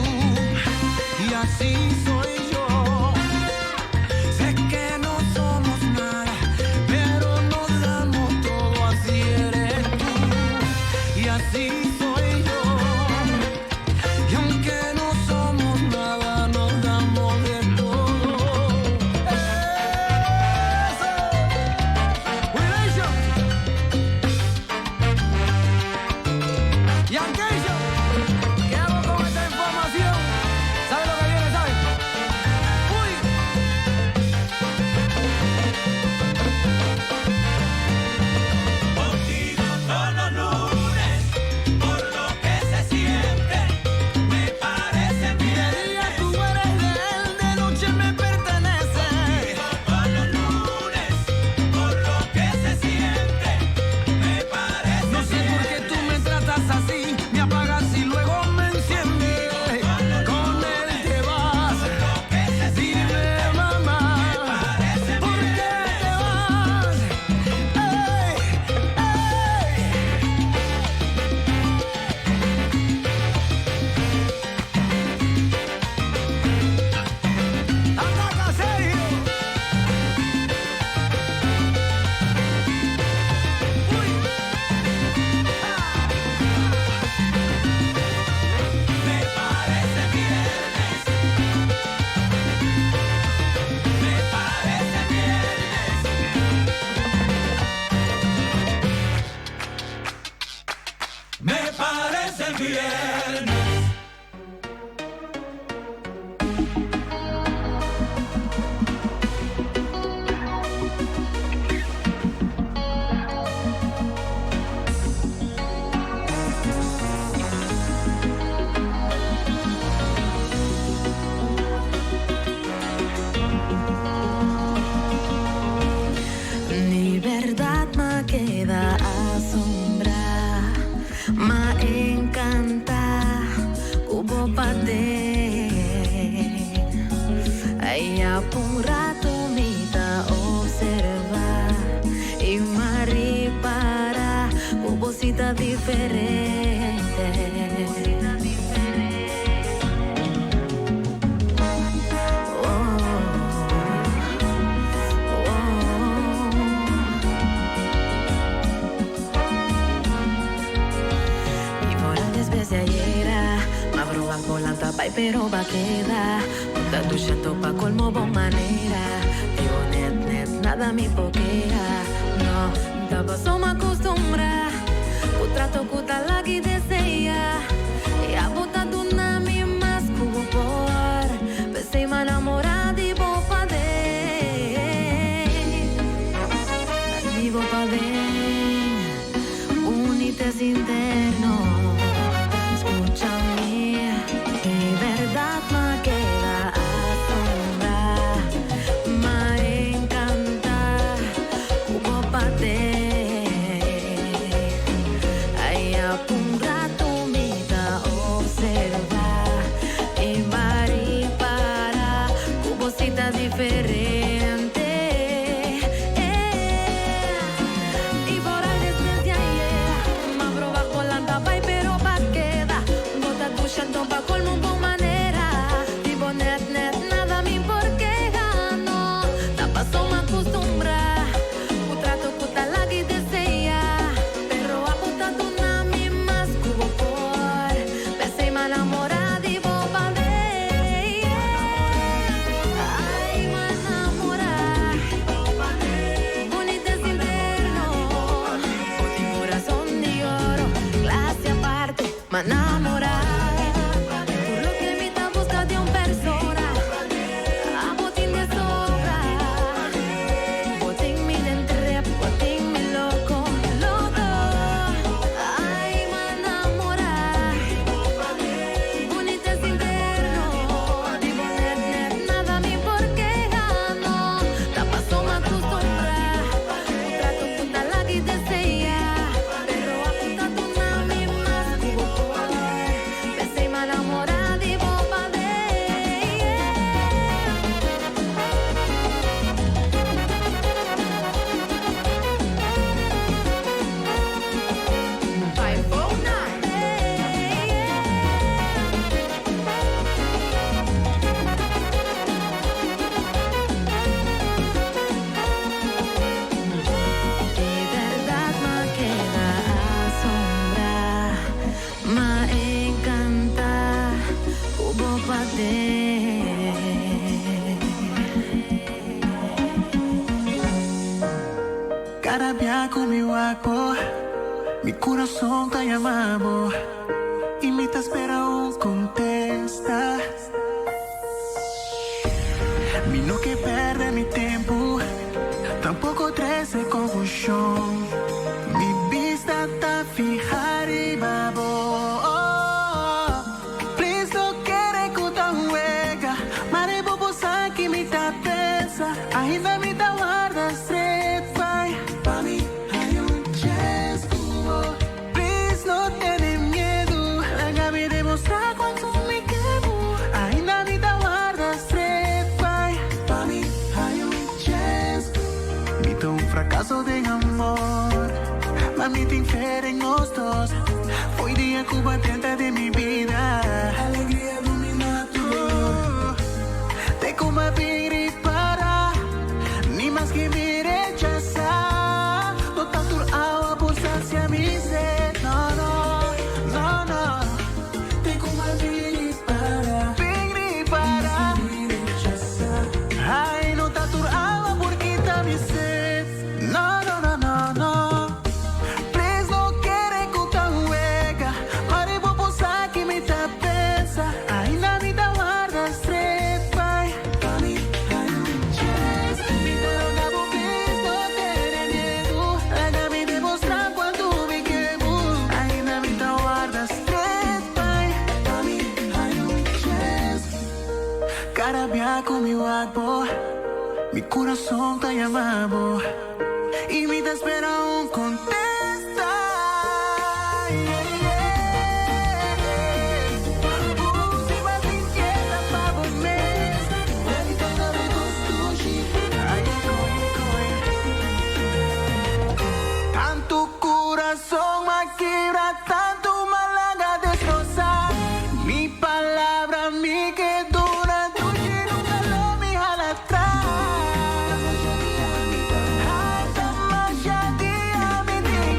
y así soy yo. Sé que no somos nada, pero nos damos todo. Así eres tú, y así soy yo. Y aunque no somos nada, nos damos de todo. ¡Eso! ¡Relation! Y aquello, ¿qué hago con esta información? ¿Sabe lo que viene, sabe? ¡Uy! Contigo todos los lunes, por lo que se siente, me parece De día tú eres de él, de noche me pertenece. Todos los lunes, por lo que se siente, me parece No sé por qué tú me tratas así, me apagas y luego me enciendes. Con él te vas, dime mamá, ¿por qué te vas? Ey, ey. ¡Ataca, Sergio! Me parece viernes. Me parece viernes. Me parece viernes. Mi verdad me queda asombra, me encanta, cubo pate. Ay, un rato mita observa y me para cubosita diferente. Mi volantes desde ayer, ma volanta pai pero va queda. Punta tu llanto pa colmo bon manera. Digo net net nada mi poquea. No, tampoco me acostumbra. trato ku ta lagi desea. I abo ta duna mi mas ku bo por. P'esei m'a namorá di bo paden. Di bo paden. Unites interno. Skucha mi. Di bèrdat m'a keda asombrá. M'a enkantá ku bo paden. Ai ap un ratu mi ta observá i m'a ripará ku bo si ta diferente. I foral despues di ayer m'a proba ku lanta bai pero b'a keda. Bo ta dushi anto pa colmo un bon manera. Di bo net net nada mi por keha no. Ta paso m'a custumbrá ku trato ku ta lagi desea. Pero abo ta duna mi mas ku bo por. P'esei m'a namorá di bo paden. Ai m'a namorá. Bunita es interno. Bo tin corazón di oro. Clase aparte. M'a namorá. Tur loke mi ta busca den un persona. Abo tin de sobra. Bo tin mi den trip, bo tin mi loco, loco. Ai, m'a namorá. Bunita es interno. Di bo net net nada mi por keha no. Ta paso m'a custumbrá. Ku trato ku ta lagi desea. Pero abo ta duna mi mas ku bo por. P'esei m'a namorá di bo paden. Di bèrdat m'a keda asombrá, m'a enkantá ku bo paden. Kada bia ku mi wak bo, mi kurason ta yama bo i mi ta spera un kontesta. Mi no ke pèrdè mi tempu, tampoko trese konfushon. Mi bista ta fiha riba bo. Please no kere ku ta un wega, mare bo por sa ki mi ta pensa. Ainda mi ta warda straight bai. Pa mi hay un chance ku bo. Please no tene miedu, laga mi demostra cuanto mi ke bo. Ainda mi ta warda straight bai. Pa mi hay un chance. Mi ta un fracaso den amor, ma mi tin fe den nos dos. Fo'i dia cu bo a drenta den mi bida. Alegria domina tur dolor. Te cu m'a bin ripara, ni maske mi rechasa. No ta tur awa por sacia mi sed. No, no, no, no. Te cu m'a bin ripara, bin ripara. Ni maske mi rechasa. Ay, no ta tur awa por kita mi sed. No, no, no, no, no. Please no kere ku ta un wega. Mare bo por sa ki mi ta pensa. Ainda mi ta warda straight bai. Pa mi hay un chance. Mi ta roga bo please no tene miedu. Laga mi demostra cuanto mi ke bo. Ainda mi ta warda straight bai. Pa mi hay un chance. Kada bia ku mi wak bo, mi kurason ta yama bo. I mi ta spera un kontesta. Tantu kurason m'a kibra, tantu m'a laga destrosá. Mi palabra mi ke duna, dushi nunka lo mi hala atras. Hasta masha dia mi tin.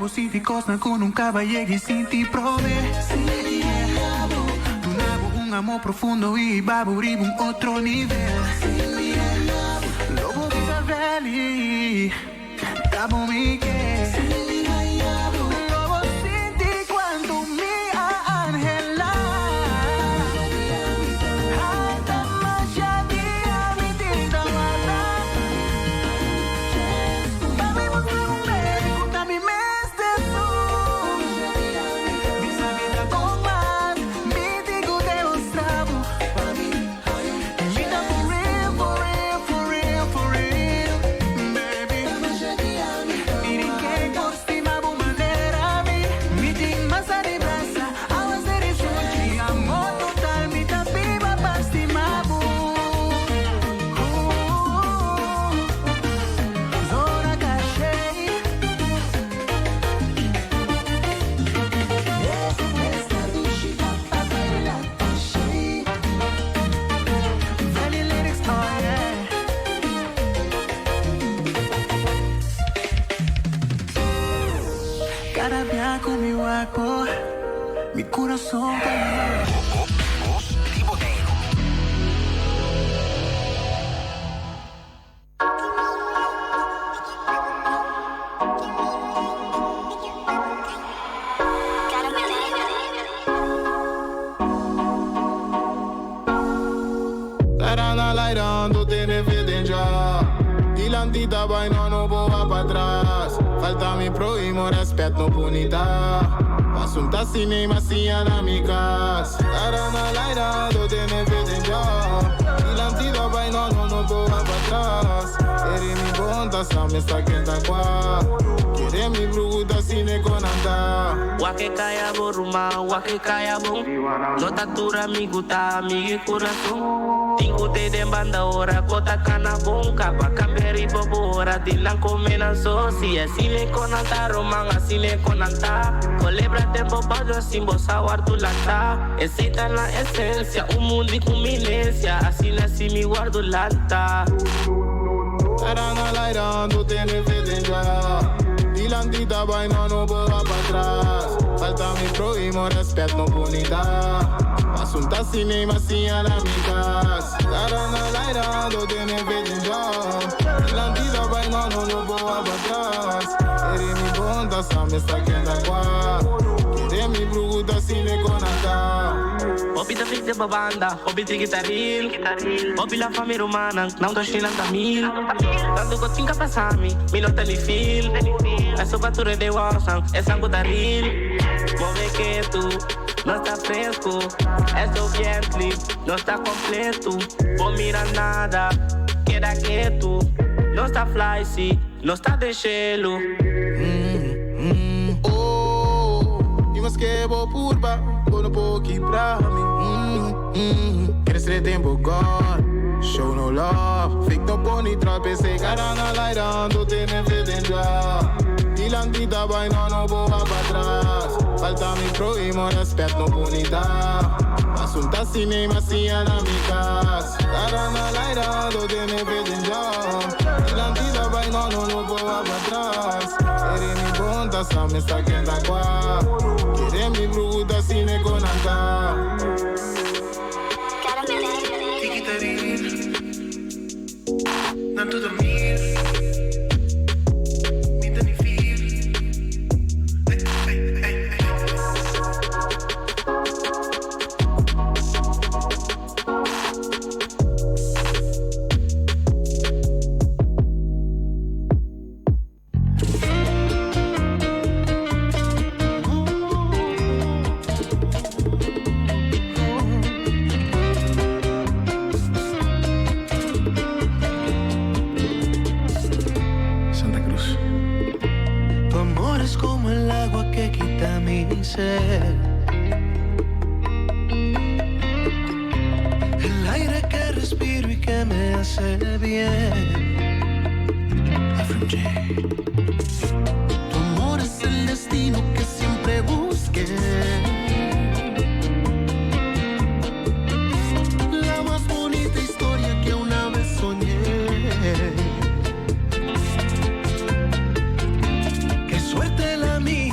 sinti cosnan cu nunca bo a yega sinti prome. Duna bo un amor profundo y hiba bo riba un otro nivel. Lo bo bisa Valley, ta bo mi ke. Lo bo sinti cuanto mi a anhela. Ata masha dia mi tin ta warda. Pa mi mustra un baby cu ta mi mester so. Mi sabi ta con mas, mi tin cu demostra bo. Mi ta for real, for real, for real, for real, baby. Mi ke por stima bo manera mi. Mi tin mas di brasa, awas di sushi, amor total, mi ta biba pa stima bo. Zona Caché. Valley lyrics, oh yeah. Cada día con mi guapo, mi corazón ta Bos di Boneiru. Tarana laira, tu tienes fe ya. Dilantita vaina no boa para atrás. Falta mi prójimo respeto no punita. Pasunta cinema na mi cas. Tarana laira, tu tienes fe ya. Dilantita vaina no no boa para atrás. Ere mi bonta sa me sta kenta kwa. Quiere mi bruguta cine con anda. Wake kaya bo ruma, wake kaya bo. No tatura mi guta, mi corazón. Tingu te den banda ora, kota kana bon. Kaba kamberi bobo ora, dilan komena so. Si asine konanta roman, asine konanta. Colebra tempo bajo sin sawar tu lanta. Esa la esencia, un mundo y cuminencia. Así nací mi guardo lanta. Tarana laira, tu tienes fe ya. Dilantita vaina no boa para atrás. Falta mi prójimo respeto no punita. Pasunta cinema na mi cas. Tarana laira, tu tienes fe ya. Dilantita vaina no no boa para atrás. Ere mi bonta sa me sta kenda kwa. Quiere mi bruguta cine con anda. Hopi ta fix de babanda, hopi tri guitarril. Hopi la familia romana, não tô chinan tamil. Tanto ko tinka pasami, mi no tani feel. Eso bature de wasan, es algo taril. Move que tú no está fresco, eso bien no está completo. Vos mira nada, queda que tú no está fly, sí, no está de cielo. Oh, y mas que bo purba, bo no po pra mi. Quieres tempo God, show no love. Fake no pony trapeze, cara na laira, ando tiene fe ya. Dilantita vaina no boa pa atrás. Falta mi prójimo respeto no punita. Pasunta cinema na mi cas. Cara na laira, ando tiene fe ya. Dilantita vaina no no boa pa atrás. Ere mi bonta sa me sta kenda kwa. Quiere mi bruguta cine con anda. Nanto dormir, mi tani feel. Ay, ay, ay, ay. Santa Cruz. Tu amor es como el agua que quita mi sed. El aire que respiro y que me hace bien. Afro J. Tu amor es el destino que siempre busqué. La más bonita historia que una vez soñé. Qué suerte la mía.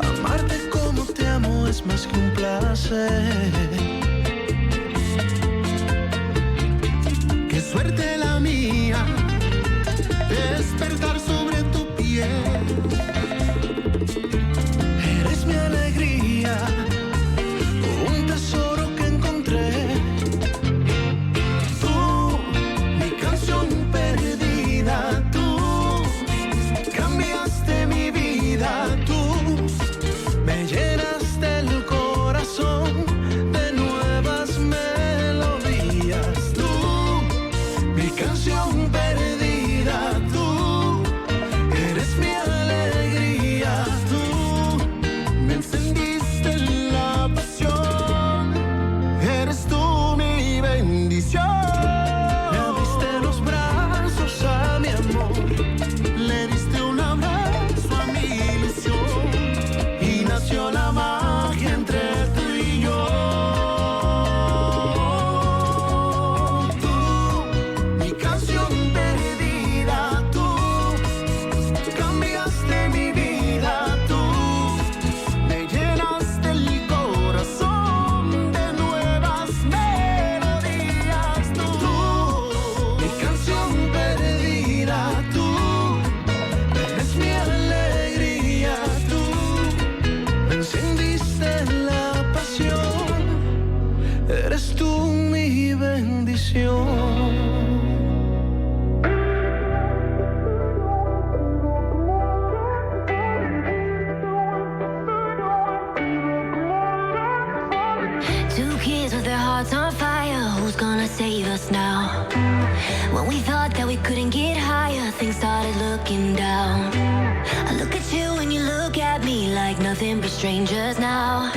Amarte como te amo es más que un placer. Qué suerte la mía, despertar sobre tu piel. Eres mi alegría, un tesoro que encontré. Tú, mi canción perdida, tú cambiaste mi vida, tú me llenaste el corazón de nuevas melodías. Tú, mi canción perdida, tú eres mi alegría, tú me encendiste la pasión, eres tú mi bendición. Me abriste los brazos a mi amor, le diste un abrazo a mi ilusión y nació la magia entre tú y yo. Tú, mi canción perdida, tú cambiaste mi vida, tú me llenaste el corazón de nuevas melodías. Tú, mi canción perdida, tú eres mi alegría, tú me encendiste la pasión, eres tú mi bendición. Two kids with their hearts on fire. Who's gonna save us now? When we thought that we couldn't get higher, things started looking down. I look at you and you look at me like nothing but strangers now.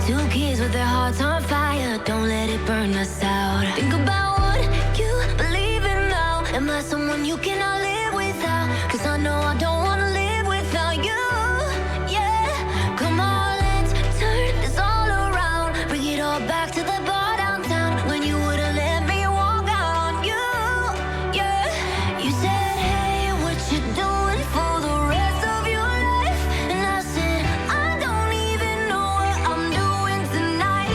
Two kids with their hearts on fire, don't let it burn us out. Think about what you believe in now. Am I someone you cannot live without? Cause I know I don't wanna live without you. Yeah, come on, let's turn this all around. Bring it all back to the bar downtown when you wouldn't let me walk out on you. Yeah, you said, hey, what you doing for the rest of your life? And I said, I don't even know what I'm doing tonight.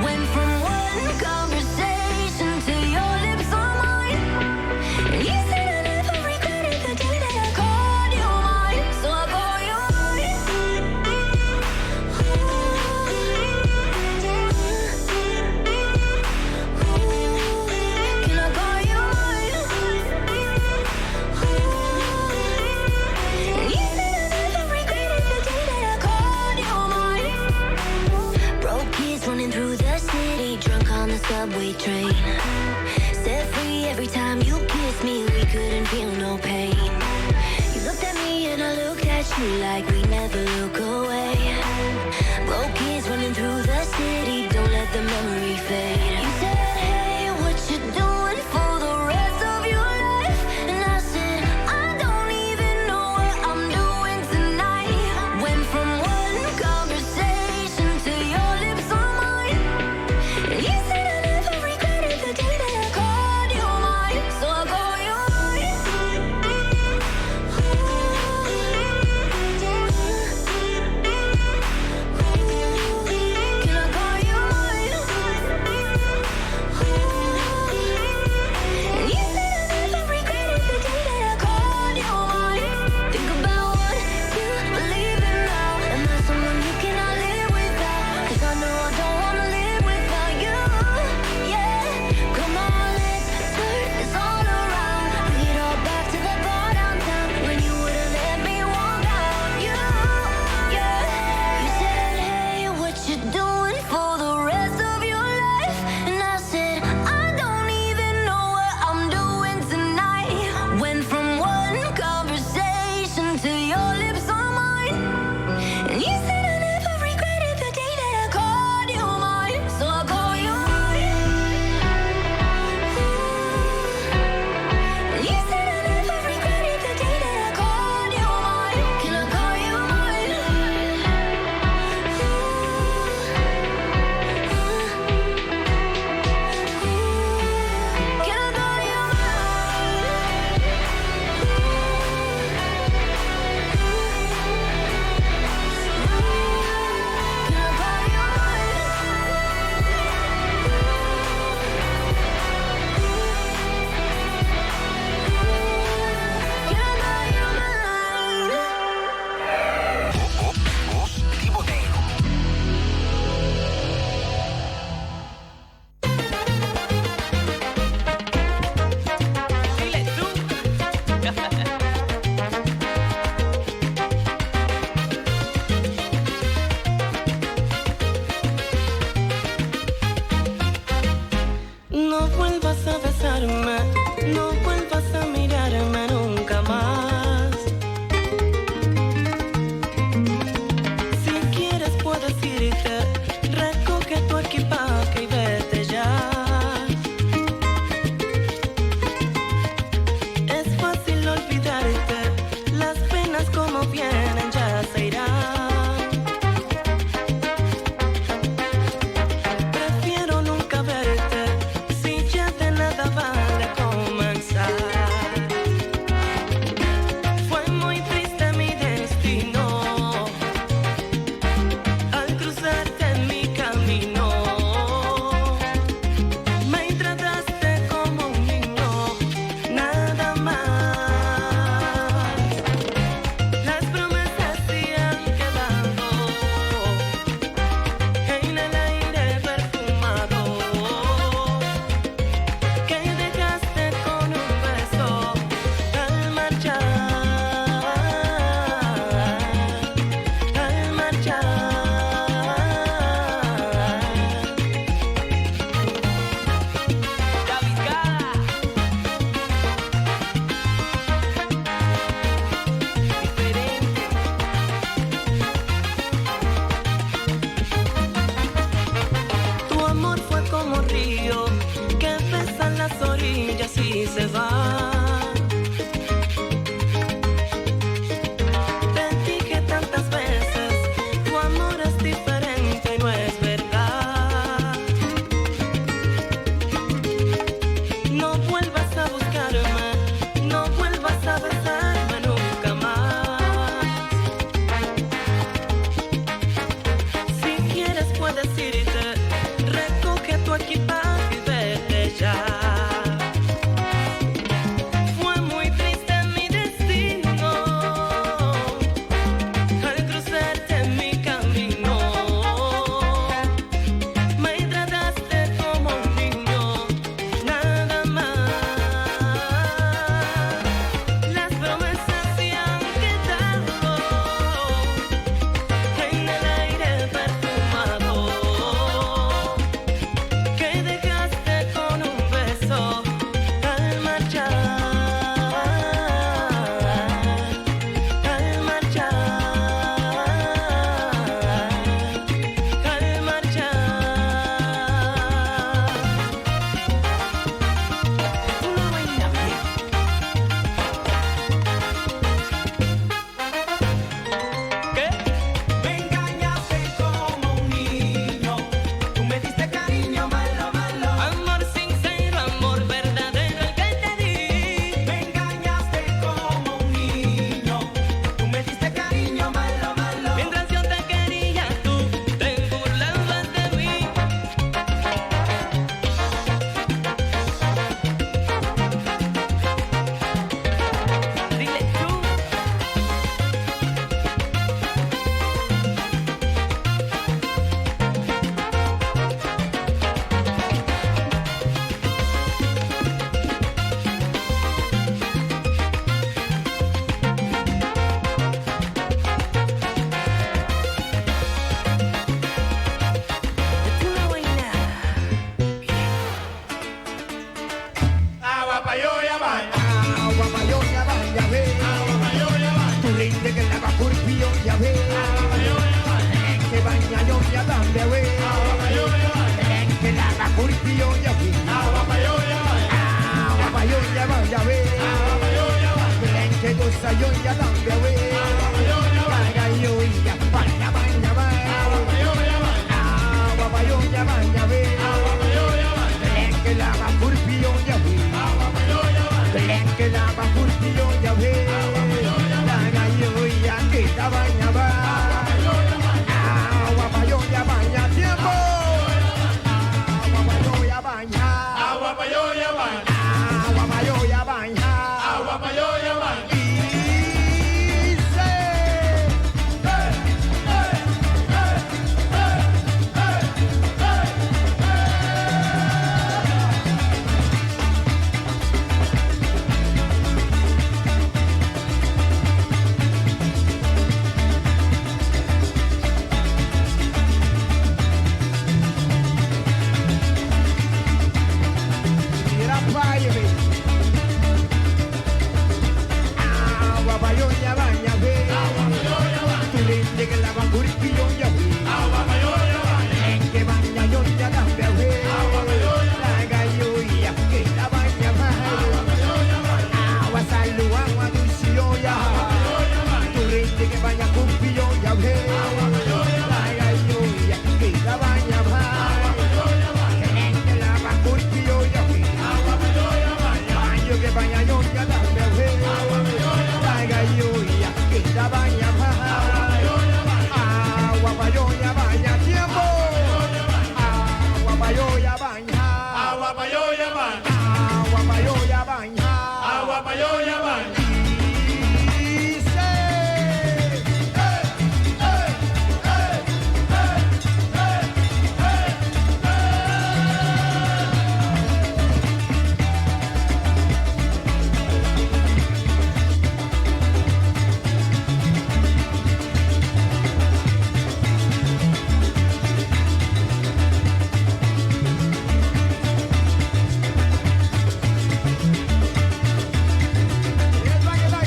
Went from one conversation to your lips on mine. And you said I never regretted the day that I called you mine. So I call you mine. Can I call you mine? And you said I never regretted the day that I called you mine. Broke kids running through the city, drunk on the subway train. Set free every time you kissed me, we couldn't feel no pain. You looked at me and I looked at you like we never look away. Broke kids running through the city, don't let the memory fade. You said, hey, what you doing for the rest of your life? And I said, I don't even know what I'm doing tonight. Went from one conversation to your lips on mine. And you said I never regretted the day that I called you mine. So I call you mine. gosa yo ya tambe we. Laga yo ya baña baña baña. Agua pa yo ya baña we. Lenke lava kurpi yo ya we. Lenke lava kurpi yo ya we. Laga yo ya kita baña ba. Agua pa yo ya baña tiempo. Agua pa yo ya baña. Agua pa yo ya baña. Agua pa yo ya baña. Agua pa yo ya baña. Mira pa' yo, ve. Agua pa' yo ya baña, ve. Tu lente que lava curpi yo ya ve. Que baña yo ya tambe, ve. Laga yo ya que la baña va. Agua salu, agua dulce yo ya. Tu lente que baña curpi yo ya ve. Laga yo ya que la baña va. Que lava curpi yo ya ve. Baño que baña yo ya tambe, ve. Laga yo ya que la baña va. Agua pa' yo ya baña tiempo. Agua pa' yo ya baña. Agua pa yo ya baña. Agua pa' yo ya baña. Agua pa yo ya baña.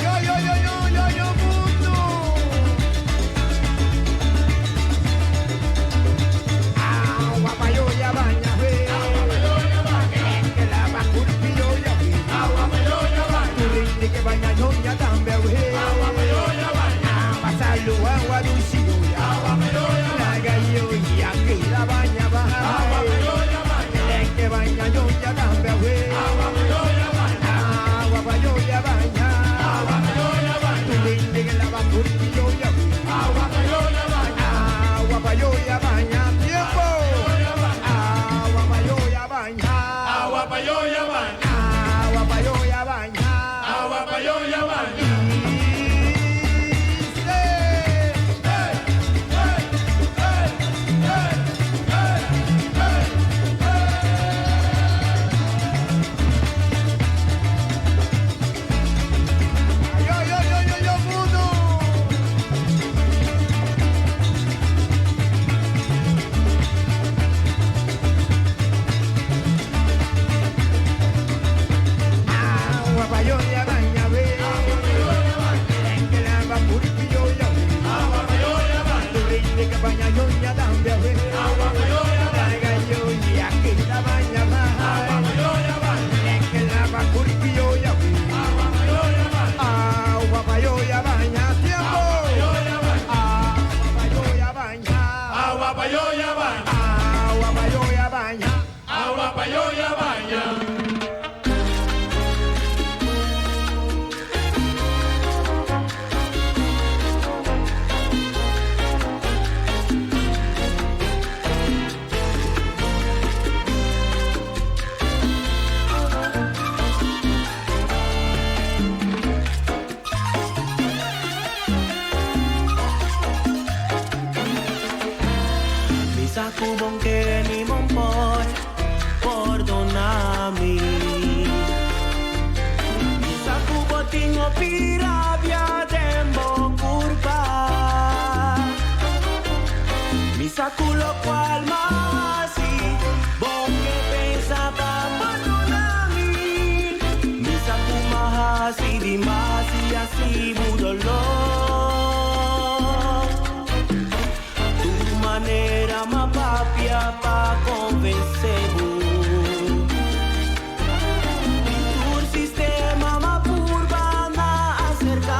Yo, yo, yo, yo, yo, yo, mundo. Agua pa' yo ya baña, ve. Que lava curpi yo ya ve. Tu rinde que baña yo ya tambe, ve. Agua salu, agua dulce yo ya. Laga yo ya que la baña va. Que baña yo ya tambe, ve. Agua pa' yo ya baña. Tu rinde que lava curpi yo ya ve. Agua pa' yo ya baña. Tiempo. Agua pa' yo ya baña. Agua pa yo ya baña. Agua pa' yo ya baña. Agua pa yo ya baña. Yo, yo, yo, yo, yo, mundo. Agua pa' yo ya baña, ve. Que lava curpi yo ya ve. Tu rinde que baña yo ya tambe, ve. Laga yo ya que la baña va. Que lava curpi yo ya ve. Agua pa' yo ya baña, tiempo. Agua pa' yo ya baña. Agua pa yo ya baña. Agua pa' yo ya baña. Agua pa yo ya baña. Misa kubong ke ni por perdonami. Misa kubo tingo pirabia dembo curva. Misa kulo cual masi, bonke pensa pa perdonami. Misa kumahasi di masi asi budolor. Tu manera ma papia pa convencebu. Tu sistema ma purba na acerca.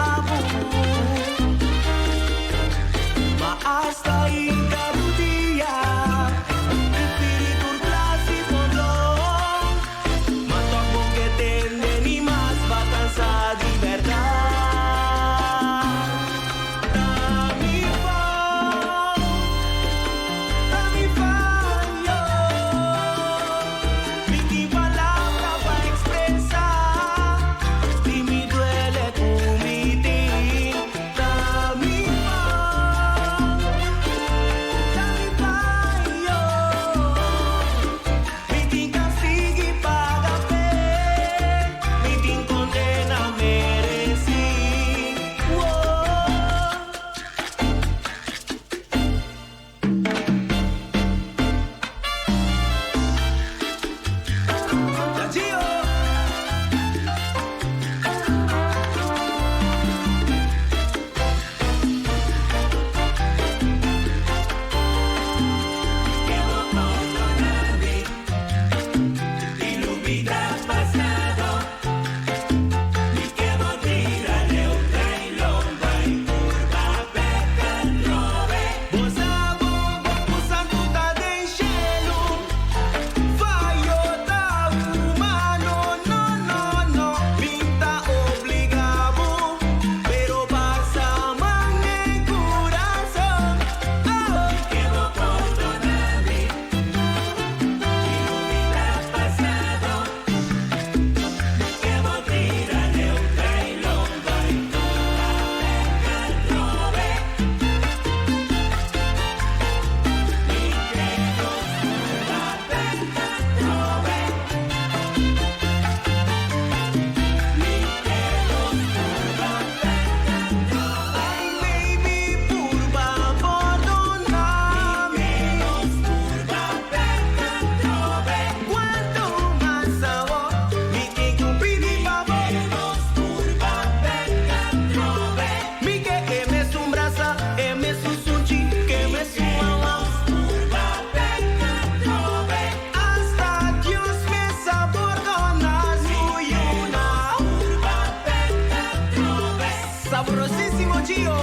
Sabrosísimo Gio.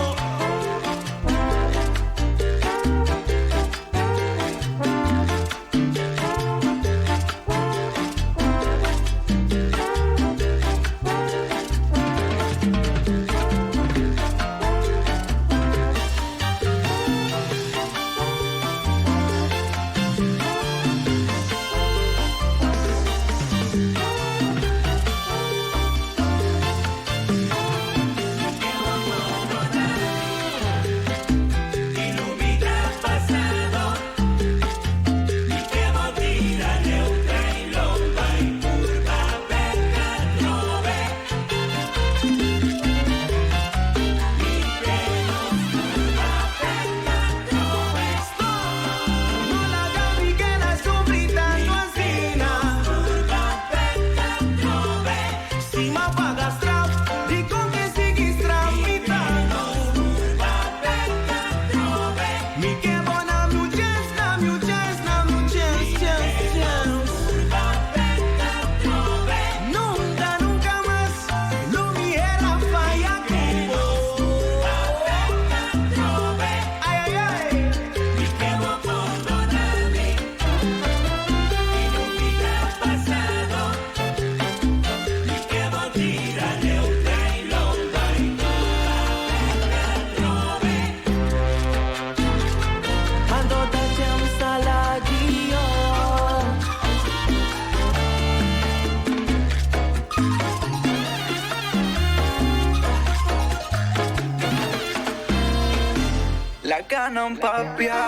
Laga nan papia.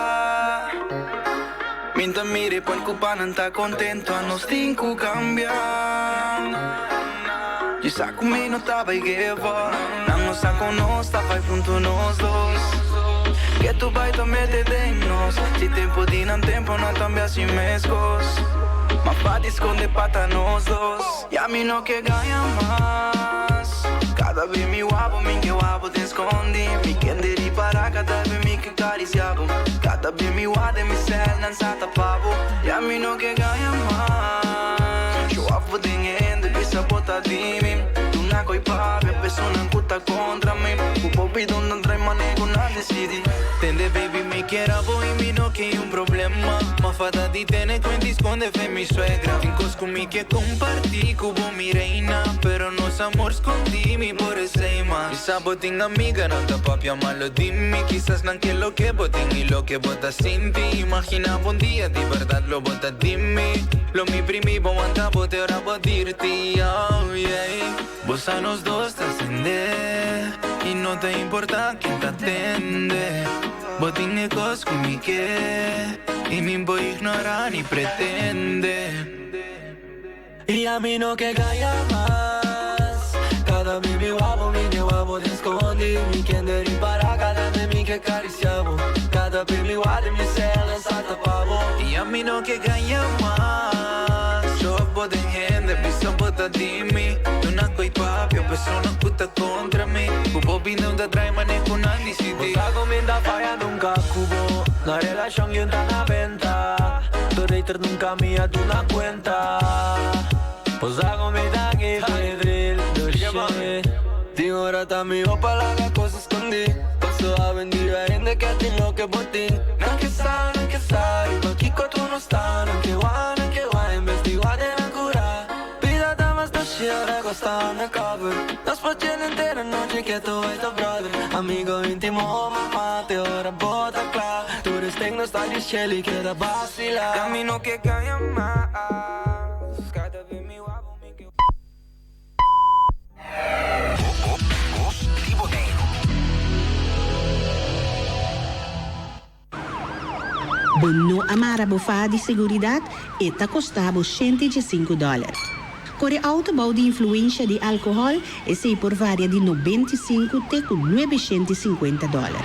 Minta mire pon kupanan ta contento a nos tin ku cambia. Y sa ku mi no taba y give up. Nan no sa con nos, ta vai junto nos dos. Que tu baita mete den nos. Si tempo di nan tempo nan tambe así mescos. Ma pa esconde pata nos dos. Y a mí no que gana más. Cada vez mi guapo, mi que guapo te escondí. Mi kenderi para cada vez mi que acariciabo. Cada vez mi guade mi cel nan sata pavo. Y a mí no que gana más. Yo afu den ende bisa bota di mi. Tu na koi papi, persona kuta contra mi. Upo bidon nan trae manego nan decidi. Tende baby mi quiera voy mi no que un problema. Ma fada di tene cuenta esconde fe mi suegra. Tin cos con mi que compartí cubo mi reina. Pero no es amor escondí mi por ese más. Quizá botín amiga no te papia malo dime. Quizás nan que lo que botín y lo que bota sin ti. Imagina un día de verdad lo bota dime. Lo mi primi bo anta bote ora bodirti. Oh yeah. Vos a los dos te ascende y no te importa quién te atende. Botín de cos con mi que y mi voy a ignorar ni pretende. Y a mí no que calla más. Cada baby guapo, mi que guapo te escondí. Mi kenderi para cada de mi que acariciamos. Cada baby guapo de mi cel en sata pavo. Y a mí no que ganya más. Yo boten hende, bisa bota dimi. Tu na koi papio, persona puta contra mí. Ubo bino da trae mane con Andy City. Sago minda falla nunca cubo. Na relación y na venta. Tu hater nunca me ha una cuenta. Pues hago mi tag y drill, do shit. Digo ahora mi pa la cosa escondí. Paso a vender a gente que a lo que botín. Nan que sa, nan que sa, y Kiko tú no estás. Nan que va, nan que va, investiga de la cura. Vida damas do shit, ahora costa undercover. Nos pochen entera noche que tu es brother. Amigo íntimo, mamá, te ora bota clara. Tu eres tengo nostalgia, Shelly, queda vacila. Camino que calla más. Cada vez mi guapo mi que Bos di Boneiru. Bo no amara bo faha di seguridat, e ta kosta bo 105 dòler. Kore outo bou di influensha di alkohòl, esei por varia di 95 te ku 950 dòler.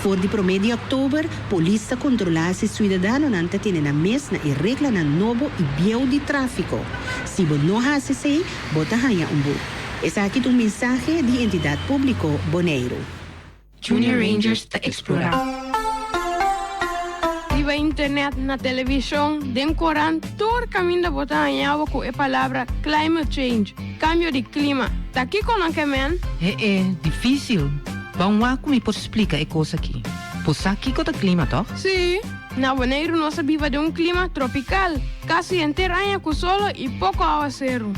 For di promé di òktober, polis ta kontrolá si suidadanonan ta tene nan mes na e reglanan nobo i bieu di tráfiko. Si bo no hasi esei, bo ta haña un but. Esaki ta un mensahe di Entidat Públiko Boneiru. Junior Rangers ta eksplorá. Riba Riba internet, na televishon, den korant, tur kaminda bo ta haña bo ku e palabra climate change, kambio di klima. Ta kiko nan ke men? E e, difísil. Ban wak ku mi por splika e kos aki. Bo sa kiko ta klima, tòg? Sí. Na Boneiru nos a biba den un klima tropikal, kasi henter aña ku solo i poko awaseru.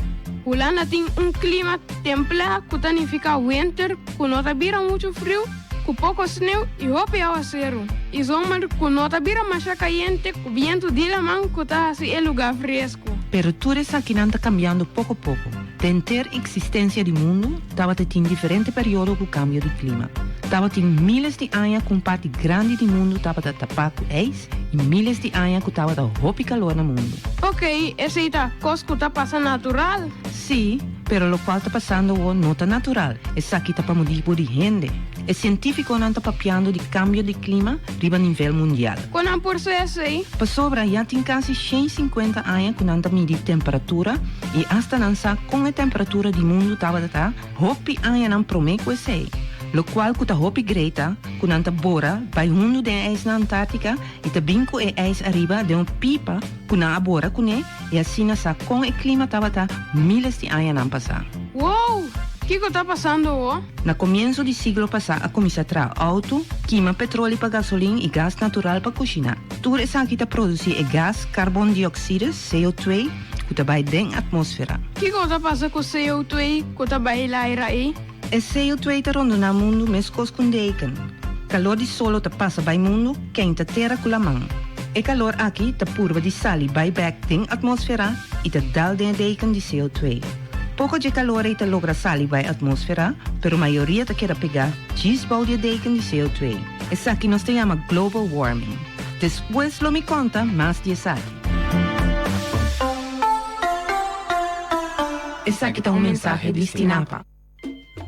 Hulanda tin un klima templá ku ta nifiká wenter ku no ta bira muchu friu, ku poko sneu i hopi awaseru, i zomer ku no ta bira masha kayente ku bientu di laman ku ta hasi e lugá fresku. Pero tur esakinan ta kambiando poko poko. Den henter eksistensia di mundu tabata tin diferente periodo ku kambio di klima. Tabatin miles di aña ku un parti grandi di mundu tabata tapá ku ijs i miles di aña ku tabata hopi kalor na mundu. Oké, esei ta kos ku ta pasa natural. Sí, pero lokual ta pasando awor no ta natural. Esaki ta pa motibu di hende. E sientífikonan ta papiando di kambio di klima riba nivel mundial. Kon nan por sa esei? Pasobra ya tin kasi 150 aña ku nan ta midi temperatura i asta nan sa kon e temperatura di mundu tabata ta hopi añanan promé ku esei. Lokual ku ta hopi grei ta ku nan ta bora bai hundu den e ijs na Antártika i ta bin ku e ijs ariba den un pipa ku nan a bora kuné i asina sa kon e klima tabata míles di añanan pasá. Wow! Kiko ta pasando awor? Na komienso di siglo pasá a kuminsá traha outo, kima petroli pa gasolin i gas natural pa kushiná. Tur esaki ta produsí e gas karbondiokside, CO2, ku ta bai den atmósfera. Kiko ta pasa ku CO2 ku ta bai laira ei? E CO2 ta rondoná mundu meskos ku un deken. Kalor di solo ta pasa bai mundu keinta tera ku laman. E kalor aki ta purba di sali bai bèk den atmósfera i ta dal den e deken di CO2. Poko dje kalor ei ta logra sali bai atmósfera, pero mayoria ta keda pegá djis bou di e deken di CO2. Esaki nos ta yama global warming. Despues lo mi konta mas di esaki. Esaki ta un mensahe di Stinapa.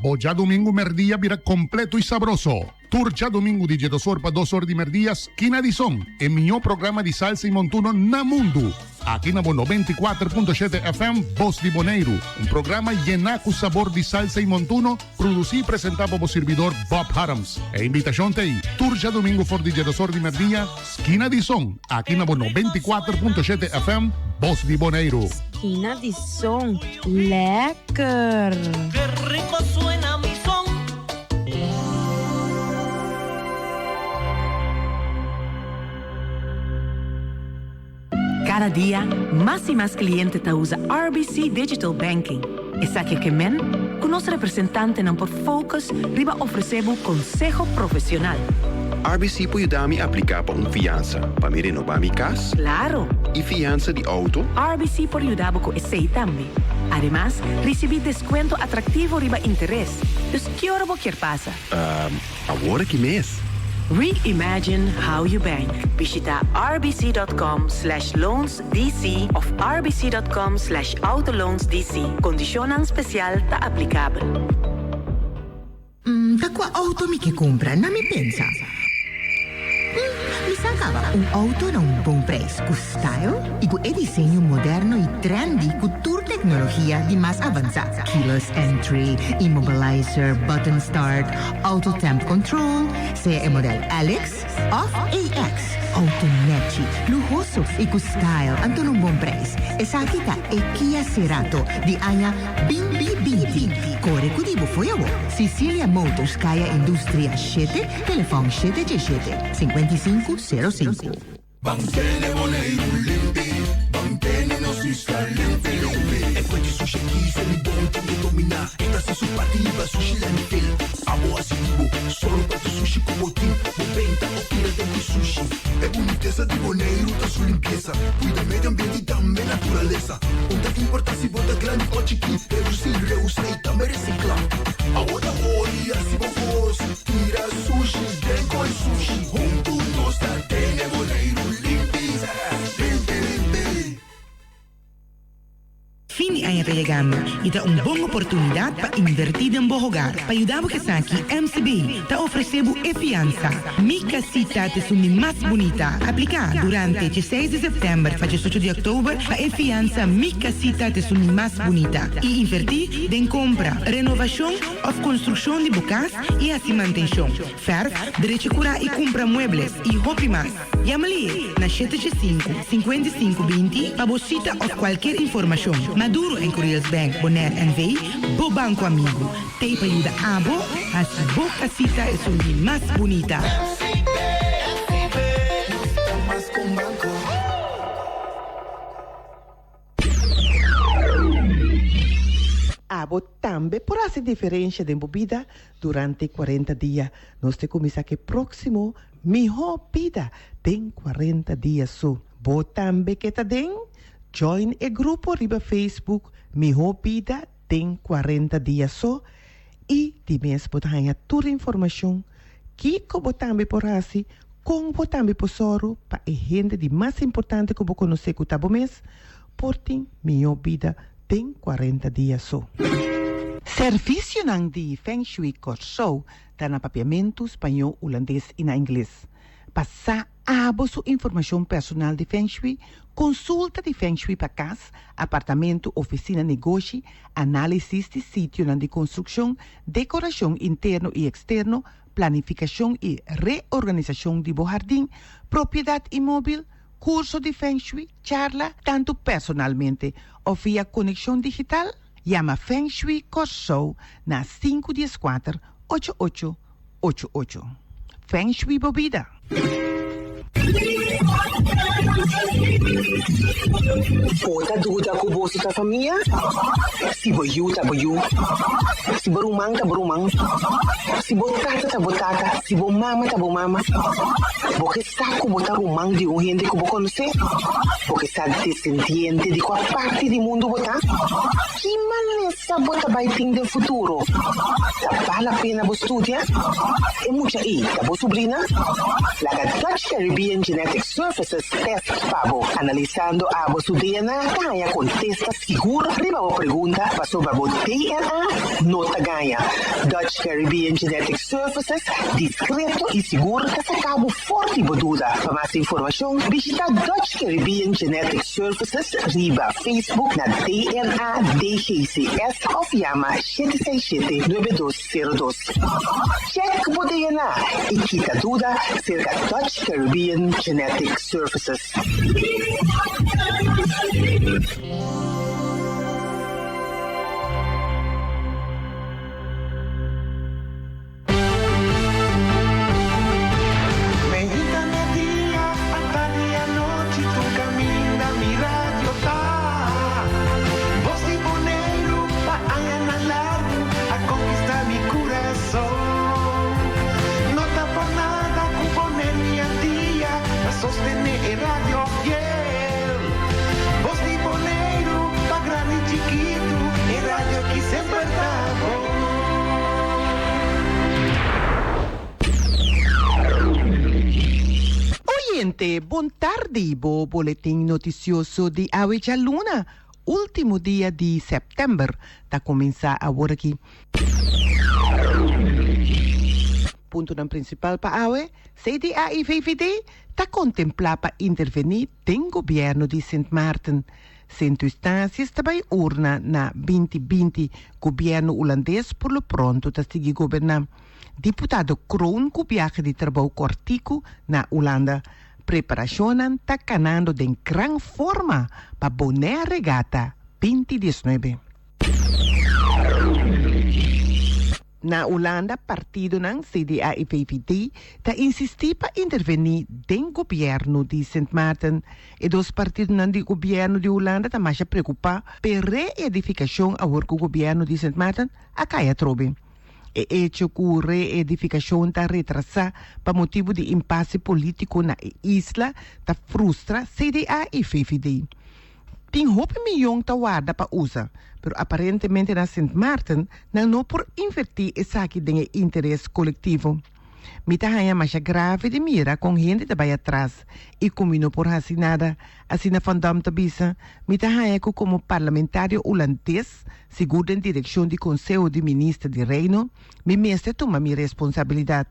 Bo djadumingu merdia bira kompleto i sabroso. Tur djadumingu di djedosor pa dosor di merdia Skina di Son, e mihó programa di salsa i montuno na mundu. Aki na bo 94.7 FM Bos di Boneiru, un programa yená ku sabor di salsa i montuno, produsí i presentá pa bo sirbidor Bob Harms. E invitashon ta ei, tur djadumingu for di djedosor di merdia, Skina di Son, aki na bo 94.7 FM Bos di Boneiru. Skina di Son, lekker! Ke rico suena mi son. Kada dia, mas i mas kliente ta usa RBC Digital Banking. Esaki ke men ku nos representantenan por focus riba ofresé bo konseho profesional. RBC por yuda mi apliká pa un fiansa pa mi renobá mi kas? Klaro! I fiansa di outo? RBC por yuda bo ku esei tambe. Ademas, risibí deskuento atraktivo riba interes. Dus ki ora bo kier pasa? Ehm, awor aki mes. Reimagine how you bank. Bishita rbc.com/loansdc of rbc.com/autoloansdc. Kondishonnan spesial ta aplikabel. Mm, ta kua outo mi ke kumpra? Na mi pensa. Mm, mi sa kaba. Un outo na un bon prijs, ku style i ku e diseño moderno i trendy ku tur teknologia di mas avansá. Keyless entry, immobilizer, button start, auto temp control, sea e model LX òf AX. Outo nèchi, luhoso i ku style anto na un bon prijs. Esaki ta e Kia Cerato di aña Binti binti. Kore ku di bo fo'i awor. Cicilia Motors Kaya Industria shete, telefòn shete djeshete, 55 sero sinku. Ban tene Boneiru limpi, ban tene nos isla limpi limpi. E fuente sushi aki se mi bon tin ke dominá. E ta hasi su parti liba sushi landfill. Abo hasi di bo, sòru pa tur sushi ku bo tin. Bo benta òf tira den ku sushi. E bunitesa di Boneiru ta su limpiesa. Kuida medio ambiente i tambe naturalesa. Un ta importá si bo ta grandi o chikí, redusí, reusá i tambe resiklá. Awo ta hori hasi bo kos, tira sushi den koi sushi. Huntu nos ta tene Boneiru limpi, limpi limpi. Fin di aña ta yegando y ta un bon oportunidad pa inverti den bo hogar. Pa yuda bo esaki, MCB ta ofrece bo e fiansa Mi Casita ta esun di mas bunita. Aplica durante dieseis di september pa diesocho di october pa e fiansa Mi Casita ta esun di mas bunita y inverti den compra, renovacion of construccion di bo cas y haci mantencion, verf, drecha cura y cumpra muebles y hopi mas. Yama-li na 785 55 20 pa bo sita òf kualker informashon. Maduro en Curiels Bank Bonaire NV, bo banko amigu, t'ei pa yuda abo hasi bo kasita esun di mas bunita. Abo tambe por hasi diferensha den bo bida durante cuarenta dia. Nos te cuminsa cu e proximo Miho Bida den cuarenta Dia so. Bo tambe ke ta den? Join e grupo riba Facebook Miho Bida den cuarenta Dia so y di mes bo ta haña tur informacion kico bo tambe por hasi, con bo tambe por soru pa e hende di mas importante cu bo conoce cu ta bo mes por tin miho bida den cuarenta dia so. Servicionan di Feng Shui Kòrsou ta na Papiamentu, Spañó, Hulandes i na Ingles. Pa sa abo su informashon personal di Feng Shui, konsulta di Feng Shui pa kas, apartamentu, ofisina, negoshi, análisis di sitionan di konstrukshon, dekorashon interno i eksterno, planifikashon i reorganisashon di bo hardin, propiedat inmóbil, Curso di Feng Shui, charla, tantu personalmente of via conexion digital, yama Feng Shui Kòrsou na sinku dieskuater, ocho ocho, ocho ocho. Feng Shui bo bida! Bo ta duda ku boso ta famia? Si bo yu ta bo yu, si bo ruman ta bo ruman, si bo tata ta bo tata, si bo mama ta bo mama, bo ke Sa ku bo ta ruman di un hende ku bo konosé? Bo ke sa desendiente di kua parti di mundu bo ta? Ki malesa bo ta bai tin den futuro? Ta bal la pena bo studia? E mucha ei ta bo subrina? Laga Dutch Caribbean Genetic Services tèst pa bo. Analisando abo su DNA ta haña kontesta sigur riba bo pregunta pasobra bo DNA no ta gaña. Dutch Caribbean Genetic Services, Discreto y sigur ta saca bo for di bo duda. Pa mas informacion bishita Dutch Caribbean Genetic Services riba Facebook na DNA DGCS of yama shete seis shete nuebe dos sero dos. Check bo DNA y kita duda cerca Dutch Caribbean Genetic Services. Meinta merdia, atardi anochi tur caminda mi radio ta. Bos di Boneiru pa añanan largu a conquista mi curason. No ta por nada cu Boneiru i Antia ta sostene e radio fiel. Bos di Boneiru pa grandi i chikitu e radio ki semper ta bon. Oyente, bon tardi, bo boletin noticioso di awe djaluna, ultimo dia di september, ta cuminsa awor aki. Puntonan principal pa awe, CDA y VVD ta contempla pa interveni den gobierno di Sint Maarten. Sint Eustatius ta bai urna na binti binti. Gobierno Hulandes por lo pronto ta sigui goberna. Diputado Kroon ku biahe di trabou kortiku na Hulanda. Preparashonnan ta kanando den gran forma pa Bonaire Regatta binti diesnuebe. Na Hulanda partidonan CDA y VVD ta insisti pa interveni den gobierno di Sint Maarten. E dos partidonan di gobierno di Hulanda ta masha preocupa p'e reedificacion awor cu gobierno di Sint Maarten a cay atrobe. E hecho cu reedificacion ta retrasa pa motibo di impasse politico na e isla ta frustra CDA y VVD. Tin hopi miyon ta warda pa usa, pero aparentemente na Sint Maarten nan no por invertí esaki den e interes kolektivo. Mi ta haña masha grave di mira kon hende ta bai atras i ku mi no por hasi nada, asina Van Dam ta bisa. Mi ta haña ku komo parlamentario hulandes, sigur den direkshon di Konseho di Minister di Reino, mi mester tuma mi responsabilidat.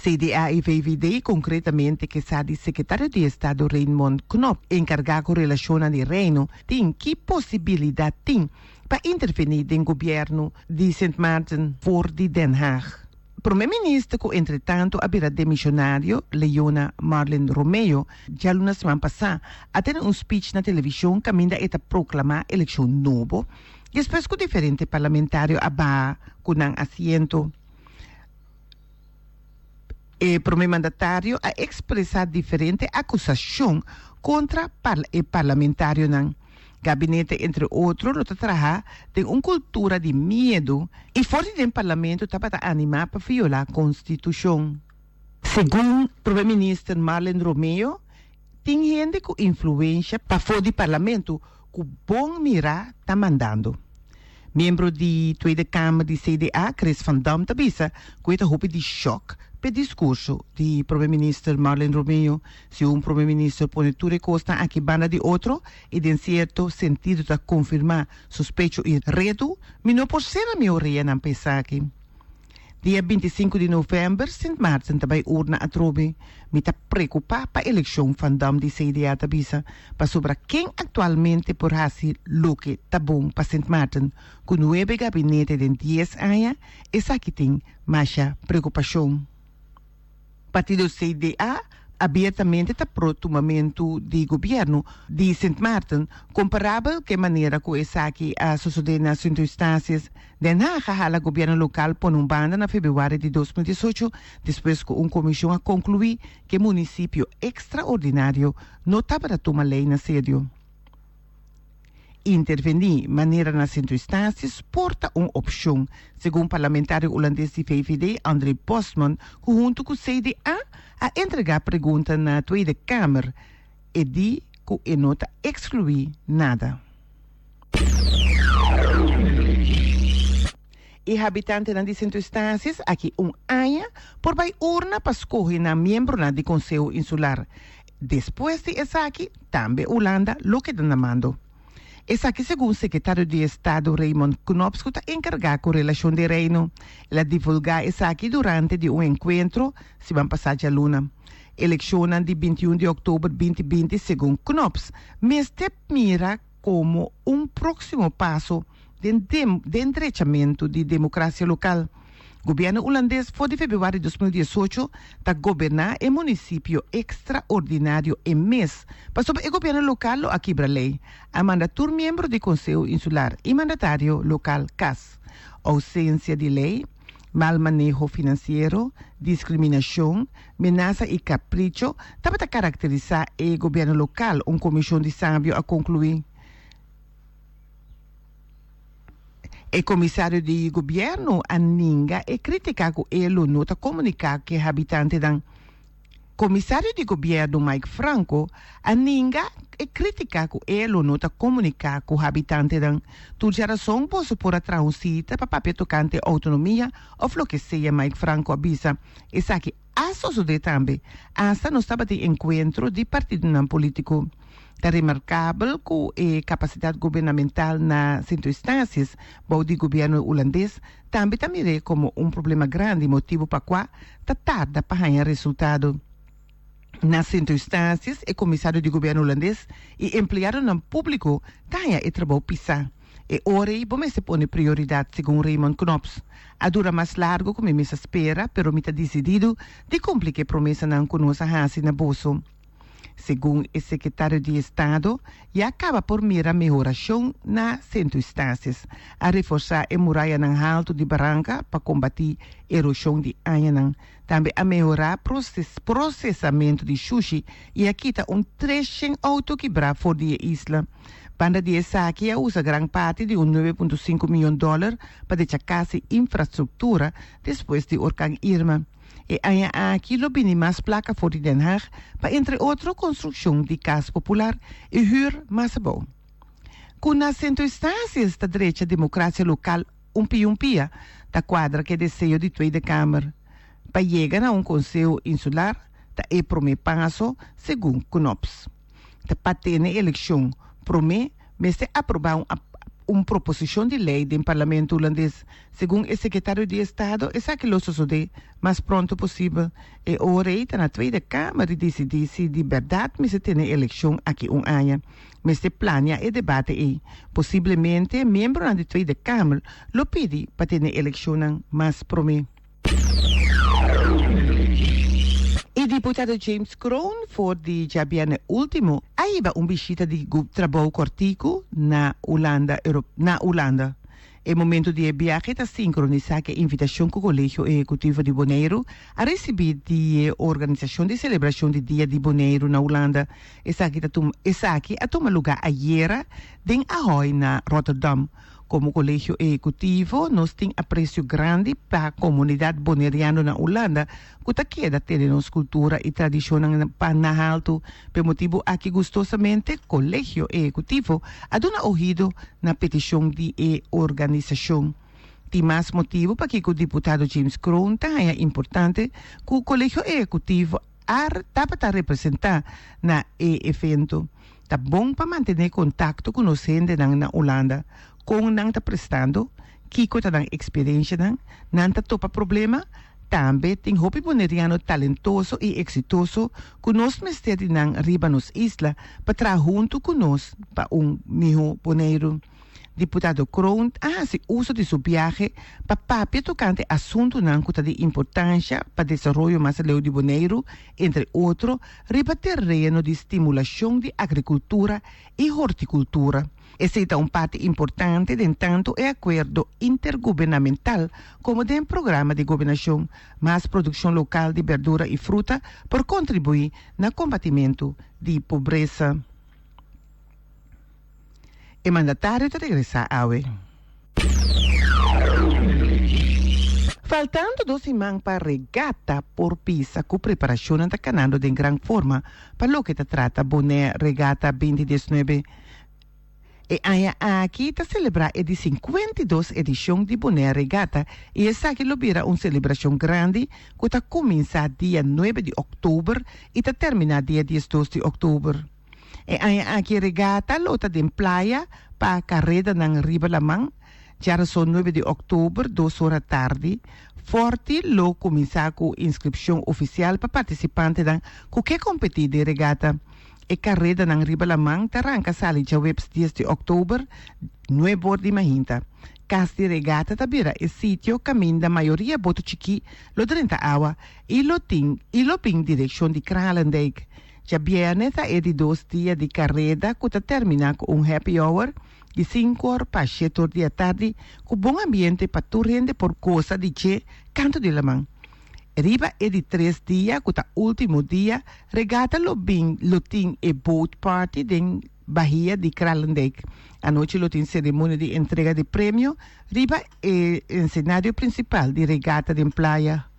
CDA i VVD konkretamente ke sa di Sekretario di Estado Raymond Knops, enkargá ku relashonnan di Reino, tin ki posibilidat tin pa intervení den gobièrnu di Sint Maarten for di Den Haag. Promé Minister ku entretantu a bira demishonario, Leona Marlin Romeo, djaluna siman pasá a tene un speech na televishon kaminda e ta proklamá elekshon nobo despues ku diferente parlamentario a baha ku nan asiento. E prome mandatario a ekspresá diferente akusashon kontra e parlamentarionan. Gabinete entre otro lo ta traha den un kultura di miedu i for di den parlamento tabata animá pa violá konstitushon. Segun prome minister Marlin Romeo, tin hende ku influensha pafó di parlamento ku bon mirá ta mandando. Miembro di Tweede Kamer di CDA, Chris van Dam ta bisa ku e ta hopi di shòk p'e diskurso di Prome Minister Marlin Romeo. Si un Prome Minister pone tur e kosnan aki banda di otro i den sierto sentido ta konfirmá sospecho i redu, mi no por sera mi oreanan pa esaki. Dia 25 di novèmber Sint Maarten ta bai urna atrobe. Mi ta preokupá pa elekshon, Van Dam di CDA ta bisa, pasobra ken aktualmente por hasi loke ta bon pa Sint Maarten? Ku nuebe gabinete den dies aña, esaki tin masha preokupashon. Partido CDA abiertamente ta pro tumamentu di gobièrnu di Sint Maarten, komparabel ku e manera ku esaki a sosodé na Sint Eustatius. Den Haag a hala gobièrnu lokal pone un banda na febrüari di 2018 despues ku un komishon a konkluí ku e munisipio ekstraordinario no tabata tuma lei na serio. Intervení manera na Sint Eustatius por ta un opshon, segun parlamentario hulandes di VVD André Bosman, ku huntu ku CDA a entregá pregunta na Tweede Kamer. E di ku e no ta ekskluí nada. E habitantenan di Sint Eustatius aki un aña por bai urna pa skohe nan miembronan di Konseho Insular. Despues di esaki, tambe Hulanda lo keda na mando. Esaki segun Sekretario di Estado Raymond Knops ku ta enkargá ku relashon di Reino. El a divulgá esaki durante di un enkuentro siman pasá djaluna. Elekshonnan di 21 di òktober 2020 segun Knops mester mira komo un próksimo paso den den drechamentu di demokrasia lokal. Gobièrnu hulandes for di febrüari 2018 ta goberná e munisipio ekstraordinario e mes pasobra e gobièrnu lokal lo a kibra lei. A manda tur miembro di Konseho Insular i mandatario lokal kas. Ousensia di lei, mal maneho finansiero, diskriminashon, menasa i kapricho tabata karakterisá e gobièrnu lokal, un komishon di sabio a konkluí. E komisario di gobièrnu a ninga e krítika ku e lo no ta komuniká ku e habitantenan. Komisario di gobièrnu Mike Franco a ninga e krítika ku e lo no ta komuniká ku habitantenan. Tur djarason boso por a traha un sita pa papia tokante outonomia òf loke sea, Mike Franco a bisa. Esaki A sosodé tambe, asta nos tabatin enkuentro di partidonan polítiko. Ta remarkabel ku e kapasidat gubernamental na Sint Eustatius bou di gobièrnu hulandes tambe ta mir'é komo un problema grandi motibu pa kua ta tarda pa haña resultado. Na Sint Eustatius e komisario di gobièrnu hulandes i empleadonan públiko ta haña e trabou pisá. E ora ei bo mester pone prioridat, segun Raymond Knops. A dura mas largu ku mi mes a spera, pero mi ta disididu di kumpli ku e promesanan ku nos a hasi na boso. Segun e sekretario di Estado, ya kaba por mira mehorashon na Sint Eustatius. A reforsá e murayanan haltu di baranka pa kombatí eroshon di añanan. Tambe a mehorá prosesamentu di shushi i a kita un treshen outo kibrá for di e isla. Banda di esaki a usa gran parti di un nuebe punto sinku miyon dòler pa decha kas i infrastruktura despues di orkan Irma. E aña aki lo bini mas plaka for di Den Haag pa entre otro konstrukshon di kas popular i hür mas abou. Ku na Sint Eustatius ta drecha demokrasia lokal un pia un pia, Ta kuadra ku e deseo di Tweede Kamer. Pa yega na un Konseho Insular ta e promé paso, segun Knops. Ta pa tene elekshon promé mester aprobá un un proposishon di lei den Parlamento Hulandes. Segun e sekretario di Estado esaki lo sosodé mas pronto posibel. E ora ei ta na Tweede Kamer di disidí si di bèrdat mester tene elekshon aki un aña. Mester plania e debate ei. Posiblemente miembronan di Tweede Kamer lo pidi pa tene elekshonnan mas promé. E diputado James Kroon for di djabièrnè último a hiba un bishita di trabou kòrtiku na Hulanda na Hulanda. E momento di e biahe ta sinkronisá ku e invitashon ku Kolegio Ehekutivo di Boneiru a risibí di e organisashon di selebrashon di Dia di Boneiru na Hulanda. Esaki ta tuma esaki a tuma lugá ayera den Ahoy na Rotterdam. Komo Kolegio Ehekutivo nos tin apresio grandi pa komunidat boneriano na Hulanda ku ta keda tene nos kultura i tradishonnan pa na haltu. P'e motibu aki gustosamente Kolegio Ehekutivo a duna ohido na petishon di e organisashon. Tin mas motibu pakiko diputado James Kroon ta haña importante ku Kolegio Ehekutivo a tabata representá na e evento. Ta bon pa mantené kontakto ku nos hendenan na Hulanda. Kon nan ta prestando? Kiko ta nan eksperenshanan? Nan ta topa problema? Tambe tin hopi boneriano talentoso i eksitoso ku nos mester di nan riba nos isla pa traha huntu ku nos pa un mihó Boneiru. Diputado Kroon a hasi uso di su biahe pa papia tokante asuntunan ku ta di importansha pa desaroyo mas aleu di Boneiru, entre otro riba tereno di stimulashon di agrikultura i hortikultura. Esei ta un parti importante den tantu e akuerdo intergubernamental komo den programa di gobernashon. Mas produkshon lokal di berdura i fruta por kontribuí na kombatimentu di pobresa. E mandatario ta regresá awe. Faltando dos siman pa regata por bisa ku preparashonnan ta kanando den gran forma pa loke ta trata Bonaire Regata 2019. E aña aki ta selebrá e di 52 edishon di Bonaire Regata i esaki lo bira un selebrashon grandi ku ta kuminsá dia nuebe di òktober i ta terminá dia diesdos di òktober. E aña aki e regata lo ta den playa pa karedanan riba laman, djarason nuebe di òktober dos ora tardi. Forti lo kuminsá ku inskripshon ofisial pa partisipantenan ku ke kompetí den regata. E karedanan riba laman ta ranka sali djaweps dies di òktober nuebe or di mainta. Kas di regata ta bira e sitio kaminda mayoria boto chikí lo drenta awa i lo tin i lo bin direkshon di Kralendijk. Djabièrnè ta e di dos dia di kareda ku ta terminá ku un happy hour di sinku or pa shete or di atardi ku bon ambiente pa tur hende por gosa di dje kantu di laman. Riba e di tres dia ku ta último dia, regata lo bin lo tin e boat party den Bahia di Kralendijk. Anochi lo tin seremonia di entrega di premio riba e ensenario prinsipal di regata den playa.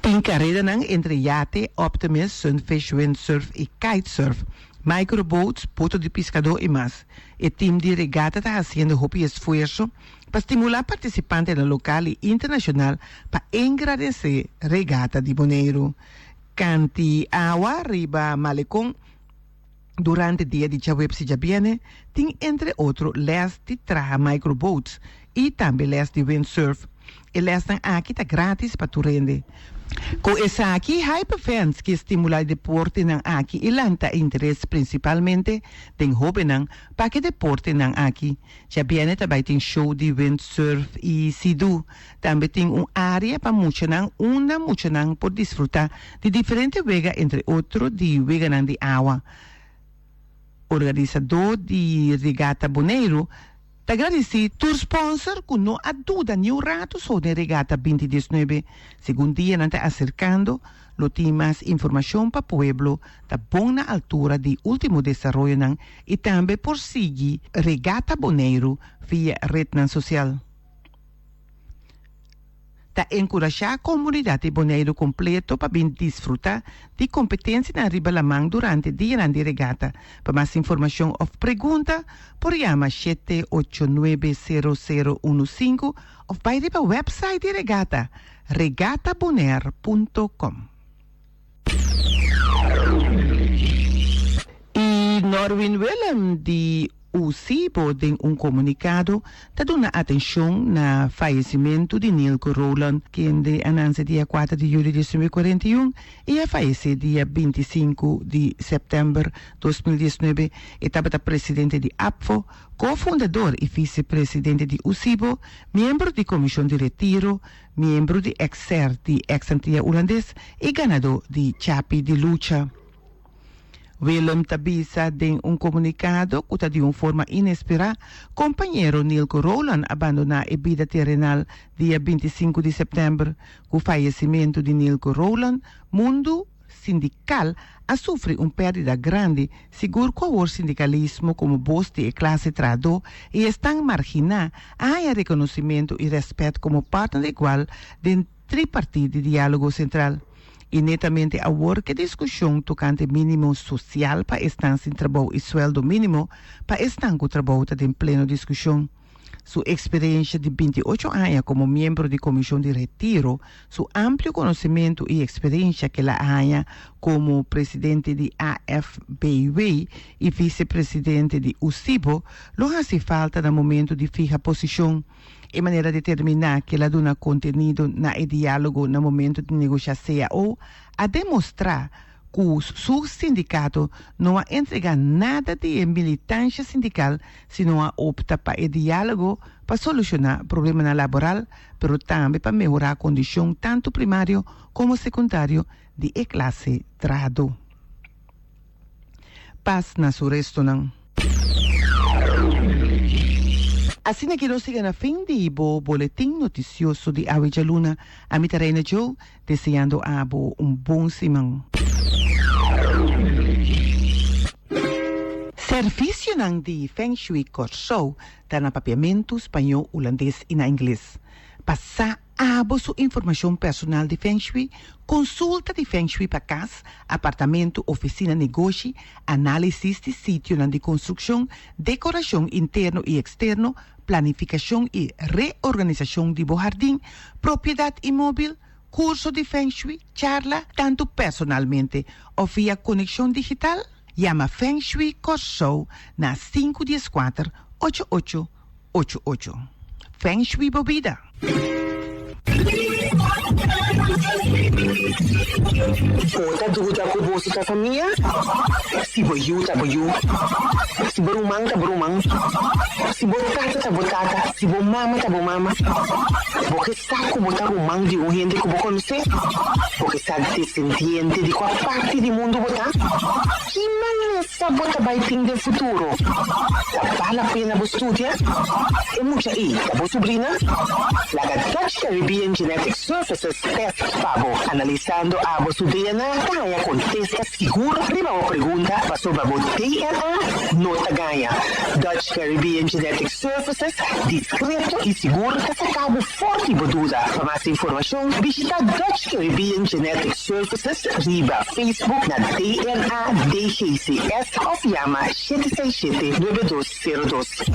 Tin karedanan entre yate, Optimist, Sunfish, windsurf i kitesurf, microboats, boto di piskadó i mas. E tim di regata ta hasiendo hopi esfuerso pa stimulá partisipantenan lokal i internashonal pa engradesé Regata di Boneiru. Kanti awa riba Malekon durante dia di djaweps i djabiènè tin entre otro lès di traha microboats i tambe lès di windsurf. E lèsnan aki ta grátis pa tur hende. Ku esaki Hyperfans ke stimulá e deportenan aki i lanta e interes prinsipalmente den hóbennan pa ku e deportenan aki. Djabiènè ta bai tin show di windsurf i Sea-Doo. Tambe tin un área pa muchanan unda muchanan por disfrutá di diferente wega entre otro di weganan di awa. Organisadó di Regata Boneiru ta gradisí tur sponsor ku no a duda niun ratu so den Regata 2019. Segun dianan ta aserkando lo tin mas informashon pa pueblo ta bon na altura di último desaroyonan i tambe por sigui Regata Boneiru via retnan sosial. Ta. Ta enkurashá komunidat di Boneiru kompleto pa bin disfrutá di kompetensianan riba laman durante dianan di regata. Pa mas informashon òf pregunta por yama 789 0015 òf bai riba wèpsait di regata, regatabonaire punto com. I Norwin Willem di USIBO den un komunikado ta duna atenshon na fayesimentu di Nilko Roland, kende a nanse dia kuater di yuli 1941 i a fayesé dia 25 di sèptèmber 2019. E tabata presidente di APFO, kofundador i visepresidente di USIBO, miembro di komishon di retiro, miembro di EXER di ex Antia Hulandes i ganadó di Chapi di Lucha. Willem ta bisa den un komunikado ku ta di un forma inesperá kompañero Nilko Roland a bandoná e bida terenal dia 25 di sèptèmber. Ku fayesimentu di Nilko Roland, mundu sindikal a sufri un pèrdida grandi, sigur ku awor sindikalismo komo bos di e klase trahadó i esnan marginá a haña rekonosimentu i rèspèt komo partner igual den tripartit di Diálogo Sentral. I netamente awor ku e diskushon tokante mínimo sosial pa esnan sin trabou i suèldo mínimo pa esnan ku trabou ta den pleno diskushon. Su eksperensha di 28 aña komo miembro di Komishon di Retiro, su amplio konosementu i eksperensha ku el a haña komo presidente di AFBW i visepresidente di USIBO lo hasi falta na momentu di fiha posishon. E manera determiná ku el a duna kontenido na e diálogo na momentu di negoshá cao a demostrá ku su sindikato no a entregá nada di e militansha sindikal sino a opta pa e diálogo pa solushoná problemanan laboral pero tambe pa mehorá kondishon tantu primario komo sekundario di e klase trahadó. Pas na su restonan. Asina ki nos yega na fin di bo boletin notisioso di awe djaluna. Ami ta Reina Joe, deseando abo un bon siman. Servisionan di Feng Shui Kòrsou ta na Papiamentu, Spañó, Hulandes i na Ingles. Pa sa abo su informashon personal di Feng Shui, konsulta di Feng Shui pa kas, apartamentu, ofisina, negoshi, análisis di sitionan di konstrukshon, dekorashon interno i eksterno, planifikashon i reorganisashon di bo hardin, propiedat inmóbil, kurso di Feng Shui, charla, tantu personalmente òf via konekshon digital. Yama Feng Shui Kòrsou na sinku 14 ocho ocho ocho ocho. Feng Shui bo bida! Bo ta duda ku boso ta famia? Si bo yu ta bo yu, si bo ruman ta bo ruman, si bo tata ta bo tata, si bo mama ta bo mama. Bo ke sa ku bo ta ruman di un hende ku bo konosé? Bo ke sa desendiente di kua parti di mundu bo ta? Ki malesa bo ta bai tin den futuro? Ta bal la pena bo studia? E mucha ei ta bo subrina? Laga Dutch Caribbean Genetic Services test pa bo. Analisando abo su DNA ta haña kontesta sigur riba bo pregunta pasobra bo DNA no ta gaña. Dutch Caribbean Genetic Services diskreto i sigur ta saka bo for di bo duda. Pa mas informashon bishita Dutch Caribbean Genetic Services riba Facebook na DNA DGCS òf yama 767 9202.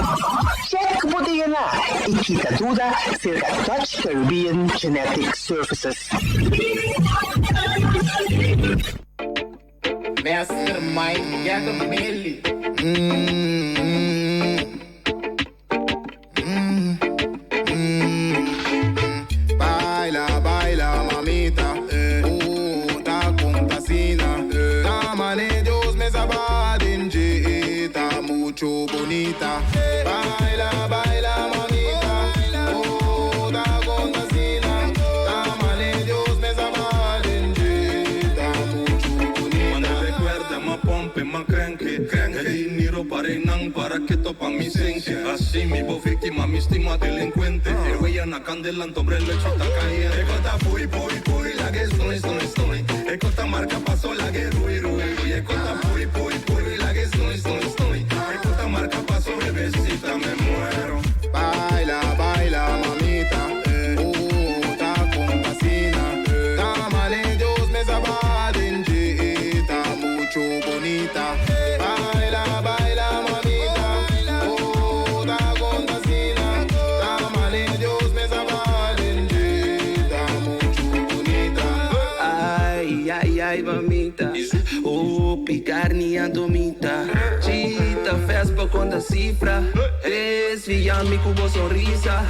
Check bo DNA i kita duda serka Dutch Caribbean Genetic Services. Master Mike get a milli. Baila, baila, mamita. Ta con tasina. Ta mane Dios me sabaden ta mucho bonita. Baila, baila, mamita. Oh, ta con tasina. Ta mane Dios me sabaden ta mucho bonita. Manda recuerda, ma pompe, ma cranke. E dinero parenan para que topa mi sense. Así mi bo víctima, mi estima delincuente. E huella na candela, hombre lechita caliente. E cota pui, pui, pui, la que estoy, estoy, estoy. E cota marca paso, la que rui, rui, rui. E cota pui, pui, pui, la que estoy, estoy, estoy. E cota marca paso, bebecita, me muero. Baila, baila, mamita. Ta con bai mamita. Hopi carni anto mita. Chita fast pa conta cifra. Desvia mi cu bo sonrisa.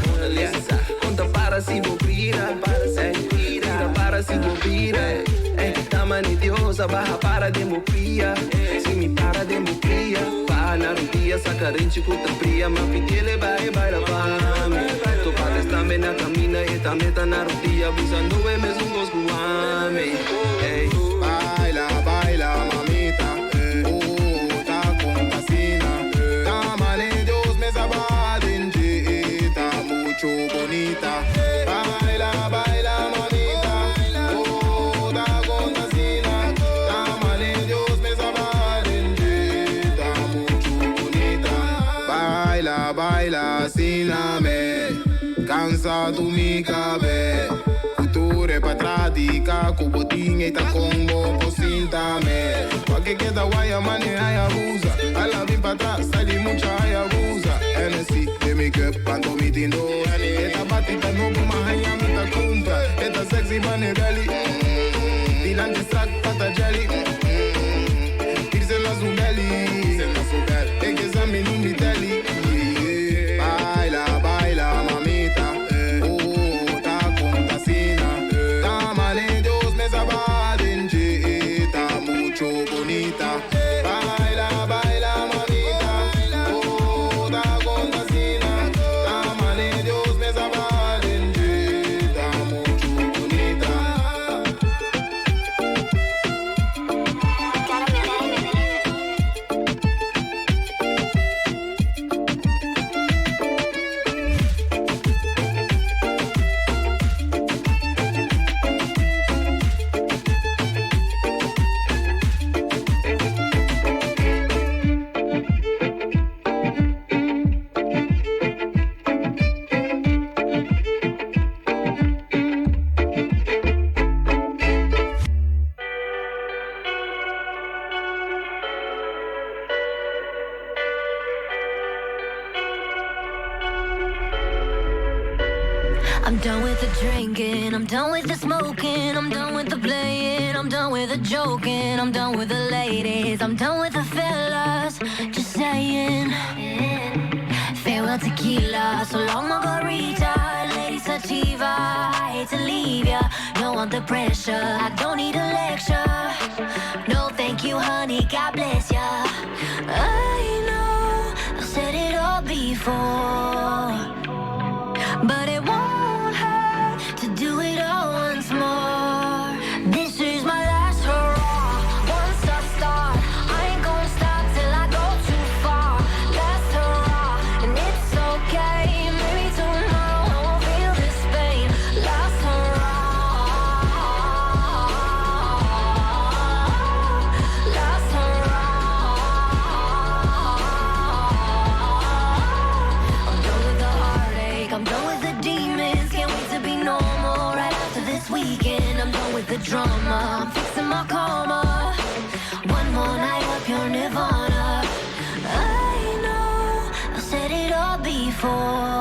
Conta para si bo bira. Bira para si bo bira. Tama ni diosa, baja para den bo pia. Si mi para den bo pia. Pa na rodia, saca renchi cu ta bria. Ma pitiele bai baila pa mi. Topa tambe na camina e tambe ta na rodia. Busando e mesmo cos cu ami. Ey. Baila, baila, mamita. Oh, ta compasina. Tamale Dios me sabadinji. Ta mucho bonita. Baila, baila, mamita. Oh, ta compasina. Tamale Dios me sabadinji. Ta mucho bonita. Baila, baila, siname. Cansa tu mi cabe. Culture patradica, kubotin eta combo posintame. Pa que queda guaya mane hayabusa. A la vin pa atrás, sali mucha hayabusa. Hennessy, de mi cup, panto mi tindo. Eta batita no puma haya mi ta cumpra. Eta sexy mane belly. Dilante strak pata jelly. Irse la su belly. E che sa mi non mi telly. Baila, baila, mamita. Oh, ta compasina. Tamale Dios me sabadinji. Ta mucho bonita. Baila, baila, mamita. Oh, ta compasina. Tamale Dios me sabadinji. Ta mucho bonita. I'm done with the drinking, I'm done with the smoking, I'm done with the playing, I'm done with the joking, I'm done with the ladies, I'm done with the fellas. Just saying. Farewell tequila, so long margarita, lady sativa. I hate to leave ya, no want the pressure, I don't need a lecture. No, thank you, honey, God bless ya. I know I've said it all before. But it won't hurt to do it all once more. This is my last hurrah. Once I start, I ain't gonna stop till I go too far. Last hurrah, and it's okay. Maybe tomorrow I won't feel this pain. Last hurrah. Last hurrah. I'm done with the heartache. I'm done with the demons. Can't wait to be normal right after this weekend. I'm done with the drama. I'm fixing my karma. One more night up your nirvana. I know I've said it all before.